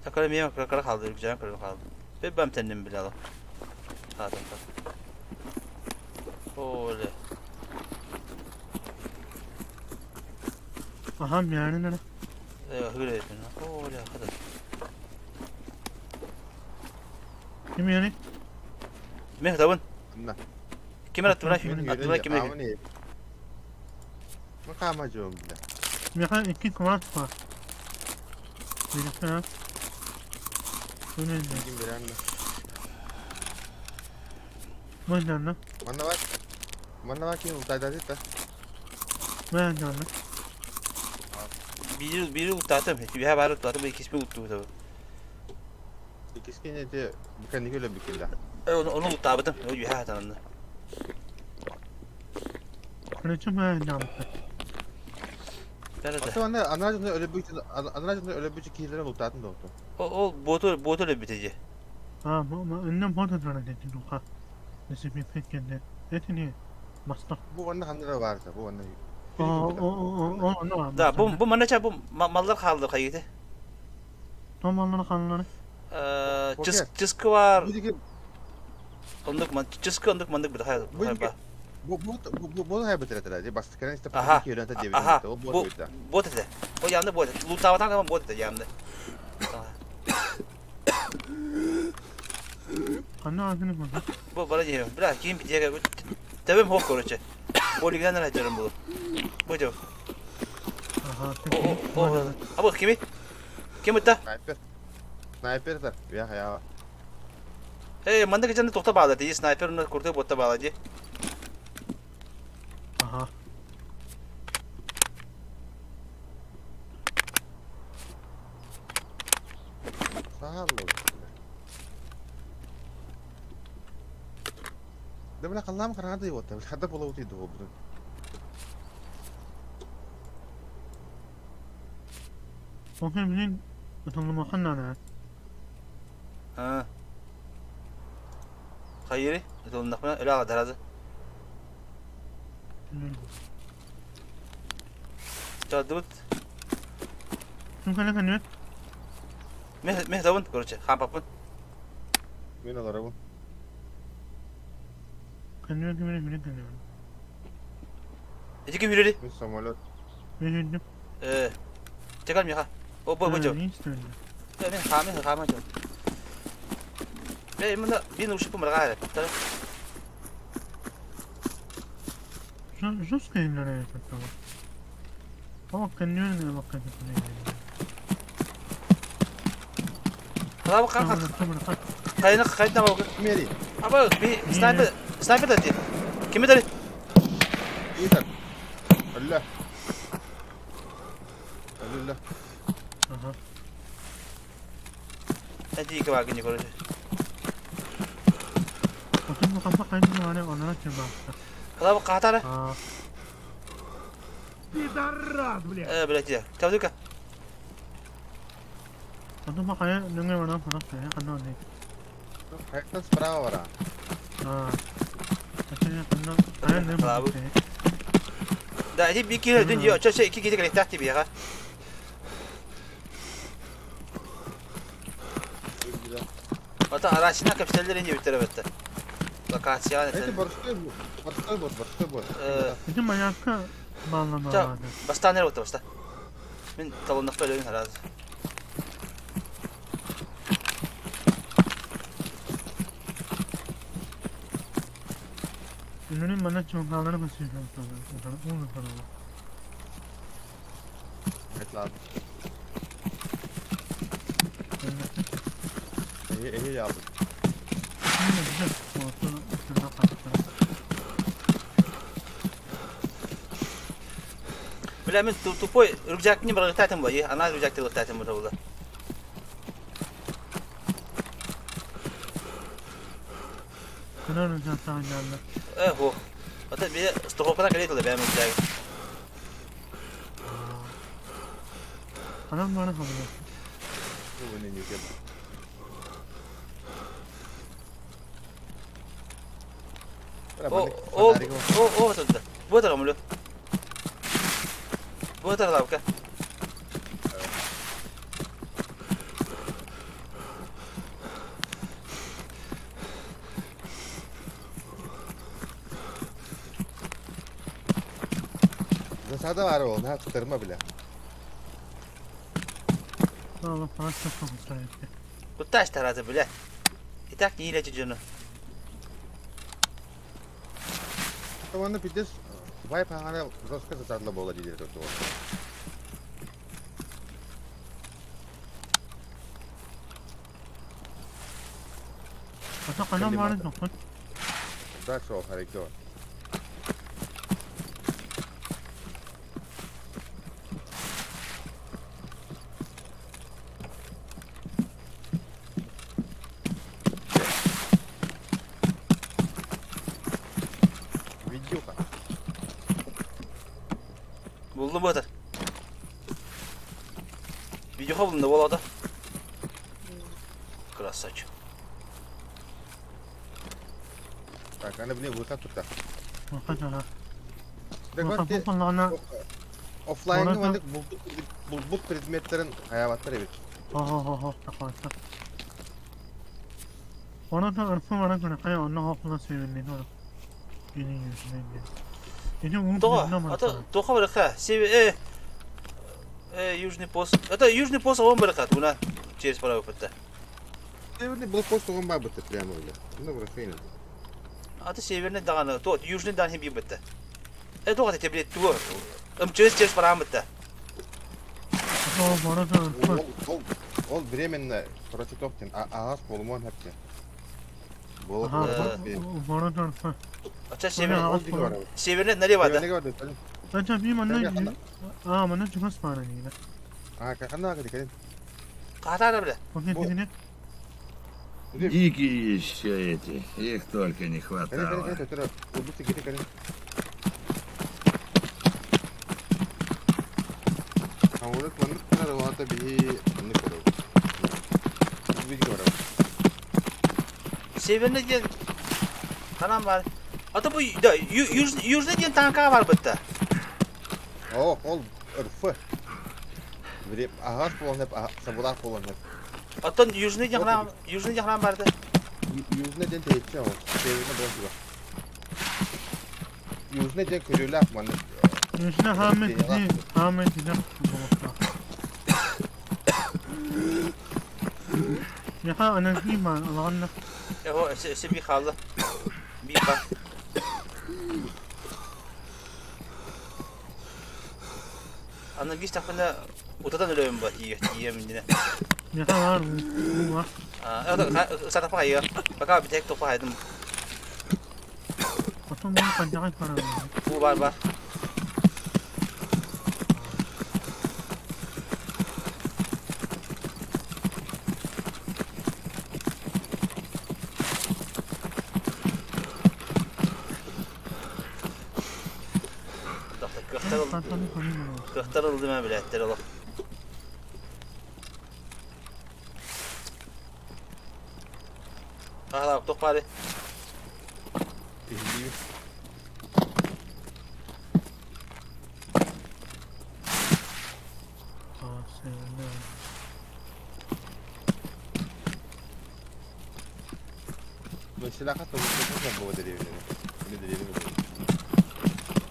Такара миэм кыра хаалды, үргүжээн көрөн хаалды. Бэб бам тэнним билало. Хаатан. Оле. Аха, миэнэ. Хыгыр Оле, хата. Ким миэнэ? Мен хатабын. На. Ким аттыбына? Аттыбына ким? Ма хаама жуом бля. Миэхэ икки квас бар. Биликтэ. Күнүн. Ким берәнне? Мыннан. Манна бар. Манна бар ким утайда дит та. Мыннан. Бири бири уттатым. Биһа бары уттатым, иккис мен утту табы. Иккис кене те бикән нигә бикелә. Оны оны уттабытым. О биһа хатанны. Короче, мыннан. Ата аны ана жына өлө бүт ана жына өлө бүт киһилерин утатын да оту. Ол боту боту битеже. А, инне боту туран дети духа. Несип пеккенде. Этини маста. Бу онна ханнара барда, бу онна. О, о, о, о, Да, бу бу манача бу маллар халды кайыты. Том маллар халды. Э, чыс чыскы бар. Ондук ман чыскы ондук мандык бир хай. Бу бу бу бу хай битер ди бастыкыран истеп Аха. киһилерин та Аха. дебин. Ол Бу бу бит. бот эте. О янды бот. Лутаватан бот эте янды. Ханна азыны бу. Бу бара дiyem. Бра ким битеге Тебем хок короче. Болигden айтарым бу. Бу жок. Аха. О, о, а бу кими? Ким ытта? Снайпер. Снайпер да. Я я. Эй, манда кечен тохта баала ди, снайпер уна курты ботта баала ди. Аха. Сахал. Да бля каллам карады вот. Хада була ути до бу. Окей, блин. Аталма ханна. Ha. Хайри, это он нахмена, öyle даразы. Чадут. Ким кана канет? Мех мех табын, короче, хан папын. Мен алар бу. Канет ким мен канет. Эти ким yürüdü? Мен самолет. Мен Э. Чекал меха. О, бо бо жо. Мен хаме хаме жо. Бе, мында бин ушуп мырга. Жестко им нравится того. О, каньон вакыт. Хава қан Кайна кайна бак. Мери. Аба, би снайпер снайпер да Ким эдер? Итак. Алла. Алла. Ага. Эти ки багы не короче. Потом капа кайна аны она чеба. Хава катара. А. Пидорас, блядь! Э, блядь, я. Чавдыка. Потом кая нүңе бара бара кая кана не. Хайттан справа бара. А. Ача кана кая не. Да, эти бики дүн yo, ча ча iki кете керек тахти бияга. Ата арасына капсаллер инде битере бетте. Локация Это борской бот, борской бот, борской бот. Эти маякка баллама. Баста нere отта баста. Мен талондакта өлөйүн аразы. Үнүнүн мана чоңгалары басып Оны карала. Айтлады. Эһи эһи ялды. Бля, мен тупой рюкзакны баргытатым бу, ана рюкзакты баргытатым бу. Кана рюкзактан geldi. Э, хо. Ата би страховкадан келет эле бәм рюкзак. Анам бана хабар. Бу не нюке. О, о, о, о, туда. Бу тарҕамылы. Бу тарҕалабыка. Засада бар ол, на тутарма бile. Куттааш тарата бile. Итак киилэчи дьону. Онно пиздец вайп хаҥара жестко засадла буола диир этэ Да, шо, харекё. Видюха. Булдум бу Видюха булдum да буолаата. Красавчик. Так, аны блин выход тута. Оффлайнга маннык булбут предметтерин хайаабаттар эбит. Тоҕо? Ата тоҕо барыха? Север Южный пост. Это Южный пост он барыха, туна через правый пытта. Северный блокпост оҕон баабыта прямо уже. Ну, бросайны. Ата северный даҕаны, то южный даҕаны хим битте. Э тоҕо те билет тугу? МЧС через параметр. Ол ол временно, короче, тохтен, аас болумон хепте. Ача северный северный налево да. Катара бля. Дикие еще эти, их только не хватало. Северный диэн ханан бар. Ата бу да Южный диэн танка бар бытта. О, ол РФ. Аһаас буолан хеп, сабылаах буолан хеп. Оттон Южный диэн ханан Южный диэн ханан барды. Южный диэн тэйиччи ол. Северный буолан туга. Южный диэн көрүүлээх маннык. Эһо себе хаалла. Биха. Аны гис тахпына утатан өлөйүм ба тиийэ тиийэ миннинэ. А, сатапа хайа. Пока битек топа хайдым. Бу бар бар. Кыахтар ылдым ээ билээттэр олох. Аһалаах туох баары?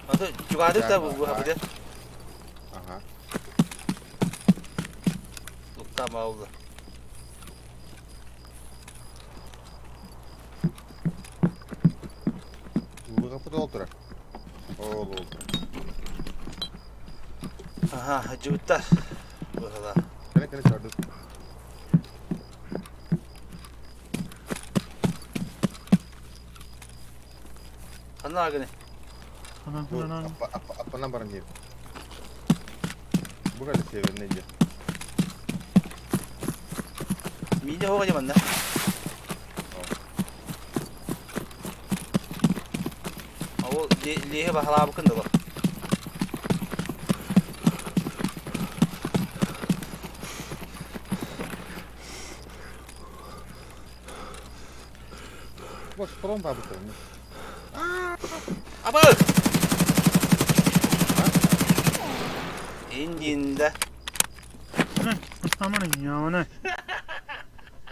Аты чугаадык да бу хабыды. Ага. Луктама oldu. Лыгапыт ол турар. Ол ол турар. Аха, жыбыттар. Быһыла. Кene кene çağırdı. Ханна агыны? Аппанан баран диир. Бу кэлэ северный дьэ. Миинэ хоҕо дьэ манна. Ол лиэһи баһылаабыккын да Вот стром бабыта. Абы! Индинда.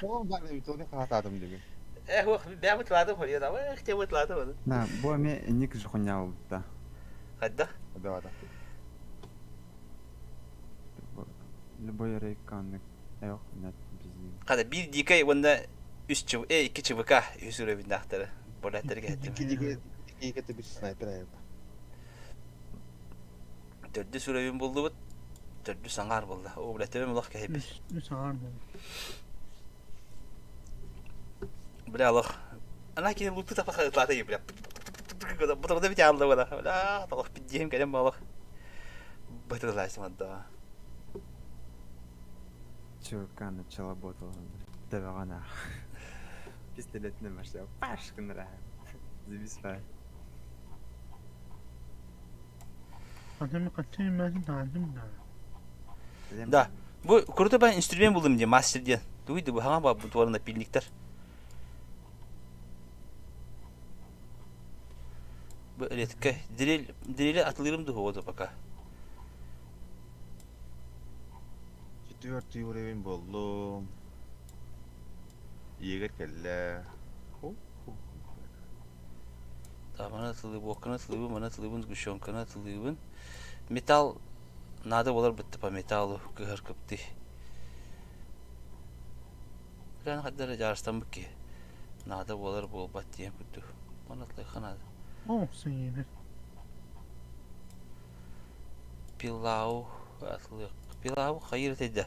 Оҕом баар эбит, оны хаатаатым дигин. Э, бэйэм ытылаатым хорье да, эх, ытылаатым. На, бу эмиэ инник жухуньаабыта. Хайда? Давай. Любой рейканнык эох нет бизи. Хата биир дикай уонна үс чв э икки ЧВК үс уровеннаахтары бураттарга эттим. Икки дикай икки бир снайпер айылда. Төрдүс уровень буллубут. Төрдүс аҥаар буолла. О, бля, төбөм олох кэһэйбит. Үс аҥаар буолла. Бля, олох. Ана кини луту тапа хаһытлаата бля. Бутурда бит алды бала. Бля, толох биддиэм кэлэн болох. Бытылайсым адда. ЧВК начала работала. Төбөҕө Пистолетный машина. Паш гыннара. Зависает. Да. Бу круто бан инструмент булдум диye мастер диэн. Тугуйду бу хаҥа бу туорана пильниктер. Бу редко. Дрель, дрели атылырым дуһу пока. Четвертый уровень боллум. Егер кэллэ. Маны атылыыбын, атылыыбын, маны атылыыбын, сгущенканы атылыыбын. Металл надо болар бытты по металлу кыһар кыпты. Прямо хаддара жарыстан быкки. Надо болар буолбат диэн курдук. Маны атылыахха надо. О, сиҥиинэ. Пилау атылыах. Пилау хайыр этейде.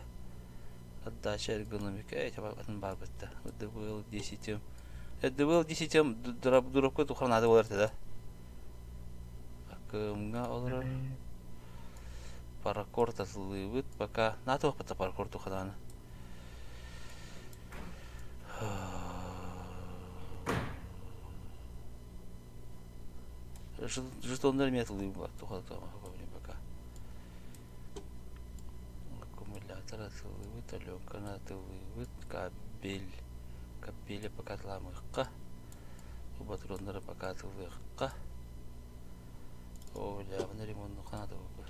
Отдача эргономика атын баар бытта. ДВЛ 10 ДВЛ 10 дуропка тухар надо болар да. Акымга олорор. Паракорд атылыыбыт пока. Надо баппата паракорд тухадааны. Жетондар эмиэ атылыыбын пока. Аккумулятор атылыыбыт, Аленканы атылыыбыт, кабель, кабели пока атылаамыахха, патроннары пока атылыахха. Оо, бля, ремонтуха надо было.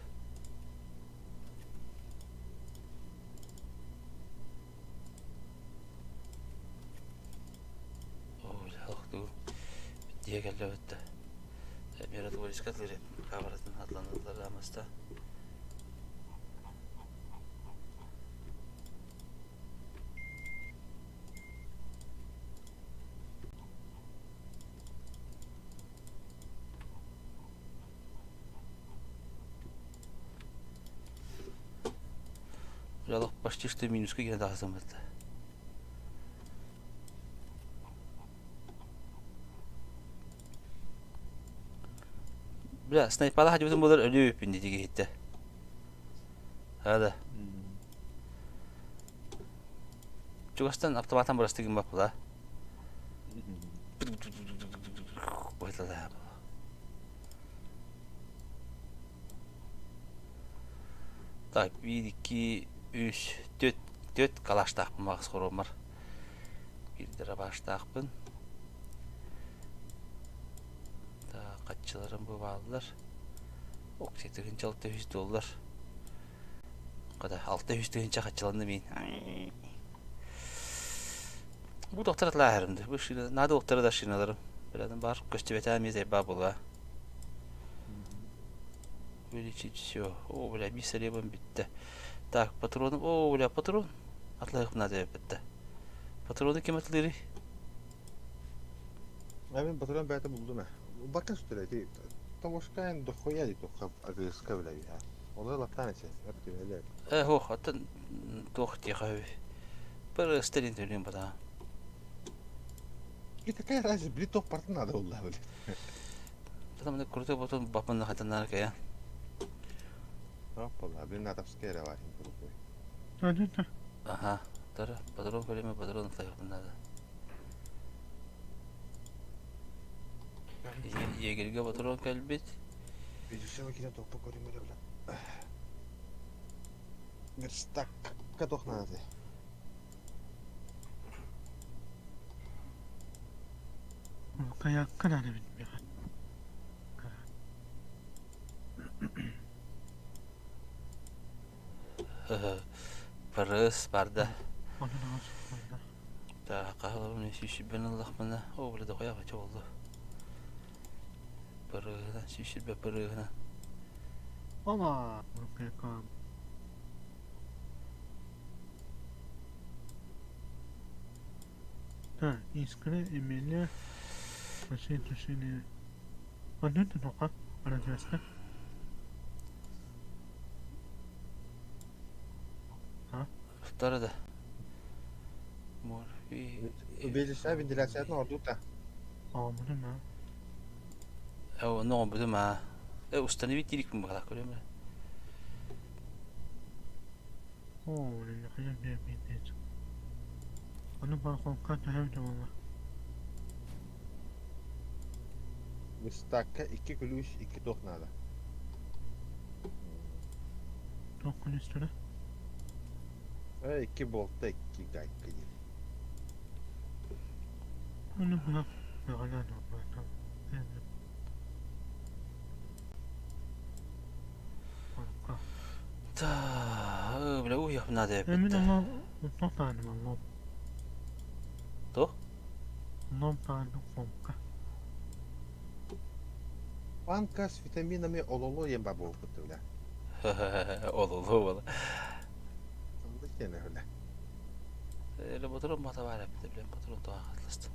Оо, бля, ох, дие кэллэбит да. Миротворецка атылыр камератын атланылар амаста. Жалок почти что минуска киирэн тахсаммыт. Бля, снайпала хадьыбытым буолар өлүө үппүн дии киһиттэ. Хада. Чугастан автоматан бырастыы гыммаппыла. Так, биир, икки, үс, түөрт, түөрт калаштаахпын маҕас хоруоммар. Биир дырабаштаахпын. Так, хаччыларым бу бааллар. Окси тыһыынча 600 доллар. Хата, 600 тыһыынча хаччыланна мин. Бу доктор атлааһарым да. Бу шина, надо доктора да шиналарым. Билядым бар, көстүбэтэ эмиэ зайба була. Вылечить все. О, бля, мисс левым битте. Так, патроны. О, бля, патрон. Атлайық надо битте. Патроны ким атлыры? Мен патрон бәйті булдум э. Бака сүтеле ти. Тавашкайн дохуя ди тоха агыска биле я. Олар латтан эсе. Өптү Э, хох, аттан туох тиха. Бір стерин төлөйүн бата. И какая разница, блин, тох парты надо было, блин. Потом на крутой потом бапын хатанар кая. Опа, блин, надо вскере варим крутой. Ага, тара, патрон время патрон надо. Егерге патрон кэлбит. Видишь, кире тохпа көрүм бля. Верстак катох надо. Каякка да бит. Пырыс барда. Так, хаһалабын сүүсүбэн ыллахпына, о, бля, дохуя хача болду. Пырыһына, сүүсүбэ пырыһына. Ола! Окей, Так, искры, Эмилия, Машин, тушение. Одну туха, развязка. А? Второй да. Морфий. Убежище вентиляциятын ордута. Оҕобутум аа. Э, оҕобутум аа. Э, установить тирикпин баҕалаах көрүөм ээ. Оо, хайа биэрбит Ону балконка түһэбит буолла. Верстакка икки күлүүс, икки туох наада. Туох күлүүстэрэ? Э, икки болта, икки гайка диэн. Ону булах бөҕөлөөн буолла. Та, бля, уйах надо Эмин эппит. ону туох даҕаны лом. Туох? Лом даҕаны ломка. Банка с витаминами ололо диэн баар буолбут бля. Ололу буола. Оннук диэн бля. Эле ботурун мата бар эппит, билем ботурун тоҕо хатласт.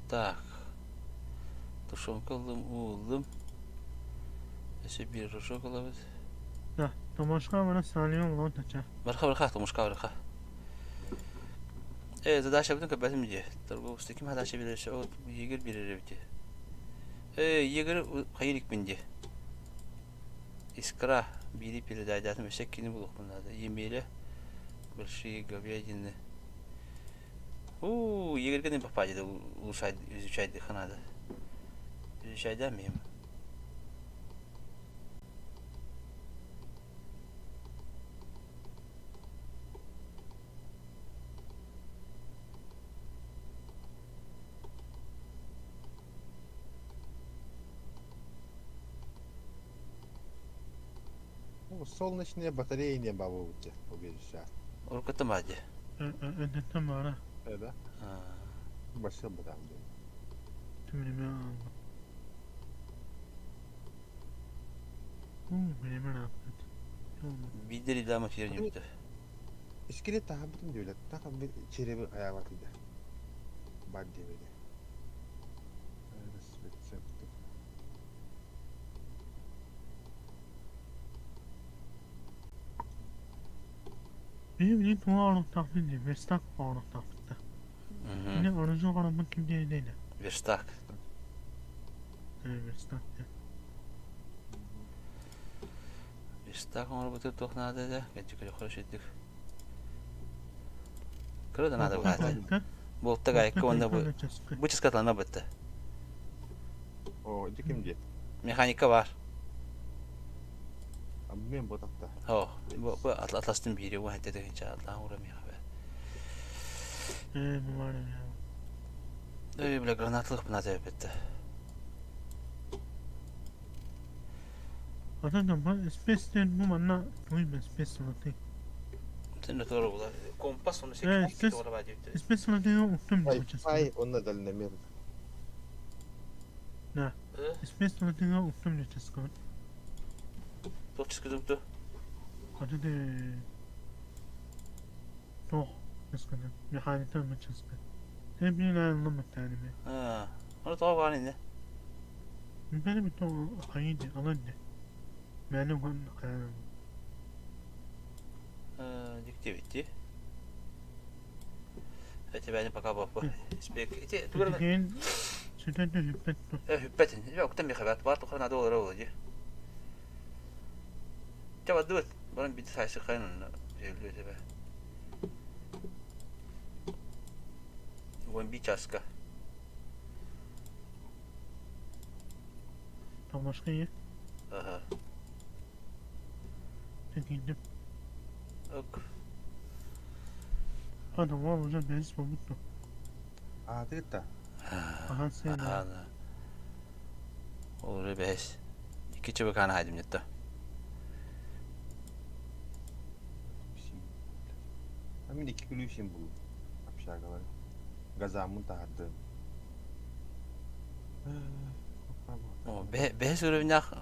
Так. Тушенка ыллым, уу ыллым. Өссө биир рожок ылабыт. Да, томошка вона салион лон тача. Барха барха, томушка барха. Э, задача бүтүн көбөтүм дии. Торговцы ким задача берер? О, егер берер эбити. Э, егер хайырикпин дии. Искра биири передайдаатым өссө кини булуохпун наада. Емеля большие говядины. У, егерге не попадет, улучшай, изучать надо. Изучай, да, мем. Ну, солнечные батареи не бабы убежище. Уруккуттан баар дии. Энтэн баара. Э, да? Большой батарея. Түмүнүмэ Уу, билимэ ааппыт. Биирдэ рядама фернюктэ. Искелет таһабытын диөлет. Таха bir череби аябатыйда. Бар диэбиде. Рецепт. Benim туга оҥоруохтаахпын дии, верстак оҥоруохтаахпыт да. Мин оружие оҥороммун ким диэбитэ да. Верстак. Э, верстак диэн. Верстак оҥорбутугар туох наада да, кэнчикэри хорошо Кыра да наада баата. Буолта гайка уонна бу бу чыскаталана бытта. О, ити ким диэ? Механика бар. Мен ботакта. О, бу бу атластын бири бу хәтта дегенче атлаан ура миха. Э, бу бар я. Эй, бля, гранатлык надо битте. Ата да бу спецтен бу манна туй бе спец латы. Сен doğru була. Компас onu Э, 8 спец doğru бар дип. спец латы уктум Ай, бу часка. ай, онна дальномер. Да. Спец латы уктум бу часка. Туох чыскыдымты? Ата де тох часканы. Механика бу часка. Тэбни лааллым таанime. Аа. Оны тоҕо баан инне. Бэри бит хайди аланне. Маны гон хаан. Диктивити. Эти бәни пока бапы. Спек. Ити тугар Ген сүтэн хүппэт. Хүппэтин. Yok там мехабат бар тухар надо олар олар. Чаба дует. Баран бит сайсы кайнын. Жерлүү тебе. Уон би часка. Томашка Аха. Текиндим. Ок. Hadi var hocam ben hiç babuttu. А, ты это? Ахан сыана. Ол уже бэһис. Икки ЧВК-ны хаайдым нетто. А мин икки күлүүсүм буллум. Общагалары. Газаммын таһардым. О, бэһис уровенях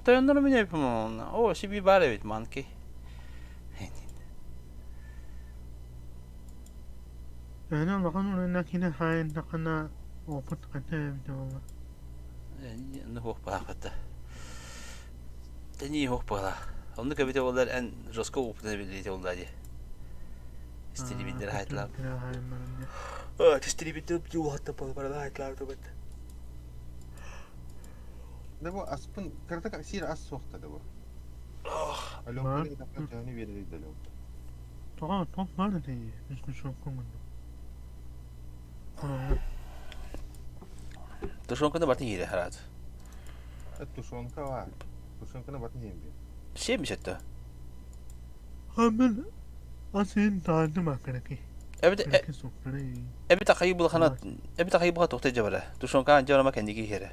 тойоннору мин эппим О, сиби бар эбит манки. Öyle улахан уровеннах хаайындахына опыт хата эбитэ буолла. Ну хуох баахпатта. Тэни хуох баала. Оннук эбитэ буоллар эн жестко опытын билиите буолла дии. Истребиттер хайтлаап. Истребиттер бдьуухатта барала хайтлаап тобет. Да бу аспын кыратык сиир ас суохта да бу. Алёнка төһөнү биэрэрий да Алёнка. Тоҕо туох баар этэй үскүшокка мунну. Хононно. Тушенканы батын иире хараат. Тушенка бар. Тушенканы батын иһин би. 70 Хамын асын таарды макараки. Эбит эбит ахайы булхана эбит ахайы буха тухта жабара. Тушенка жабара кендиги хере.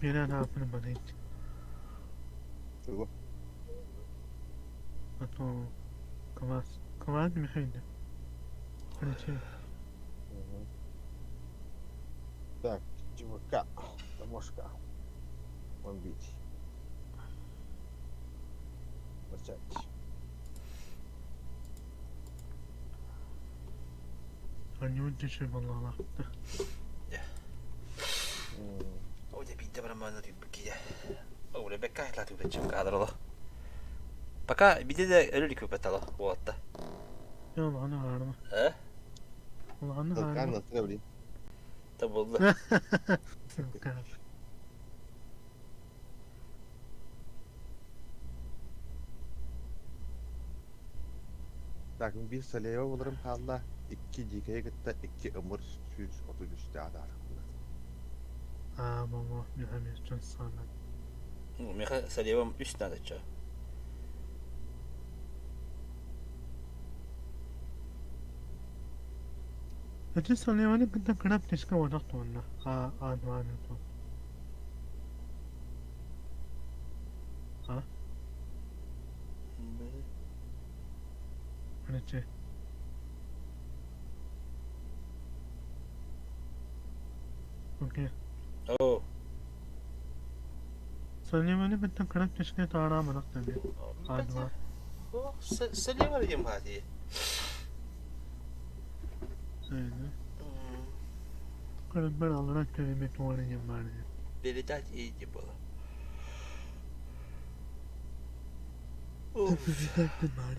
Биэрэн аапын барайт. А то квас. Квас Михаил. Включи. Так, ЧВК, таможка. Бомбить. Начать. Они дешев буоллаҕа. О, дьэ биирдэ бараммаана тыыппыт О, бэкка айтлаа тыыппыт каадыр олох. Пока биде да өлө илик баттала уолатта. Улахан хаарма. Э? Улахан хаарма. Табылды. Так, биир Салеева буларым хаалла, икки Дикэйи кытта икки ымыр 133 адаарахпына. Аа, боло, миха дьон саана. Миха Салеевам үс надо чё. Эти Салееваны кытта кыра птичка отох туонна. Аа, аа, дуааны ту. А? Короче. Окей. Оо. Салееваны кытта кыра птичка таараа манах таби. Аа, дуа. Салеева диэн баати. Öyle. Кырбар алара төбөмө туора диэн баар диэн. Передать ей было. Передать баар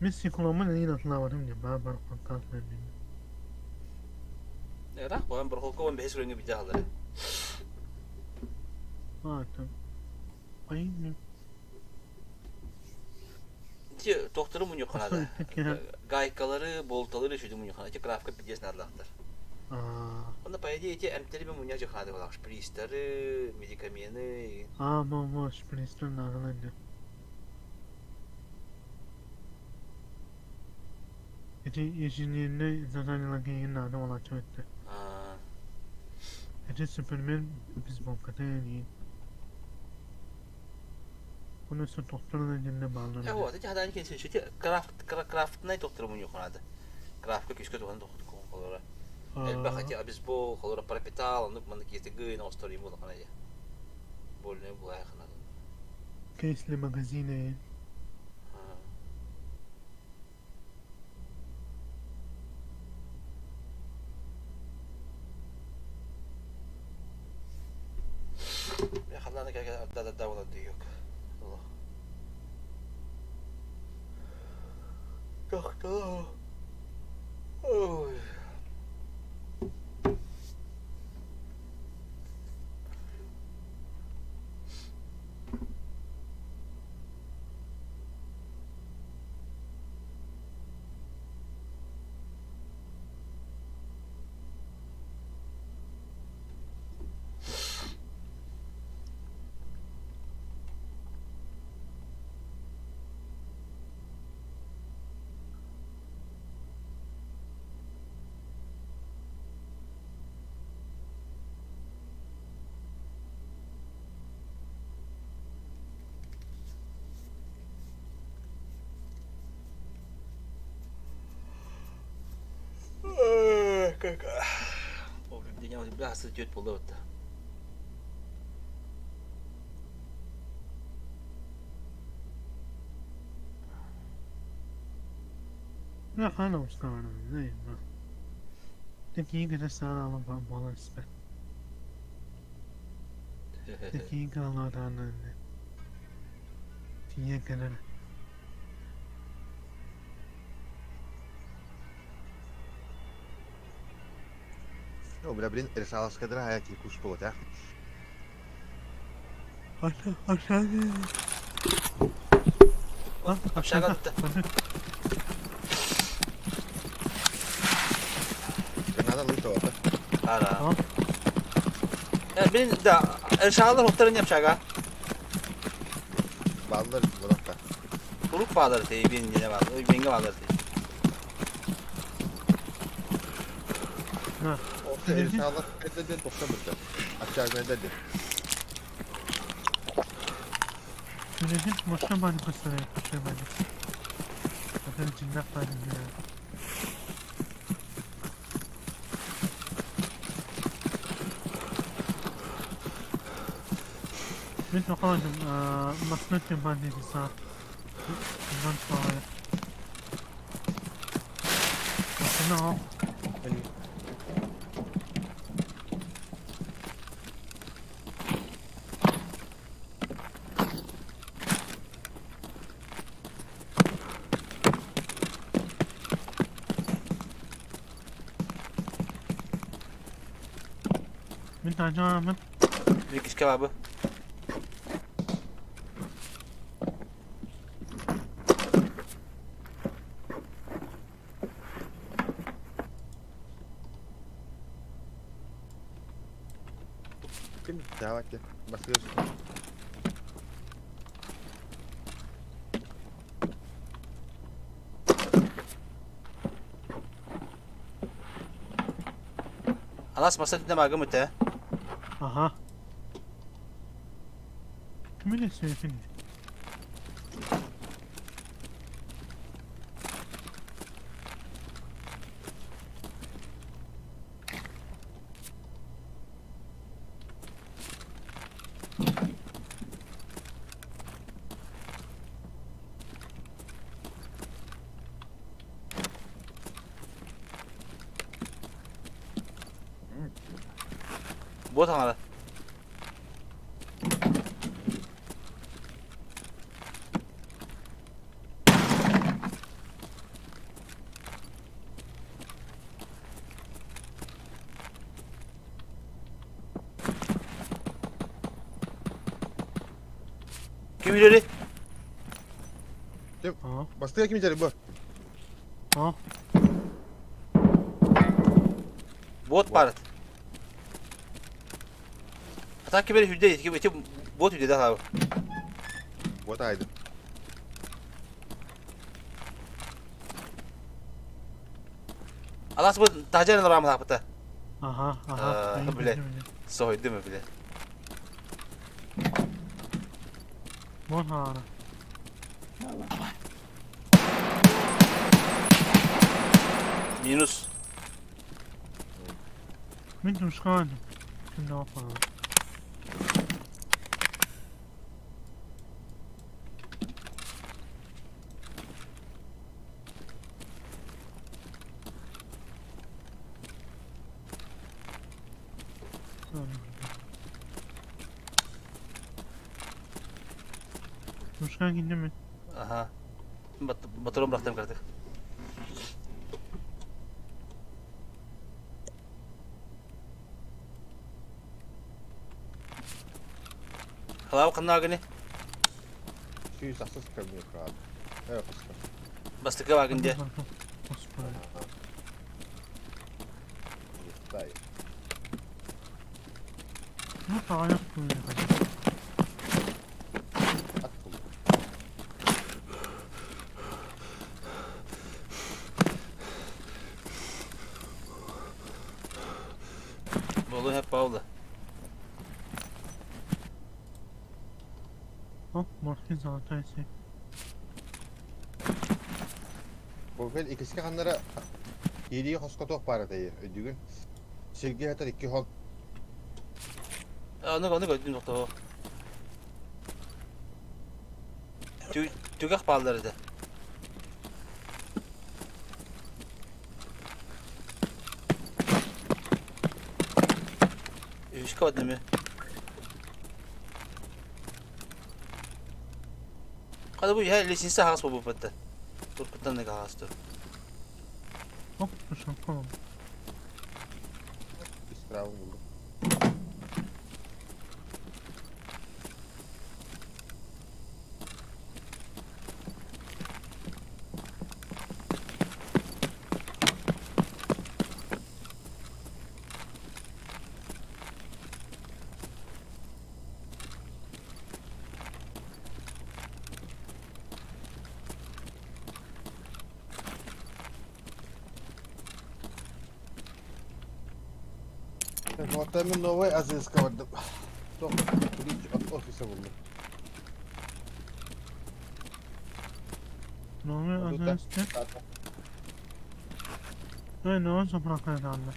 Мин сиколоммун эҥин атылаабатым диэн баар бар ханкаатынан Ыраах буолан барахолка уон бэһис өрөҥҥө билдэ аһаллара. Аата. Айын Ити тохтору мунньухханаада. Гайкалары, болталары үчүгэй мунньуххана. Ити крафка пиздец наадалаахтар. Онно по идее ити эмтэри мен мунньах дьахаады буолаах. Шприцтары, медикамены. Аа, мо, мо, шприцтар наадалар дии. Ити инженернэй заданиелар киһигин наада буолааччы эбиттэр. Ити Супермен бейсболката эҥин. Ону өссө тохтор да диэннэ бааллар Э этэ. вот, ити хадаан кэнсин ити крафт крафтнай тохтору мунньухханаада. Крафка күүскэ туһан холора. Элбэх ити обезбол, холора пропитал, оннук маннык киэтигин оҥостор им улахан дии. Больной булаахына. Кейсли магазины. Халлааны кэлэ да да буолан дүйүк. Тохтоо. Ой. Как? Ол дня бля сытет буолла لا أنا مستغرب زي ما دقيقة بس أنا والله اسمع دقيقة الله تعالى دقيقة أنا Ну, бля, блин, решала скадра, а я тебе куш было, да? Общага Надо лытого, да? Ара. Блин, да, решалар хоттарын общага. Баллар, буракта. Курук баалар тей, бин не бар, бинге баалар тей. Решалар кайда тохта битте. Общага деді. Bilirsin başka bani kısırı başka bani. Zaten cinnak bani ya. مثل قادم مصنوع باني صار نون صار من تعجب Викиш кебабы. Ким? Давайте. Баскыр. Алас масат не магым өтә. Aha. Kimin söylesene. Вот она. Ким үйрері? Ким? Бастыга ким жары бу? А? Бот барыт. Атак кибер хүдде, эти бот хүдде да. Вот айды. Алас бу тажан рамы тапыта. Aha aha. Биле. Сойды мы биле. Вон ара. Минус. Мен тушкан. Ким апа. Тушкан киндеме? Аха. Батырым бырақтым кірдік. Халау қанна гыны? Сүйіс ақсыз кірмей қалады. Э, қысқа. Бастықы багынде. Дай. Ну, аяқ қойды. Болу hep bağlı. О, морфин золотой сек. Бу бел икиске ханнара. Киирии хоско туох баар этэй өйдүүгүн? Сиргэ сытар икки хол. Ону ону көрдүм тохтоо. Түгэх бааллар этэ. Үһүскэ бардым ээ. Хата бу иһэ лестница аһаҕас буолбуппуттан. Турпуттан да аһаҕас тур. Оп, пошел. Справа булдум. Вот там новый азиатского бардым. Туох офиса булдум. Новый азиатский. Эй, новый заправка алла.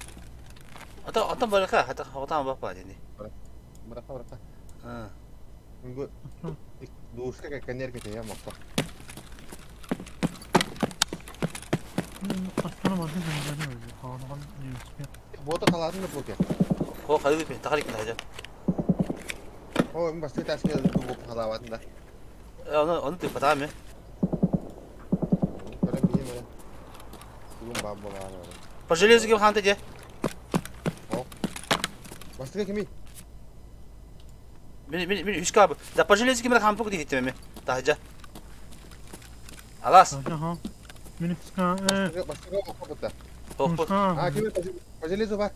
Ата ата барака, ата ата бапа дени. Быраха быраха. А. Бу дуушка кэннер кэтэйэ моппо. Аттана барды гönderdi öyle. Havadan ne Бота халаатын да буке. Хо хайы бит тахарик нахажа. О, мен басты таска бу халаатын да. Оны оны ты патаме. Көрөн бии мөрө. Бүгүн баап болаан. По железу кем ханта де. О. Бастыга кими? Мин мин мин үскә бу. Да по железу кем хампы ди хитеме. Тахажа. Алас. Ага. Мин үскә э. Бастыга окопта. Хо А, кими по железу бар.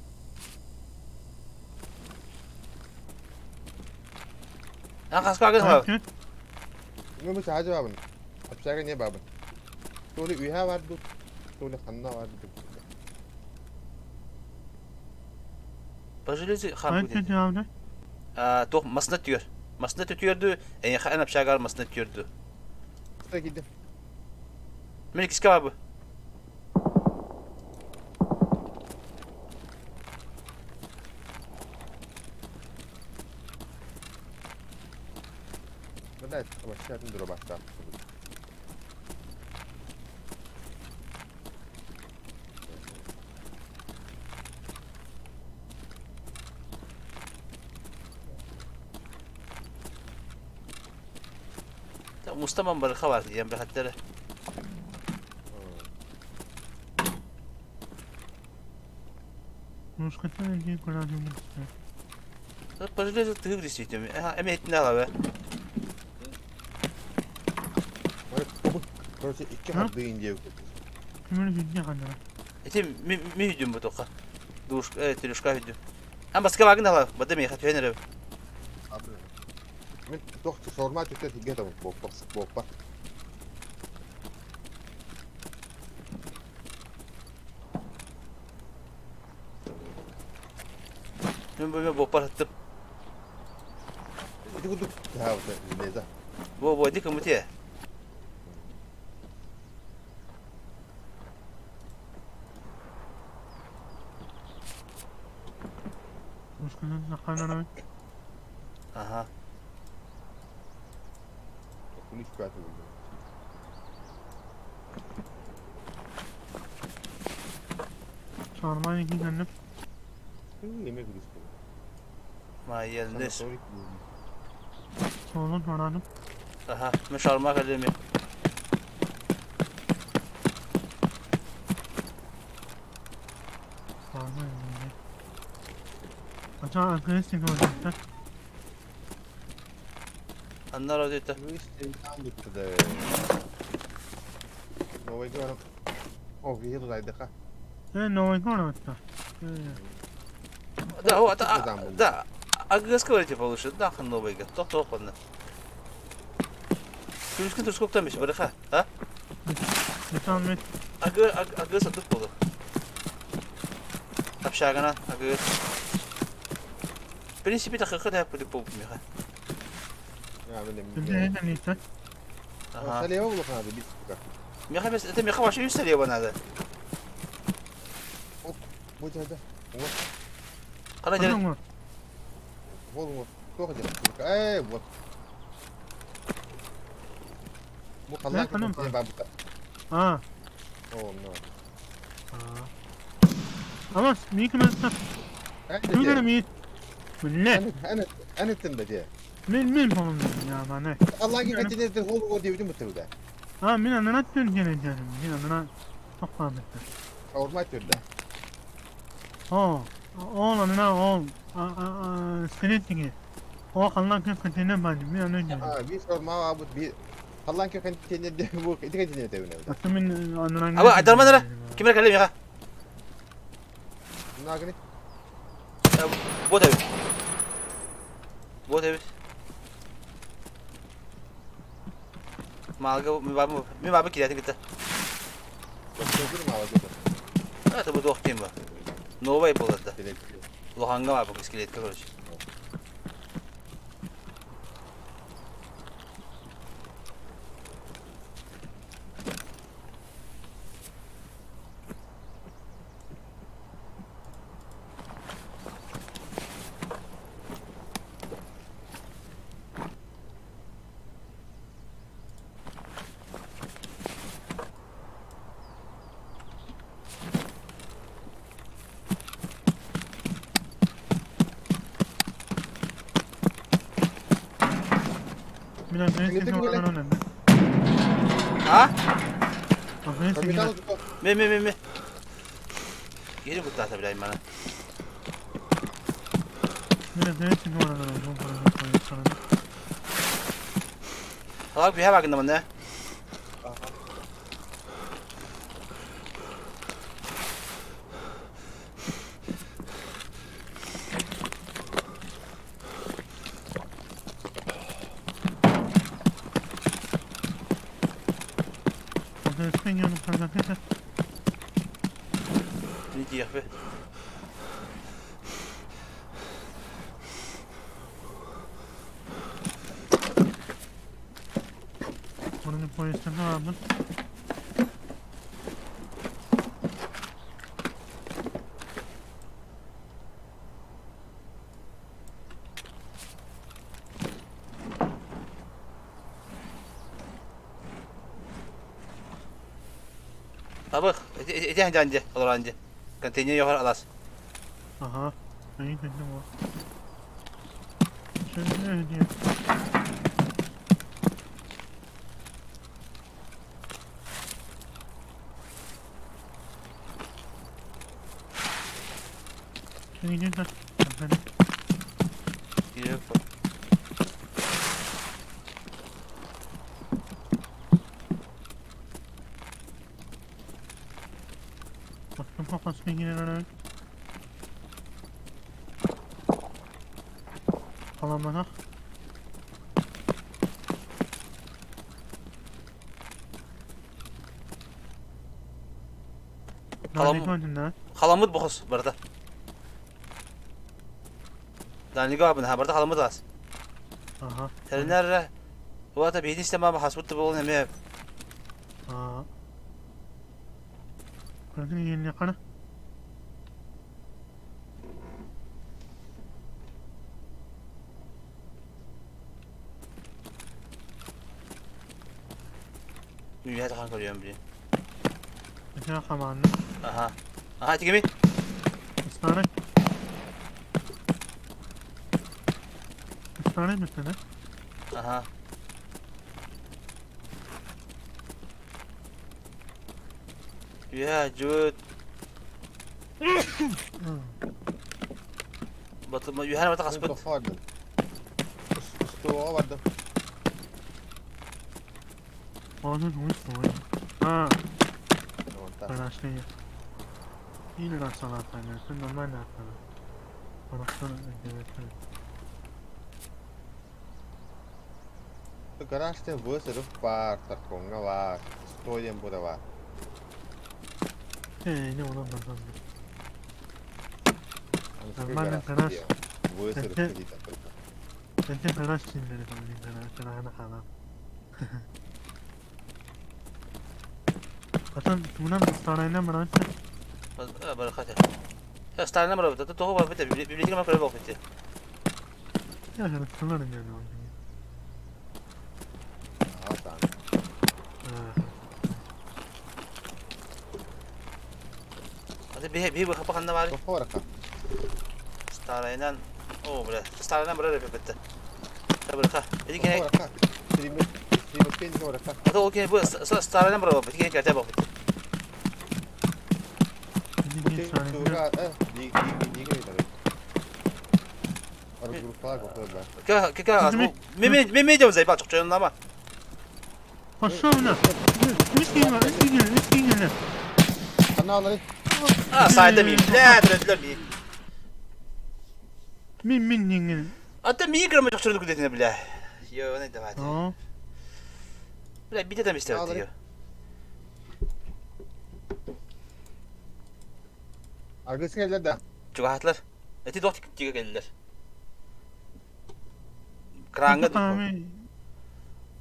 Ан хаска агын ха. Мен бу саажы бабын. Апсага не бабын. Толи үйә бар ду. Толи ханна бар ду. По железу хампы ди. Ай, А, тох масна түйөр. Масна түтүөрдү, э хан апшагар масна түөрдү. Киста кидим. Мен киска бабы. Блядь, вообще один дробаш там. Мустаман барыха бар диэн бэхэттэрэ. Мушкатын иди куда нибудь. По железу ты действительно. Ага, эми этин алабы. Короче, икки харды индия. Кимин хидди хандара. Эти ми ми хүдүм бу тока. Душ э телешка хүдүм. Ам баска багын ала, бада ми хат хөнөрө. Мен тох шаурма түтә тиге там боппа боппа. Мен бу мен боппар аттым. Ити кудук та вот железо. Бо бо ди кымыте. Мушкатын хандара. Ага. Кунич пятый булду. Шаурма иди хандып. Неме күрүс. Майонез. Солун харанып. Аха, мен шаурма калем. Шаурма иди. Ача агрессив olacak. Аннар өтө. Новый город. О, еду дайдыка. Э, новый город. Да, вот, да. Агреска говорите получше. Да, хан новый год. Тох тох онна. Күлүскүн турскоктан беш барыха, а? Метан Агы агы сатып болду. Тапшагана агы. В принципе, так как будет по миха. Ага. Салева булу ханады бит. Миха бес, это миха вообще юсалева надо. Бу дьада. Вот. Хана дьэ. Вот вот. Туох дьэ. Эй, вот. Бу халлаан кытын бабыта. А. О, ну. خلاص ميك ما شو مين؟ من انا انا تنبدي مين مين هم يا معناه الله كيف تنزل هو ودي بدون متودا اه من انا تنجن جن من انا تقام اور ما ترد اه اه انا اه سنتين هو خلاك كيف كنت نبان من انا اه بيس ما ابو بي خلاك كيف كنت تنزل بو كنت تنزل من انا أبا عدر ما كم ركلم يا ناقني بوت أبي بوت أبي Малга ми баба кирятин кытта. Это буду охтим ба. Новый был это. Лоханга баба скелетка короче. А? Ме ме ме ме. Geri kutlaata bileyim bana. Halak bir bakın da ne? Ne diyor be? Bunun polisini aldım. Табых, эти ханжанжы, олоранжы. Контейнер yoxar alas. Aha. İyi dedim o. Şimdi ne diyor? Şimdi gidiyor. Gidiyor. Baktım kafasına girer. Alamana. Халамыт халамыт бохос барда. Данига абын ха барда халамыт ас. Aha. Тэрнэр уата бизнес тема хасбут болон эме. Аа. Көргөн yeni кана. Үйә тахан көрөм би. Эсэ хамаан. Аха. Аха тигеми. Старый. Старый مثلا. Аха. Үйә жут. Баты үйә бата каспыт. Стуға барды. Onun uyusu. Ha. Araçlayı. İyi rastlanan normal rastlanan. Araçlar evet. Гаражта высырып бар, тарконга бар, стойден буда бар. Ne olan bakalım. Нормально гараж. Высырып дейді. انت гараж чинleri falan garaj хаалаа. Atan туна старайна маран. Барахата. Сталина барабыт, тоҕо барбыт, библиотека көрө буолбут. Аты биһи биһи быхапа ханна баар? Старайынан, о, бля, старайынан барар эппетте. Быраха. Эти кene. Аты ол кene бу старайынан барар бу кene кете бу. Ме ме заебал чокчойоннама. Пошел на! Үс киҥэлэ. Каналары. А, сайда ми. Бля, бля, ми. Мин мин диҥҥин. Ата ми грамма чокчойону күдэтине бля. Ёне давайте. Бля, бите там истер. Аргыс келлер да. Чугаһатлар. Эти дох тигэ келлер. Кранга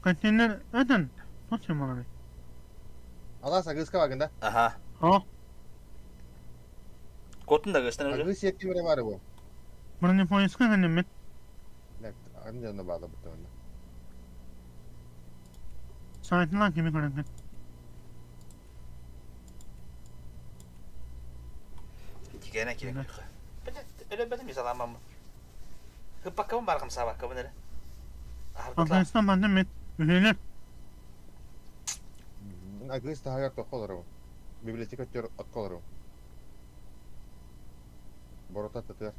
Контейнер этен. Точно малый. Алас агыска багында. Аха. А? Котун да gösteren уже. Агыс yetki bire var bu. Бронепоездка кэлэммит. Аны жанына баала бутта. Сайтынан кими көрөҥҥүт? Тигene керек. Өлөбөтүм саламам. Хыппаккабын баргым сабаккабын эрэ. Афганистан манна мет үһүлэр. Агыс таһагар тохолору. Библиотека төр отколору. Борота татыр.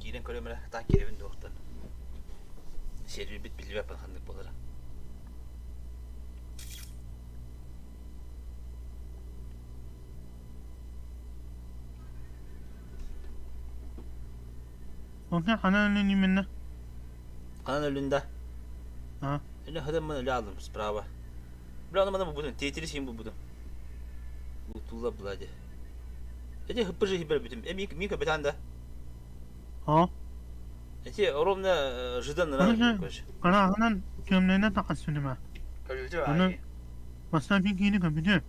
Киирэн көрөм эрэ, таан киирэбин дуохтан. Сервибит билбэппин ханнык буолара. Онтон ханан өлүн именно? Ханан өлүн да? А? Өлө хадаммын өлө алдым справа. Бля, оны мана бубутум, тетили син бубутум. Лутула блади. Эти хыппыжы хибер бүтүм. Э, мин капитан да. А? Эти ровно жыдан ныран короче. Караһынан көмнөнө тахасүнүмэ. Аны бастан киини көмүтү.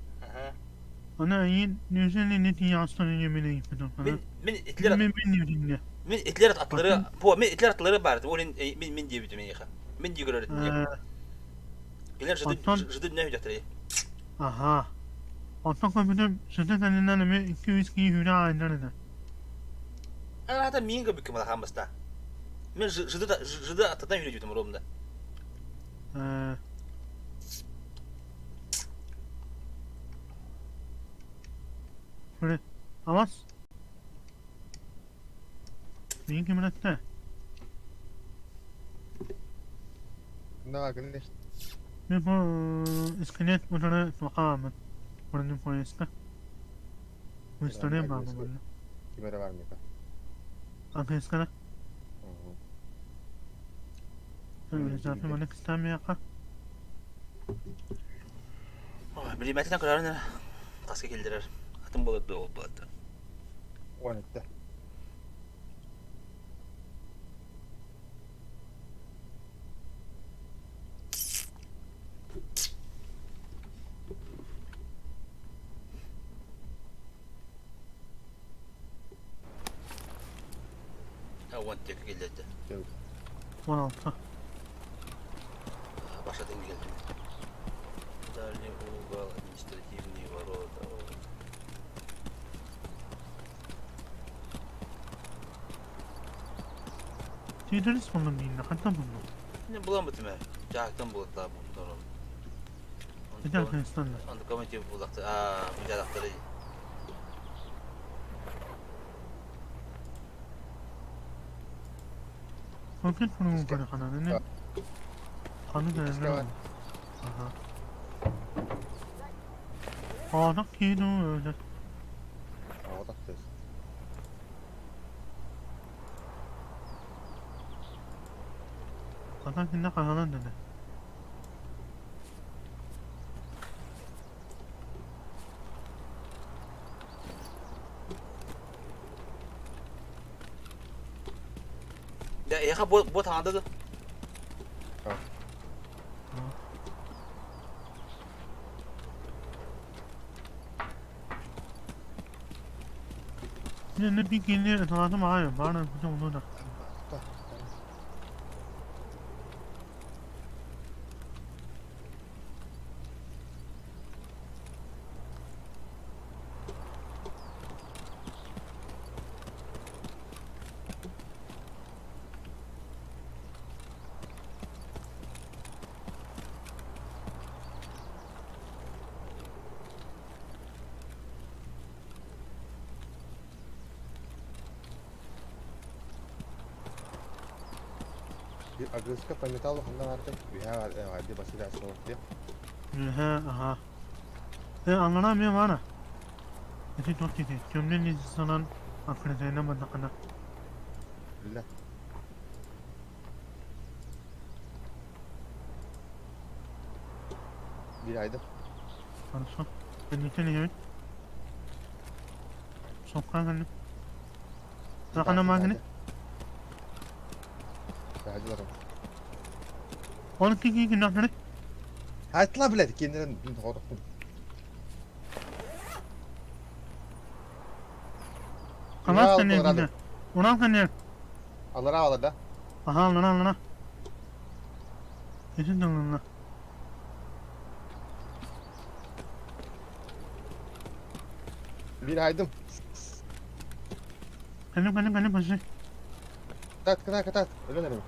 Аны айын нүсели не тиyaастан емene иппитим. Мин мин итлер Мин мин нүсинне. Мин итлер атлары, по мин итлер атлары бар. Олин мин мин диебитим миэхэ. Мин дигөрөр этим. Кинилер жыды жыды дүнэ хүдәхтэрэ. Аха. Онтон көмүтүм сытын кэннинэн эми 2-3 киһи хүрэ аайдар этэ. Ана мин көбүккэ малахан баста. Мен жыды жыды ататан хүрэ ровно. Böyle Avaz. Neyin kimin etti? На, конечно. Мен bu iskelet motoru sokağa Buranın poyesta. Bu история бар bu. Кимере бар мека. Английскана. Zaten bana istemiyor. Билимэтинен көрөрүн таска келдирер. Атын болот ол болот. Он этте. Он тек келдирди. 16. Башатын келди. Дальний угол, административные ворота. Титрис булдum дейін, қайтан булдum? Не булам бутуме. Жактан болот да бу. Neden Afganistan'da? Анда комитет булакты. А, мужалактары. Конкрет bunu böyle kanalını. Kanı da Aha. Ağlak yedi öyle. Ağlak ses. Zaten şimdi kalan dedi. Да, яха бот бот анда да. 那比给你他他妈呀，妈的不懂弄的。 Агрызка по металлу ханна баартай? Үһээ аҕайдыы басыда суох диэх. Үһээ аха. Э аннара эмиэ баара. Ити туох киһи көмнүн санаан аккырытайынан бардаххына. Биллэ. Биир айдым. Хорошо. Кэнниттэн иһэбит. Сопкаан кэллим. Ханна маахыны? Ол киһи күннэхтэри? Айтла, блядь, кинилэрин мин тоҕотохпун. Халаас кэнниэ Урал кэнниэ. Аллараа алар да? Аха, аллараа, аллараа. Итин тылланна. Биир айдым. Кэллим, кэллим, кэллим, пошли. Кытаат, кытаат, кытаат. Өлөн эрэбин.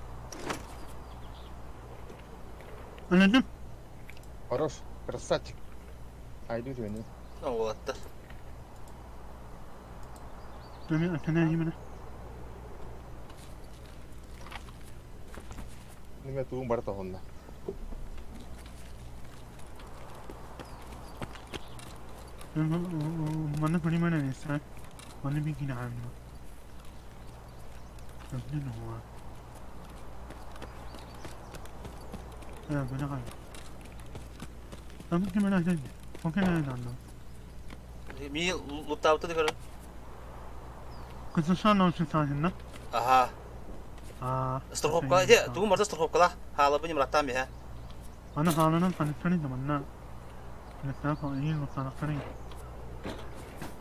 Өлөдүм. Хорош, красавчик. Айду үтүөнү. Уолаттар. Эми атана именно. Неме тугун бара тоһунна. Манна понимание не знаю. Манна бигин аамна. Өбүнэн уа. Э, бына Амы ким эле Окей, анна. Ми луттаабыта да көрөр. Кызышан olsun саһынна. Аха. Аа. Страховка, де, тугун барда страховкала. Хаалабын имраттаан биһэ. Аны хааланан ханыстарын да манна. Лэттаах иин луттаанахтарын.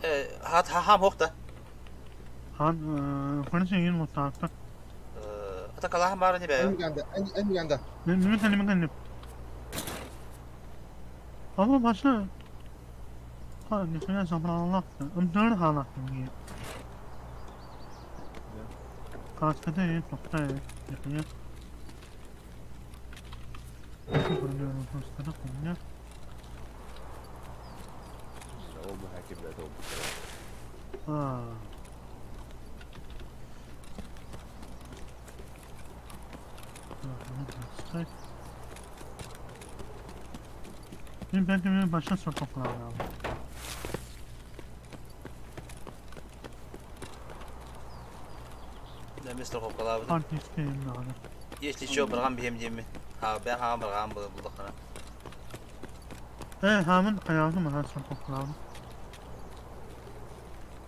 Э, хат хахам хохта. Хаан ханысы иин луттаахта. Ата калахан баара не бээ. Эн эн ганда. Мен кэллим кэллим. Ama başta Ha, нихуя забрала. Ымдыр халаттым ие. Каскада е, тоқта е, нихуя. Каскада хуйня. Ол бу хаким блядь, ол. А. Мен бәлки мен başa sokaklar Да, мен страховкалаабытым. Hard diskeyim даҕаны. Если чё, барган биһэм диэммин. Ха, бэн хаан барган булдаххана. Э, хаамын хайаабытым аһаа соркоккулаабыт.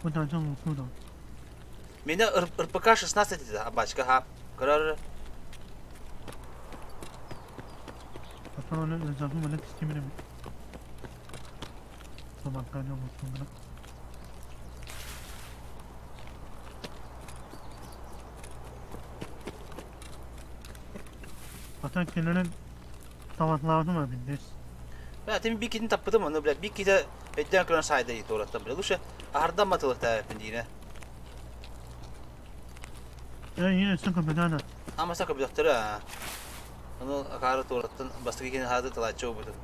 Бу таачан лутуу Меня РПК 16 это, абачка, ха. Көрөр. Патроны ылдьаһым манна кистиим эбит. Собакка оҥостон Ата кинилэр талатлаабытым эбит Бля, ты бикитин таппытым, аны, бля, биките өйдөөн көрөн сайда ит ораттан, бля. Лучше аһардан матылыктаа диine. Э, иин өссө капитана. Амаса көбүлэхтэрэ. Аны акаары туораттан бастакы кини хаады талааччы буолбутун.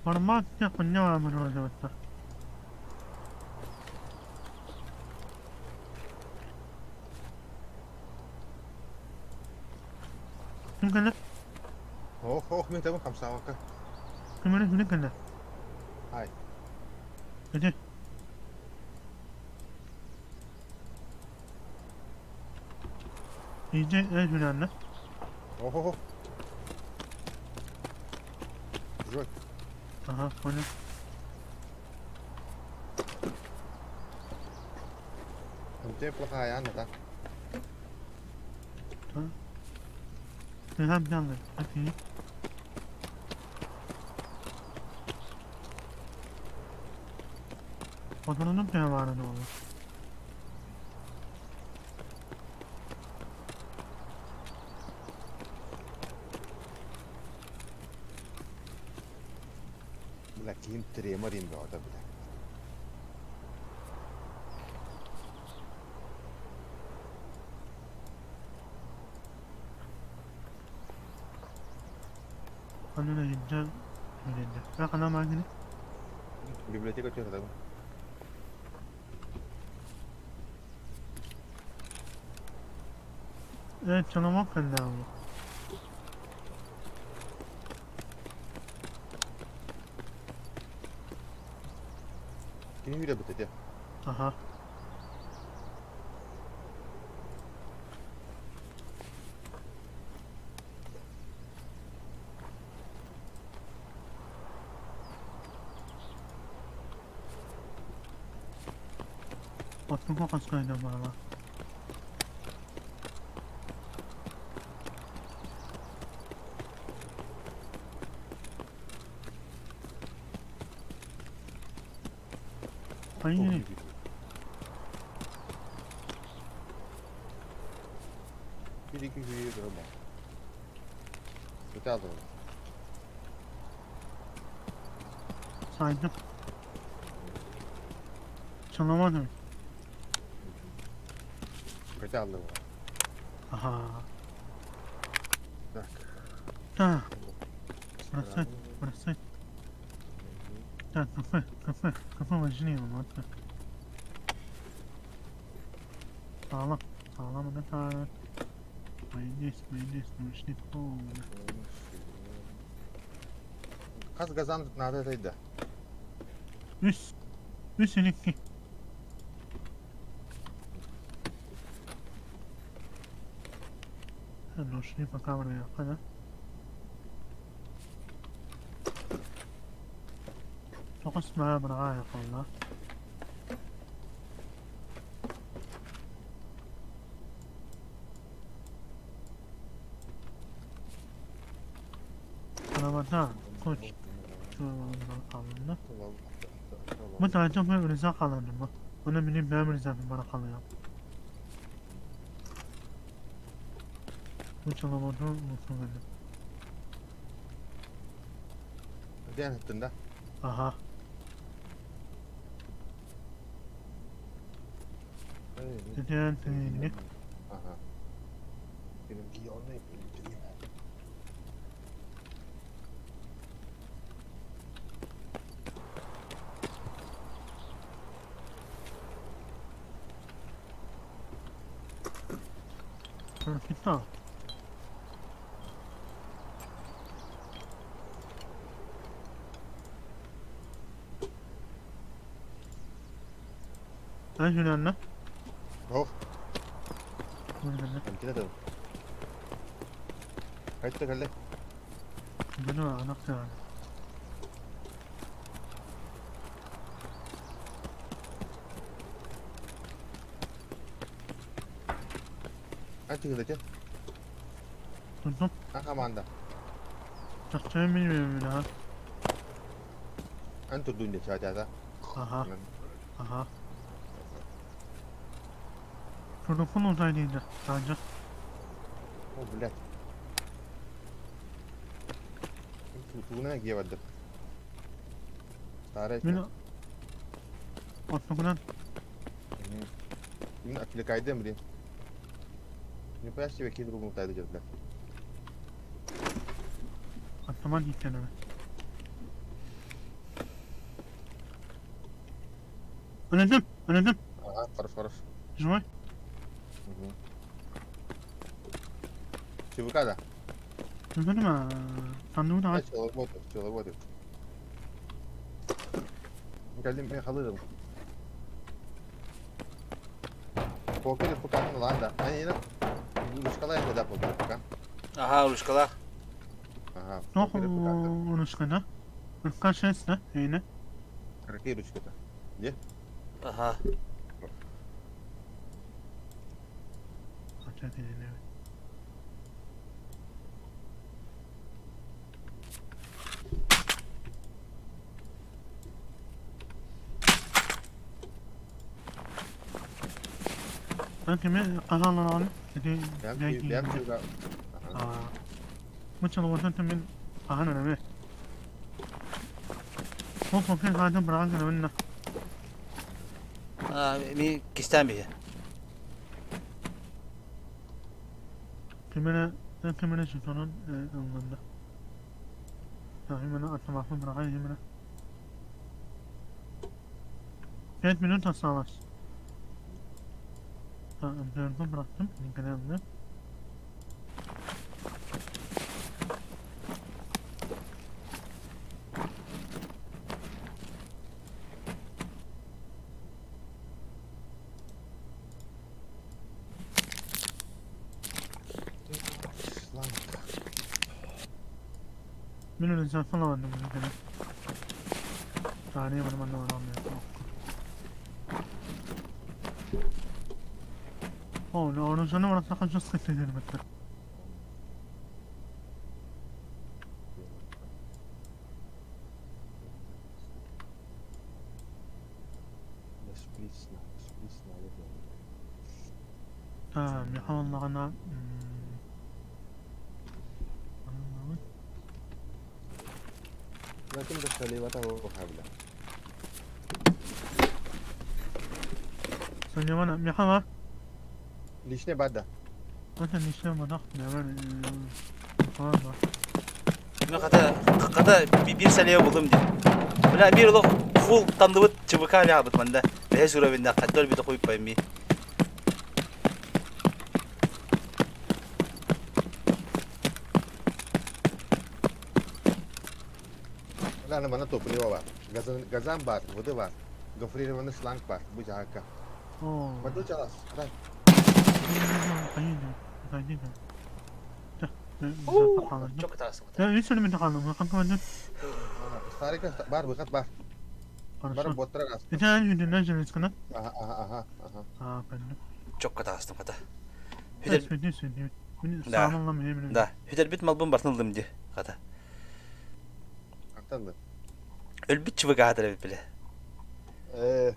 Формат хуйня вроде Ким кэллэ? Ох, ох, мен табын хамсаабакка. Ким эрэ ким кэллэ? Ай. Ити. Иди э хүлээннэ. Ох, ох, ох. Жой. Ага, понял. Ты плохая, Анна, да? Да. Ты там. Окей. Хотонунум төһө баара буолла? Бля, киһим тремор им бөҕөтө, бля. Ханна иһирдьэ киирэллэр. Э ханан баар кини? Библиотека түһэ Э, чоломок кэллэҕим. Кини үүрэ бит ити. Аха. Оттуга хаскайда баала. Hayır. Bir iki hüyü durma. Öte aldım. Saydım. Çalamadım. Öte aldım. Aha. Так. Так. Бросать, бросать. Так, кафе, кафе, кафе важнее, вот. Sağlam, sağlam ne kadar. Mayonez, mayonez, наушник, Хас газан надо это Үс, үс iki. Наушник пока да? تقص معاه برعاية والله. رمضان كوتش متى جمع رزاق على النمو وانا مني بنعمل رزاق بركة الله وش رمضان مصمم Диэн ыттында. Аха. Диэн тиник. Ага. Benim giyonla Perfecto. Ай, Julianna. Ох, Julianna. ким это? Қайтты кәлі. Bunu anakta. Антигы дете. Tutup А команда. takacağım bilmiyorum bir daha. Ан турдун де чатята. Aha. Aha. Turukun uzaylıydı sadece. О, блядь. Тугуна кие бардым. Старая. Мен Оттугунан Именно отвлекайдым, блин. Не понимаешь, тебе какие другому тайду делать, бля. автомат yükleneme. Öldüm, öldüm. Ага, хорош, хорош. Живой? Угу. ЧВК, да? Öldüm ha. Sandığı da aç. Пчеловод, пчеловод. Калим мен халырым. Покер пока ну ладно. Они на ручкалай да покер пока. Ага, ручкалах. Ага. Yok покер пока. ручкада. Ручка шесть да, yine. Какие ручки-то? Где? Ага. Kaç evet. Кими хаһааланаҕын ити Бэйэм бэйэм чуга. Бу чалугунтан мин хаһан эрэми. Ол попин хаатын быраҕан кэлэбин да. Ми кистээн биһи. Кимэрэ кимэрэ сутанан ылланна. Именно автоматын быраҕан именно. 5 минут осталось. МТР-ны бырахтым, Николаевна. Мин үлүнсэхпин ыланным кэлэ. Тааныы маны манна баран О, оружие барасаха жестко сидербиттер. Шприц шприц Та, миэхэ буоллаҕына Лаким да саливата хабла. Соня, миэхэ ма? Лишне бада. Это лишне бада. Наверное, Мен хата хата биир сэлиэ булдум дии. Бля биир олох фул тандыбыт ЧВК лаабыт манда. Бэһэ суровинна хаттор бит хуйпайми. Ладно, мана топливо бар. Газан, газан бар, воды бар. Гофрированный шланг бар. Бу жаакка. Баду чалас. Дай. Старика бар, выход бар. Бар боттара газ. Ага, ага, ага, ага. Чокка таҕыстым хата. Да. Да. Хүтэрбит малбын бартын ыллым дии хата. Антан Өлбүт ЧВК аатыр эбит биле. Э.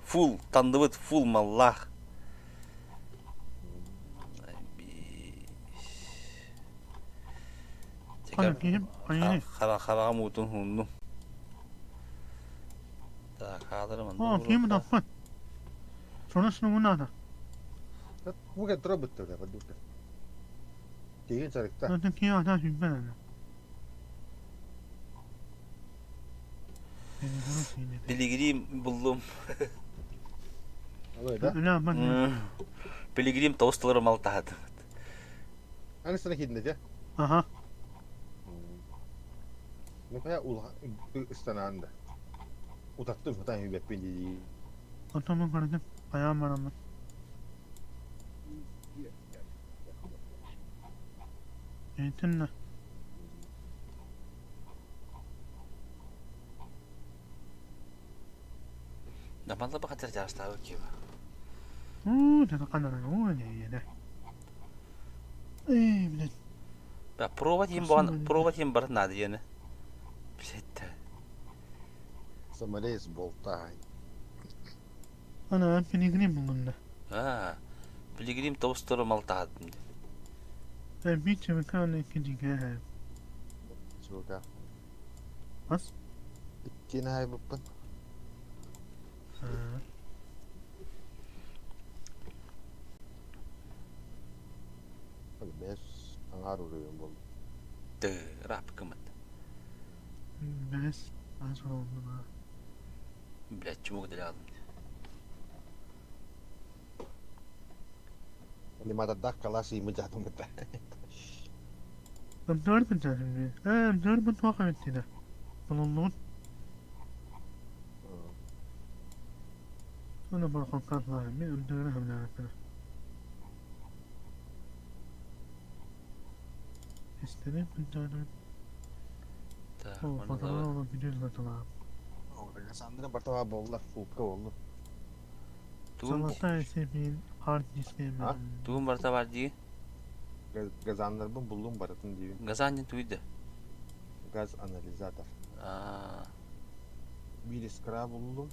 Фул тандыбыт фул маллаах. Хараҕым уутун уһуннум. Так, хааларым О, ким таппыт? Соносну надо. Буга дробытты да бадука. Тиген сарыкта. Это ким ата сүнбен. Пилигрим буллум. Да? Пилигрим тоҕус мал таһат. Анысына кидинде же? Ага. Нухая улха ыстанаанда. Утаттым хатан хүбэппин дии. Отомун көрдүм. Айаам бараммын. Эйтиннэ. Дамалла бахатыр жаастаабы киба. Уу, татаканара уу не Эй, блядь. Да, пробовать им бан, пробовать им бар надо ені. Блядь. Самолез болтай. Ана пилигрим булдум да. А, пилигрим тоҕус мал таһат. Би ЧВК кидиге. ЧВК. Бас? Иккини хайбыппын. Бес аңар уруйун болду. Ты, рап кымыт. Бес аз болду ба. Блядь, чумук делядым. Лиматадах каласы имы жатым бит. М4 бит. Э, М4 бит вака бит Булуннун. Аны бархан катлар. Мин М4 хәм дә. İstedim М4. Так, О, паталар видео затала. Сандыры бартава болла, фулка болду. Салата сепин hard disk Тугун барта бар дии. Газандарбын буллум баратын дейбин. Газанин туйды. Газ анализатор. А. Бир искра буллум.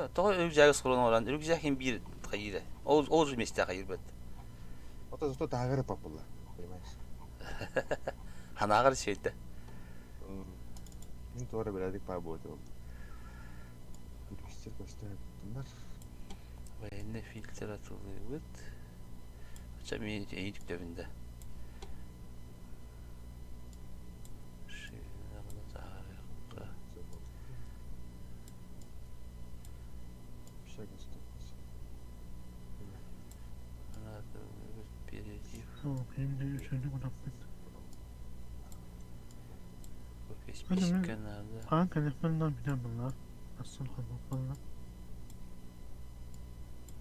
Тоҕо рюкзагы схрон оҥорон, рюкзак иһин биир хайыыра. Ол ол же миэстэ хайыырбыт. Вот зато таагыры попула, понимаешь? Ханааҕар сиэйдэ. Мин туора бэрээдик паа буолуом. Күлүксэр көстөр Военный фильтр атылыыбыт. Ача мин эйи түктэбин да. Шина таарыахха. Списка надо.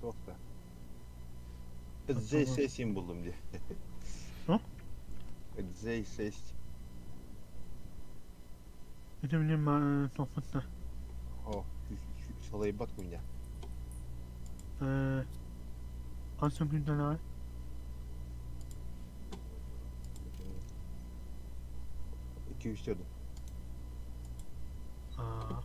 Туох да. З6 буллум дии. Туох? З6. Ити билим туохпут да. О, салайбат хуйня. Хас күнтэн 200 дедим. Hatta.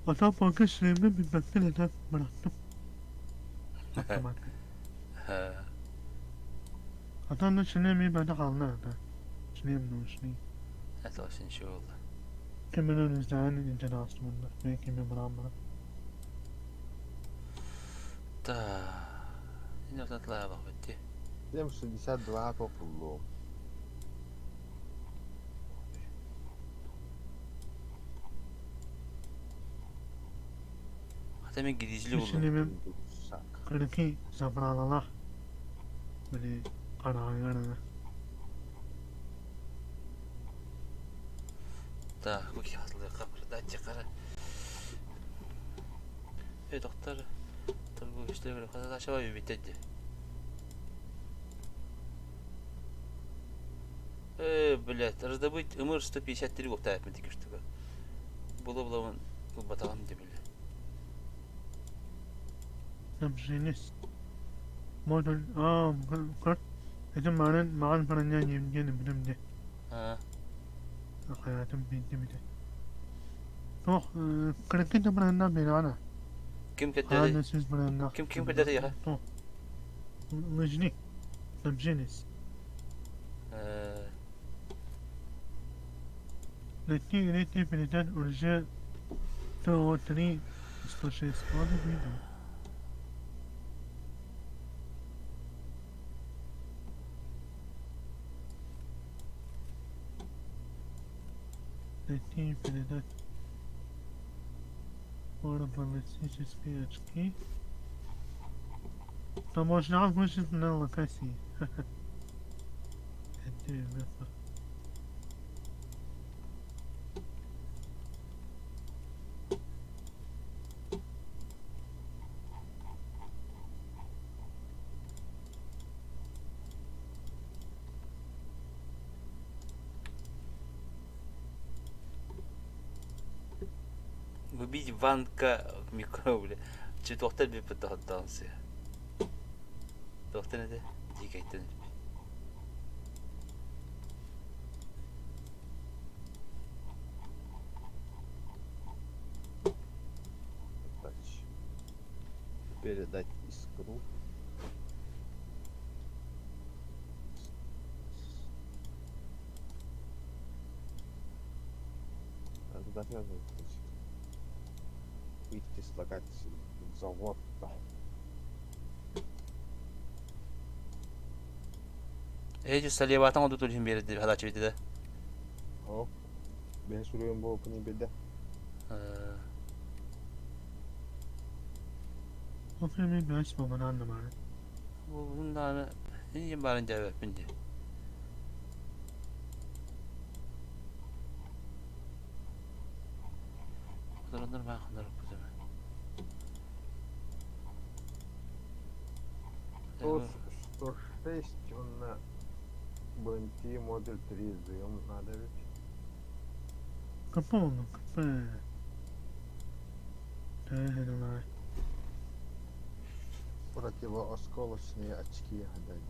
Adam banka işlemini bilmekte neden bıraktım. Bak. Adam da çilemeyi bende kaldı da. Çileyim de çileyim. Evet olsun şey oldu. Kimin önünüzde ince aslında. Ben kimin bırakmadım. Да. Не отатлаа бах битти. 762 популлуом. Хата мен гризли булдум. Çilemim kırıkı zabralallah. Böyle kararlarını. Да, көки хатлы капырда чыкара. Э, доктор. Торгу иштер хата ашаба битеди. Э, блядь, раздобыть МР 153 гоптает мен штука. Было было он батагам деп биле. Снабженец. Модуль. А, как? Это маған маған броня емген білімде. А. Hayatım bildi bir de. Yok, 42 de branda beri ana. Ким Ана кетти? сөз бранда. Ким ким кетти я? Тоқ. Лыжник. Снабженец. Э, Найти третий передать уже ТО-3 106. Ладно, видно. Найти и передать парабаллистические очки. Там можно выжить на локации. Это ребята. Выбить ванка микро, бля. Чи доктор би поддансы. Доктор это дикайтын. Передать искру. А туда надо Выйти с локации завод. Эти салеватан оду тулхин берди, хадачы бити да. О, ben soruyorum bu opening bildi. Opening bir babanı anlamadım. Bundan ne barın cevap bindi. Dur ben xanlar okudum. 106 на БМТ модуль 3 зым надо ведь. Капа oldu, капа. Противоосколочные очки гадай.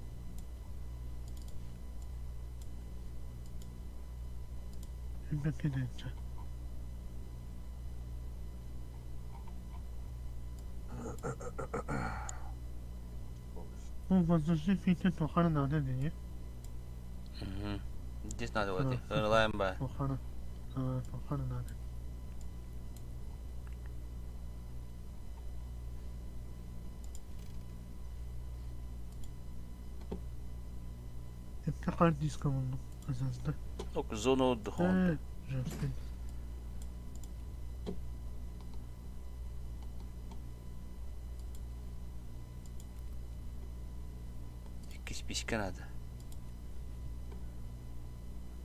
Здесь надо вот. Ылайым ба. Ок, зона отдыха. Иккис списка надо.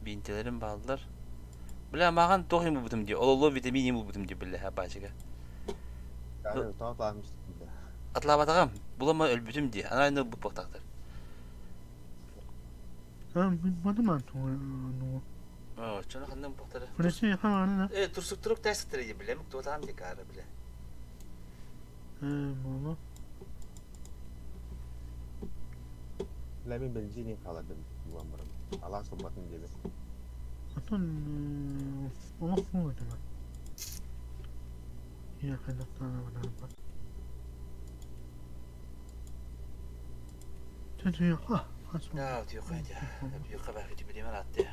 Бинтелерин бааллар. Бля, маған туох юм булбутум дии. Ололо витамин булбутум дии биллэ баачыга. Атлаабатаҕым. Булама өлбүтүм дии. Анаа ылбыт буолтахтар. Чоно ханнан буохтара. Э, турсуктурук тайсыктара дии билэ. Туотаам дии каара билэ. Ләмин бензин халадым булан барам. Алас булбатын диэбит. Да, тиохай дии. Биохэ баахы тибилимен атты.